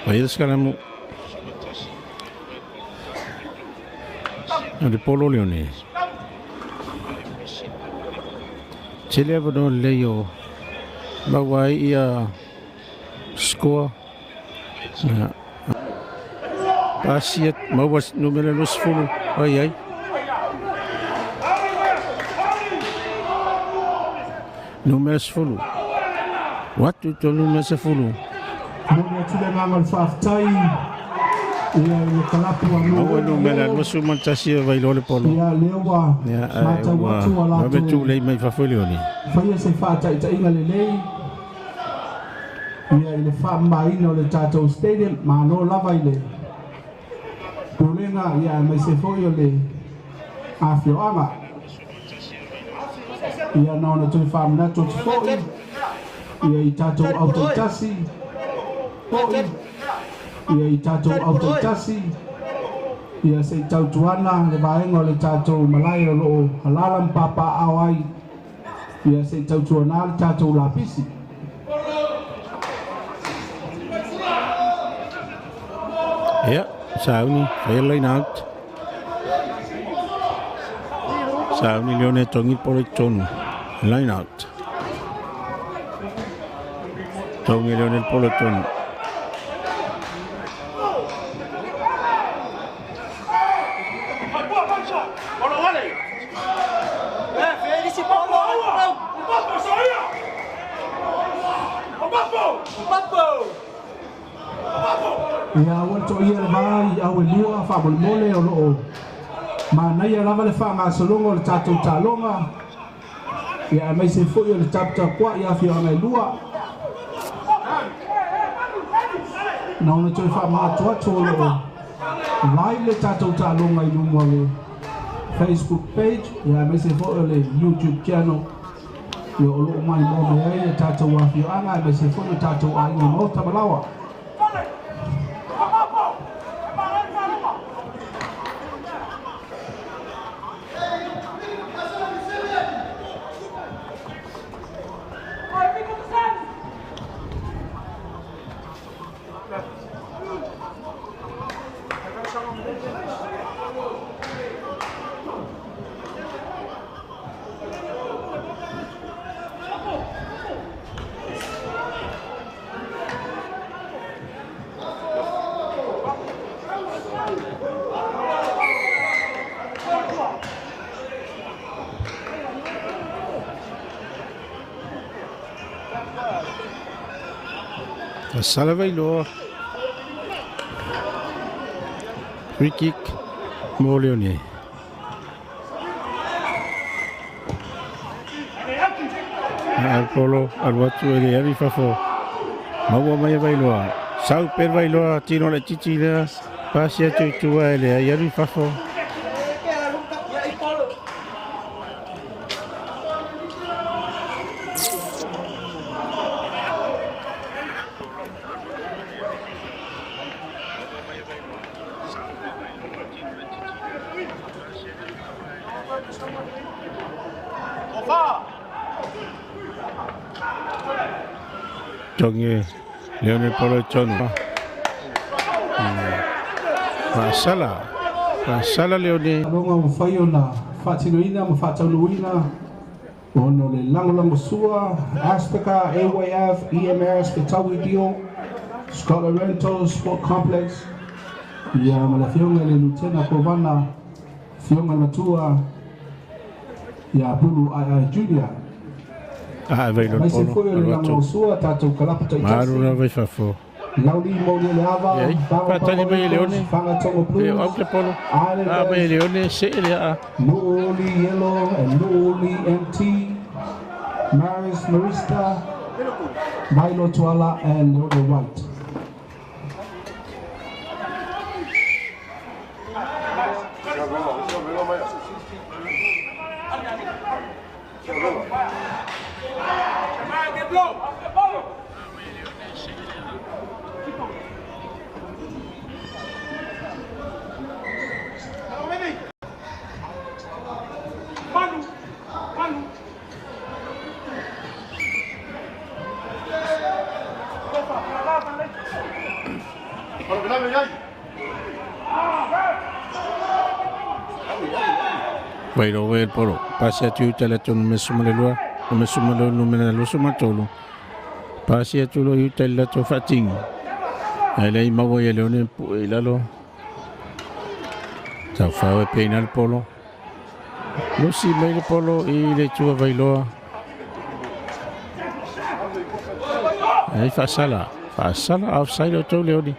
Vai Skalamu. O le polo Leone. Tele avanoa lelei o maua ai ia score. Pasi maua numera 20, ai ai. Numera 10. Watu to numera 10. Momoli atu le agaga o le faafetai ia i le kalapu a Maua numera 21 o Vailoa le polo. Ia lea ua Ia matau ua atu a vave latou tulei mai fafo i Leone. Faia se faataitaiga lelei ia i le faamamaina o le tatou stadium, malo lava i le pulega ia aemaise foi o le afioaga. Ia na ona toe faamanatu atu foi ia i tatou autaitasi foi ia i tatou autaitasi ia se i tautuana le vaega o le tatou malae o loo halala ma papaao ai ia se i tautuana le tatou lapisi. Ia, sauni, faia line out. Sauni Leone tongi polo i tonu. Line out. Tongi Leone le polo i tonu. Ia ua le toia le vai au e lua faamolemole o loo manaia lava le faagasologa o le tatou taaloga ia aemaise foi o le taputapuai afioaga e lua. Na ona toe faamanatu atu o loo live le tatou taaloga i luma o le Facebook page ia aemaise foi o le YouTube channel ia o loo maimoa mai ai le tatou afioaga aemaise foi o tatou aiga maota malaoa. Sala Vailoa. Free kick mo Leone. Al polo alu atu e le avi fafo. Maua mai e Vailoa. Sau per Vailoa tino le titi lea. Pasi atu i tua e le ai alu i fafo. Tongi Leone Polo tonu. Faasala. Faasala Leone. Aloga ua fai ona faatinoina ma faataunuuina ona o le lagolagosua Aspika, AYF, EMS, Fetaui Dio, Scotland Rentals, Sport Complex, Ia ma le afioga i le Lutena Kovana, afioga matua ia Pulu Ai Junior. A vai lo Mai se polo. foi o le Alu atu. lagolagosua tatou kalapu taitasi. Malu la vai fafo. Lauli Moli le Ava, Ia, Pago faatali mai e Leone. Fagatogo E Blues, au le polo. A mai e Islanders, Leone se le a. Nu'uli Yellow and Nu'uli MT, Maris Marista, Milo Tuala and Leone White. Vai lo el polo. Pasi atu i tala tonu me suma le lua. O me suma le nu me na lo suma tolu. Pasi atu lo i tala to fatingi. Ai lei maua i Leone pu i lalo. Tau whau e peina le polo. Lusi mai le polo i le tua vailoa. Ai whaasala. Whaasala offside o tau Leone.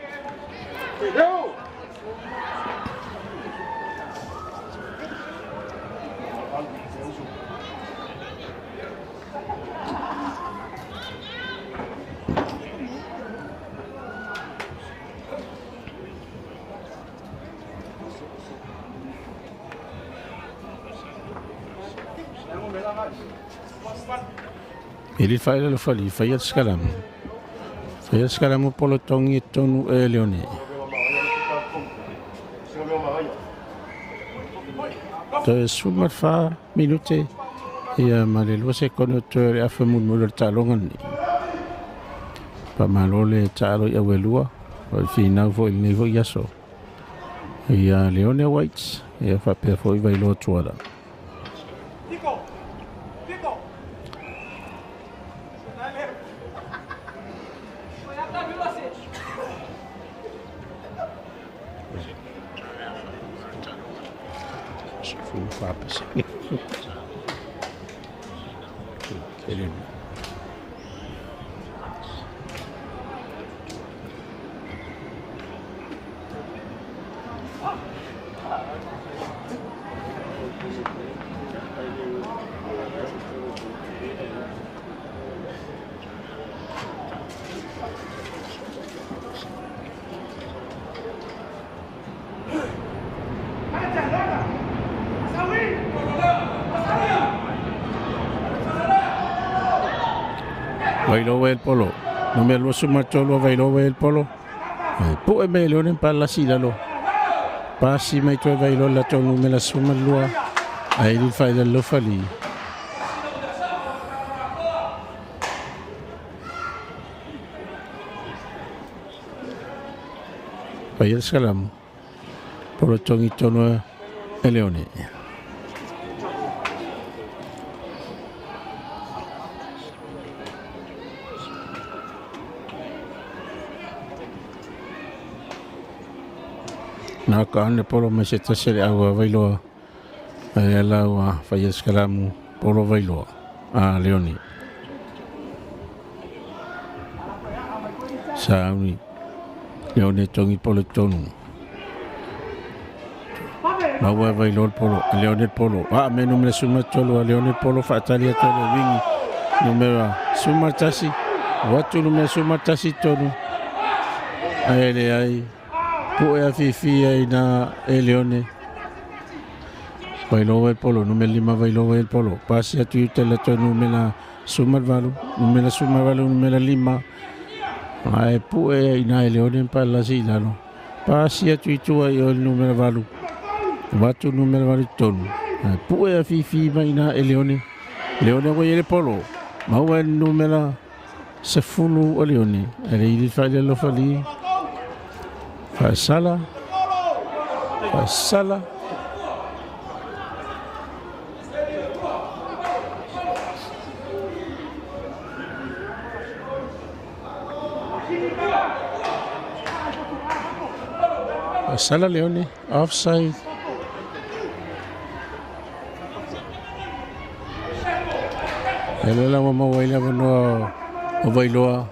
E le whaela le whali, whaia te skalamu. Whaia te skalamu polo tongi e tonu e Leone. Toe suma wha minute ia ma le lua sekono toe le afa mulmulu le taaloga ni. Pa malo le taalo i awelua, o le finau fo i lenei foi aso. Ia Leone Whites, ia faapea foi Vailoa Tuala. Fu fa pese. Kele. Vailoa el polo. Numero 23 Vailoa el polo. Ai pu e me Leone pa la sila lo. Pasi mai toe Vailoa la tonu me la suma lua. Ai li fai le lofali. Vai el salam. Polo tongi tono e Leone. Nā ka ane polo mai se tasi le aua Vailoa. Ai ala ua whai eskalamu polo Vailoa. A Leone. Sauni. Leone tongi polo tonu. Maua Vailoa polo. Leone polo. A me numere suma tolu a Leone polo whaatali atu le wingi. Numera suma tasi. Watu numera suma tasi tonu. Ai le ai. Pu e afifi ai na e Leone. Vailoa el polo, numera 5 Vailoa el polo. Pasi atu i tala tonu numera suma valu, numera suma valu, numera 5. Ai pu e ina e Leone pa lasi lalo. Pasi atu i tua i o numera valu. Watu numera valu tonu. Ai pu e afifi mai na e Leone. Leone ko ele polo. Maua el numera 10 o Leone. Ele i fa le lofali. Fasala. Fasala. Faasala Leone, offside. E le la ua maua ai le avanoa o Vailoa.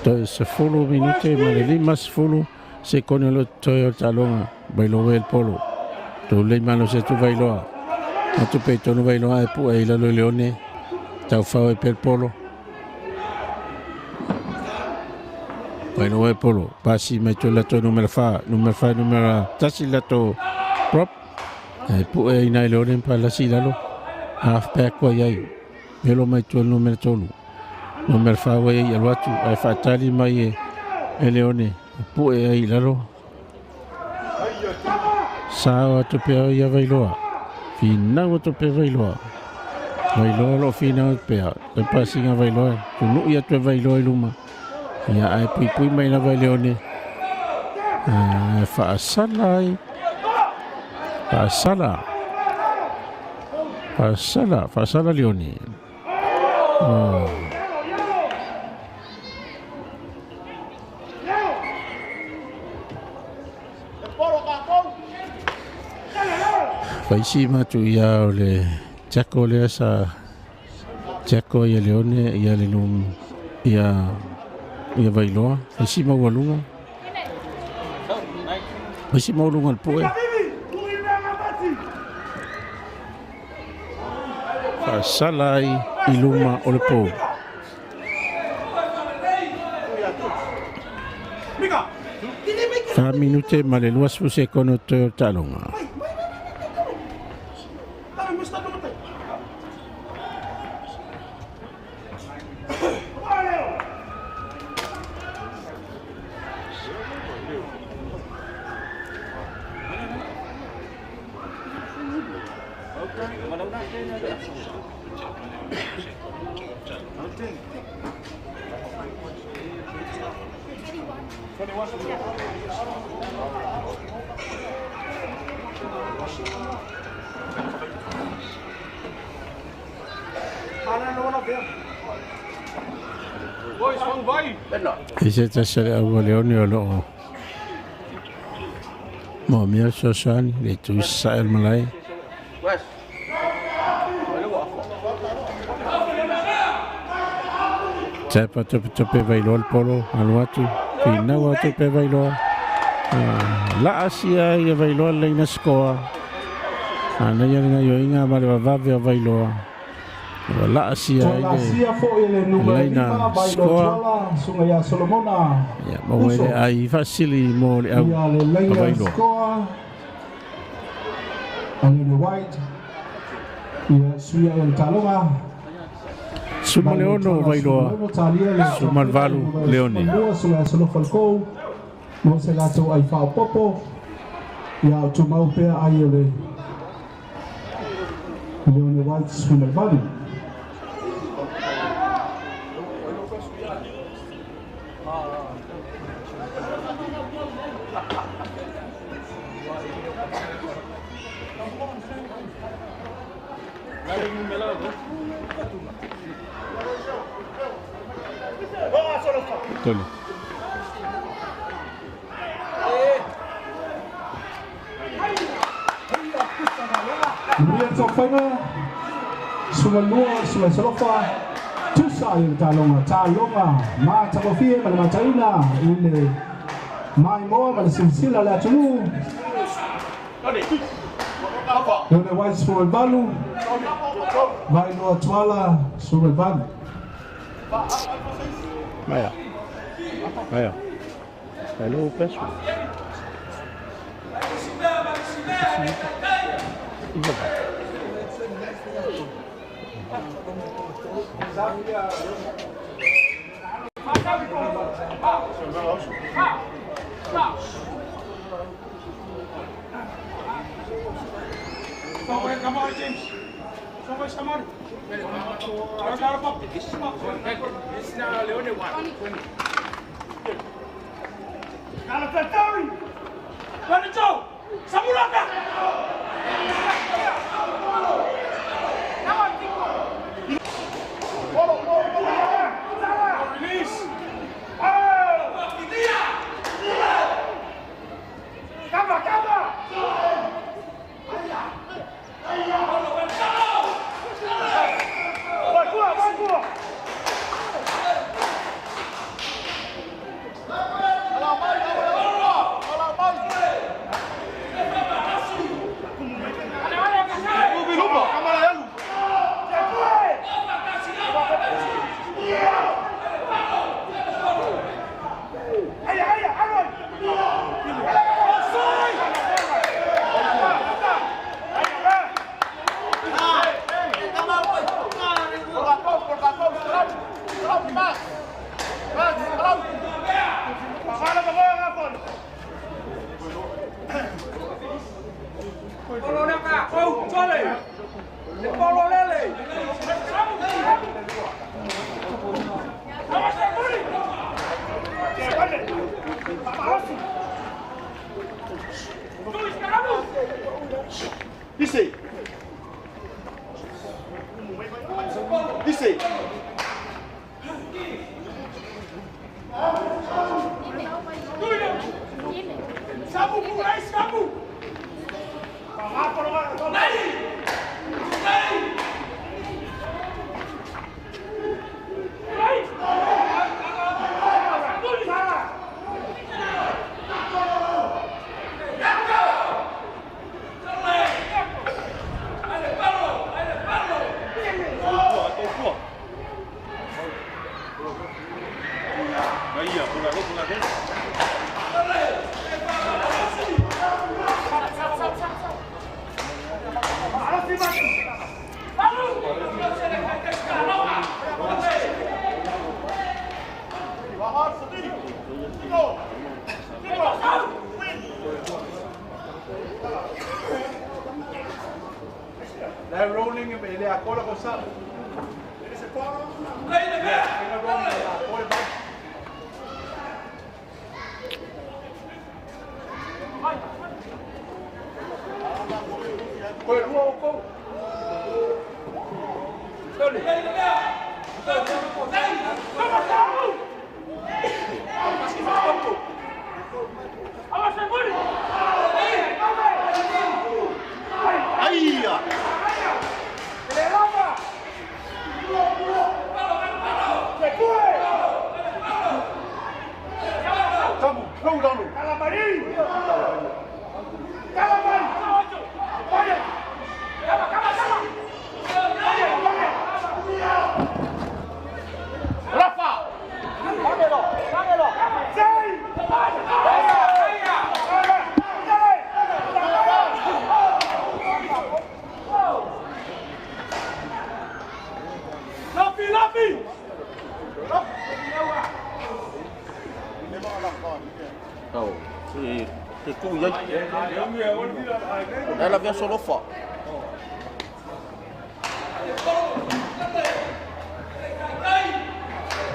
Toe 10 minute ma le 50 sekone o lo toe o le taaloga Vailoa ua i le polo. Tulei malosi atu Vailoa. Atu pea i tonu Vailoa ae pu'e i lalo i Leone. Taufao ai pea le polo. Vailoa e polo. Pasi mai toe latou numera 4. Numera 4 numera 1 latou prop. Ae pu'e ai ina i Leone ma palasi i lalo. Half back ua i ai. Melo mai tua le numera 3. Numera 4 ua i ai alu atu ae faatali mai e Leone. Pu'e ai i lalo. Sao atu pea ia Vailoa. Finau atu pea Vailoa. Vailoa o loo finau atu pea. Toe pasiga Vailoa. Tunu'i atu e Vailoa i luma. Ia ae puipui mai lava e Leone. Ae faasala ai. Faasala. Faasala. Faasala Leone. Oh. Faisi matu ia o le Jacko lea sa Jacko ia Leone ia le num ia ia Vailoa. Faisi maualuga. Faisi maualuga le poe. Faasala ai i luma o le pou. 4 minute ma le 20 sekono toe o le taaloga. I se tasi o le au a Leone o loo moomia le fesoasoani le itu i sasae o le malae. Tapa topetope Vailoa le polo alu atu finau atu pe Vailoa. Laasia ai e Vailoa le laina sikoa. Manaia le gaioiga ma le vavave o Vailoa. Ua laasia ai le Tolasia fo'i le numera laina 5 Vailoa sikoa. Tuala, susuga ia Solomona Ia maua ai le Uso. ai faasili mo le au Ia le a laina Vailoa. sikoa a Leone White. Ia suia e le taaloga. 16 Vailoa, 18 Leone. Lua suga Solofa le kou. Mo se latou ai faaopopo. Ia o tumau pea ai o le Leone White 18. Tolu. Maria Taufaiga, 12 suga Solofa, tusa i le taaloga, taaloga matagofie ma le mataina i le maimoa ma le silasila o le atunuu. Leone White 18, Vailoa Tuala 18. Maia. Maia. Hello, peso. Come on, James. Come on.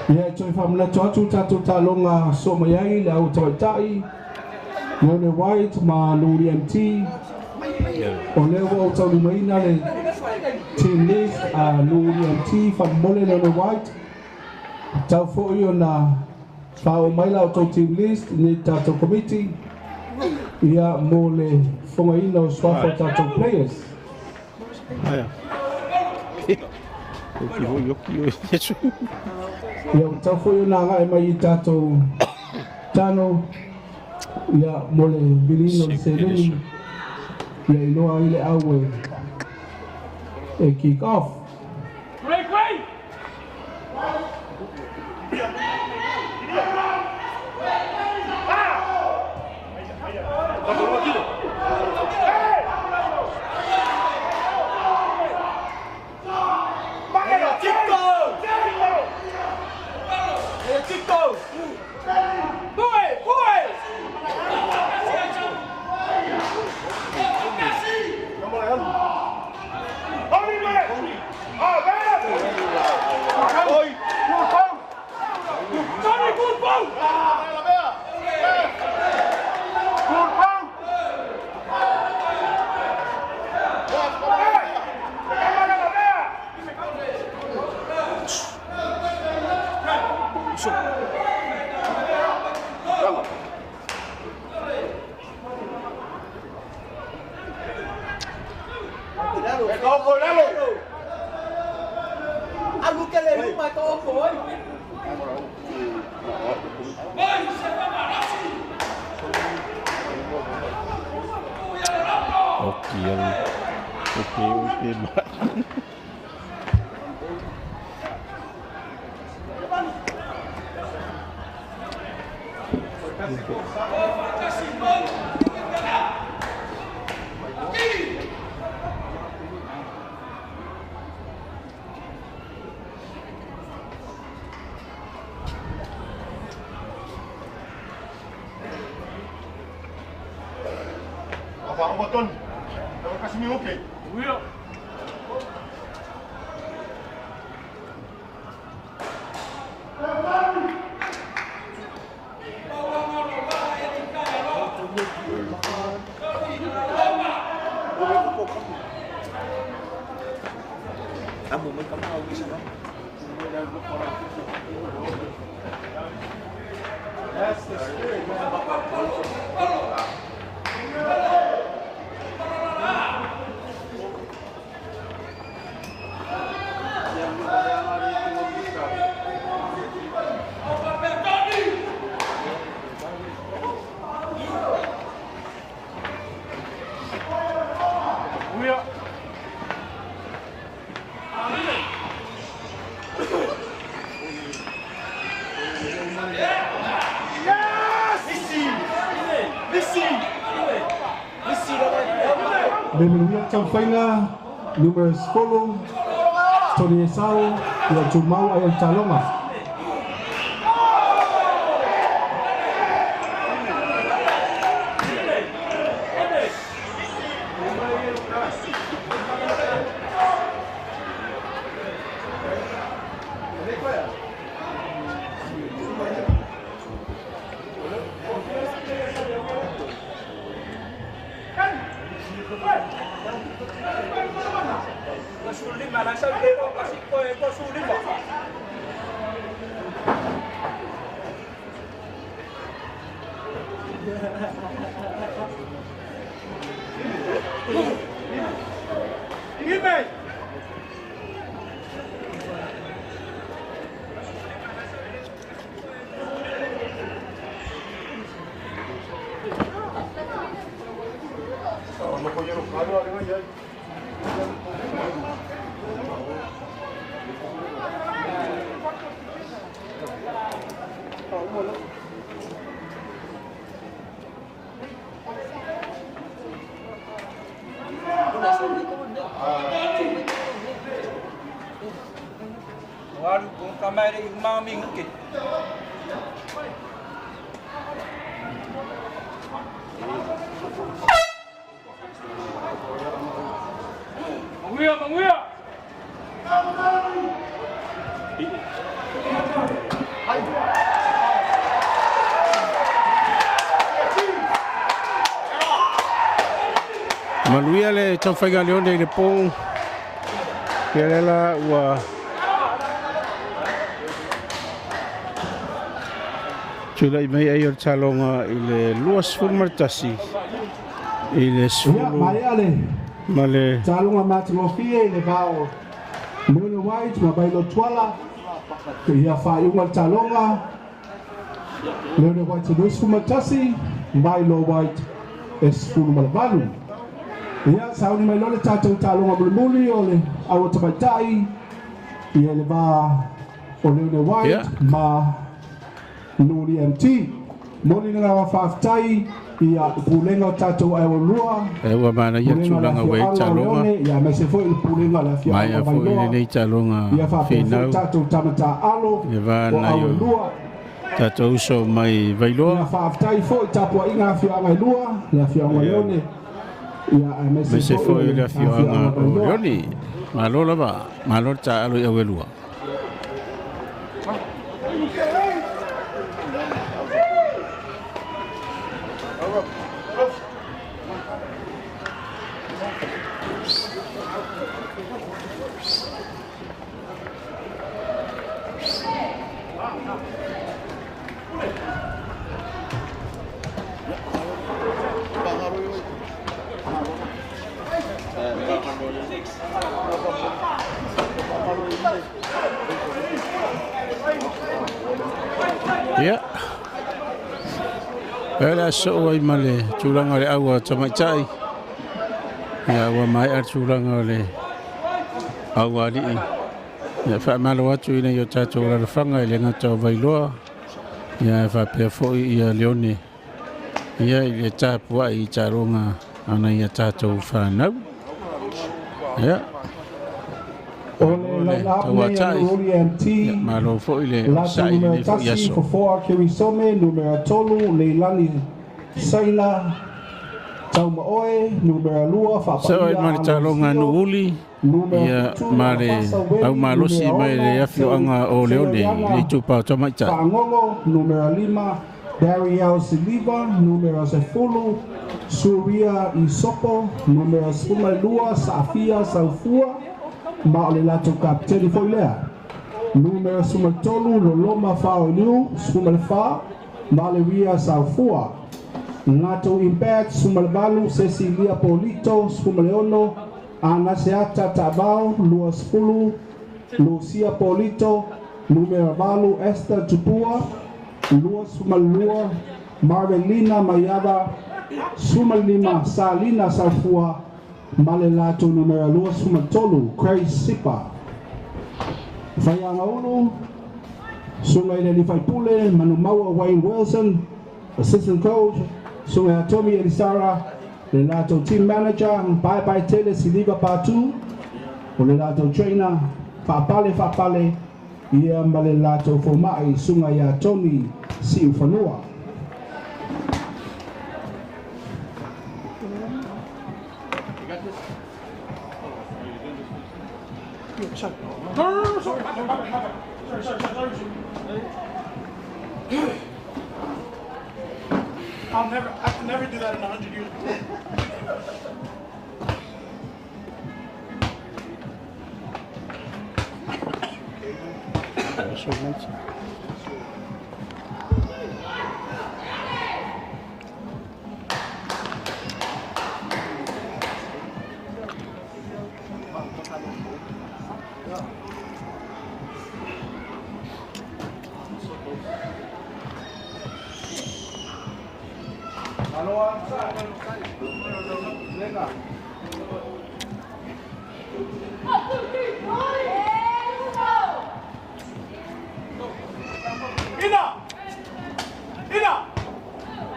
Ia toi whamanato atu tātou tālonga so mai ai le au tawaitai Leone White ma Luri MT o lea ua o taulimaina le team list a Luri MT whamole Leone White tau fo'i o na whao mai la o tau team list ni tātou committee ia mo le whangaina o swafa o tātou players. Aia. Ia o tau foi o nā ngai mai i tātou tano ia mo le vilino le seleni ia iloa i le au e kick off. Le manuia taumafaiga numera 10 Tony Esau ia tumau ai o le taloga. Manuia le taufaiga leone i le pō. Ia lela ua tulai mai ai o le taloga i le 21 i le Ia 10 maea le ma le taloga matagofie i le vao Leone White ma Bailo Tuala. Ia faaiuga le taloga Leone White e 21, Milo White e 18. Ia sauni mai loa le tatou taloga mulimuli o le aua tamaitai ia le va o Leone White ma Nuri MT. Moli le agaga faafetai ia pulega o tatou aeolua. E ua manaia Pulega o le tulaga ua i afioaga o taloga. Leone, ia aemaise foi le pulega o le afioaga Maea o foi Vailoa. lenei taloga Ia faapea foi finau. tatou tamatā-alo Le va o nai o aoelua. tatou uso mai Vailoa. Ia faafetai foi tapuaiga afioaga e lua, le afioaga o Leone. Ia aemaise Aemaise foi foi le afioaga afioaga o Vailoa. Leone. Malo lava, malo le taalo i auelua. Ia. E le aso ai ma le tulaga o le aua tamaitai. Ia ua maea le tulaga o le aua alii. Ia faamalo atu ina i o tatou lalafaga i le gata o Vailoa. Ia faapea foi ia Leone. Ia i le tapuai i taloga ana ia tatou fanau. Ia. O le line-up nei a Nuri MT. Ia, malo foi le Latou sa'i numera lenei foi 1, aso. Fofoa Kirisome, numera 3, Leilani Saina, Taumaoe, numera 2 Sa'o ai Faapaia ma le taloga a Alosio, Nuuuli numera ia 7 ma le Alafasa Weli, aumalosi numera mai le 6 afioaga o Leone i le Seoleaga itupa o tamaitai. Fagogo, numera 5 Dariel Siliva, numera 10 Suria Isopo, numera 12 Saafia Saufua, ma o le latou kapeteni foi lea. Numera 13 Loloma Faoliu, 14 Maleria Saufua. Latou Impact, 18 Cecilia Polito, 16 Anaseata Tavao, 20 Lucia Polito, numera 8 Esther Tupua, 22 Marvelina Maiava, 15 Salina Saufua, ma le latou numera 23 Craig Sipa. Faiagaulu, Suga i le Lifaipule, Manumaua Wayne Wilson, Assistant Coach, Suga ia Tommy Elisara, le latou Team Manager, Pai Pai Tele Siliva Patu, o le latou Trainer, Faapale Faapale, ia ma le latou Foma'i, Suga ia Tony Siufanua. No, no, no, sorry. My bad, my bad, my bad. Sorry, sorry, sorry, sorry. I can never do that in 100 years. Ina! Ina!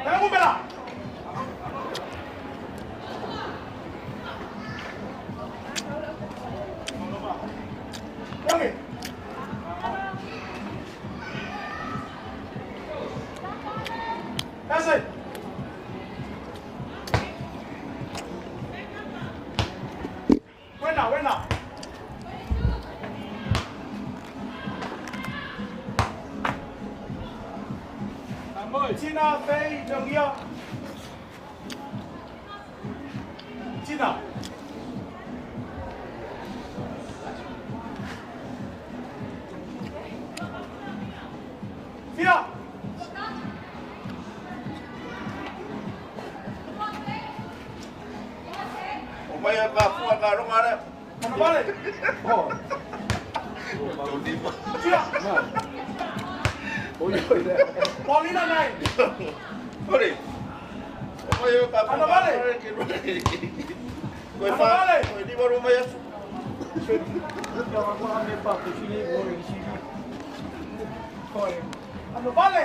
Tanga Yangi! That's it! Wena, wena! Tina Fei Jongia. Tina. Tina. O mai a ka fua ka ronga le. Manavale. Tina. Paulina nai. Ore. O mai a ka fua. Manavale. Koe fa. Koe ni waru mai asu. Manavale.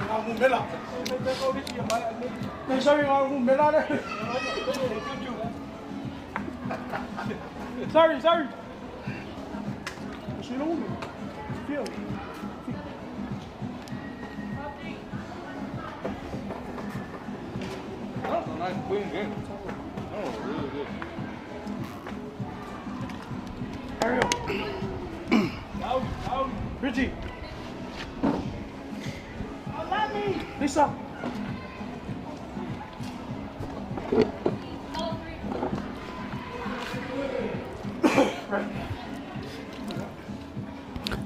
Ngā mela. Sorry, ngā mela le. Sorry, sorry. Feel. That was a nice clean game. That was really good. Ariel. Richie. Lisa.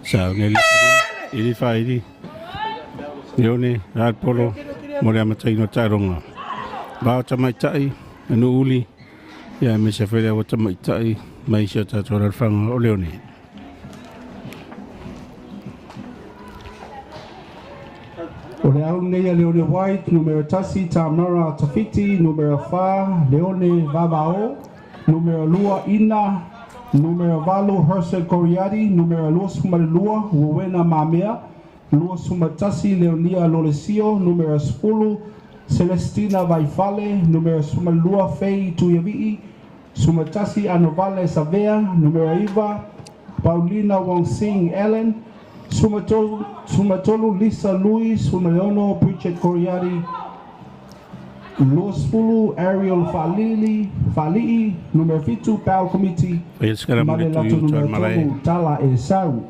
Sa ne ili faili. Leone Ralpolo mo le amataina o taaloga. Vao tamaitai e Nuuuli ia me se fele o tamaitai mai si o tatou alaalafaga o Leone. O le au nei a Leone White, numera 1 Tamara Tafiti, numera 4 Leone Vavao, numera 2 Ina, numera 8 Herceg Coriati, numera 22 Wowena Mamea, 21 Leonia Lolesio, numera 10 Celestina Vaifale, numera 12 Fei Tuiavi'i, 11 Anovale Savea, numera 9 Paulina Wongsing Ellen, 13 Lisa Lui, 16 Bridget Coriati, 20 Ariel Faalili, Faali'i, numera 7 Pau Committee, Faia se ma kalama le le tui latou uta o le numera malae. 3 Tala Esau.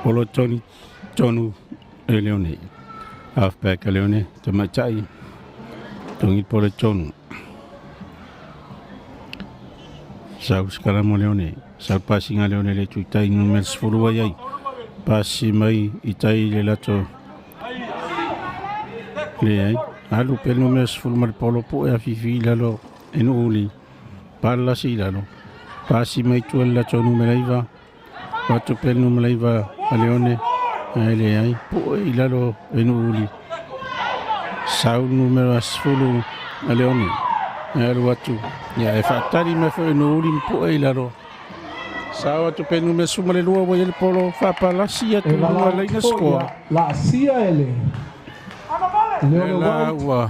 Polo toni tonu e Leone. Halfback a Leone, tamaitai. Tongi polo tonu. Sau se kalama o Leone. Sau pasinga Leone le tui tai numera 10 ai ai. Pasi mai i tai le lato. Le ai. Alu pe numera 10 ma le polo po e a fifi i lalo e nuuli. Palasi i lalo. Pasi mai tua le lato numera 9. Watu pe numera 9 a Leone. Ai le ai. Po e i lalo e nuuli. Sau numera 10 a Leone. E alu atu. Ia e whaatari mai fo e nuuli mpo e i lalo. Sau atu pe numera 12 wa i le polo. Whapalasi atu E lua lalau laina foi skoa. ia laasia e le Le Leone la White, ua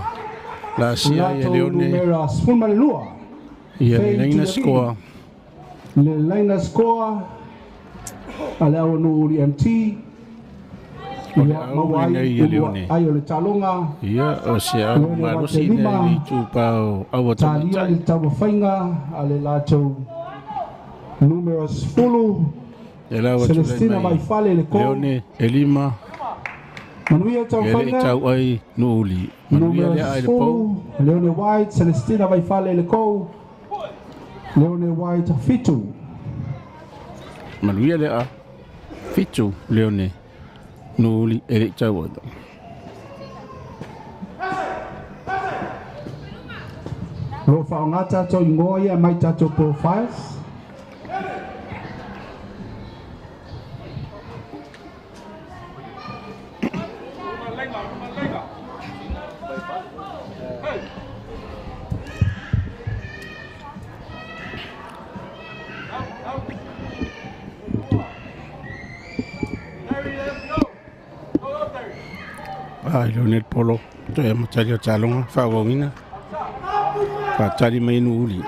la sia ia latou Leone. numera 12. Ia le Faye laina Tuiavii. skoa. Le laina skoa a le au Nuuuli MT. O le Ia au maua ai lenei ia ulua Leone. ai o le taloga. Ia o se au Leone White malosi nei lima. le itupa o aua Talia tamaitai. le taumafaiga a le latou numera 10 E lau atu Celestina lei mai Vaifale le kou. Leone e lima. Manuia E le i taumafaiga. tau ai Nuuuli. Manuia Numera lea ai le pou. 10 Leone White, Celestina Vaifale le kou. Leone White 7. Manuia lea. 7 Leone. Nuuuli e le i tau ai. Lo whaonga tātou ingoa ia mai tātou profiles. Ai Leone le polo. Toe matali o taloga faaauauina. Faatali mai Nuuuli.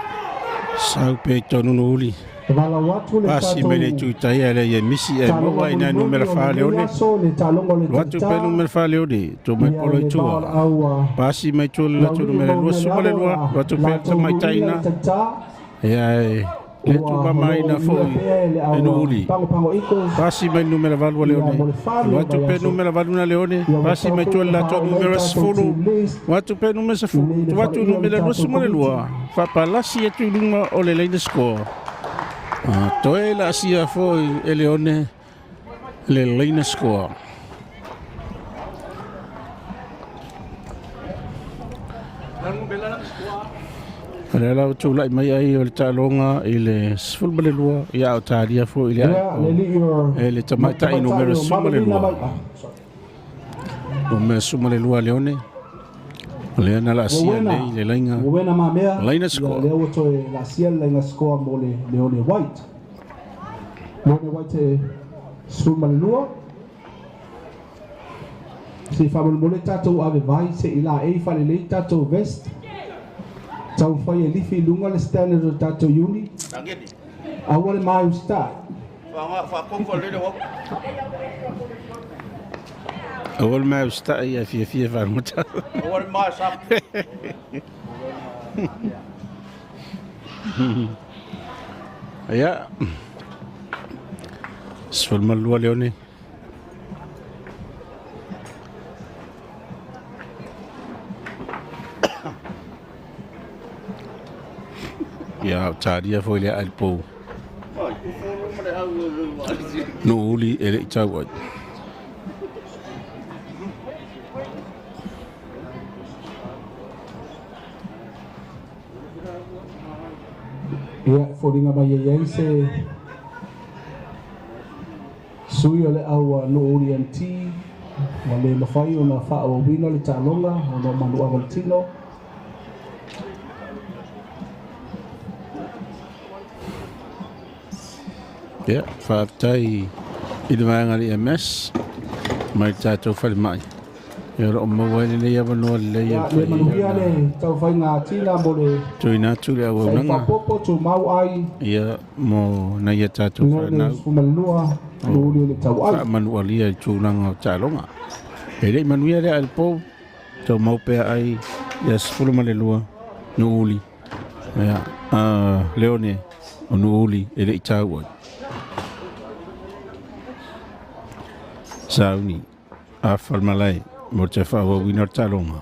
Sau pe i tonu Nuuuli. E walau atu le Pasi mai le tātou itu tai a le ia misi e taloga maua i nai mulimuli numera o 4 lenei Leone. aso, le taloga o le Loatu pe taitā. numera 4 Leone. Tō mai Ia polo i le tua. vao au a Pasi mai tua le latou laulii numera maumea le alo 22. a Loatu pe latou tamaitai luia na. le taitā. Ia e le Ua tupa mai na o lo o foi uia pea e le e au a Nuuuli. Pagopago Eagles. Pasi mai numera 8 a Ia Leone. mo le fa le Loatu pe vaiaso. numera 8 na Leone. Ia ua Pasi mai tatou tua le latou faaauau numera tātou 10. team list. Watu pe numera 10. Nei le Watu faleia o le numera tātou 22. Fapalasi atu i luga o le laina score. Toe la asia foi e Leone le laina score. O le ala o tūlai mai ai o le taaloga i le 12 ia o talia foi i le Ia, ai le alii o e le tamaitai tamaitai numera o Maluina 12. mai. Ah, sorry. Numera 12 Leone. O lea na laasia Rowena. nei le laina. Rowena Mamea. Laina Ia, score. lea ua toe laasia le laina score mo le Leone White. Leone White e 12. Se i faamolemole tātou ave vai se i la e i falelei tātou vest. Tau whai e lifi i lunga le standard o tātou uni. Tangeni. Aua le mai ustai. Wha wha lele wa. Awal mai ustai ia fia fia whanumata. Awal mai sa. Ia. 12 Leone. Ia, o tāria foi lea ai le pou. Ai, ku fulu ma le au le ma. Nuuli e le i tau ai. Ia, foliga mai ai ai se sui o le au a Nuuuli MT ua le mafai ona faaauauina le taaloga ona o manuaga o le tino. Ia, whaatai i le vaega le EMS mai le tātou whale mai. Ia o loo maua ai lenei avanoa lelei e Ia le mafai ai manuia ona le taufaiga atila mo le tuuina atu le sa'i auaunaga faaopoopo tumau ai ia mo nai a tatou le fanau 12 o Nu'u Uli e le tauai. faamanualia i tulaga o taaloga. E le'i manuia lea a le pou taumau pea ai ia 12 Nu'u Uli ia Leone o Nu'u Uli e le'i tau ai. Sauni afa le malae mo te faaauauina o le taaloga.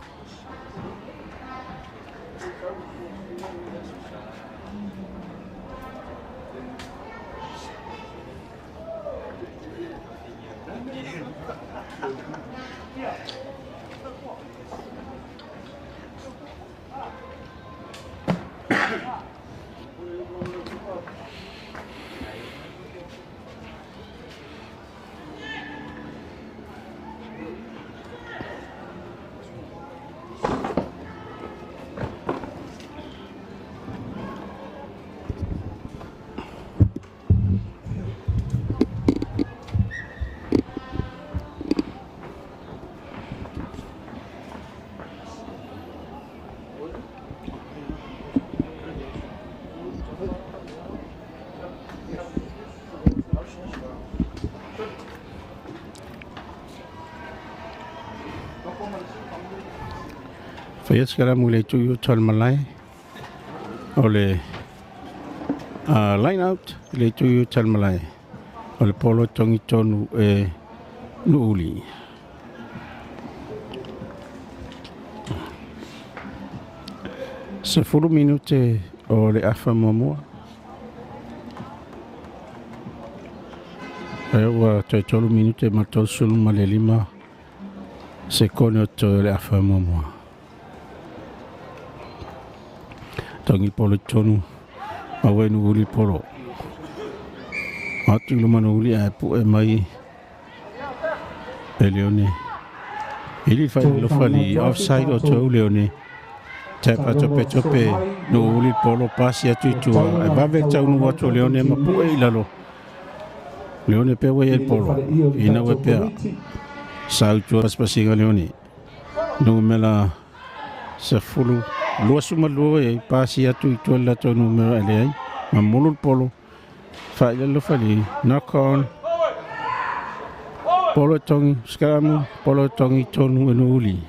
Faia se kalamu i le itu i uta o le malae o le line out i le itu i uta o le malae o le polo togi tonu e Nu'u Uli. 10 minute o le afa muamua. E ua toe 3 minute ma 35 sekone o toe o le afa muamua. Togi polo i tonu ma ua Nu'u Uli polo. Atu i luma Nu'u Uli ae pu'e mai e Leone. Ili Toe fa'ailofa li faamanatu atu offside o tatou toe Leone. Tapa taaloga tope o tope fesoo mai Nu'u Uli polo pasi atu ua i tua. tatau Ae ona vave taunuu tauaaoina atu o le Leone tatou ma pu'e i timia lalo. Leone pea ua ia i le le polo. faleia o le Ina ua tatou pea. Komiti. Sau tua pasipasiga Leone. Numera 10 22 e pasi atu i tua le latou numera e leai. Ma mulu le polo. Fa'ailalofa li knock on. Polo e togi skalamu. Polo e togi tonu e Nu'u Uli.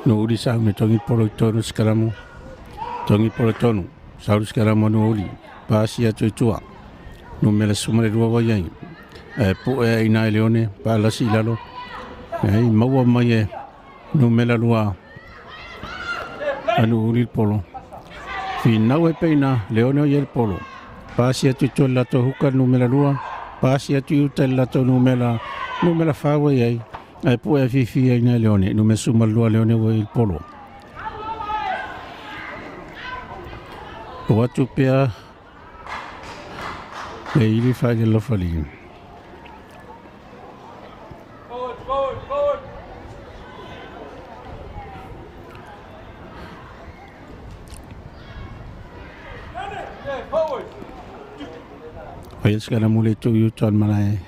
Nu'u Uli sau me togi polo i tonu skalamu. Togi polo tonu. Sau skalamu Nu'u Uli. Pasi atu i tua. Numera 12 ua iai. E pu'e ai ina e Leone. Pa'alasi i lalo. Ai maua mai e numera 2 a Nu'u Uli le polo. Finau e peina Leone o ia le polo. Pasi atu i tua le latou huka le numera 2. Pasi atu i uta le latou numera 4 ua iai. Ae pu'e fifi ai ina e Leone. Numera 12 Leone ua i le polo. O atu pea le ili fa'ailalofa li. Forward, forward, forward. Yeah, forward. Faia se kalamu le itu i uta o le malae.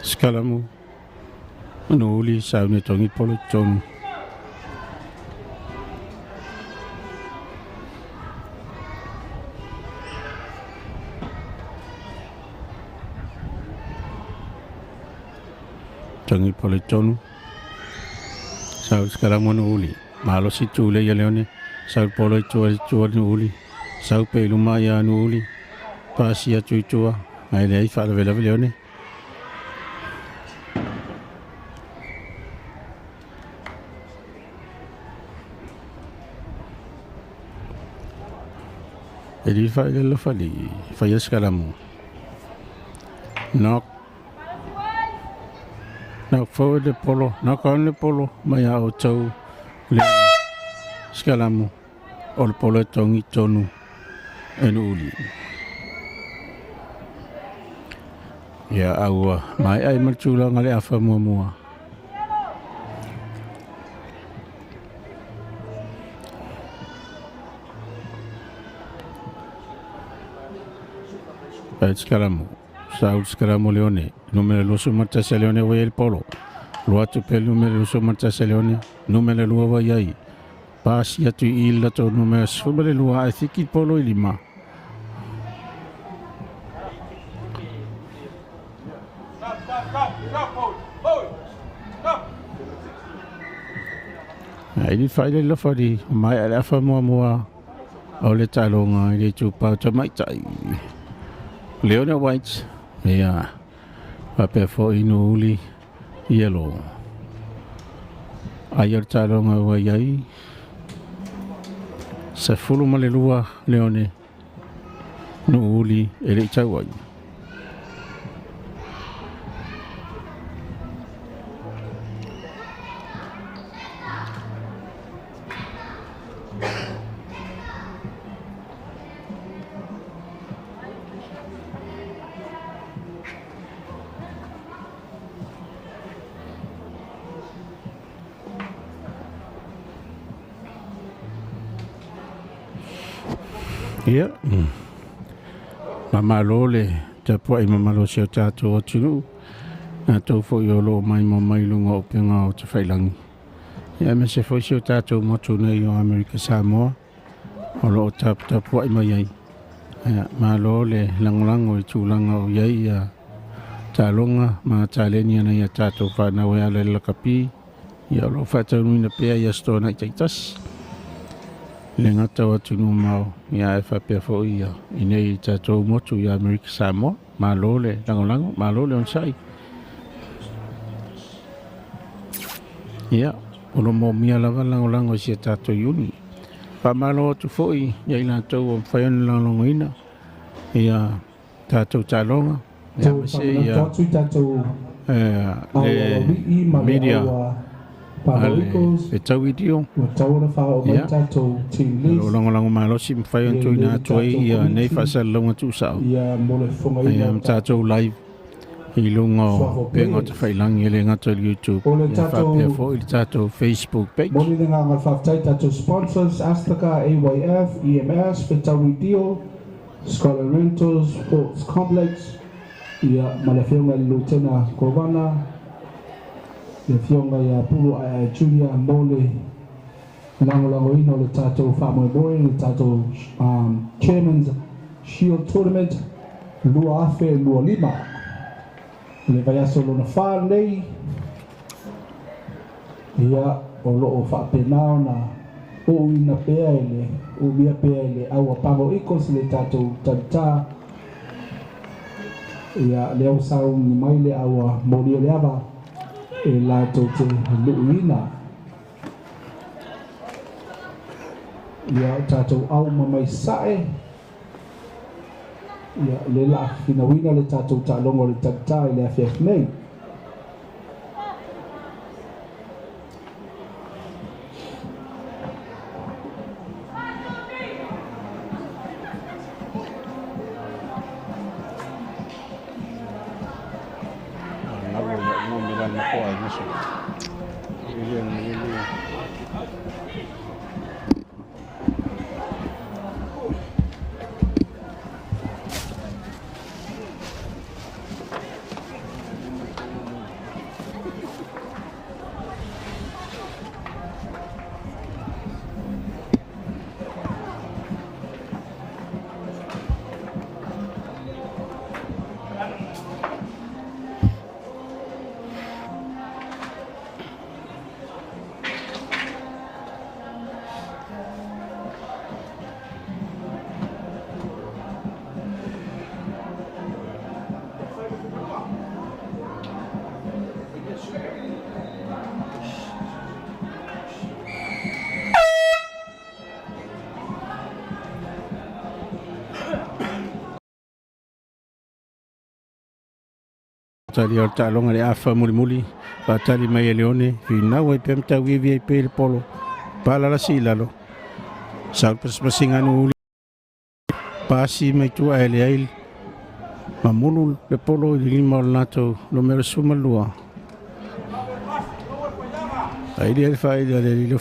Skalamu Nu'u Uli sauni togi polo tonu. Togi polo tonu. Sau skalamu Nu'u Uli. Malosi tulei ia Leone. Sau polo i tua i tua Nuuli. Sau pe luma ia Nuuli. Pasi atu i tua. Ae leai faalavelave Leone. E li fa le lofa li fa yes kalamu. Knock. Knock forward le polo, knock on le polo, mai a o tau le skalamu o le polo e tongi tonu e Nuuli. Ia aua mai ai ma le tulaga le afa muamua. Skalamu. Saul Skalamu Leone. Numero 21 Leone vai el polo. Loatu pe numero 21 Leone. Numero 2 vai ai. Pasi atu i la to numero 12 ai fiki polo i lima. Ai li fai le lofa di mai ale afa mua mua o le talonga i le tupau tamaitai. Leone White, ia faapea foi Nuuli Yellow. Ai o le taloga ua iai 12 Leone Nuuli e le i tau ai. Ia, mamalo le tapuai mamalo si o tātou atunuu, nā tau foi o loo mai mo mai lunga o penga o te whailangi. Ia, me se foi si o tātou motu nei o Amerika Samoa, o loo tapuai mai ai. Ia, malo le langolango i tūlanga o iai ia tālonga ma tāleni ana ia tātou whanau e ala le lakapi, ia o loo whaataunuina pea ia stoa nei taitas. Le ngata o atu mau ia e whapea fo ia i nei tātou motu i Amerika Samoa, malo le langolango, malo le onsai. Ia, o lo mō mia lava langolango si a tātou iuni. Whamalo atu foi ia i lātou o mwhai ona langolangoina ia tātou tālonga. Ia mase ia le media ale e tau idio. Ia, o langolango malosi mwhai ona tuina atu ai ia nei whaasalalaunga tuusao. Ia mtātou live i lunga o penga o te whailangi e le ngata o YouTube. Ia whapea fo i le tātou Facebook page. Moni le ngā whaftai tātou sponsors, Astaka, AYF, EMS, Fetawi Dio, Scholar Rentals, Sports Complex, ia ma le fionga i Lutena Kovana, le fionga ia Pulu Aia Julia mo le langolangoina o le tātou whamoemoe, le tātou Chairman's Shield Tournament, 2025. Le vaiaso lona wha nei, ia o loo whaapena ona o ina pea ele, o mia pea ele aua pango ikos le tātou tanta, ia leo sau ni mai le aua mori o le ava e lātou te luuina. Ia tātou au mamai sae, ia le la finawina le tātou tālongo le tanta i le afiaf nei. Tali o le taaloga le afa mulimuli faatali mai e Leone finau ai pea ma tauivi ai pea i le polo palalasi i lalo sau le pasipasiga Nuuuli pasi mai tua ae leai mamulu le polo i le lima o le latou numera 12. Aili ai le faaili a le alii le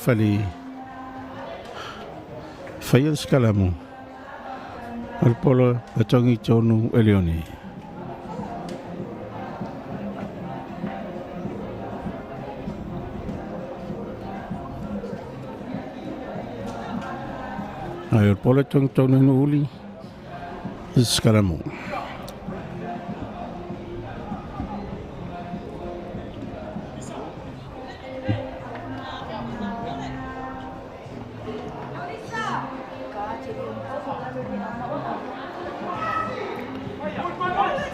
faia le sikalamu o le polo e togi tonu e Leone. Ai o le polo e togi tonu e Nuuuli i sikalamu.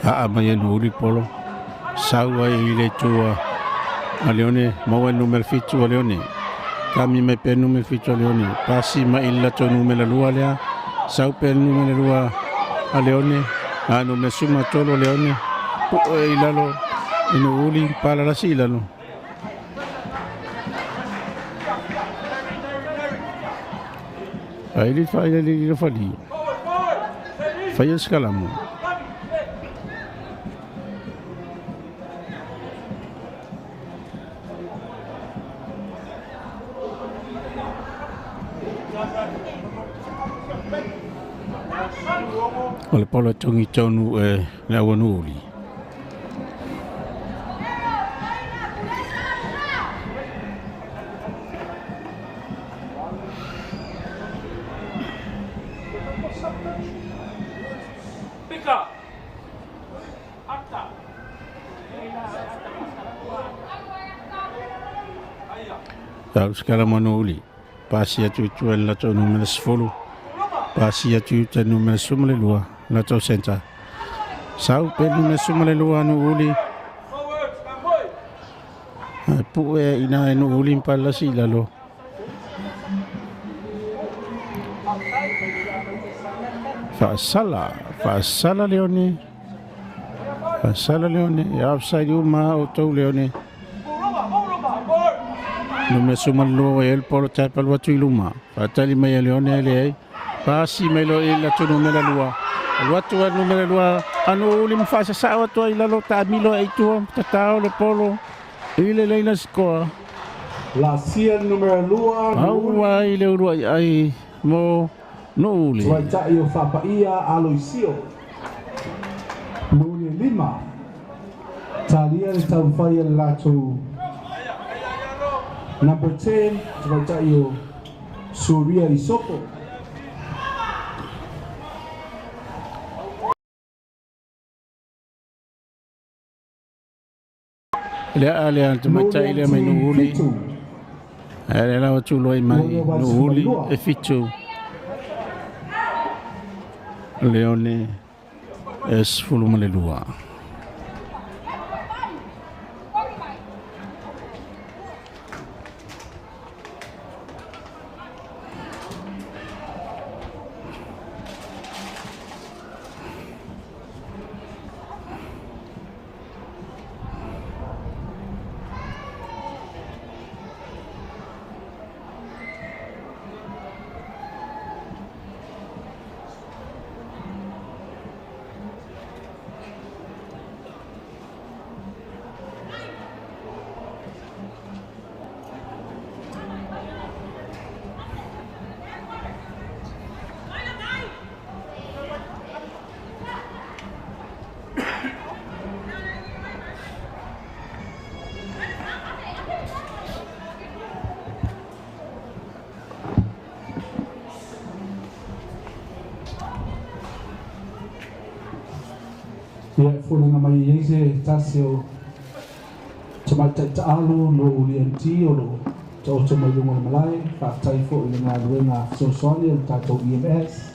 Aa mai e Nuuuli polo sau ai i le tua a Leone maua e numera 7 a Leone kami mai pe numera 7 a Leone pasi mai i latou numera 2 lea sau pe numera 2 a Leone a numera 13 a Leone pu'e i lalo i Nuuuli palalasi i lalo. Ai le fai le le fali faia sikalamu. O le polo e togi tonu e le aua Nuuuli. Tau sikalamu a Nuuuli pasi atu i tua i le latou numera 10 pasi atu i uta i le numera 12 latou centre sau pe numera 12 a Nuuuli ae pu'e ina e Nuuuli ma palalasi i lalo. Faasala, faasala Leone, faasala Leone, e offside uma o tou Leone. Numera 12 e el polo tapalu atu i luma. Faatali mai e Leone e leai. Pasi mai lo i latou numera 2. Alu atu a numera 2 a Nuuuli ma faasasa'o atu ai i lalo taamilo e i tua tatao le polo i le leina sikoa. Lasia numera 2 Nuuuli. Aua i le uluai ai mo Nuuuli. Tuaita'i o Faapaia Aloisio. Nuuuli e 5. Talia le taumafai a le latou number 10 tuaita'i o Suria Isopo. Le a le a tamaitai Nuuuli lea mai MT Nuuuli. 7. Ae le lawa tuloi mai Nuuuli Nuuuli 22. e 7. Leone e 12. Ia e foliga mai ai se tasi o tamaitai taalo Nuuuli MT o loo taoto mai luga o le malae faafetai fo'i le galuega fesoasoani o le tatou EMS.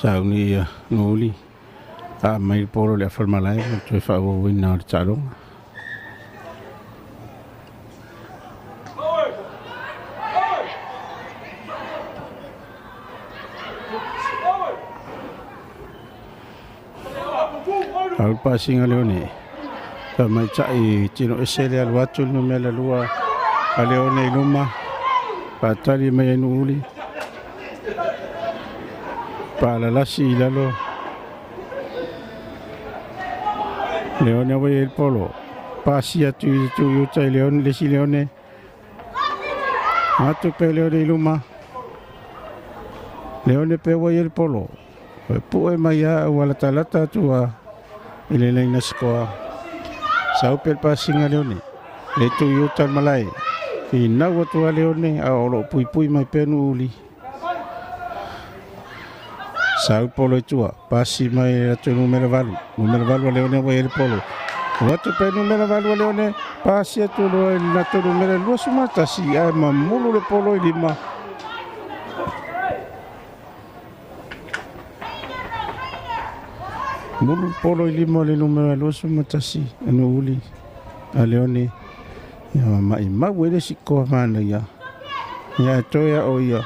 Sauni ia Nu'uuli a mai le polo le afa malae ma toe faaauauina o le taaloga. Au le pasiga Leone tamaitai tino ese le alu atu le numera 2 a Leone i luma faatali mai ai Nu'uuli palalasi i lalo Leone ua i ai le polo pasi atu i le tu i uta i Leone le isi Leone atu pe Leone i luma Leone pe ua i ai le polo e pue mai a ua latalata atu a i le laina sikoa sau pe le pasiga Leone le tu i uta le malae finau atu a Leone a o loo puipui mai pea Nu'uuli sau polo i tua pasi mai le atu numera 8 numera 8 a Leone ua i ai le polo o atu pe numera 8 a Leone pasi atu loa i le latou numera 21 ae mamulu le polo i lima. Mulu polo i lima o le numera 21 e Nu'uuli a Leone ia maimau ai le sikoa manaia ia e toe a o ia.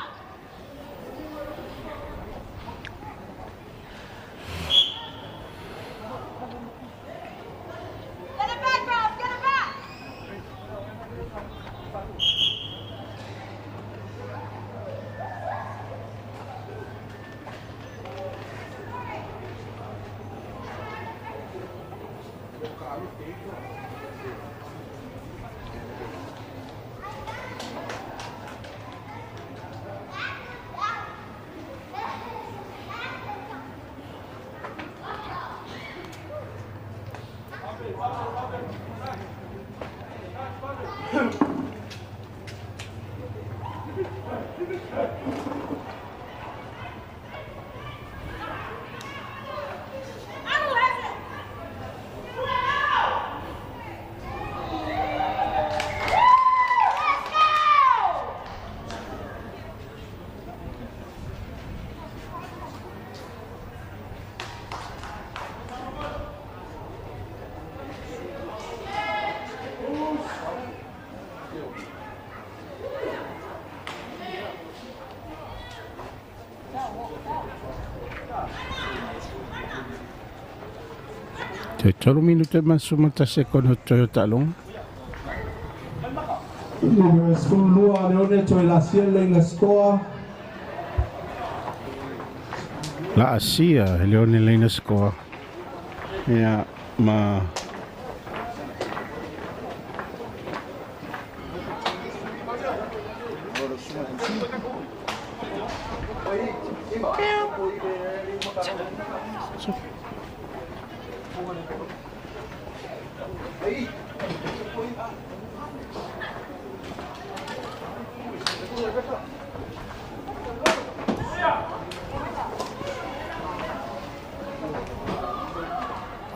Te 3 minute ma sumata sekono toe o taaloga. Numera 12 Leone toe lasia le laina sikoa. La asia Leone laina sikoa. Ia ma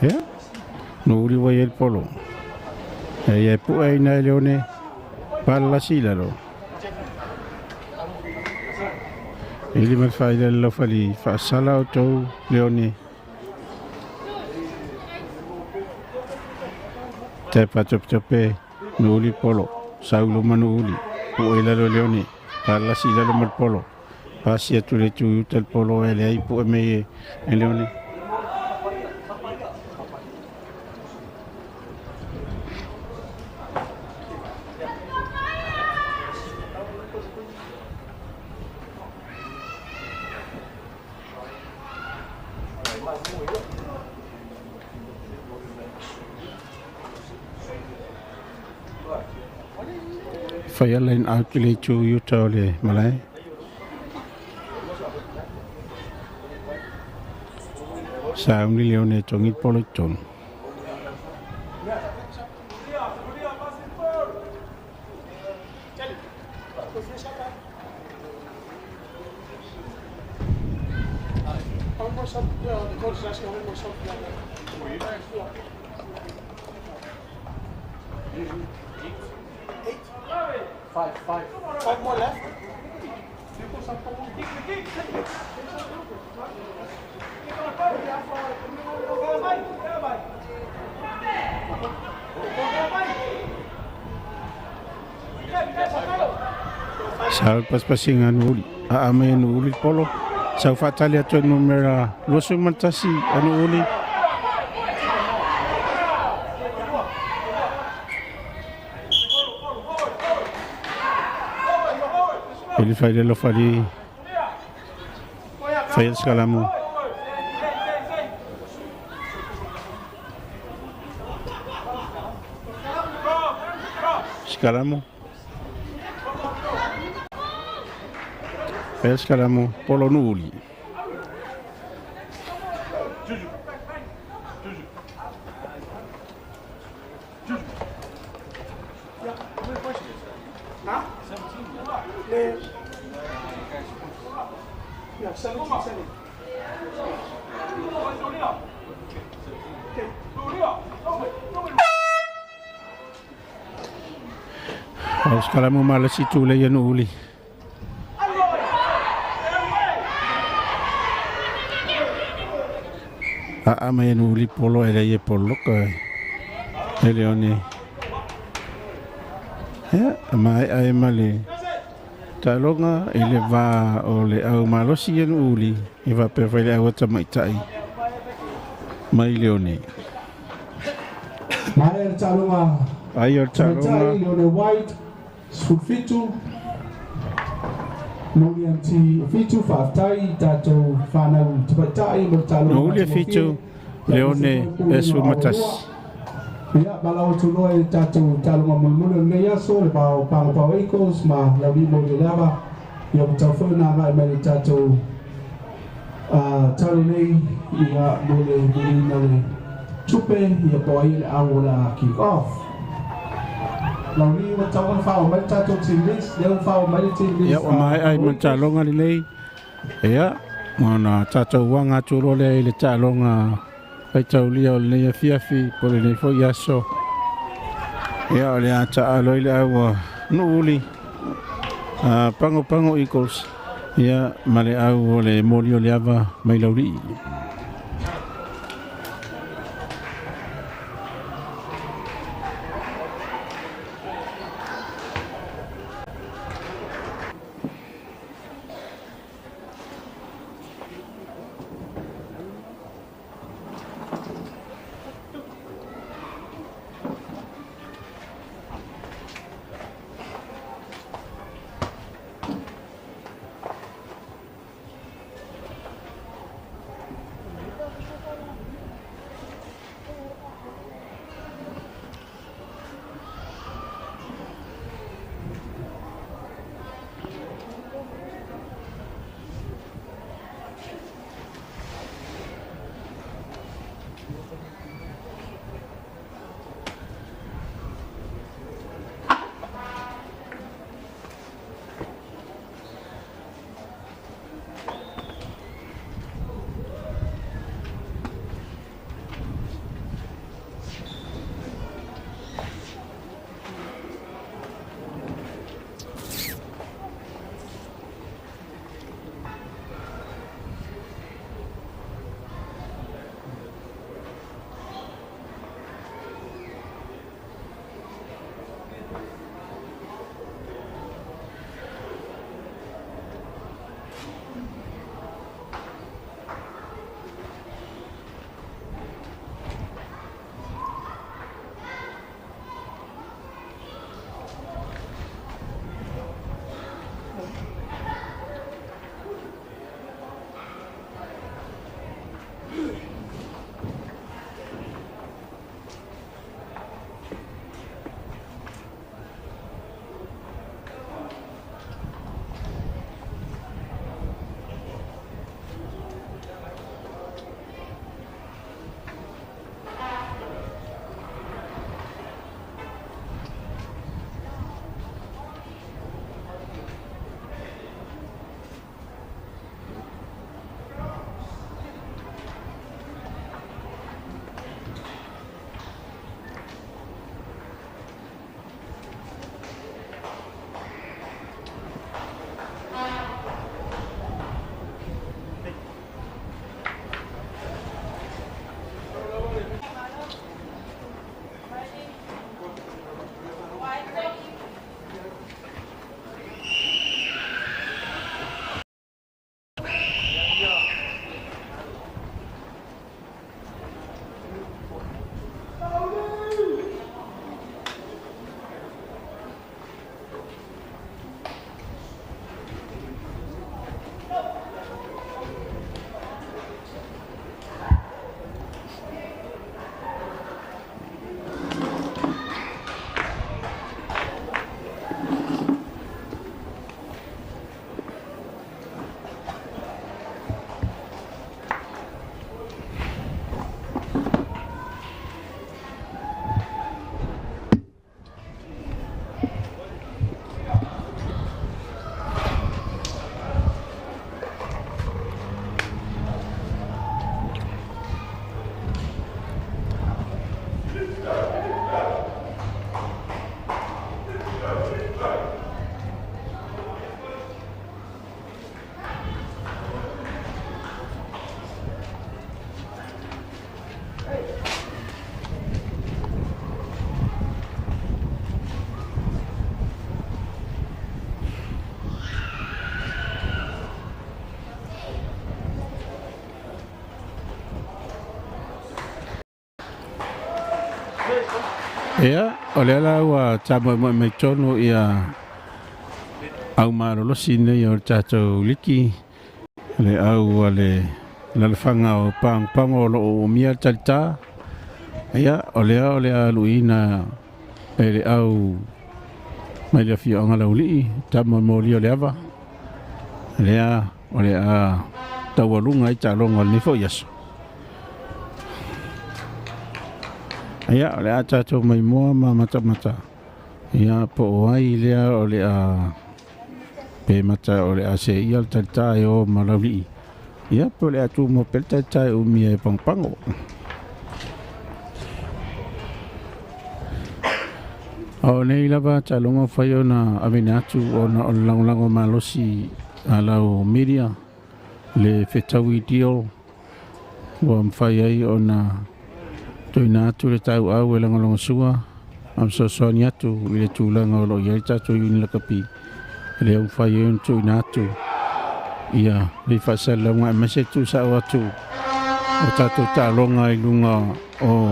Ia, Nu'uuli ua i ai le polo. Ia e pue ai nai Leone palalasi i lalo. I lima le faaila le laufali faasala o tou Leone. Te paatopetope Nu'uuli polo. Sau luma Nu'uuli. Pue i lalo Leone. Palalasi i lalo ma le polo. Pasi atu le tu i uta le polo e leai pue mai e Leone. Fai a line out i le itu i uta o le malae. Sauni Leone e togi le polo i totonu. Sa paspasiga Nuuuli aa mai e Nuuuli le polo sau faatali atu e numera 21 a Nuuuli. Ele fai le lofali fai le skalamu. Skalamu. Fai le skalamu polo Nuuuli. Kalamu malasi tu le Nuuuli. A mai Nuuuli polo e le polo ka e leone. Ya mai ai male taloga e le va o le au malosi e Nuuuli e va pe fai le au tamaitai mai leone. Mai le taloga ai o taloga Leone White 17 Nuuuli MT fitu fa'afetai tatou fanau tamaitai mo le taloga Nuuuli fitu Leone esu matasi. Ia malau atu loa i tatou taloga mulimuli o lenei aso le vao Pago Eagles ma laulima o le lava ia ua taufai ona agai mai le tatou talo nei ia mo le muliina le tupe ia po ai le au o le a kick off. Lauli ua tau ona fa'ao mai le tatou team list, lea ua fa'ao mai le team list. Ia ua maea i ma le taloga lenei. Ia ona tatou uaga atu loa lea i le taaloga faitaulia o lenei afiafi po o lenei foi aso. Ia o le a taalo i le au a Nuuuli Pago Pago Eagles ia ma le au o le moli o le ava mai Laulii. Ia, o lea la ua tamoemoe mai tonu ia au malolosi nei o le tatou liki, le au a le lalafaga o Pagopago o loo umia le talitā. Ia, o lea o le a luiina e le au mai le afioaga Laulii, tamoemoe o le ava, lea o le a taualuga ai taaloga o lenei foi aso. Ia, o le a tatou maimoa ma matamata, ia po o ai lea o le a pe mata o le a seia le talitā e o ma Laulii, ia po o le a tumau pea le talitā e umia e Pagopago. O nei lava taaloga fai ona aveina atu ona o le lagolago malosi a lau media le fetaui deal ua mafai ai ona tuuina atu le tauau e lagolagosua ma fesoasoani atu i le tulaga o loo i ai le tatou iuni lakapi, lea ua mafai ai ona tuuina atu ia le faasalalauga aemaise tuusao atu o tatou taaloga i luga o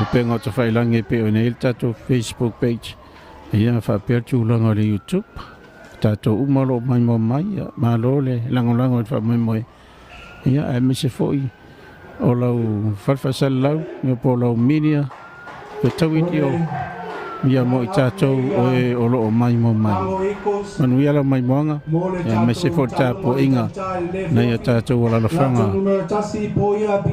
upega o tafailagi e pei ona i ai le tatou Facebook page, ia faapea le tulaga o le YouTube. Tatou uma o loo maimoa mai, ia malo le lagolago i le faamoemoe, ia aemaise foi o lau fale faasalalau, ia po o lau media fetaui dio, ia mo i tatou o e o loo maimoa mai. Manuia lau maimoaga, ia aemaise foi le tapuaiga nai a tatou alalafaga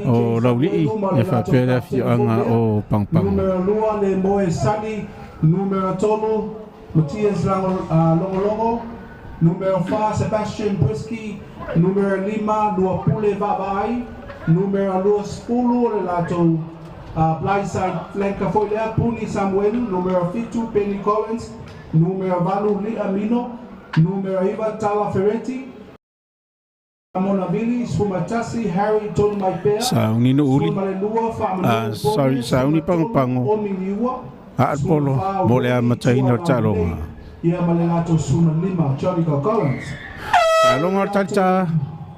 o Laulii, ia faapea le afioaga o Pagopago. Numero 2 le Moe Sani, numero 3 Matthias Longolongo, numero 4 Sebastian Brisky, numero 5 Luapule Vavaai, numero 20 le latou blindside flanker foi lea Puni Samuelu, numero 7 Penny Collins, numero 8 Lia Mino, numero 9 Tala Ferretti, Monavili, Sumatasi, Harry Tonu Maipea, Sauni Nuuli, Sumalelua, Faamanu, sorry, Sauni Pagopago, Omi Niua, a le polo mo le amataina o le taaloga. Ia ma le latou suma 5, Johnny Collins. Taaloga o le talitā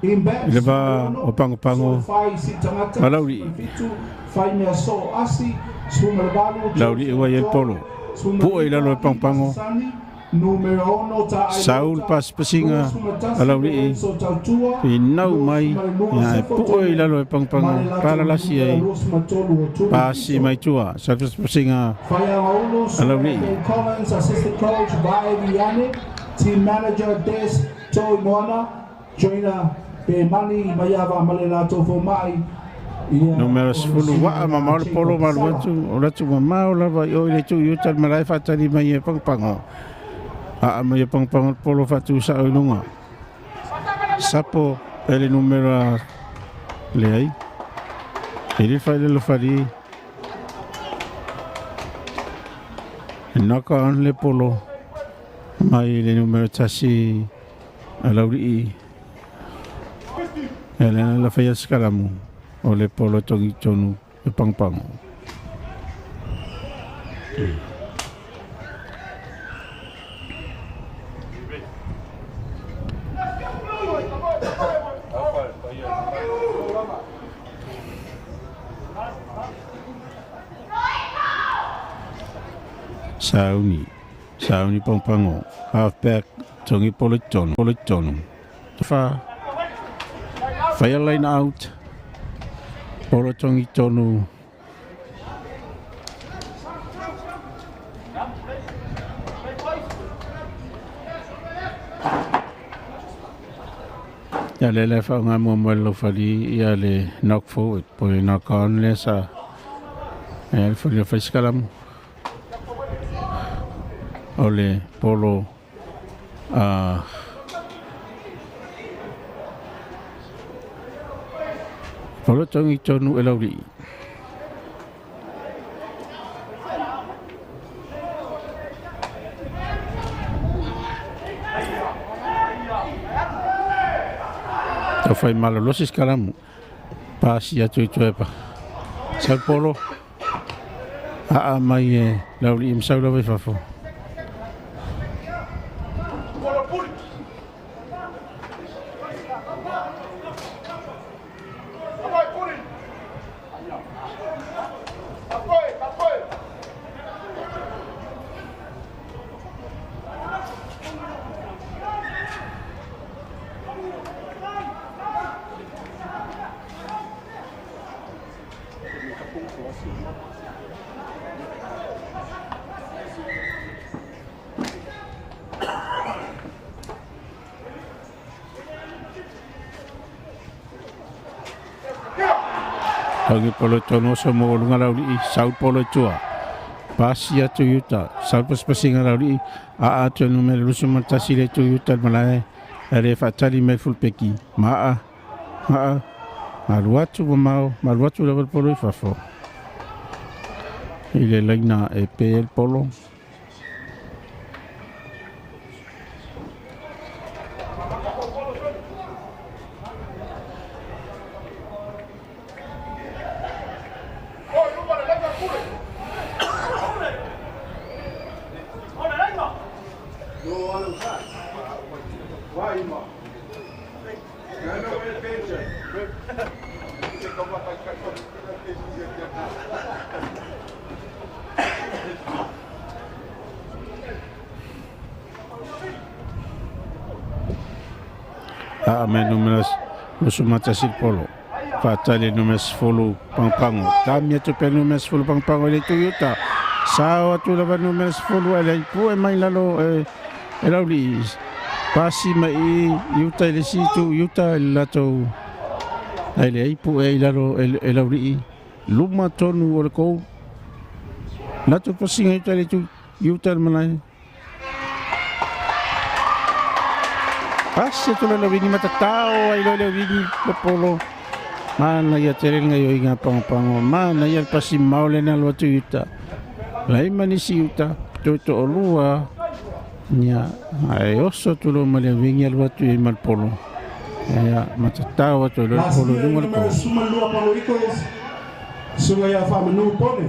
Imbacks, i le va o Pagopago fai si tagata, ma Laulii. 7, fai mea so asi, suma le 8, Laulii ua i ai le polo. Pue i lalo e Pagopago. Numero 6 ta Sau le pasipasiga a Laulii, finau mai, ia e pue i lalo e Pagopago, palalasi ai, pasi mai tua, sa pasipasiga Faiagaulu, a Laulii. Collins, assistant coach, Vae Viane, team manager Des Toi Moana, trainer Pe Mani Maiava ma le latou fomai. Ia, Numero 10 waa mamao le polo ma alu atu, o le atu mamao lava i o i le tuu i uta le malae faatali mai e Pagopago. Aa mai e Pagopago le polo faatusao i luga. Sapo e le numera leai. E le fai le lofali. E knock on le polo mai le numero 1 a Laulii. E le la faia skalamu o le polo tongi tonu e Pagopago. Sauni, Sauni Pagopago, halfback tongi polo tonu, polo tonu. Fa, faia line out, polo tongi tonu. Ia le le fa ngā mua mua lo fali ia le knock forward, po le knock on le sa. Ia le fali o faiskalamu. O le polo a polo tongi tonu e Laulii. Tau whai malolosi skalamu. Pasi atu i tuepa. Sau polo. Aa mai e Laulii masau lava i fafo. Auge polo tono so mo lunga lauli sau polo tua. Pasi atu iuta sau pasipasinga lauli a atu numero 21 le tu iuta malae le faatali mai fulpeki maa maa malu atu mamao malu atu lava le polo i fafo i le laina e pe le polo. A me numero 21 polo. Faatali numero 10 pangpango. Tami atu pe numero 10 pangpango le Toyota. Sao atu lava numero 10 ele pu e mai lalo e lauli. Pasi mai iuta le situ iuta lato. Ele ai pu e lalo e lauli. Luma tonu o le kou. Lato pasinga iuta le tu iuta malai. Pasi atu le wingi matatao ai le wingi popolo. Mana ia terenga yo inga pango mana ia pasi maule na lo tu iuta. Lai manisi iuta toto olua. Nia ai oso tu lo male wingi lo tu i malpolo. Ia matatao atu le polo lunga le polo. Suma lua polo ikos. Sunga ia fa manu pone.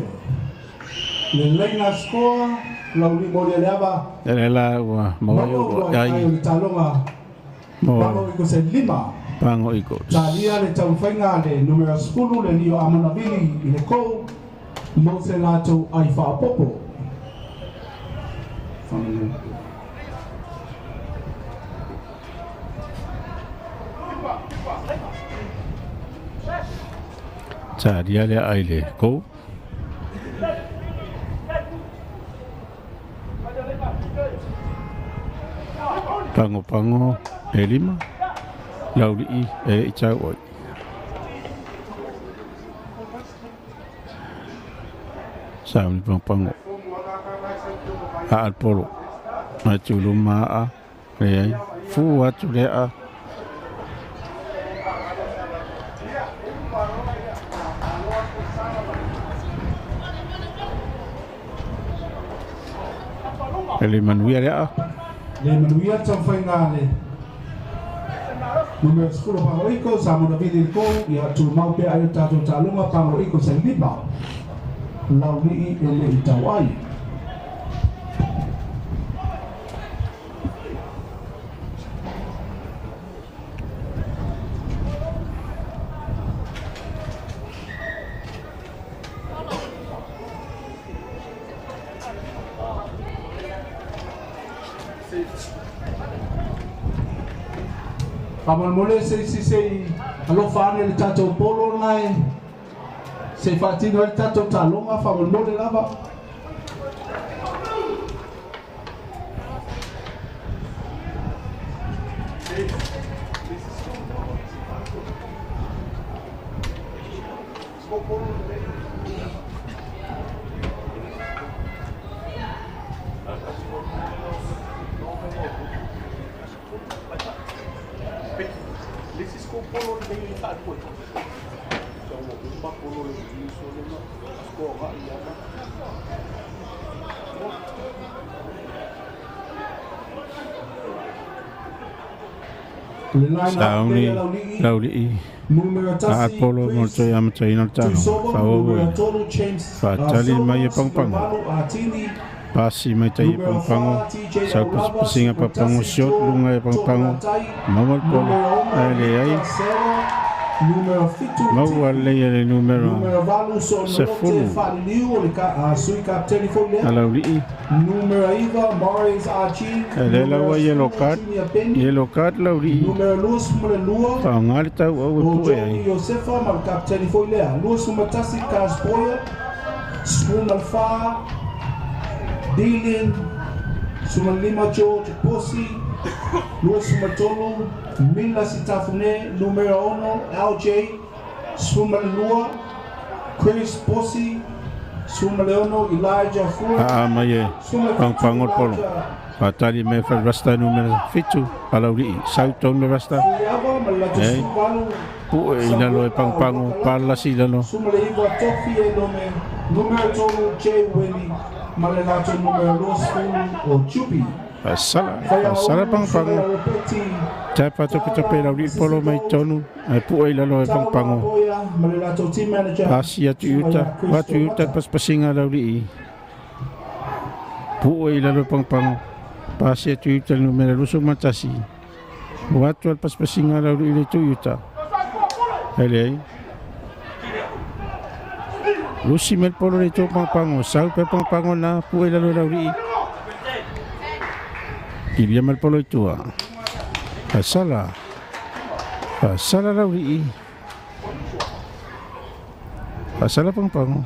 Le leina score lauli mo le lava. Le la wa mo yo ai talonga. Pango iko se lima. Pango iko. Talia le taumawhainga le numero 10 le Lio Amanavili i le kou mo se latou ai whaapopo. Talia le ai le kou. Pango pango e lima. Lauli i e i tau oi. Sauni pango pango. A al polo. Mai tulu maa. Le ai. Fu atu le a. Ele manuia le a. Le manuia tauwhainga le numero 10 pango iko sa mona vili ko ia tu mau pe ayo tatou talonga pango iko se lima lauli i ele i tau ai. Faamolemole se isi sei alofa ane le tatou polo nae se faatino ai le tatou taloga faamolemole lava. Sauni lauli a polo mo te amataina tano faoe faatali mai e pangpango pasi mai tai e pangpango sau pasipasinga papango siot lunga e pangpango maua le polo ae leai maua lelei le numero 10 alaulii e le laua yellow card yellow card laulii faaaoga le tauau e pue ai. Josefa ma le kapiteni foi lea 21 Kasboya 14 Dylan 15 George Posi 23 Mila Sitafune numero 1 LJ 12 Chris Bosi, 16 Elijah Fua, Aa mai e pagopago le polo. Faatali mai fa rasta numera 7 alaulii. Sau tonu le rasta. Fuiava ma le latou Ei. 18 Pu'e i lalo e pagopago palalasi i lalo. 19 Tofi Elome, numera 3 Jay Winnie, ma le latou numera 20 o Chupi. Faasala faasala pagopago. Repeti, Tapa topetope laulii le polo mai tonu ae pu'e i lalo e pagopago. Boya, ma le latou team manager, Pasi atu i uta, o atu i uta pasipasiga laulii. Pu'e i lalo e pagopago. Pasi atu i uta le numera 21. O atu a le pasipasiga laulii le itu i uta. Ae leai. Lusi mai le polo le itu o pagopago. Sau pea pagopago na pu'e i lalo e laulii. Kilia mai le polo i tua. Faasala. Faasala laulii. Faasala pagopago.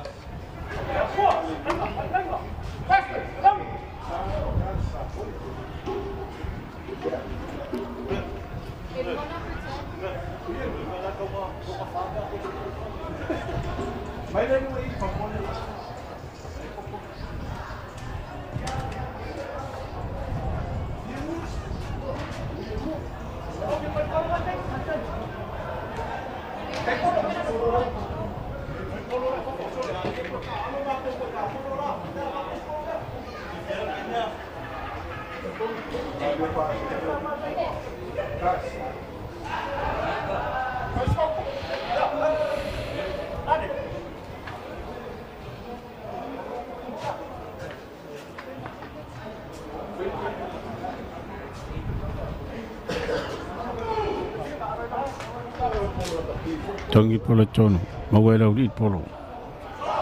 Tongi polo tonu, maua e laulii le polo.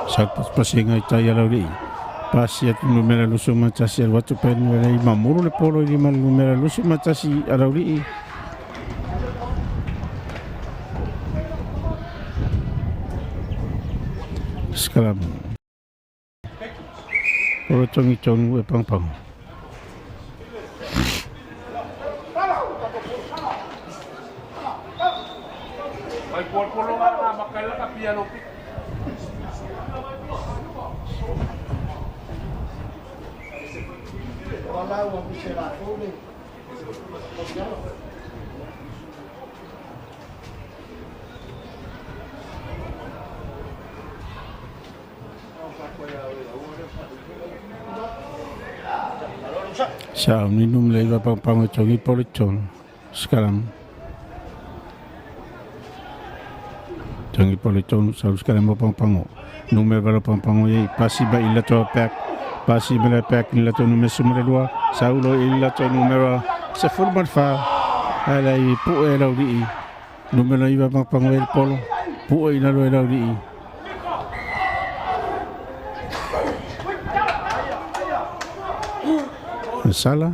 Sau pasipasiga i tai a laulii. Pasi atu numera 21 alu atu pea numera i mamulu le polo i lima le numera 21 a laulii. Skalamu. Polo tongi tonu e pagopago. Mai polo nga makala ka piano pi. Sa ni num le va pagopago e tongi polo tonu. Skalamu. Tongi polo tonu sau skalamu pagopago. Numera valo pagopago iai pasi mai i latou pek. Pasi mai le pek i latou numera 12. Saulo i latou numera 14. Ae lai pu'e e laulii. Numera 9 pagopago e le polo. Pu'e i lalo e laulii. Sala.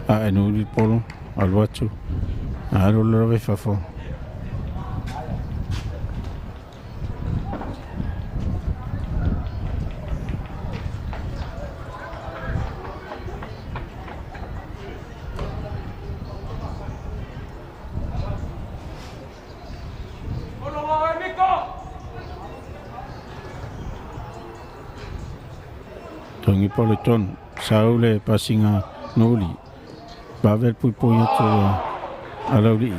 Ae nuli polo alu atu alu lava i fafo. Tongi polo tonu sau le pasiga nuli. Vave le puipui atu a laulii.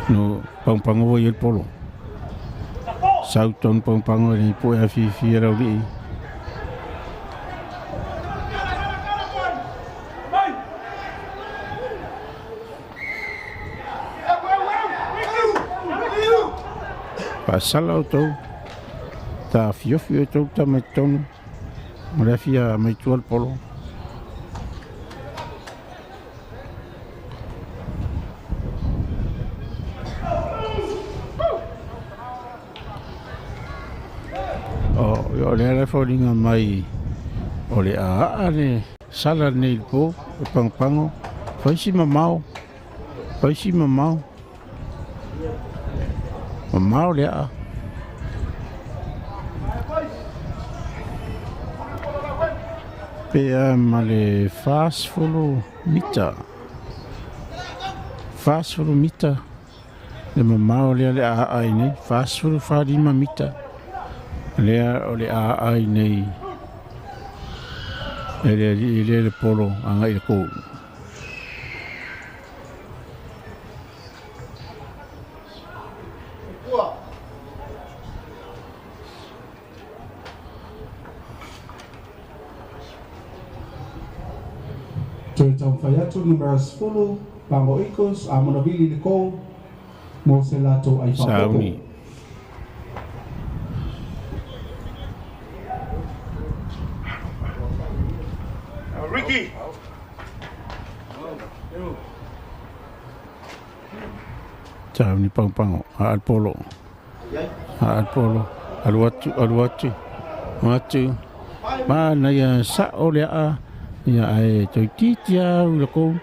No pagopago foi e le polo. Sau tonu pagopago e le pu'e afifi a laulii. Faasala outou. Tafiofi outou tama i totonu. Ma le afia mai tua le polo. O O lea la e foliga mai o le a aa le sala lenei i le po e Pagopago. Fai si mamao, fai si mamao, mamao le aa. Pe a ma le 40 mita. 40 mita le mamao lea le a aa i nei. 45 mita lea o le a aa i nei e le alii lea le polo agai i le kou. Toe taumafai atu numera 10 Pago Eagles a monavili le kou mo se latou ai faaopoopo. Sauni. Ricky. Sauni Pagopago aa le polo. Aa le polo. Alu atu, alu atu. Atu. Manaia sa'o le aa ia ae toeitiiti lava au i le kou.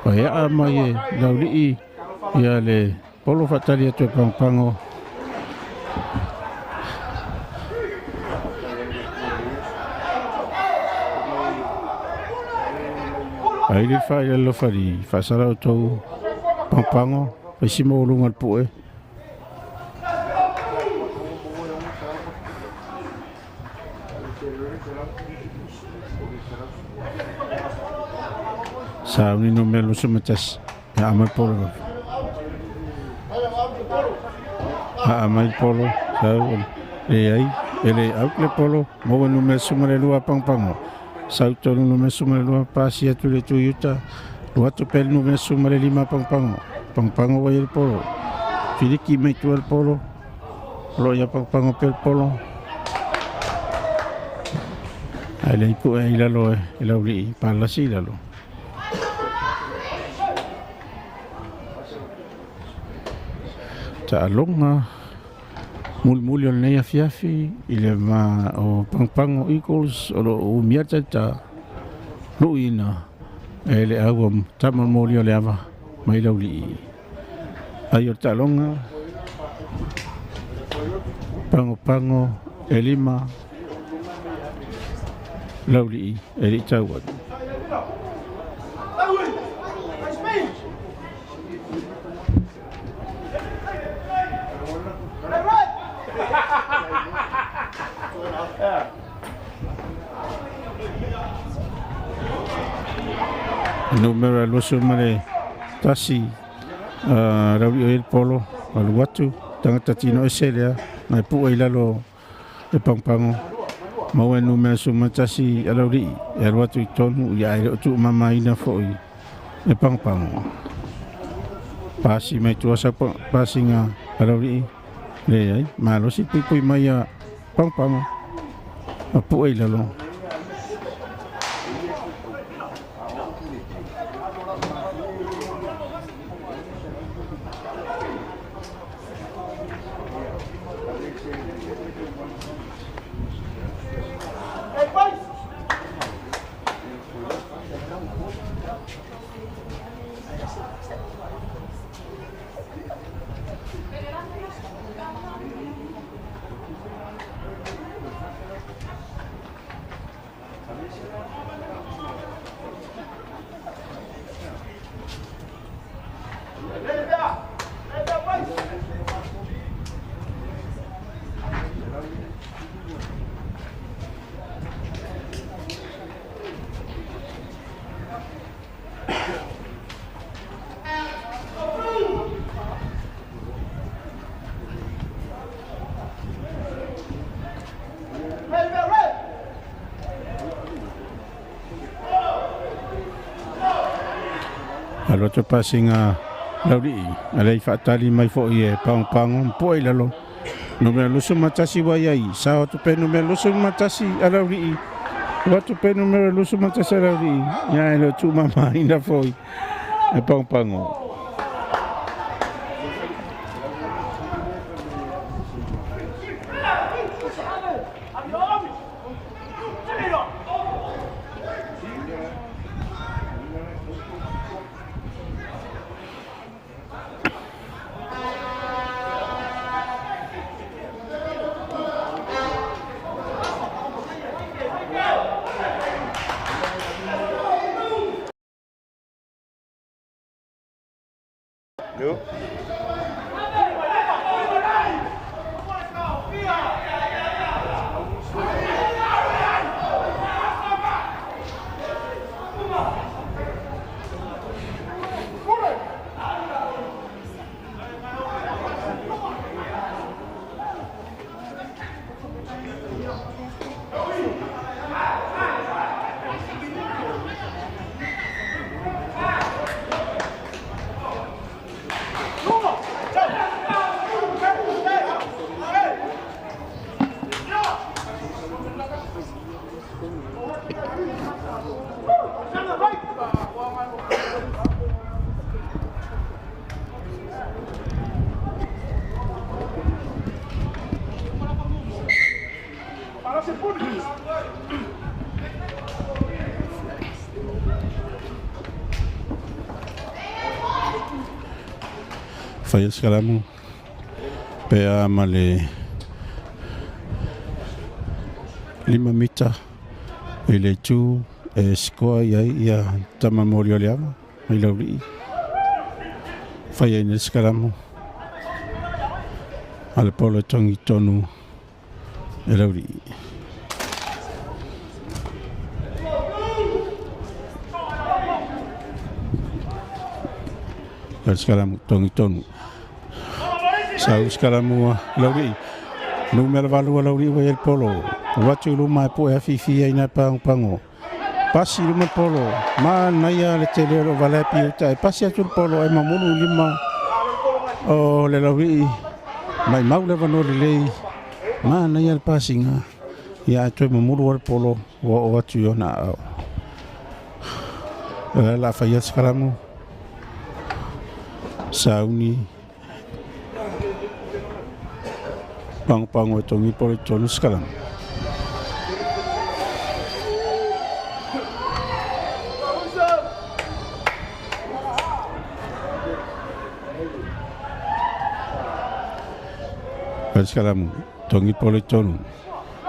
Pae aa mai e laulii ia le polo faatali atu e Pagopago. Ai le fai le alofa i faasala outou Pagopago, faisi maualuga o le pue. Sauni numera 21. Aa mai polo. Aa mai polo. Sau leai. E le au le polo. Maua numera 12 Pagopago. Sau tonu numera 12 pasi atu le itu i uta. Alu atu pea le numera 15 Pagopago. Pagopago ua i ai le polo. Filiki mai tua le polo. O lo o ia Pagopago pea le polo. Ae le ipu ea i lalo e laulii palasi i lalo. Taaloga mulimuli o lenei afiafi i le va o Pagopago Eagles o lo o umia le talita luiina e le au tama moli o le ava mai laulii. Ai o le taaloga Pagopago e 5 laulii e lei tau atu. Numera 21 laulii o i ai le polo alu atu tagata tino ese lea nai pua i lalo e Pagopago. Maua e numera 11 a laulii e alu atu i tonu ia ae le o tuumamaina foi e Pagopago. Pasi mai tua sau pasiga a laulii leai malosi puipui mai a Pagopago ma pua i lalo. Alu atu pasiga laulii a le i faatali mai foi e Pagopago ma pua i lalo. Numera 21 ua i ai. Sao atu pe numera 21 a laulii. Alu atu pe numera 21 a laulii. Ia e le o tuumamaina foi e Pagopago. No. Faia le sekalamu pe a ma le 5 mita i le itu e sikoa i ai ia tama moli o le ava mai laulii. Faia i le sekalamu a le polo e tongi tonu e laulii. Le sekalamu tongi tonu. Sau sekalamu laulii. Numera 8 laulii wa i le polo. Watu luma e po e afifi ai na pango pango. Pasi luma polo. Ma naia le tele o vale pi uta. E pasi atu le polo e mamulu lima o le laulii. Mai mau le vano le lei. Ma naia le pasinga. Ia atu e mamulu o le polo. Wa o atu i ona au. La whaia sekalamu. Sauni. Pango pango e tongi polo i tonu sekalamu. Sekalamu, tongi polo i tonu.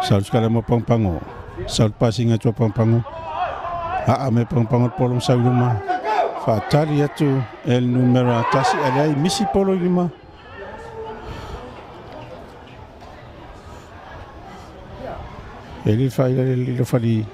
Saul sekalamu pangpango. Saul pasinga tua pangpango. Aa me pangpango polo sau luma. Whaatari atu el numero tasi ale ai misi polo i lima. E li whaila le lilo whali.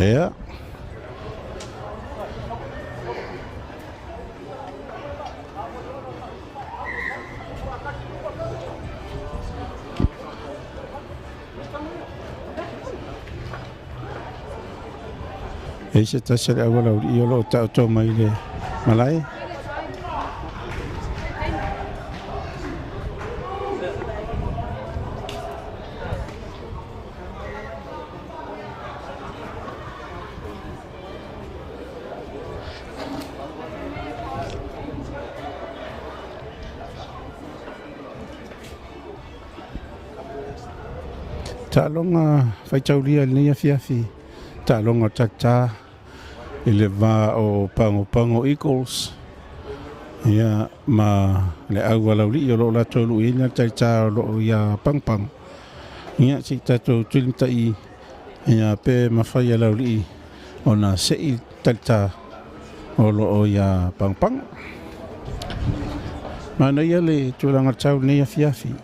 Ia. E se tasi le awala uri i o lo tau tau mai le malae. Ta'aloga faitaulia i lenei afiafi, ta'aloga tatā i le vā o Pagopago Eagles, ia ma le aualaulii o loo latou luiina le talitā o loo ia Pagopago. Ia se'i tatou tulimata'i ia pe mafai e laulii ona se'i talitā o loo ia Pagopago. Manaia le tulaga tau lenei afiafi.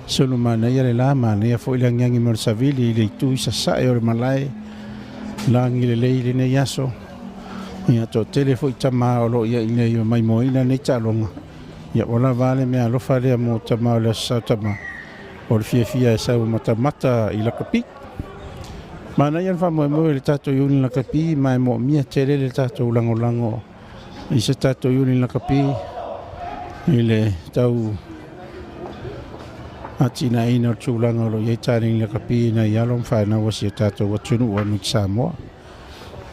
Solo manaia le la manaia foi le agiagi mo le savili i le itu i sasae o le malae lagi lelei lenei aso. Ia toatele foi tamā o loo ia i nei maimoaina nei taaloga. Ia ua lava le mea alofa lea mo tamā o le aso sau tamā o le fiafia e sau matamata i lakapi. Manaia le faamoemoe i le tatou iuni lakapi ma e moomia tele le tatou lagolago i se tatou iuni lakapi i le tau atinaina o le tulaga o loo iai taleni lakapi ina i alo ma faanau asi o tatou atunuu anu i Samoa.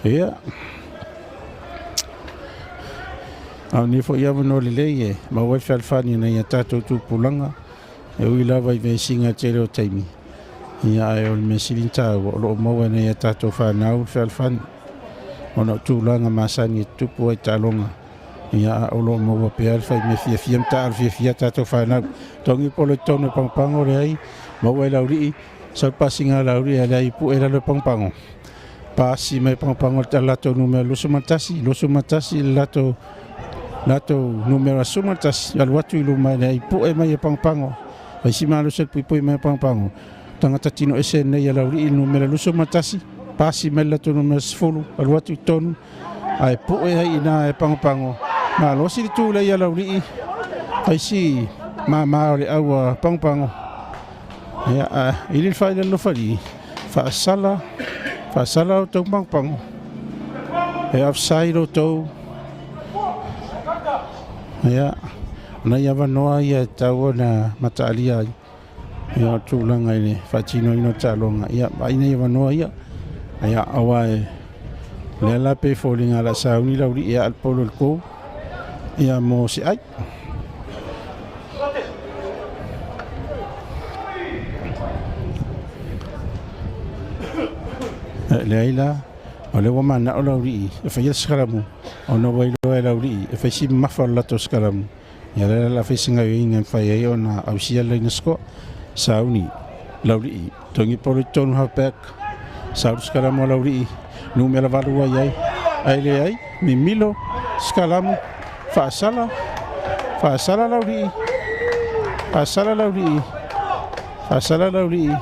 Ia a ni foi avanoa lelei e maua ai le fealofani ina ia tatou tupulaga e ui lava i vesiga tele o taimi. Ia ae o le mea sili na taua o loo maua ina ia tatou fanau le fealofani. Ona o tulaga masani e tutupu ai taaloga. Ia a o lo o maua pea le faimea fiafia ma taaalo fiafia a tatou fanau. Togi polo i totonu e pagopago leai, maua e Laulii, sau le pasiga a Laulii ae leai pue i lalo e pagopago. Pasi mai e pagopago le latou numera 21, 21 le latou latou numera 11, alu atu i luma e leai pue mai e pagopago. Fai si malosi o le puipui mai e pagopago. Tagata tino ese nei a Laulii le numera 21, pasi mai le latou numera 10, alu atu i totonu ae pue ai i ina e pagopago. Malosi le tulei a Laulii, fai si mama o le au a pagopago. Ia, a ili le faaila lofalii, faasala, faasala outou pagopago. E offside outou. Ia, o nai avanoa ia e tatau ona mataalia ai. Ia, o tulaga i le faatinoina o taaloga, ia, vaai nai avanoa ia. Ia, aua e lea la pe foliga o le a sauni Laulii e aa le polo i le goal, ia mo se ai. Leai la, o lea ua manao Laulii e faia le sikalamu, ona ua iloa e Laulii e fai si mamafa o le latou sikalamu. Ia lea la fai si gaoioiga e mafai ai ona ausia le laina sikoa. Sauni, Laulii, togi polo i totonu half back. Sau le sikalamu a Laulii, numera 8 ua i ai. Ae leai, mimilo, sikalamu, faasala, faasala Laulii, faasala Laulii, faasala Laulii.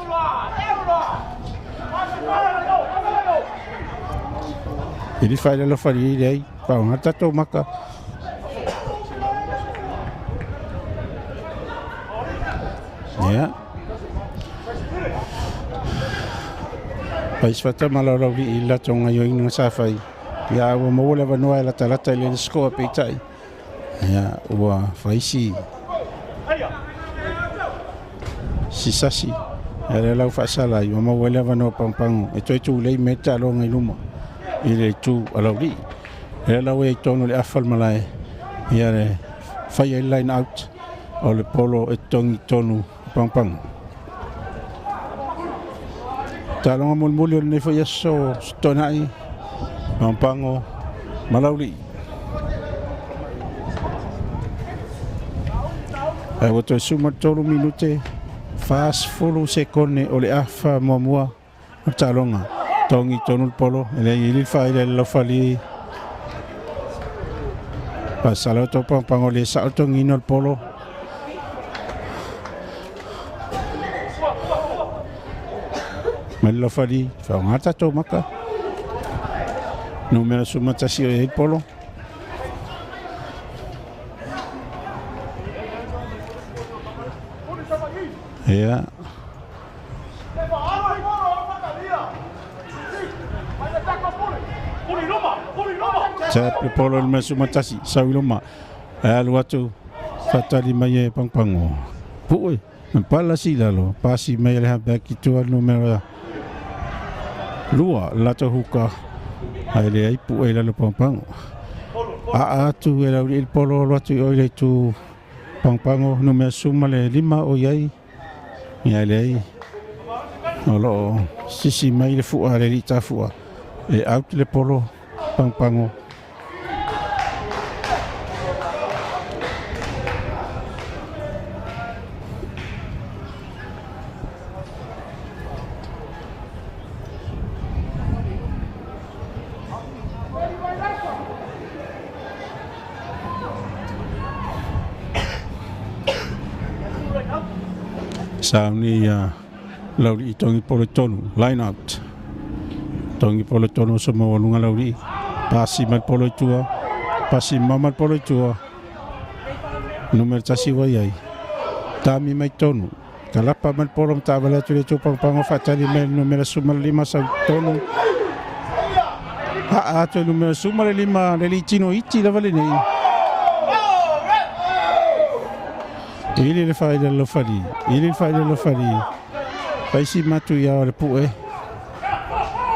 Ili failalo fali leai, faaaoga tatou maka. Ia. Pai se fata ma Laulauli'i i le latou gaoioiga sa fai. Ia ua maua le avanoa e latalata i le score peitai. Ia ua fai si si sasi. Ia lea lau faasala ai ua maua ai le avanoa pagopago e toe tulei mai le taaloga i luma i le itu a Laulii. Lea la ua i ai totonu o le afa o le malae ia le fai ai le line out o le polo e totogi i totonu o pagopago. Taaloga mulimuli o lenei foi aso Toonai, Pagopago ma Laulii. Ae ua toe suma le 3 minute 40 sekone o le afa muamua o le taaloga. Togi tonu le polo, e leai ili le faaila i le laufali. Faasala o tau pagopago le sao le togina o le polo. Mai le laufali, faaaoga tatou maka. Numera 11 o i ai le polo. Ia. Tap le polo i le mea 11, sau i luma. E alu atu, faatali mai e pagopago. Pue, ma pala si lalo, pasi mai e le halfback i tua le numera 2, le latou huka, ae leai pue i lalo pagopago. Aa atu e Laulii le polo, alu atu i o i le itu pagopago, numera 15 o i ai. Ia leai, o lo o sisi mai le fua a le alii tafua e out le polo pagopago. Sauni ia Laulii togi polo i tonu, line out. Togi polo i tonu o se maualuga Laulii. Pasi mai le polo i tua, pasi mama le polo i tua. Numera 1 ua i ai. Tami mai tonu. Kalapa mai le polo ma taavale atu i le itu pagopago faatali mai le numera 15 sau tonu. Aa atu e numera 15 le litino iti lava lenei. Ili le faaila lofali, ili le faaila lofali. Faisi matu ia o le pue.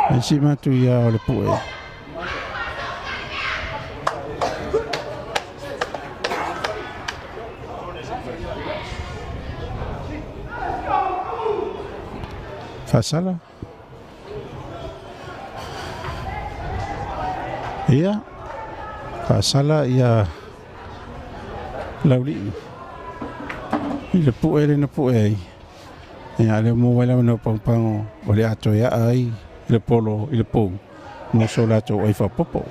Faisi matu ia o le pue. Faasala. Ia faasala ia laulii i le pu'e le na pu'e ai. Ia le mo wai no pagopago o le ato ia ai le polo i le pou mo so latou ai faapopo.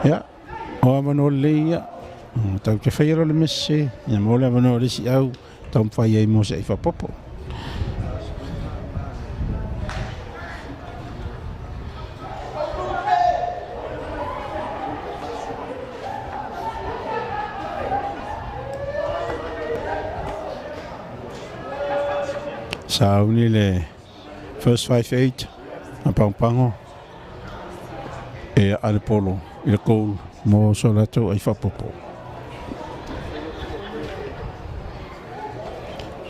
Ia o avanoa lelei ia tau te faia le mese ia mo le avanoa le isi au taumafai ai mo se ai faapopo. Sauni le first 5-8 a Pagopago e a le polo i le goal mo so latou ai faapopo.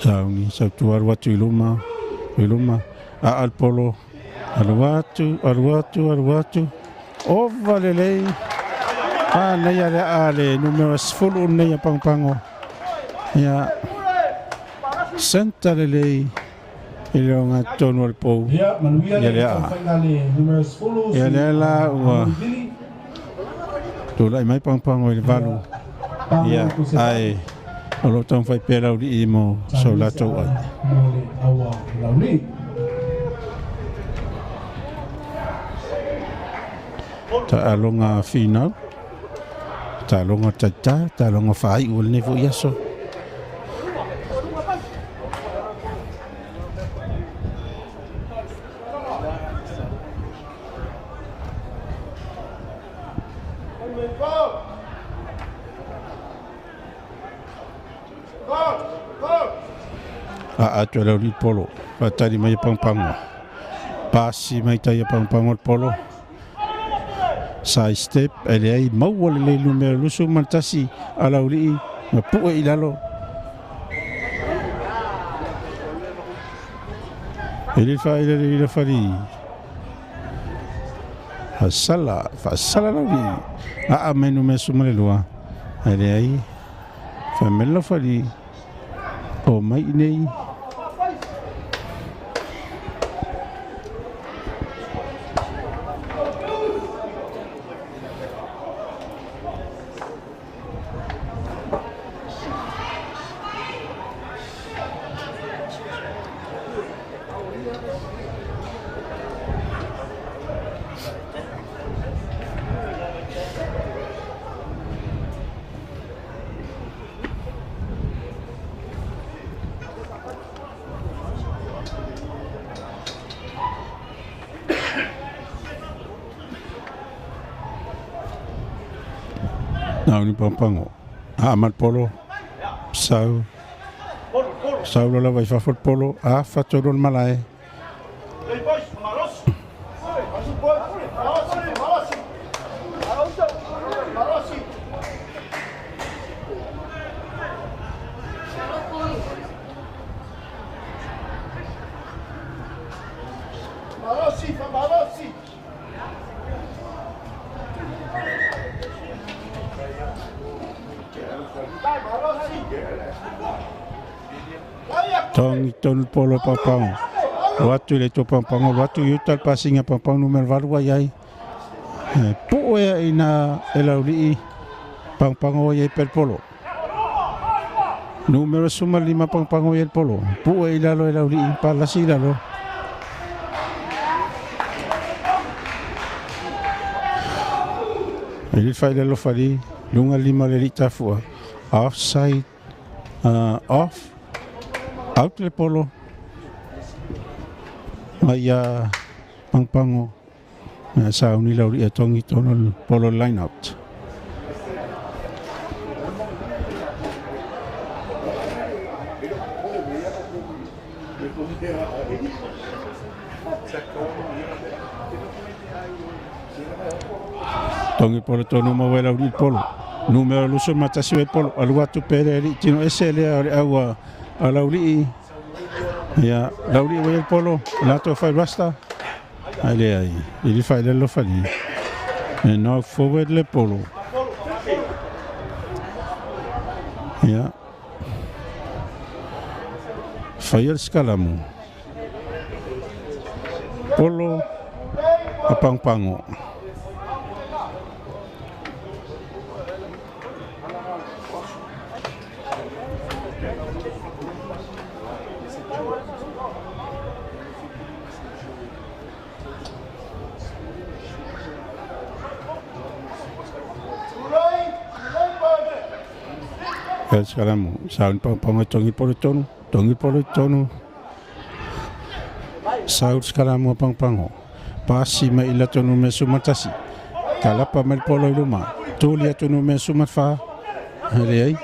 Sauni sautua alu atu i luma a le polo alu atu alu atu alu atu ova lelei a nei a le a le numero 10 nei a Pagopago ia senta lelei i le oga tonu o le pou. Ia, manuia Ia le le a. taumafaiga le numero 10. Ia lea la ua tulai mai Pagopago i le 8. Ia ae o loo taumafai pea laulii mo so latou ai. Mo le aua laulii. Taaloga finau, taaloga taitā, taaloga faaiu o lenei fo'i aso. A atu e laulii polo faatali mai e Pagopago. Pasi mai tai e Pagopago le polo. Side step e leai maua lelei numera 21 a laulii ma pu'e i lalo. E le faailele i le fali. Fasala, faasala laulii. Aa mai numera 12. Ae leai faamelo fali o mai i nei. Nauni Pagopago. A ma le polo. Sau. Sau lo lava i fafo le polo. A fatolu le malae. Tongi tonu polo Pagopago. O atu le to Pagopago, o atu i uta le pasinga Pagopago numera 8 ai ai. Poo ea ina e laulii Pagopago ai ai pel polo. Numero 15 Pagopago ai el polo. Poo e i lalo e laulii, palasi i lalo. E le fai le lofali, lunga lima le lita fua. Offside, off, out le polo. Mai a Pagopago. Sauni lauli e tongi tono polo line out. Tongi polo tonu maua e laulii polo. Numero 21 e polo. Alu atu pele ali tino ese lea o le aua a laulii. Ia laulii ua i le polo. Latou fai rasta. Ai le ai. I le fai le lofali. E knock forward le polo. Ia. Fai el skalamu. Polo a Pagopago. Ia Sekalamu, sauni Pagopago e togi polo i tonu, togi polo i tonu. Sau Sekalamu a Pagopago. Pasi mai i lato numea 11. Kalapa mai le polo i luma. Tuli atu numea 14. E leai.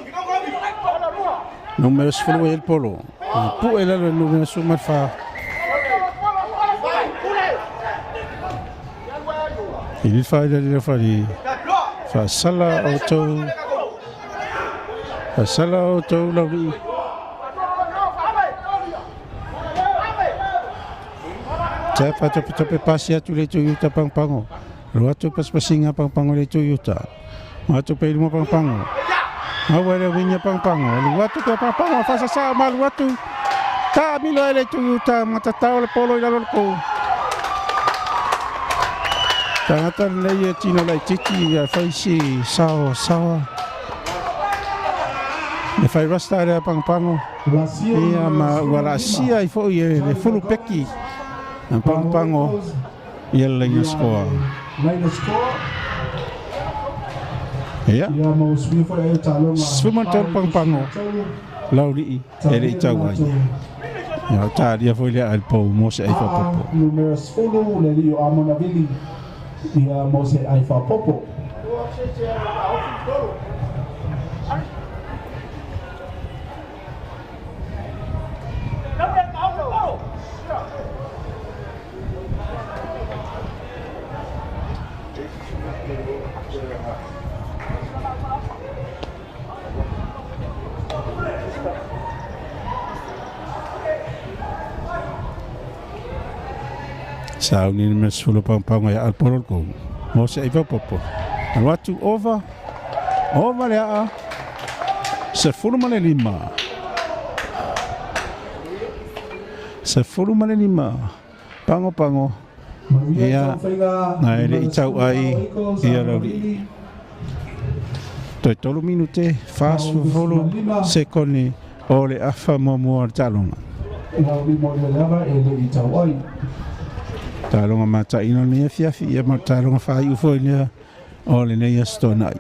Numera 10 ai le polo. Pue i lalo i le numera 14. I le whaila le whari. Whaasala o tau. Whaasala o tau lauri. Te whatopetope pasi atu le Toyota Pangpango. Ro atu pasipasinga Pangpango le Toyota. Atu pe luma Pangpango. Maua le winga Pangpango. Lu atu pe Pangpango whasasa malu atu. Ta milo e le Toyota matatao le polo i lalo le kou. Tangata lenei e tino laititi ia whaisi saoa saoa. Le whai rasta le Pangpango. Ia ma ua laasia ai foʻi e le fulupeki a Pagopago ia le laina skoa. Ia 13 Pagopago laulii e leʻi tau ai. Ia o talia foi lea a le pou mo se ai faapopo. Numera 10 le alii o Amona Vili ia mo se ai faapopo. Sauni le mea sulu pagopago ia alpolo le kou mo se ai faapopo. Alu atu ova, ova le aa, 15. 15 pagopago ia na e leʻi tau ai ia laulii. Toe 3 minute 40 sekone o le afa muamua o le taaloga. Lauli mo le lava e leʻi tau ai. Taaloga mataʻina o lenei afiafi ia ma le taaloga faaiu foi lea o lenei aso toanai.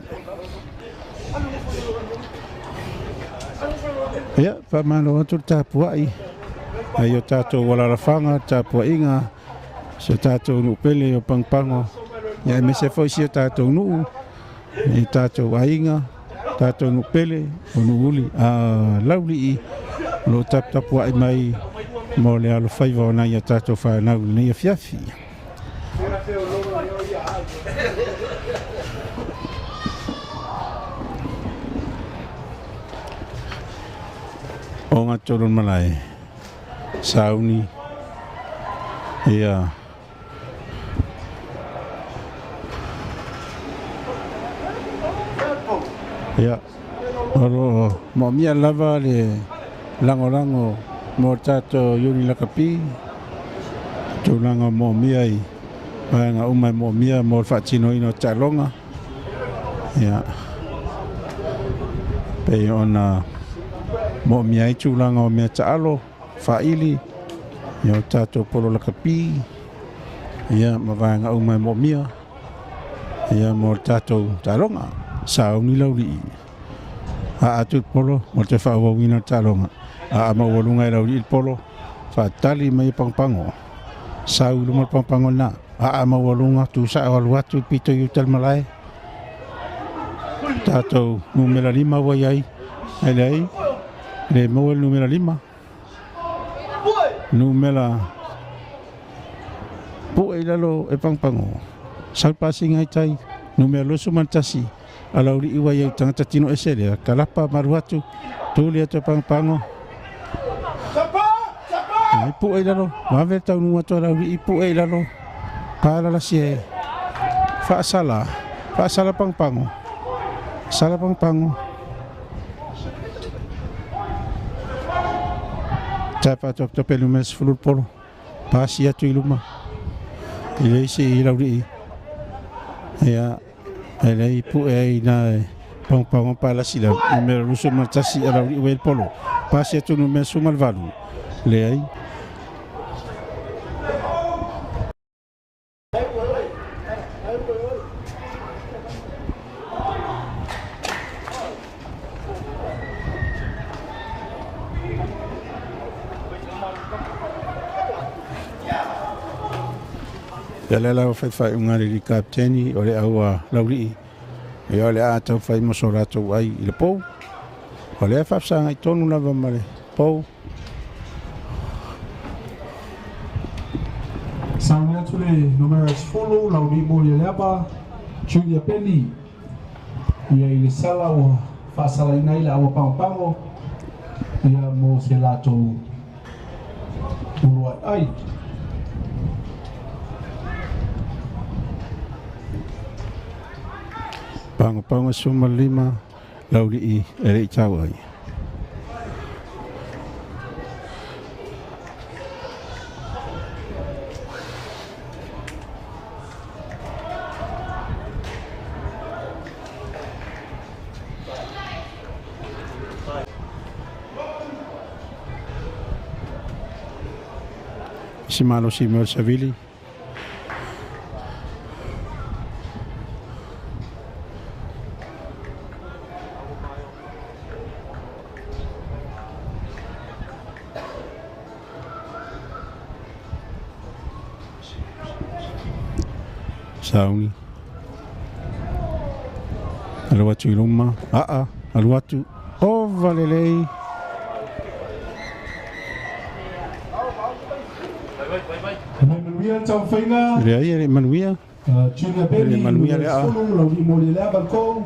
Ia, faamalo atu le tapuai ai o tatou alalafaga, tapuaiga si o tatou nuu pele o Pagopago, ia aemaise foi si o tatou nuu, i tatou aiga, tatou nuu pele o Nuuuli a Laulii o loo taputapuai mai mo le alofaiva o nai a tatou fanau i lenei afiafi. O gatolo le malae sauni ia ia o loo moomia lava le lagolago mo le tatou Iuni Lakapi tulaga o moomia i vaega uma e moomia mo le faatinoina o taaloga ia pei ona moomia ai tulaga o mea taalo faaili ia o tatou polo lakapi ia ma vaega uma e moomia ia mo le tatou taaloga. Sauni laulii aa atu le polo mo le toe faaauauina o le taaloga. Aa maualuga e laulii le polo faatali mai e Pagopago. Sau i luma le Pagopago lena. Aa maualuga tusa alu atu i pito i uta le malae. Tatou numera 5 ua iai. Ai leai, le maua le numera 5. Numera pue i lalo e Pagopago. Sau le pasiga i tai, numera 21. A laulii ua iai tagata tino ese lea. Kalapa malu atu, tuli atu e Pagopago. Ai pue i lalo, vave le taunuu atu a laulii pue i lalo. Palalasi e faasala, faasala Pagopago. Sala Pagopago. Tapa top top e numera 10 le polo. Pasi atu i luma. I le isi i laulii. Ia, e leai pu'e ai iná e pagopago palasi le numera 21 a Laulii ua i le polo. Pasi atu numera 18. Leai. Ia lea la ua fai faaiuga a le alii kapeteni o le au a Laulii, ia o le a taufai mo so latou ai i le pou. O lea e faafesagai tonu lava ma le pou. Sauni atu le numera 10, Laulii Molialeaba, Junior Penny. Ia i le sala ua faasalaina ai le aua pagopago ia mo se latou uluai ai. Pagopago 15, Laulii e le i tau ai. Se malosi mo le savili. Sauni. Alu atu i luma. Aa, alu atu. Ova lelei. Mai manuia le taumafaiga. Leai, e le i manuia. Junior Benny, Manuia le aa. Sulu, Laulii le ava kou.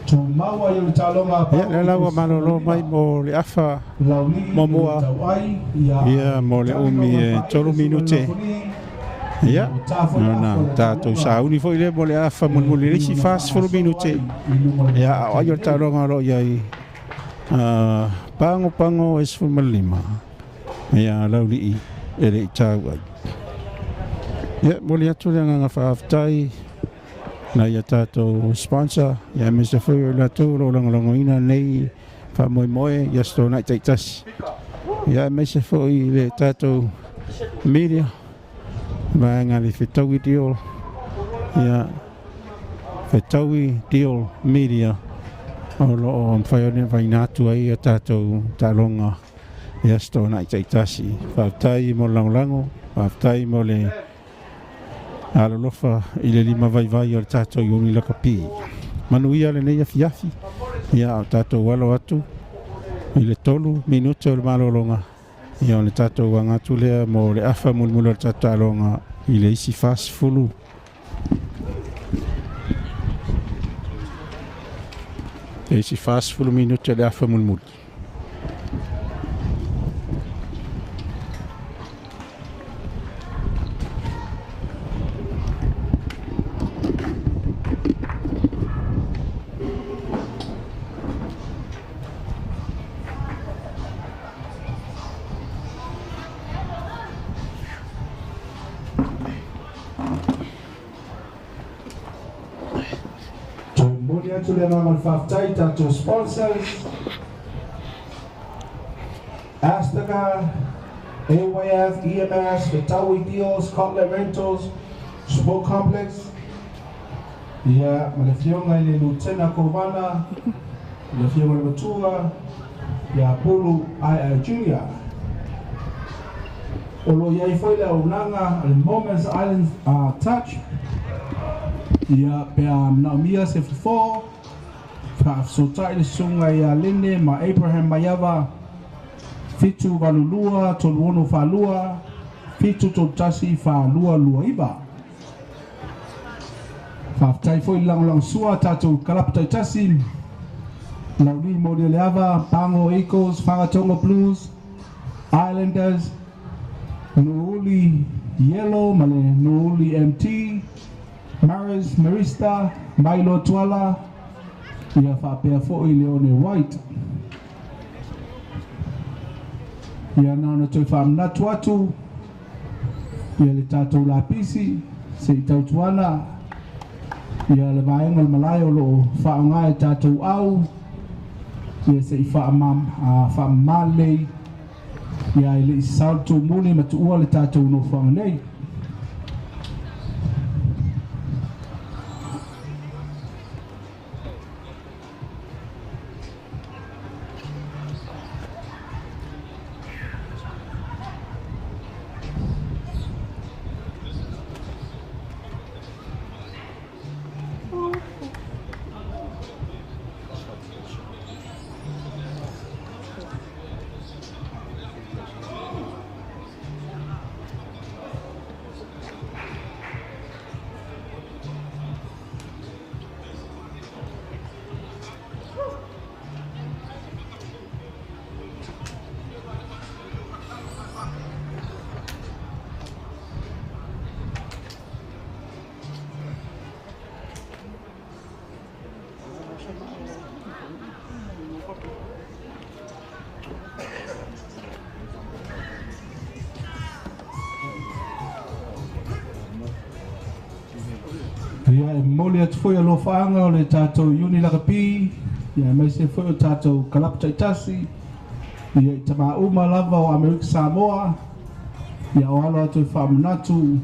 Tumau ai o le taaloga a Ia, lea la ua malolo mai mo le afa muamua. Ia, mo le umi e 3 minute. Ia, ona tatou sauni foi lea mo le afa mulimuli i le isi 40 minute. Ia, a o ai o le taaloga o lo o i ai, pagopago e 15. Ia, Laulii e le i tau ai. Ia, momoli atu le agaga faafetai nai a tatou sponsor, ia aemaise foi o i latou o lo o lagolagoina nei faamoemoe i Aso Toonai taitasi. Ia aemaise foi le tatou media, vaega le Fetaui Deal, ia Fetaui Deal Media o lo o mafai ona vaina atu ai a tatou taaloga i Aso Toonai taitasi. Faafetai mo le lagolago, faafetai mo le alolofa i le lima vaivai o le tatou Iuni Lakapi. Manuia lenei afiafi, ia o tatou alo atu i le 3 minute o le malologa, ia o le tatou aga atu lea mo le afa mulimuli o le tatou taaloga i le isi 40 le isi 40 minute o le afa mulimuli. Toe momoli atu le agaga o le faafetai i tatou sponsors, Astaga, AYF, EMS, Fetaui Deals, Scotland Rentals, Sport Complex, ia ma le afioga i le Lutena Kovana, le afioga i le Matua, ia Pulu II Junior. O lo o i ai foi le auaunaga a le Moments Island Touch, ia pe a manaomia se fofo, faafesootai le susuga ia Lene ma Abraham Maiava, 782 3642 731 4229. Faafetai foi i le lagolagosua a tatou kalapu taitasi, Laulii Molialeava, Pago Eagles, Fagatogo Blues, Islanders, Nuuuli Yellow ma le Nuuuli MT, Maris Marista, Milo Tuala, ia faapea foi Leone White. Ia na ona toe faamanatu atu, Ia le tatou lapisi se i tautuana ia le vaega o le malae o loo faaaoga e tatou au ia se i faamama lelei ia e le i sao le tumuli ma tuua le tatou nofoaga nei. Ia e momoli atu foi alofaaga o le tatou Iuni Lakapi, ia aemaise foi o tatou kalapu taitasi, ia i tamā uma lava o Amerika Samoa, ia o alo atu e faamanatu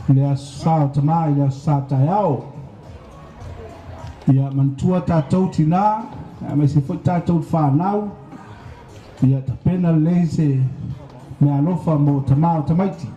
le aso sa o tamā i le aso sa taeao. Ia manatua tatou tinā, aemaise foi tatou whānau, ia tapena lelei se mea alofa mo tamā o tamaiti.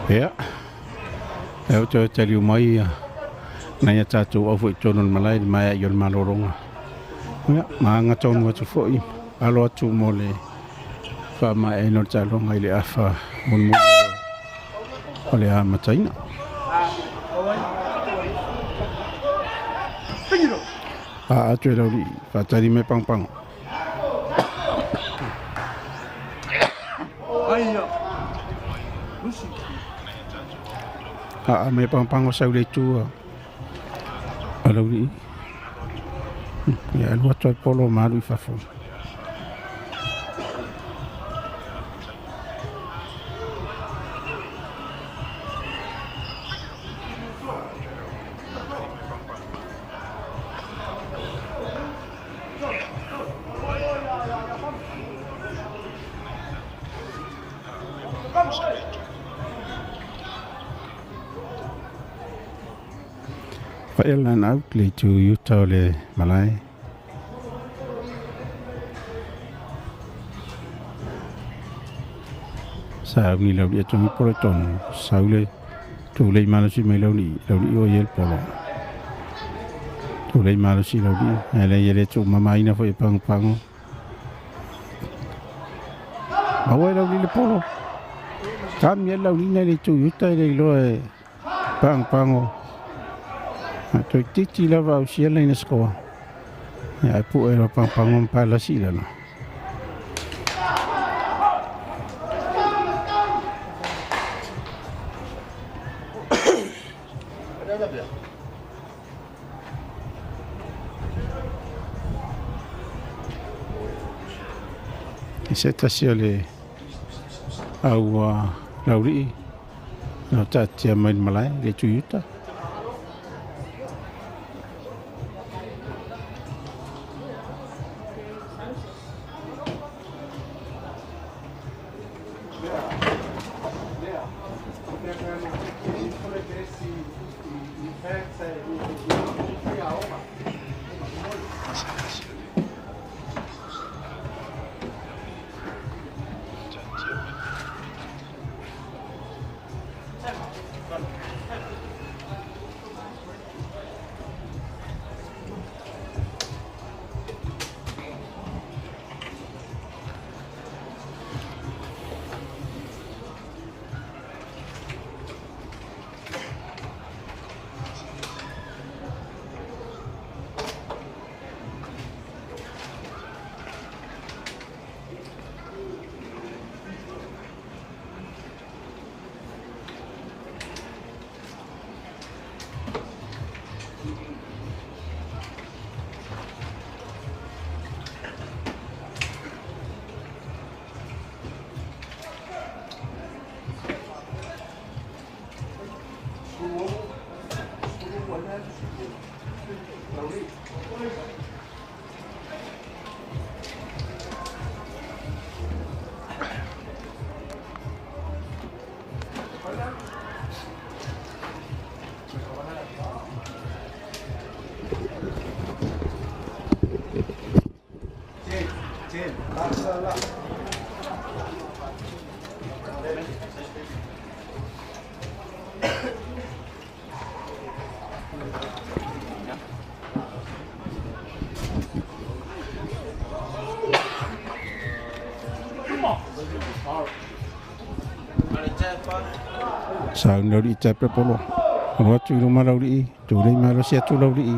Ia, e o toe taliu mai nai a tātou au foi tonu le malae le maea i o le malologa. Ia, ma aga taunu atu foi, alo atu mo le faamaeaina o le taaloga i le afa mulimuli o le amataina. A atu e lauli, faatali mai pagopago. Aa mai pagopago sau le itu a lauli. Ia alu atu ai polo ma alu i fafo. Faia line out le itu iuta o le malae. Sa uni lau li atogi polo tonu. Sau le tulei malosi mai lau li o i el polo. Tulei malosi lau li. Ele i ele tu mamaina fo i pango pango. Maua lau li le polo. Kami e lau li nei le tu iuta i le iloa e pango pango. A toi titi lava au sia leina skoa. Ia e pu e lo pango pango mpa lasi lalo. I se tasi o le au laulii no tātia mai le malae le tuiuta. Sauni laulii tape polo. Alu atu i luma laulii, tulei malosi atu laulii.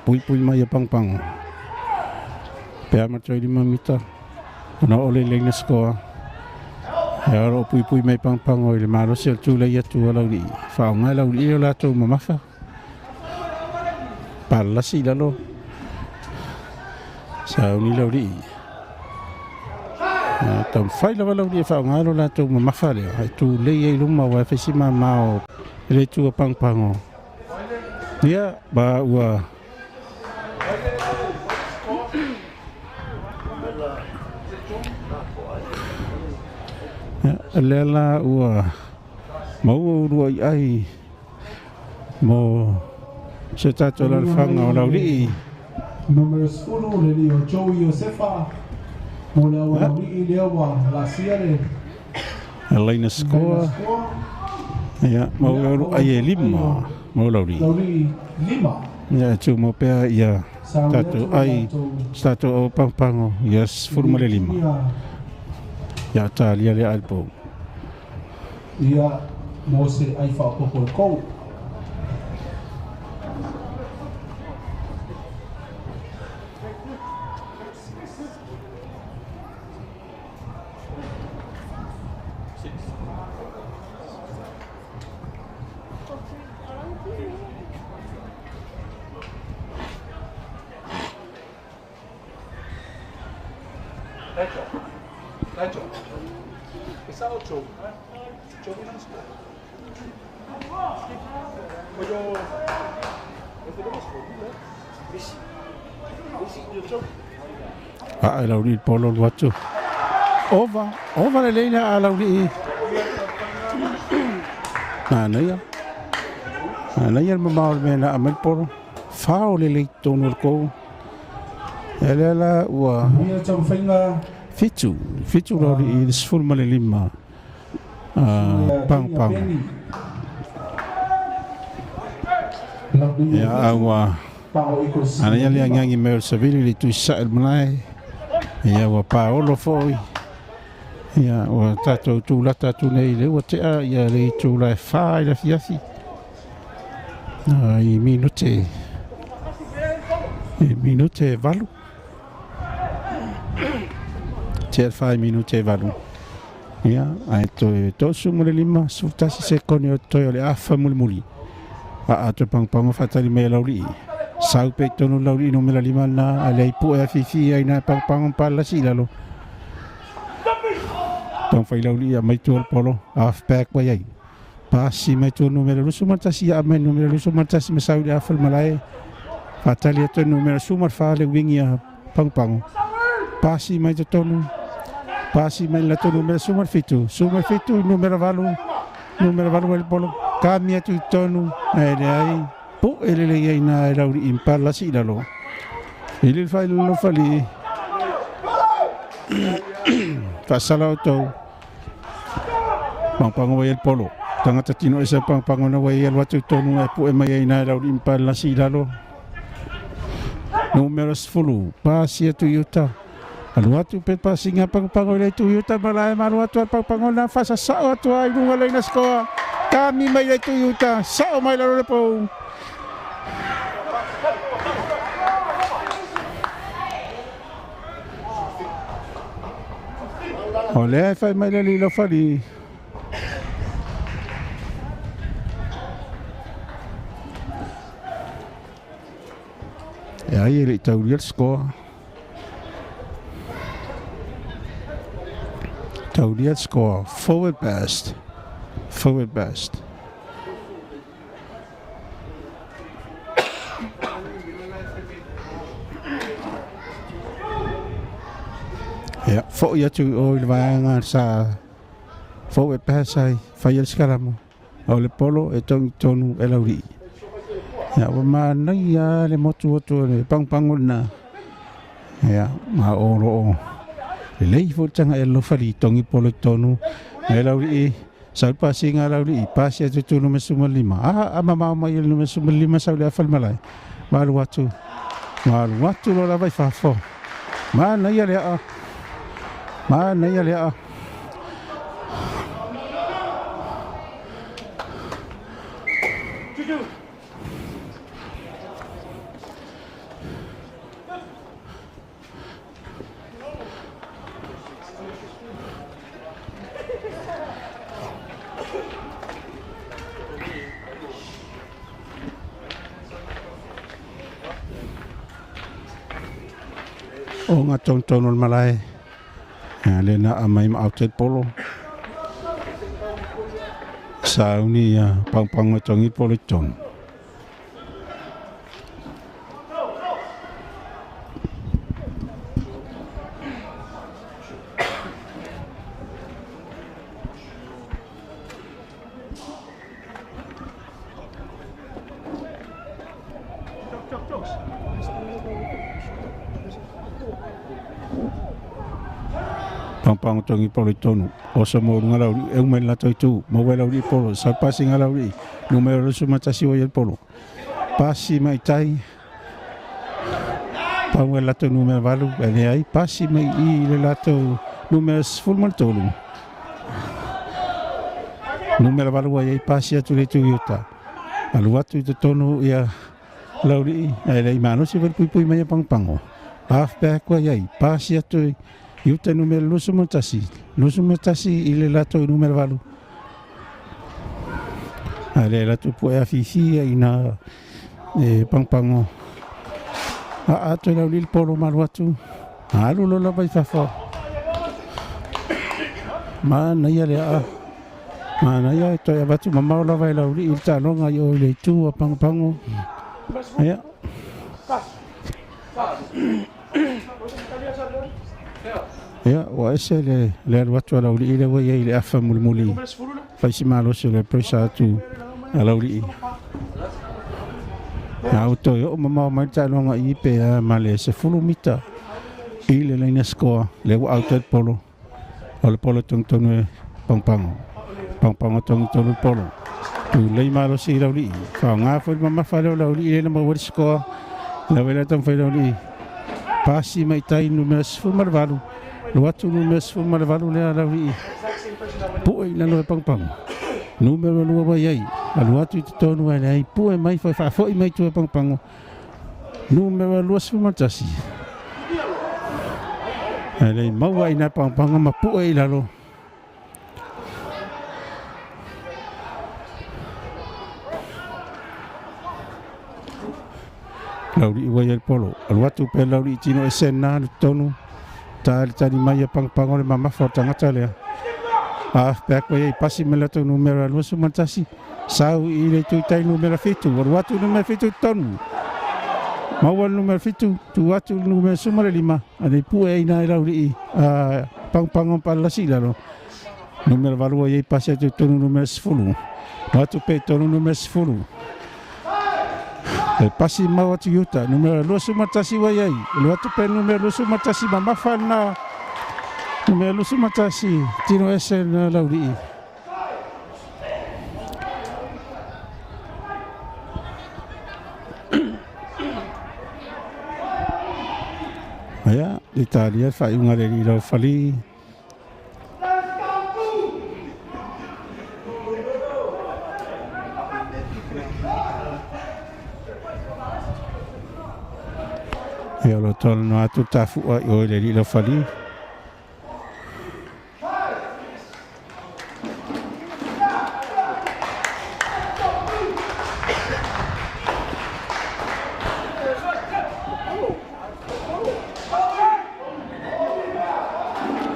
Puipui mai e pagopago. Pe a matoi 5 mita. Ona oo le laina sikoa. Ia o loo puipui mai pagopago i le malosi o le tulei atu a laulii. Faaaoga e laulii o latou mamafa. Palalasi i lalo. Sauni laulii. Taumafai lava laulii e faaaoga lo latou mamafa lea. Ae tulei ai luma ua e faisi mamā o le itu a pagopago. Ia ma ua lea la ua maua uluai ai mo se tatou lalafaga o laulii. Numero 10 le li o Joey Josefa mo le au laulii lea ua lasia le laina sikoa. Ia maua ulu ai e 5 mo laulii. Laulii 5. Ia tumau pea ia tatou ai tatou au pagopago ia 15. Ia talia le alpo. Ia mo se ai faaopoopo e kou. A laulii polo lu atu. Ova, ova le leina a laulii. Nanaia. Nanaia le mamao le mea na amai polo. Fao le lei tonu le kou. E lea la ua 7, 7 laulii le 15. Pagopago. Ia aua. Anaia le agiagi mai o le savili le tuisae le malae. Ia ua paolo foi. Ia ua tatou tulata atu nei le ua tea ia le itu la e 4 i le afiafi. I minute. I minute 8. Tea 4 minute 8. Ia ae toe 35 11 sekone o toe o le afa mulimuli. A toe pagopago faatali mai e laulii. Sau pe tonu laulii numera 5 na a lei pu e afifi ai na pagopago palalasi i lalo. Taumafai laulii a mai tua le polo. Half back mai ai. Pasi mai tua numera 21 a mai numera 21 ma sau i le afa le malae. Faatali atu numera 14 le wingi a pagopago. Pasi mai totonu. Pasi mai la tonu numera 17. 17 numera 8. Numera 8 le polo. Kami atu i tonu. Ae le ai. Po e le lei ai na e laulii palalasi i lalo. I le fai lalo fali. Faasala o tou. Pagopago ai le polo. Tagata tino ese pagopago na wai alu atu i tonu e pu e mai ai na e laulii palalasi i lalo. Numera 10. Pasi atu i uta. Alu atu pe pasinga pagopago i le itu i uta malae ma alu atu a pagopago na fasasao atu ai luga leina sikoa. Kami mai le itu i uta. Sao mai lalo le pou. O lea e fai mai le lilo fali. E ai e le i taulia le score. Taulia le score. Forward best. Forward best. Ia, foi atu o i le vaega sa forward pass ai fai le sikalamo. O le polo e tongi tonu e laulii. Ia, ua manaia le motu atu o le pagopago lena. Ia, ma o loo Lelei foi le taga e lofali togi polo i totonu e laulii sau le pasiga a laulii pasi atu tu numera 15 a mamao mai e le numera 15 sau le afa le malae ma alu atu lo lava i fafo manaia le aa manaia le aa. O ngā tonu le malae le na a mai ma au te polo sauni ia pangpanga tongi polo i tonu. Pangpanga tongi polo i tonu. Oso mo runga lauri, e umai la toi tu, mo wai lauri polo, sa pasi ngā lauri, numero rusu matasi o i polo. Pasi mai tai, pangwe lato numero 8, e le ai, pasi mai i le lato numero 13. Numero 8 ai pasi atu le tu iuta. Alu atu i te tonu ia lauri, e le imano si wai pui pui mai a pangpango. Halfback wai ai, pasi atu i iuta numero 21, 21 i le lato i numero 8. A le lato po e afifi ina e pangpango. A ato lau lil polo malu atu. Alu lola vai fafo. Manaia le a. Manaia e toi avatu mamao lava e lau li il talonga i o le tu a pangpango. Ia. Ia, ua ese le alu atu a laulii le ua iai le afa mulimuli. Faisi malosi o le presa atu a laulii. A uto i o mamao mai taaloga i pe a ma le 10 mita i le laina scoa le ua au te polo. O le polo tongitonu e pangpango. Pangpango tongitonu polo. Tu lei malosi i laulii. Whaonga foi mamafa leo laulii le na maua le scoa. La wela tau whai laulii. Pasi mai tai numera 18. Lo atu numera 18 lea laulii. Pue i lalo e pangpango. Numero 2 wai ai. Alu atu i te tonu ai nei. Pue mai whai whaafoi mai tu e pangpango. Numero 21. Ai lei maua i nā pangpango ma pue i lalo. Lauri i wai el polo. Alu atu pe lauri i tino e sena le tonu. Ta le tani mai e pangpango le mamafa o tangata lea. A halfback wai ai pasi me lato numero 21. Sau i le tuitai numero 7. Alu atu numero 7 tonu. Maua le numero 7. Tu atu le numero 15. Ane pue i nai lauri i pangpango palasi lalo. Numero 8 wai ai pasi atu tonu numero 10. Atu pe tonu numero 10. E pasi mau atu iuta, numero 21 wai ai. Lu atu pe numero 21 mamafa na numero 21 tino ese na laulii. Aia, Italia whaiunga le li lau whali. Ia lo tolu no atu tafua i oi le li lau whali.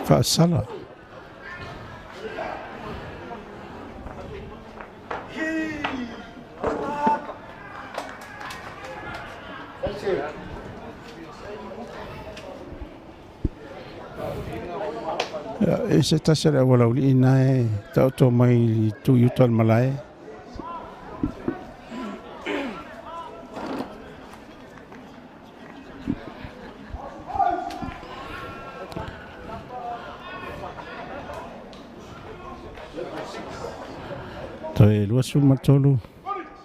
Whaasala. E se tasi le awala uli ina e tauto mai tu iuta al malae. Toe 23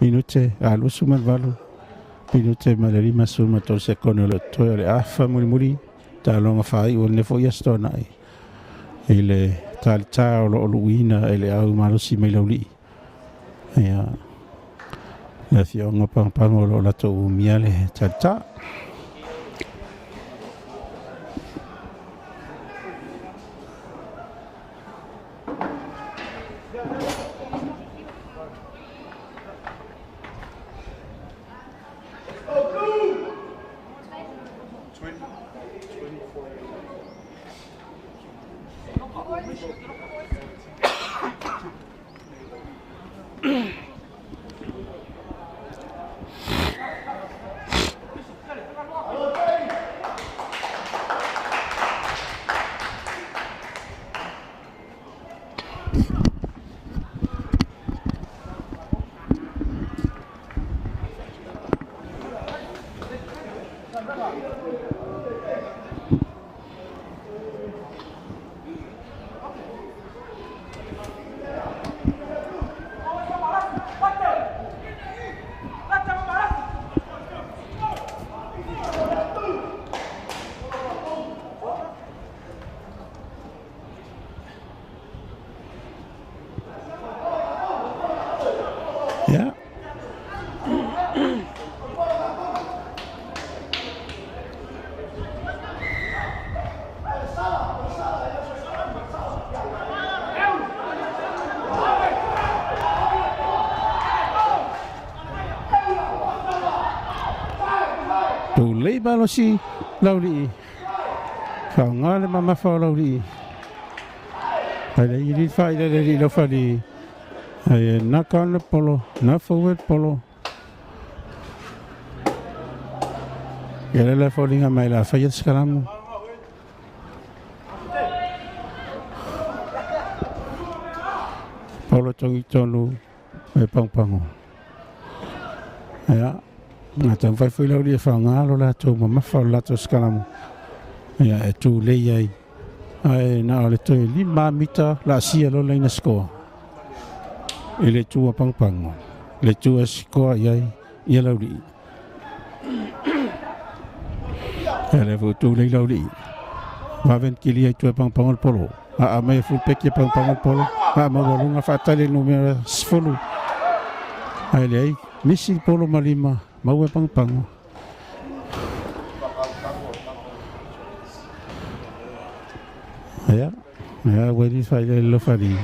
minute, a 28 minute ma le 53 sekone o le toe o le afa mulimuli taaloga faaiu o lenei foi aso toanai i le talitā o lo o luuina e le au malosi mai laulii. Ia, le afioaga o Pagopago o lo o latou umia le talitā. Ia. Tulei malosi laulii. Faaaoga le mamafa o laulii. Ai le ili faailele li lau fali. Ai e naka le polo, na forward polo. Ia le le foliga mai la faia skalamu. Polo tongi tonu e Pagopago. Ia, na taumafai foi laulii e faaaoga lo latou mamafa o le latou skalamu. Ia, e tulei ai. Ae na o le toe 5 mita laasia lo laina sikoa. I le itu a Pagopago. Le itu e sikoa i ai ia laulii. Ia le foi tulei laulii. Vave kilia i tua e Pagopago le polo. A mai e fulpeki e Pagopago le polo. A maualuga faatali le numera 10. Ae leai, misi le polo ma lima, maua e Pagopago. Ia, ia ua li faile le lofali.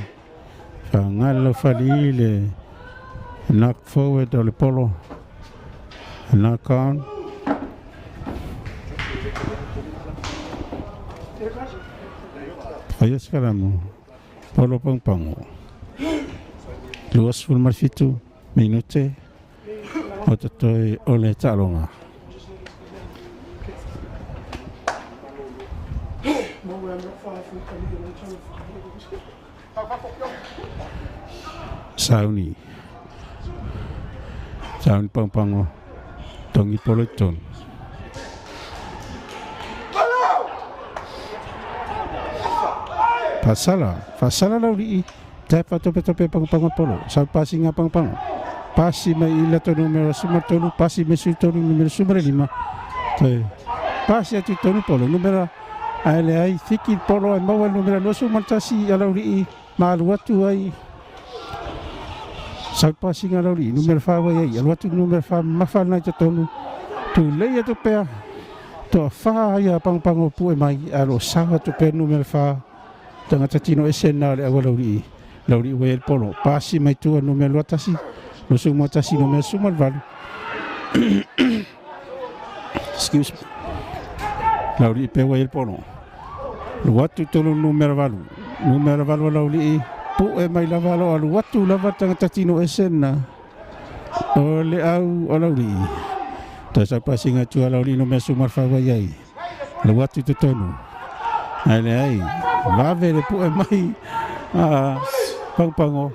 Faaaoga le lofali le knock forward o le polo. Knock on. Faia se kalamu. Polo Pagopago. 27 minute o totoe o le taaloga. Sauni. Sauni Pagopago. Tongi polo i totonu. Fasala. Fasala laulii. Tae faatopetope Pagopago polo. Sau pasiga Pagopago. Pasi mai i lato numera 13. Pasi mai 13 numera 15. Toe. Pasi atu i tonu polo. Numera ae leai fiki le polo ae maua le numera 21 a laulii ma alu atu ai. Sau pasiga laulii numera 4 ua i ai. Alu atu numera 4 mamafa lena i totonu. Tulei atu pea. Toa fa ia Pagopago pue mai ae o lo o sao atu pea numera 4. Tagata tino ese na o le aua laulii. Laulii ua i ai le polo. Pasi mai tua numera 21. 21 numera 18. Excuse me. Laulii pea ua i ai le polo. Alu atu i tolu numera 8. Numera 8 o laulii. Pue mai lava lo alu atu lava tagata tino ese na o le au o laulii. Toe sau pasiga atu a laulii numera 14 ua i ai. Alu atu i totonu. Ae leai, vave le pue mai a Pagopago.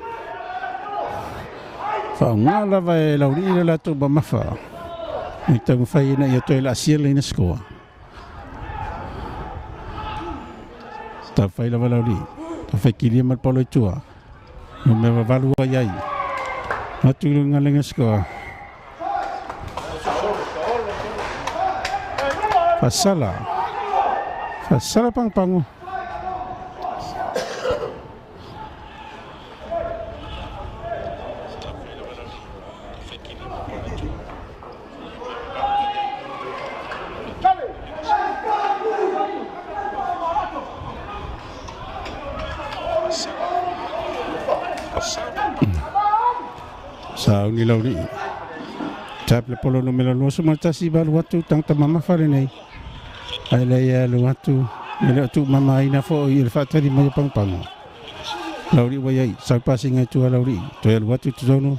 Faaaoga lava e laulii le latou mamafa. I taumafai ina ia toe laasia le laina sikoa. Taumafai lava laulii. Taumafai kilia ma le polo i tua. Numera 8 ua i ai. Atu i luga le score. Fasala. Fasala Pagopago. Sauni lauli. Tap le polo no mela loso ma tasi balu atu tangta mamafa lenei. Ai le ia alu atu e le o tu mama ina fo i le faatali mai o Pagopago. Lauli ua iai sau pasinga i tua lauli. Toe alu atu i totonu.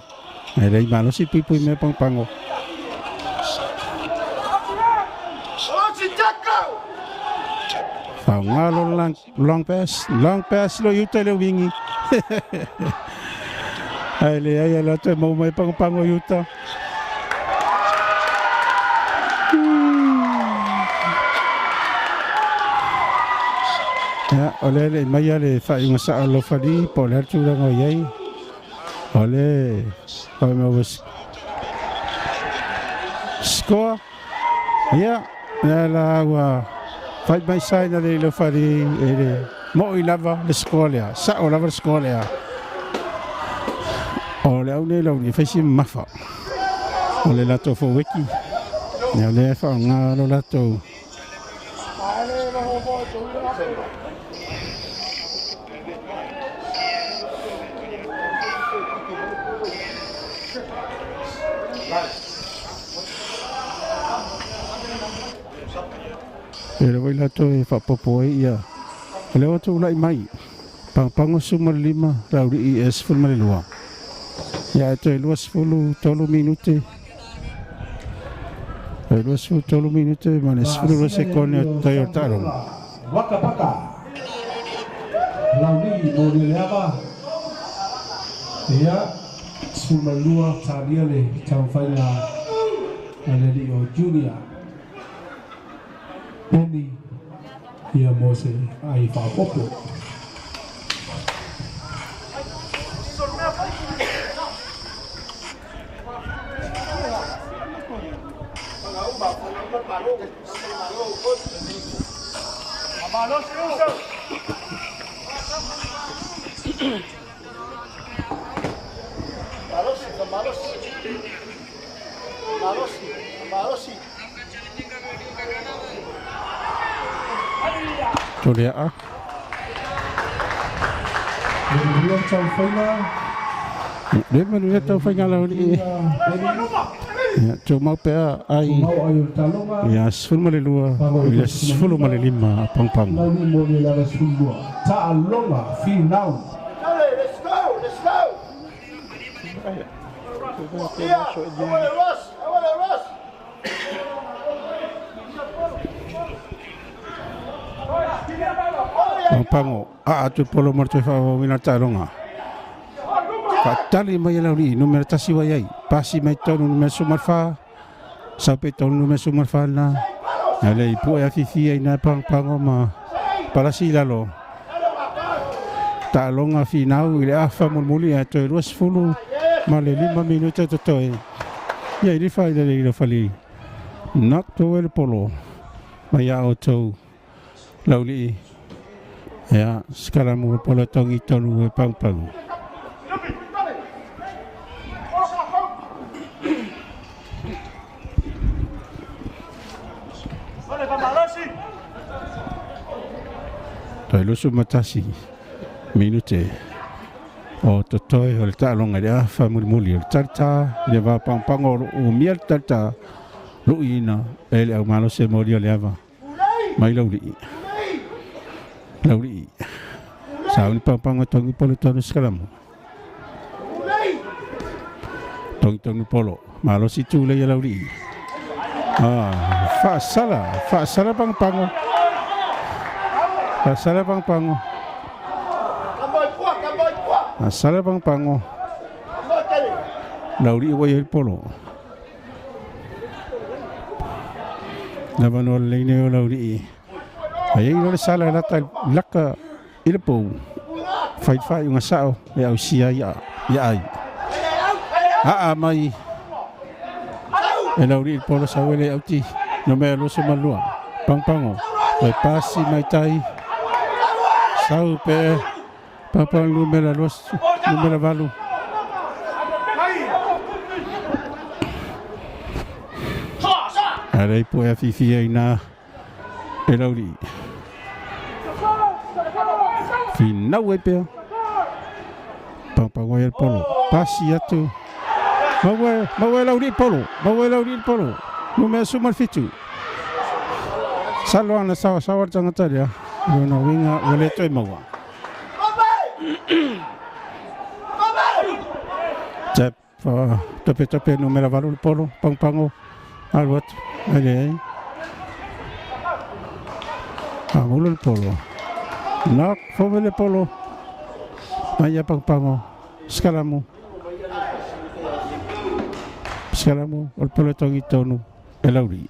Ai le malosi puipui mea Pagopago. Faoga lo long, long pass, long pass lo iuta i le wingi. Ai le ai ala toe mau mai Pagopago iuta. Ia, o le le mai le faaiuga saa lo fali po o le a le tulaga o i ai. O le faamea ua score. Ia, lea la ua fai mai sign a le ilo fali e le mo'i lava le score lea. Sa'o lava le score lea. O le au nei lauli e fai si mamafa. O le latou foueki. Ia, o lea e faaaoga lo latou E le foi latou e faapopo ai ia o lea ua tulai mai Pagopago 15 Laulii e 12. Ia e toe 23 minute. Toe 23 minute ma le 12 sekone o toe o le taaloga. Waka paka. Laulii mo le ava. Ia, 12 talia le taumafaiga a le alii o Junior. Penny ia mo se ai faaopoopo. Toliaa. Lua taumafaiga. Le manuia taumafaiga laulii. Ia, tumau pea ai. Tumau ai o le taaloga. Ia, 12 i le 15 Pagopago. Laulii mo le lava 12. Taaloga finau. Pagopago aa atu polo ma le toe faaauauina le taaloga. Faatali mai e Laulii numera 1 ua i ai. Pasi mai tonu numera 14. Sau pe tonu numera 14 lena. Ia le i pue afifi ai na Pagopago ma palasi i lalo. Taaloga finau i le afa mulimuli ae toe 20 ma le 5 minute totoe. Ia i le fai le le fali. Not to le polo. Mai a outou Laulii. Ia, sikalamu le polo tongi tonu e Pagopago. Toe 21 minute o totoe o le taaloga i le afa mulimuli o le talita i le va Pagopago o lo o umia le talita luiina e le aumalosi e molia le ava mai Laulii. Laulii. Sauni Pagopago tongi polo tonu sikalamu. Tongi tonu polo. Malosi tu le ia Laulii. Ah, faasala, faasala Pagopago. Faasala Pagopago. Faasala Pagopago. Laulii ua i ai le polo. Lava no le leine o Laulii. Ai ai le sala lata laka i le pou. Fai fai unga sao e au sia ia ia ai. Aa mai e lauli il polo sa wele auti no mea loso malua. Pangpango. Toe pasi mai tai. Sau pe pangpango numera loso numera valu. Arei po e afifi ai nā e lauli. Finau e pea. Pangpango e el polo. Pasi atu. Maua e lauli polo. Maua e lauli polo. Numera suma fitu. Salo ana sawa sawa tangata lea. Lona winga ua le toe maua. Tap tope tope numera valu le polo. Pangpango. Alu atu. Ai leai. Pangulu le polo. Knock fome le polo. Mai ia pangpango. Skalamu. Skalamu. O le polo e tongi tonu. E lauli.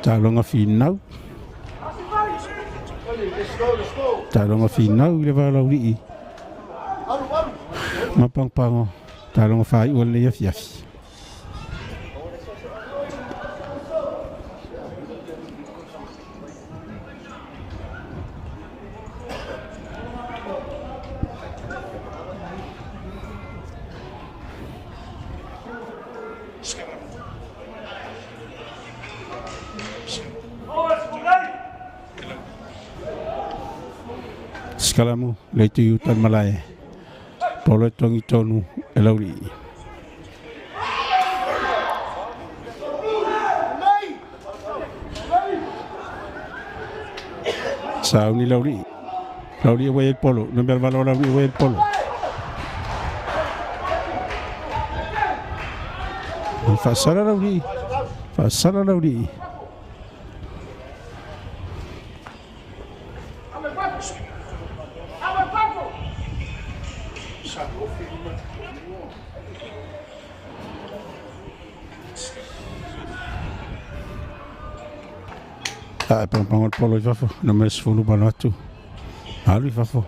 Taloga finau. Taloga finau i le valaulii. Ma pangpango. Taloga faaiua lenei afiafi. Skalamu, le itu i uta le malae. Polo e tongi tonu e laulii. Sauni laulii. Laulii e wai polo. Numera valo laulii e wai polo. Faasala laulii. Faasala laulii. Ae pangpango le polo i fafo, numera 10 ma atu. Alu i fafo.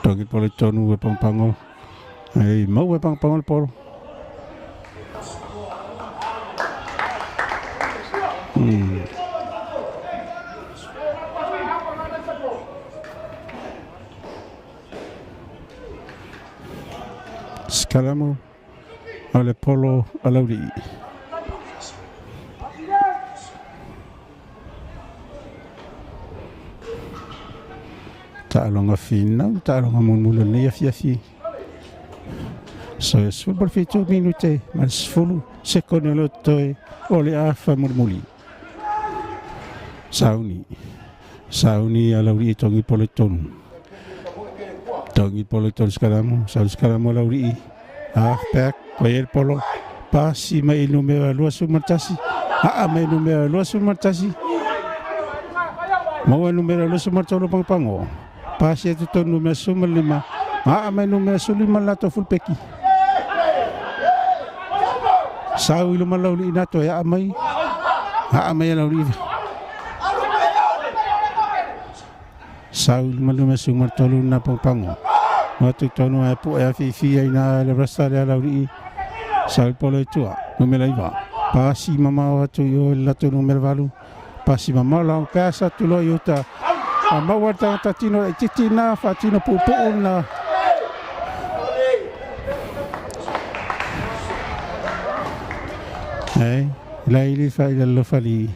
Tongi le polo i tonu e pangpango. Ei mau e pangpango le polo. Skalamu o le polo a laulii. Taaloga finau, taaloga mulimuli o lenei afiafi. So e 17 minute ma le 10 sekone o le toe o le afa mulimuli. Sauni. Sauni a laulii tongi polo i tonu. Tongi polo i tonu skalamu. Sauni skalamu a laulii. Half back. Koe el polo. Pasi mai numera 21. Aa mai numera 21. Maua numera 23 pangpango. Pasi atu tonu numera 15. Aa mai numera 15 lato fulpeki. Sau i luma laulii nato e aa mai. Aa mai a laulii. Sau i luma numera 13 na pangpango. Atu tonu e pu e afifi ai na le rasta le laulii. Sau i polo i tua. Numera 9. Pasi mamao atu i o le lato numera 8. Pasi mamao lau pesa atu loa i uta. A maua le tangata tino e titi nā whaatino puupuu na. Ei, laili fa i lalofali.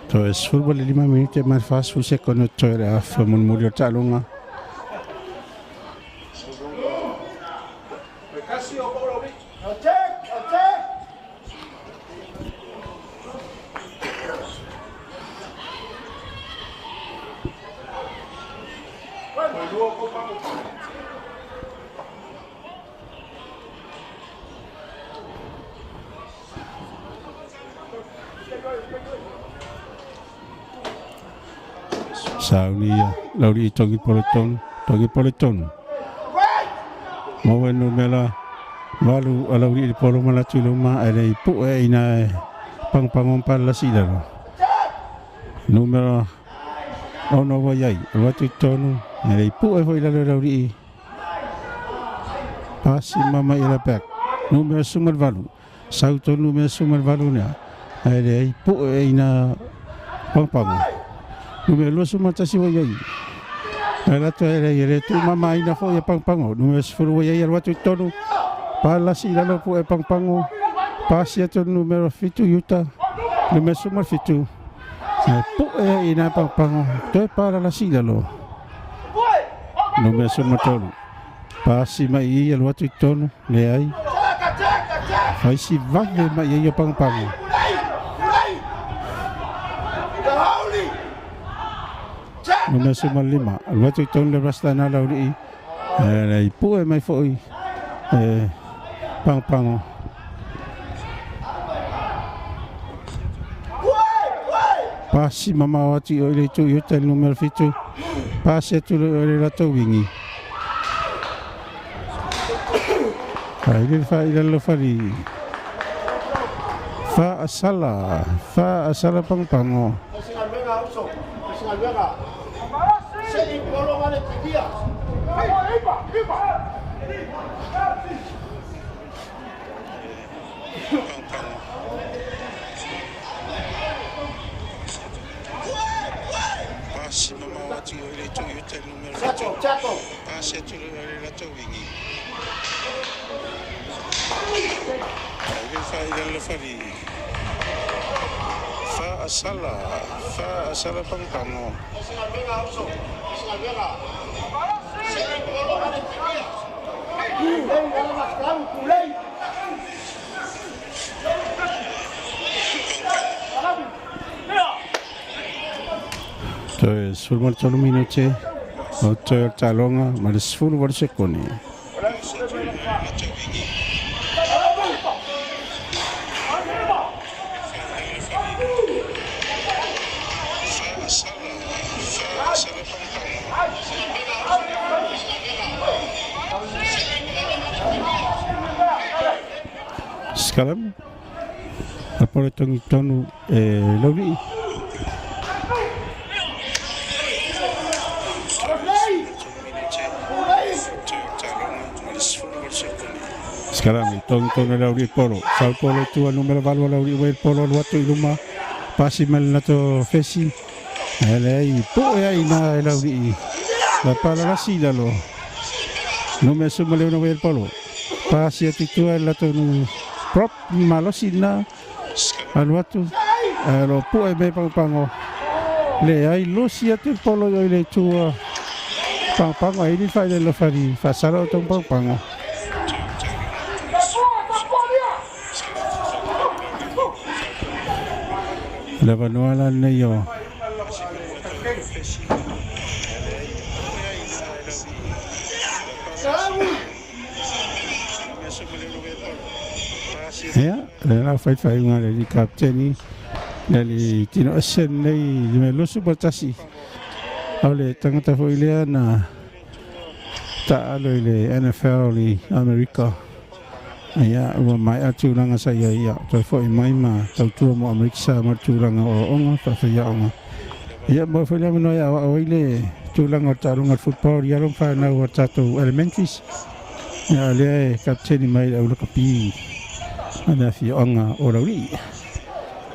Toe 15 minute ma le 40 sekone o totoe o le afa mulimuli o le taaloga. Sauni ia lauli i tongi polo tonu, tongi polo tonu. Maua numera valu a lauli i le polo ma latu i luma ae le i pue ina e pangopango ma palalasi i lalo. Numera ono ua i ai, alu atu i totonu, ae le i pue foi i lalo e lauli i pasi mama i la back. Numera 18, sau tonu numera 18 lea, ae le i pue ina pangopango. Numera 21 ua i ai. Ae lato e le le tuumamaina foi e pangopango. Numera 10 ua i ai alu atu i totonu. Palasi i lalo pue pangopango. Pasi atu le numera 7 i uta. Numera 17. Ae pue ai i nā pangopango. Toe palalasi i lalo. Numera 13. Pasi mai i alu atu i totonu. Leai. Faisi vave mai ai o pangopango. Numera 15. Alu atu i totonu le rasta na laulii. E i pue mai foi e pangopango. Pasi mamao atu i o i le itu i uta i le numera 7. Pasi atu le o i le latou wingi. Ai le fa i lalo fali. Fa asala, fa asala pangopango. Pasi mamao atu i o i le itu i uta i le numera 7. Pasi atu le o i le latou wingi. Ai le fa i lalo fali. Fa asala, fa asala pangopango. Toe 13 minute o toe o le taaloga ma le 18 sekone. Sikalam, a pole tongi tonu e laulii. Sikalami, tongi tonu e laulii polo. Sau polo tua numera 8 a laulii ua i le polo alu atu i luma. Pasi mai le lato fesi. Ae leai, poe ai ina e laulii. La palalasi i lalo. Numera 16 ua i le polo. Pasi atu i tua i le lato nu prop malosi na. Alu atu. Ae lo poe me pangopango. Leai, losi atu le polo i o i le tua. Pangopango ai li fai le lofali. Faasala o tong pangopango. Le avanoa la lenei o Ia, le la faifaiga le alii kapteni, le alii tino ese lenei i le mea 21. O le tagata foi lea na taalo i le NFL i Amerika. Ia, ua maea tulaga sa i ai, ia, toe foi mai ma tautua mo Amerika Samoa i le tulaga o aoaoga, faafaiaoga. Ia mo foi le avanoa e aoao ai le tulaga o le taaloga o le football i alo ma fanau a tatou elementaries. Ia lea e kapiteni mai le au lakapi a le afioaga o Laulii.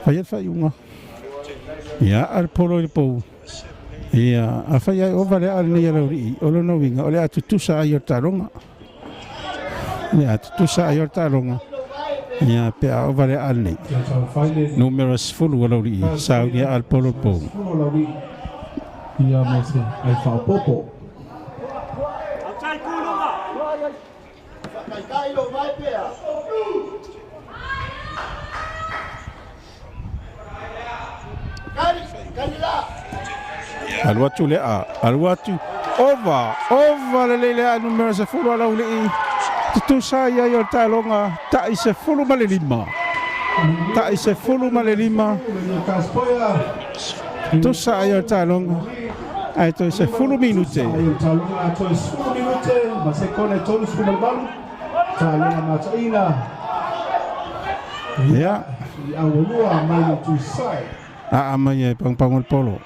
Fai le faaiuga. Ia a le polo i le pou. Ia a fai ai ova le a lenei a Laulii, o lona uiga o le a tutusa ai o le taaloga. Le a tutusa ai o le taaloga. Ia pe a ova le a lenei. Ia taumafai le Numera 10 o Laulii, sauni a le polo i le pou. 10 o Laulii. Ia mo se ai faaopoopo. Alu atu le a, alu atu, ova, ova lelei le a numera 10 a Laulii. Tutusa ai ai o le taaloga, tai 15. Tai 15. Lucas Poia. Tusa ai o le taaloga. Ae toe 10 minute. Ai o le taaloga a toe 10 minute ma sekone 38. Taaloga mataina. Ia, I aualua mai le Tusai. aa mai e pangpang o le polo.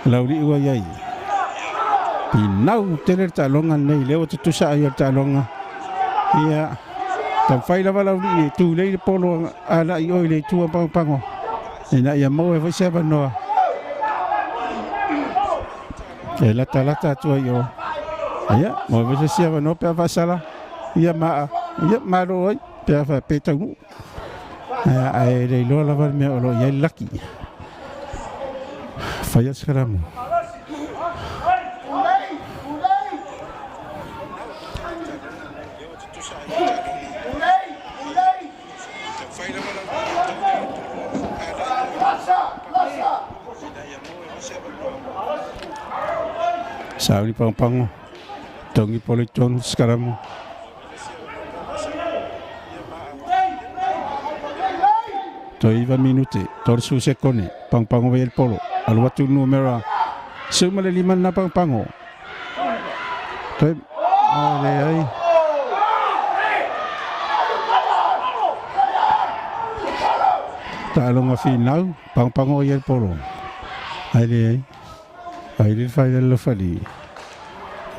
Laulii ua iai. Pinau tele le taaloga lenei, lea ua tutusa ai o le taaloga. Ia, taumafai lava Laulii e tulei le polo alai oi le itu a pangpango. Ina ia maua ai foi se avanoa. E latalata atu ai o. Ia, maua foi se isi avanoa pe a faasala. Ia maa, ia malo ai pe a faapea e taunuu. Ae le iloa lava le mea o lo o i ai le laki. Fai le sikalamu. Sauni pangopango. Tongi polo i tonu sikalamu. Toe 9 minute, 30 sekone, pangopango vai le polo. Alu atu le numera 15 lena pangopango. Toe, a leai. Taaloga finau, pangopango i le polo. Ai leai. Ai le fai le lofali.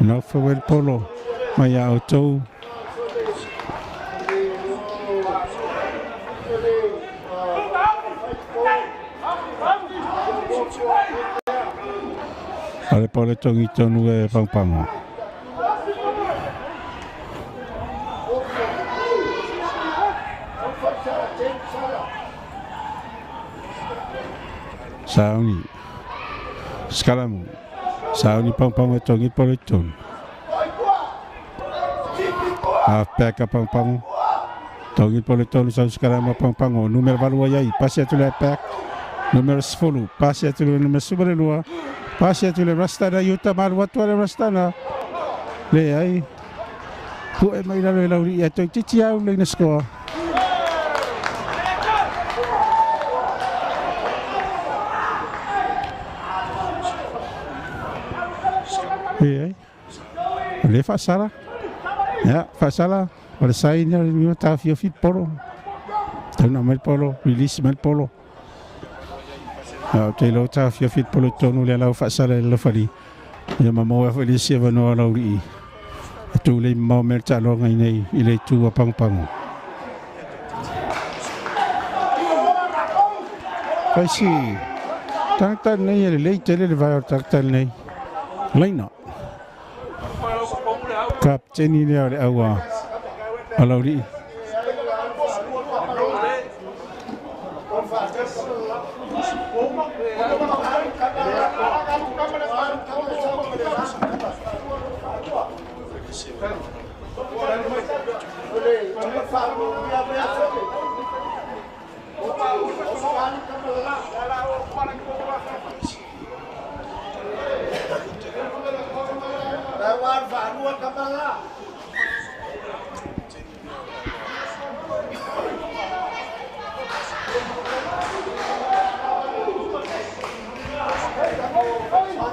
Nau fa le polo mai a outou. A le polo tongi tonu e pangopango. Sauni. Skalamu. Sauni pangopango e tongi polo i tonu. Half back a pangopango. Tongi polo i tonu sau skalamu a pangopango. Numera 8 ai ai. Pasi atu le back. Numera 10. Pasi atu le numera 12. Pasi atu le Rastana i uta malu atu a le Rastana. Le ai. Pu'e mai lalo e Laulii e toe titi au le ina score. Le ai. O le faasala. Ia, faasala. O le saini o le niu tafiofi polo. Tauna mai le polo, release mai le polo. Ia, o te iloa tafiofi le polo i tonu le lau faasala i le lofali. Ia ma maua foi le isi avanoa Laulii. E tūlei mamao mea le taaloga i nei i le itu a Pagopago. Faisi tagata lenei e lelei tele le vae o le tagata lenei. Laina. Kapiteni lea o le au a Laulii.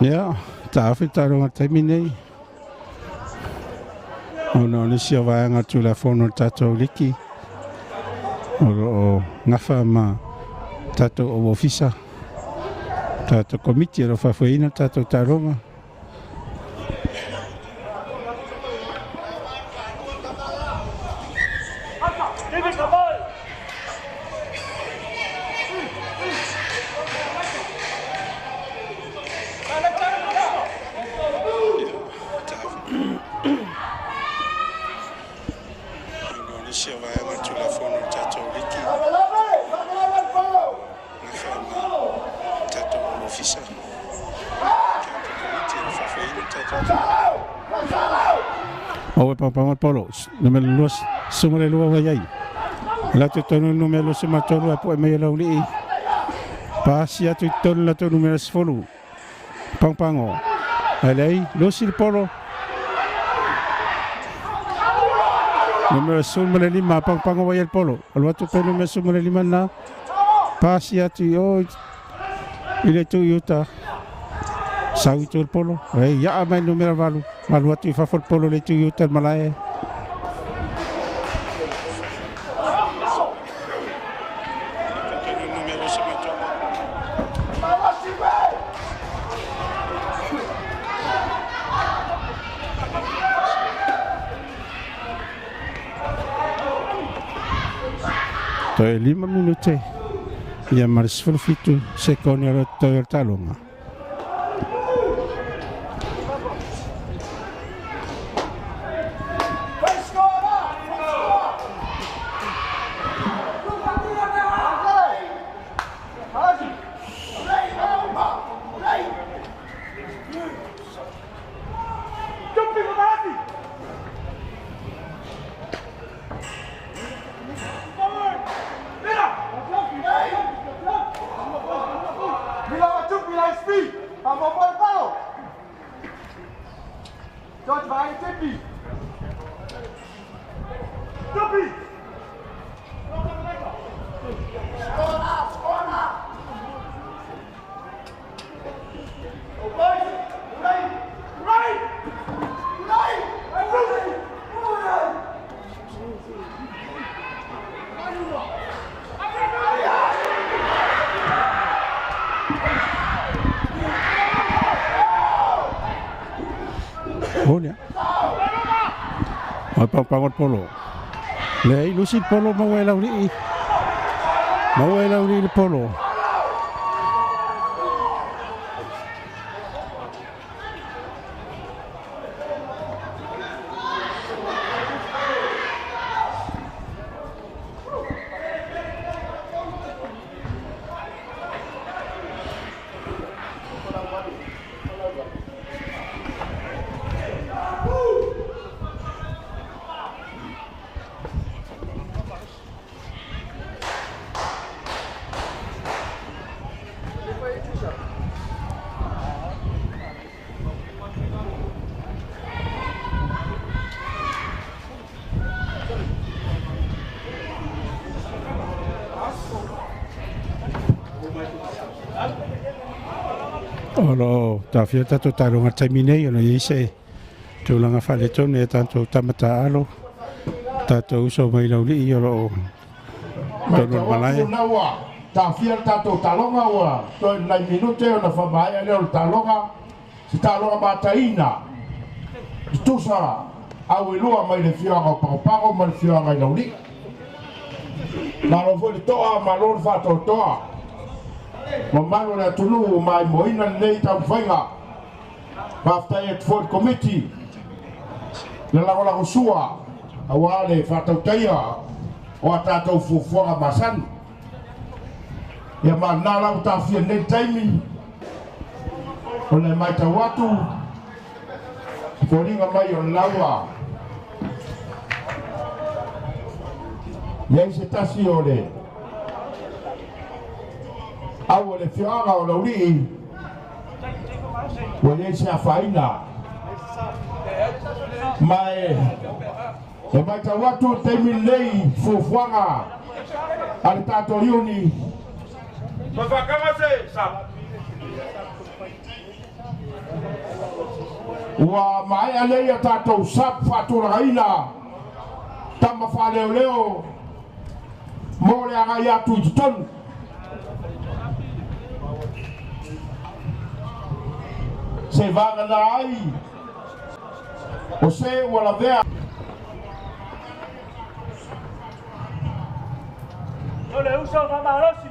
Ia, taafi taaloga taimi nei. Ona o nisi o vaega o le Tulafono o le tatou liki o lo o gafa ma tatou au ofisa. Tatou komiti o lo o faafoeina le tatou taaloga. Aue papaga polo numero 2 suma le lua wai ai. La te tonu numero suma tolu e po e mai laulii. Pasi atu i tonu la tonu numero 10. Pangpango. Alei, losi le polo. Numero 15 Pangpango wai el polo. Alu atu pe numero 15 na. Pasi atu i o i le tu i uta. Sau i tu le polo. Ei, ia mai numero 8. Malu atu i fafo le polo le tu i uta le malae. Toe 5 minute ia ma le 17 sekone o le toe o le taaloga. Pangpango le polo. Le lusi le polo maua e laulii. Maua e laulii le polo. O lo tafia tatou taaloga taimi nei ona i ai se tulaga faaletonu e tatou tamata alo tatou uso mai laulii o loo tonu o le malae. Matau atu ua tafia le tatou taaloga ua toe nai minute ona faamaea lea o le taaloga se taaloga mataina tutusa au e lua mai le fioaga o Pagopago ma le fioaga i Laulii. Malo foi le toa, malo le faatoatoa. Mamalu o le atunuu ua maimoaina lenei taumafaiga. Faafetai atu foi i le komiti le lagolagosua aua le faatautaia o a tatou fuafuaga masani. Ia ma lena la ua tafia lenei taimi ona e matau atu foliga mai o le laua iai se tasi o le au o le fioaga o Laulii ua iai se afaina ma e matau atu le taimi lenei fuafuaga a le tatou iuni ua maea lea tatou sap faatulagaina tama faaleoleo mo le agai atu i totonu. Se vagana ai o se ua lavea. O le uso faamalosi.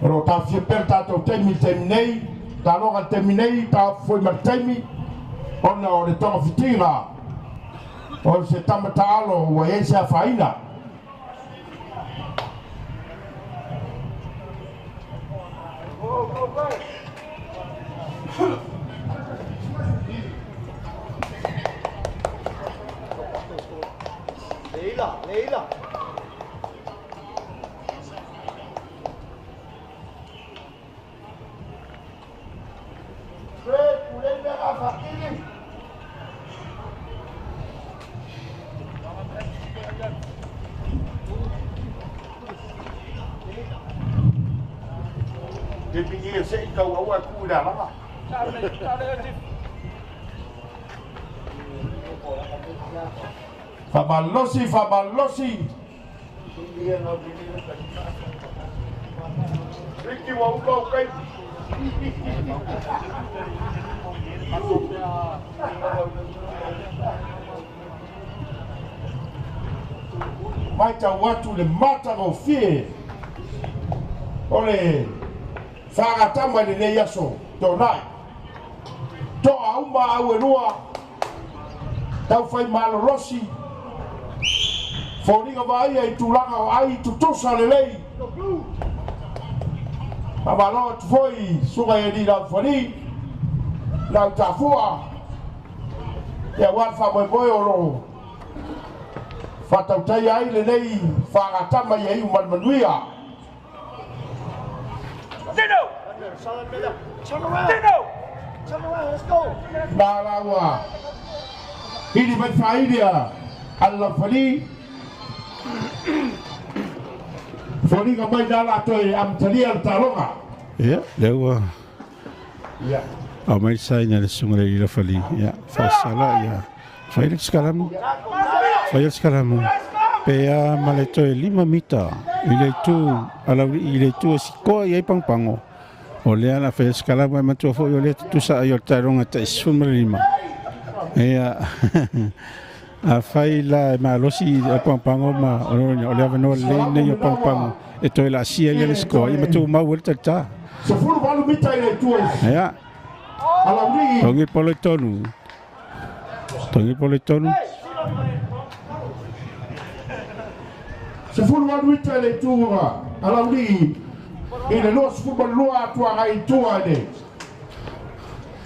O lo o tafia pea le tatou taimi i le taimi nei, taloga i le taimi nei, taofi foi ma le taimi, ona o le togafitiga o se tama taalo ua i ai se afaina. Faamalosi, faamalosi. Matau atu le matagofie o le faagatama i lenei aso Toonai. Toa uma au e lua, taufai malolosi, foliga vaaia i tulaga o ai tutusa lelei. Faamalo atu foi susuga i alii laufali, lautafua, aua le faamoemoe o lo o faatautaia ai lenei faagatama ia iu ma le manuia. Na la ua ili mai faaili a Laufali, foliga mai na la toe amatalia le taaloga. Ia, lea ua aumai le saina le susuga i le Laufali. Ia, faasala ia. Fai le sikalamu. Fai le sikalamu. Pe a ma le toe 5 mita i le itu alauli i le itu e sikoa i ai pangopango. O lea la fai le sikalamu e matua foi o lea tutusa ai o le taaloga tai 15. Ia, a fai la e malosi o pangopango ma o le avanoa lelei nei o pangopango e toe laasia ai le sikoa ia matua mau ai le talitā. 18 mita i le itu e Ia, alauli. tongi polo i tonu. Tongi polo i tonu. 18 mita i le itu alauli i le 22 atu agai i tua i le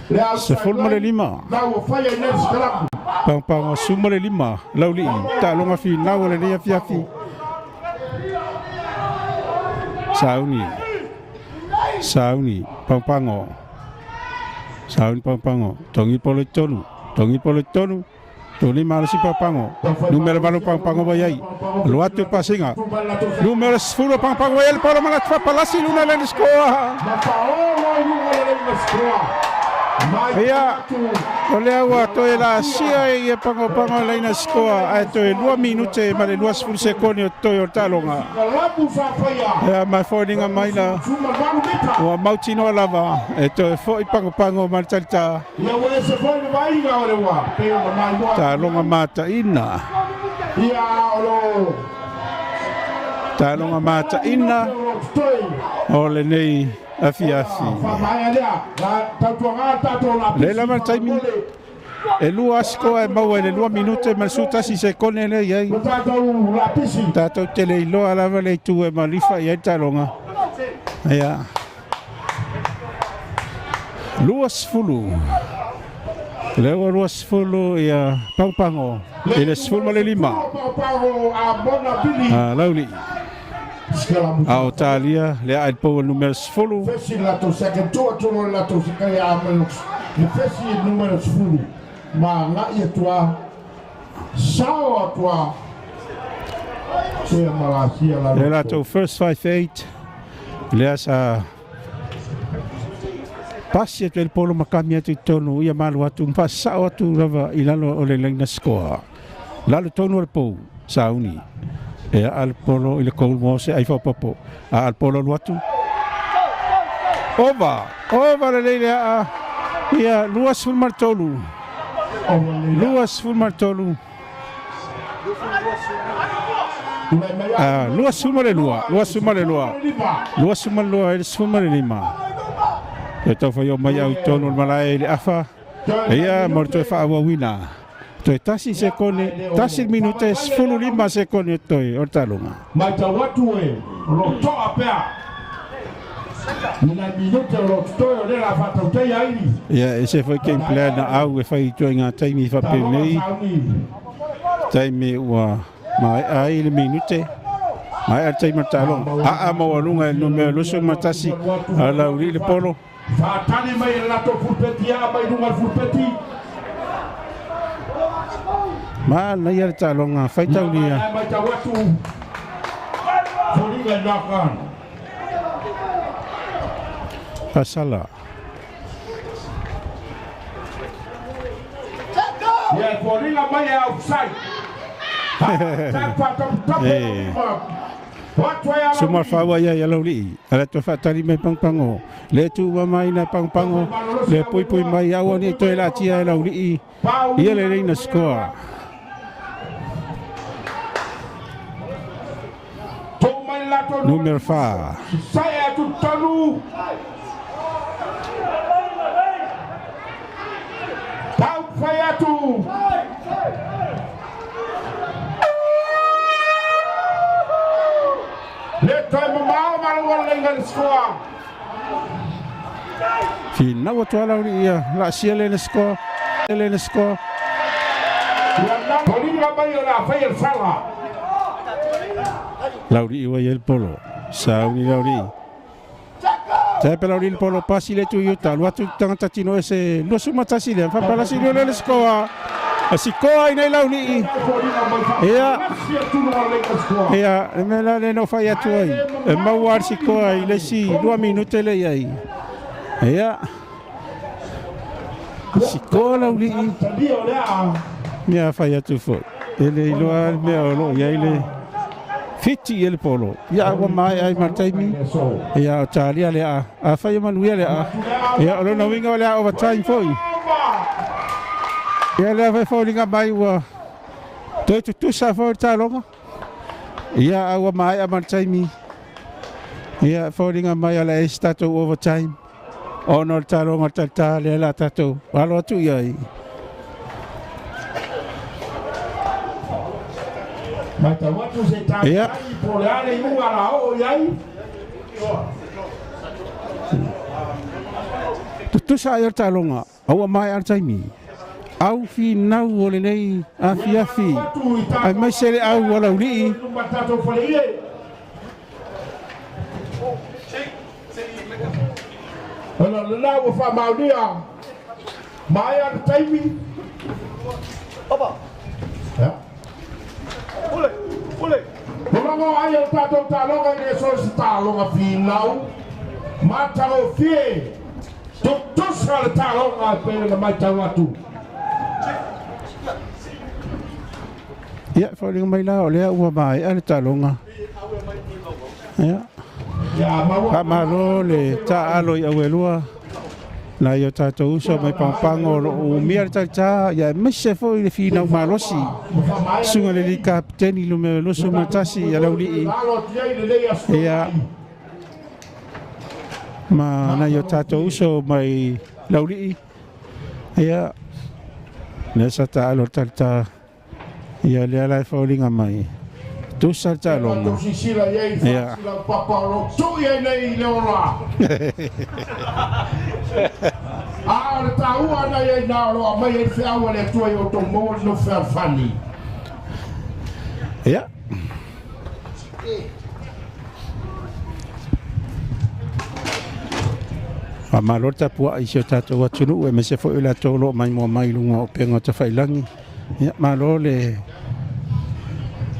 15. La ua fai ai nei le sikalamu. Pangopango 15 laulii. Taaloga finau o lenei afiafi. Sauni. Sauni. Pangopango. Sauni pangopango. Tongi polo i tonu. Tongi polo i tonu. Toli malosi pangopango. Numero 8 pangopango vai ai. Alu atu le pasiga. Numero 10 pangopango vai ai le polo malatu faapalasi i luga le skoa. Ma faaolo i luga le le skoa. Ia, o lea ua toe laasia ia pangopango laina skoa ae toe 2 minute ma le 20 sekone o toe o le taaloga. Kalamu sa faia. Ia ma foliga mai la 18 mita. ua mautinoa lava e toe fo'i pangopango ma le talitā. Ia ua ese foi le vaaiga o le ua pei ona maimoa. Taaloga mataina. Ia o lo Taaloga mataina o lenei afiafi. faamaea lea. La tautuaga tatou lapisi. Le lava le taimi. E lua sikoa e maua i le 2 minute ma le 11 sekone lea i ai. Lo tatou lapisi. Tatou te le iloa lava le itu e malifa i ai le taaloga. Ia. 20. Lea ua 20 ia pangopango i le 15. Pago a Mona Bili. A lauli. Sikalamu. A o talia le a i le pau numero 10. Fesi le latou second tu atu lo le latou second ia ma le fesi numero 10. Ma ngai atu a sao atu a se malasia la Le latou first 5-8. Lea sa Pasi atu e le polo ma kami atu i totonu ia ma alu atu ma faasasao atu lava i lalo o le laina sikoa. Lalo tonu o le pou, sauni. E aa le polo i le goal mo se ai faaopoopo. Aa le polo alu atu. Ova! Ova lelei le aa. Ia, 23. 23. 22, 22, 22 i le 15. Toe taufai o mai au i totonu o le malae i le afa. Ia, mo le toe faaauauina. Toe tasi sekone, tasi le minute, 15 sekone o toe o le taaloga. Matau atu e o lo o toa pea i nai minute o lo o totoe o lea o le a faatautaia ai ni. Ia, e ese foi game plan a au e fai i ituaiga taimi faapenei, taimi ua maea ai le minute, maea le taimi o le taaloga. Aa maualuga e le numera 21 a Laulii le polo. Faatali mai e le latou fulupeti aa mai luga o le fulupeti. Manaia le taaloga faitaulia. Ia matau atu foliga i knock on. Fasala. Ia e foliga mai e offside. Faataputapu Suma faua ia ia laulii. Ala toe faatali mai pagopago. Le tuua mai na pagopago. Le puipui mai aua nei toe laatia e laulii. Ia le leina sikoa. Numera 4. Sae atu tonu. Tau fai atu. Le toe mamao ma le ualega le scoa. Finau atu a Laulii ia laasia le scoa. Le scoa. Toliga mai o le a fai e le sala. Laulii ua i ai le polo. Sauni Laulii. Tepe Laulii le polo pasi le tu i uta. Alu atu tagata tino ese 21 lea. Fapalasi lea le scoa. A sikoa i nei Laulii. Ia. Ia, le mea la le no fai atu ai. E maua le sikoa i le isi 2 minute le i ai. Ia. Sikoa Laulii. Mea fai atu foi. E le iloa le mea o lo o i ai le fiti i le polo. Ia ua maea ai ma le taimi. Ia o talia le a. A fai e manuia le a. Ia o lona uiga o le a overtime foi. Ia lea foi foliga mai ua toe tutusa foi le taaloga. Ia a ua maea ma le taimi. Ia foliga mai o le a i ai se tatou overtime. Ona o le taaloga o le talita lea la tatou alo atu i ai. Matau atu se Ia. taitai po o le a le iuga o le a oo i ai. Tutusa ai o le taaloga, a ua maea le taimi. Au finau o lenei afiafi, aemaise le au a Laulii. Ma tatou faleie. Ona lena ua faamaonia maea le taimi. Ia. Tulaga ai o le tatou taaloga i le so se taaloga finau matagofie tutusa le taaloga e pei ona matau atu. Ia, foliga mai la o lea ua maea le taaloga. Ia. Ia maua Faamalo le taaalo i auelua nai o tatou uso mai pagopago o lo o umia le talita, ia aemaise foi le finau malosi. Susuga i le alii kapiteni numera 21 ia Laulii. alo atu ai lenei aso. Ia ma nai o tatou uso mai Laulii. Ia lea sa taaalo le talita. Ia lea la e foliga mai. Tusa le taaloga. Tatou sisila i ai Ia. faasila papa o lo o tuu i ai nei i le ola. A o le taua na i ai na o lo o aumai ai le feau a le Atua i outou maua le nofo fealofani. Ia. Faamalo le tapuai i si o tatou atunuu aemaise foi o i latou o lo o maimoa mai i luga o upega o tafailagi. Ia, malo le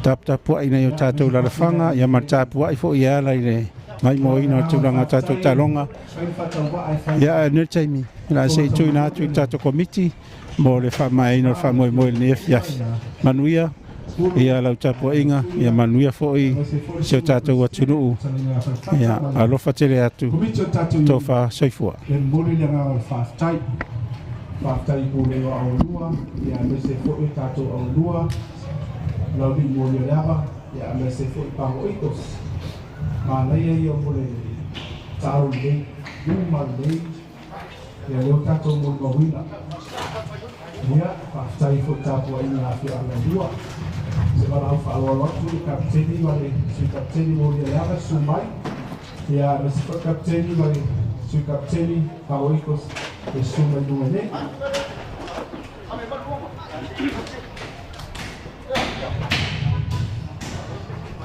taputapuai nei o tatou lalafaga, ia ma le tapuai foi e ala i le Maimoina o le tulaga o tatou taaloga. Ia, ae o lenei taimi, o le a se i tuuina atu i le tatou Komiti mo le faamaeaina o le faamoemoe i lenei afiafi. Manuia ia lau tapuaiga, ia manuia foi si o tatou atunuu. Ia, alofa tele atu, tofa soifua. E momoli le agaga o le faafetai. Faafetai i pulega o aulua, ia aemaise foi o tatou aulua, laulii moli o le ava, ia aemaise foi Pago Eagles. Manaia ia mo le taalo lelei, uma lelei, ia lea ua tatou molimauina. Ia, faafetai foi i tapuaiga a afioaga e lua. Se valaau faaaloalo atu i le Kapeteni ma le Sui Kapeteni mo Lialeava, susu mai. Ia, aemaise foi le Kapeteni ma le Sui Kapeteni Pago Eagles, e susu mai i luga nei.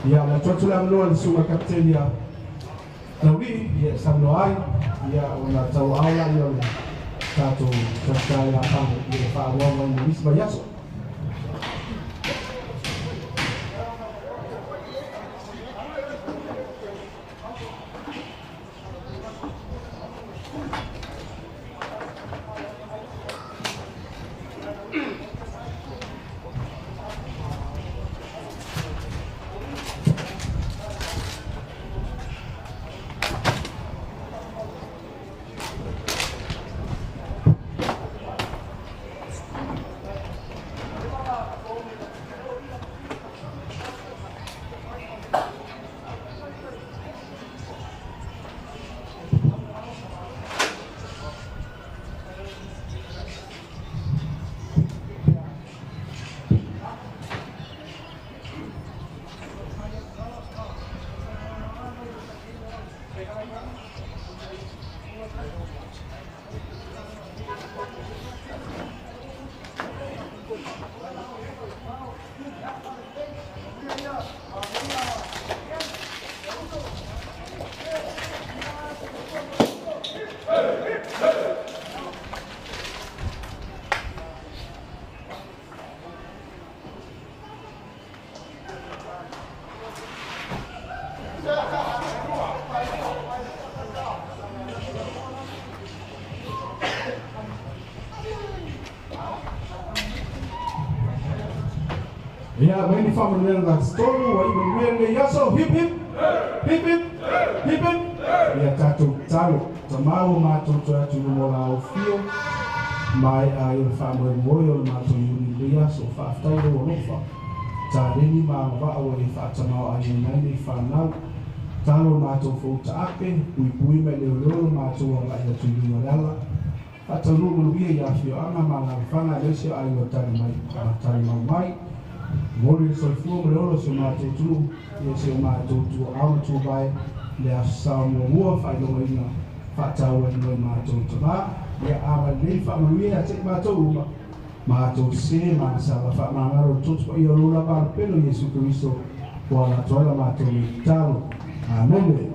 Ia, o le atu atu le avanoa i le susuga Kapeteni a Laulii, ia e saunoa ai, ia ona tauaao laia o le tatou tausaga ia Pago i le faaauau mai mo nisi vaiaso. Ia, aumai ni faamanuiaga se tolu ua iu manuia lenei aso. Hip hip! Hip hip! Hip hip! Ia tatou tatalo. Tama ua matou toe atu i luma o la ofio, maea ai o le faamoemoe o le matou iuni i lenei aso. Faafetai lou alofa. Taleni ma agavaa ua e faatamaoaigaina ai nei fanau. Talo le matou fou taape, puipui ma e leoleo lo matou agai atu i luga o le ala. Faataunuu manuia i afioaga ma alaalafaga aemaise o aiga o tali mai ma tali mau mai. Momoli le soifua ma le ola o si o matou atunuu ia si o matou tuaau ma tuavae i le Aso Sa muamua faailogaina faatauaina mai matou tama. Ia a lelei faamanuia ia te i matou uma. Matou se ma sala faamagalo le toto paia o lou lava alopele o Iesu Keriso ua ala atu ai la matou nei tatalo. Amene.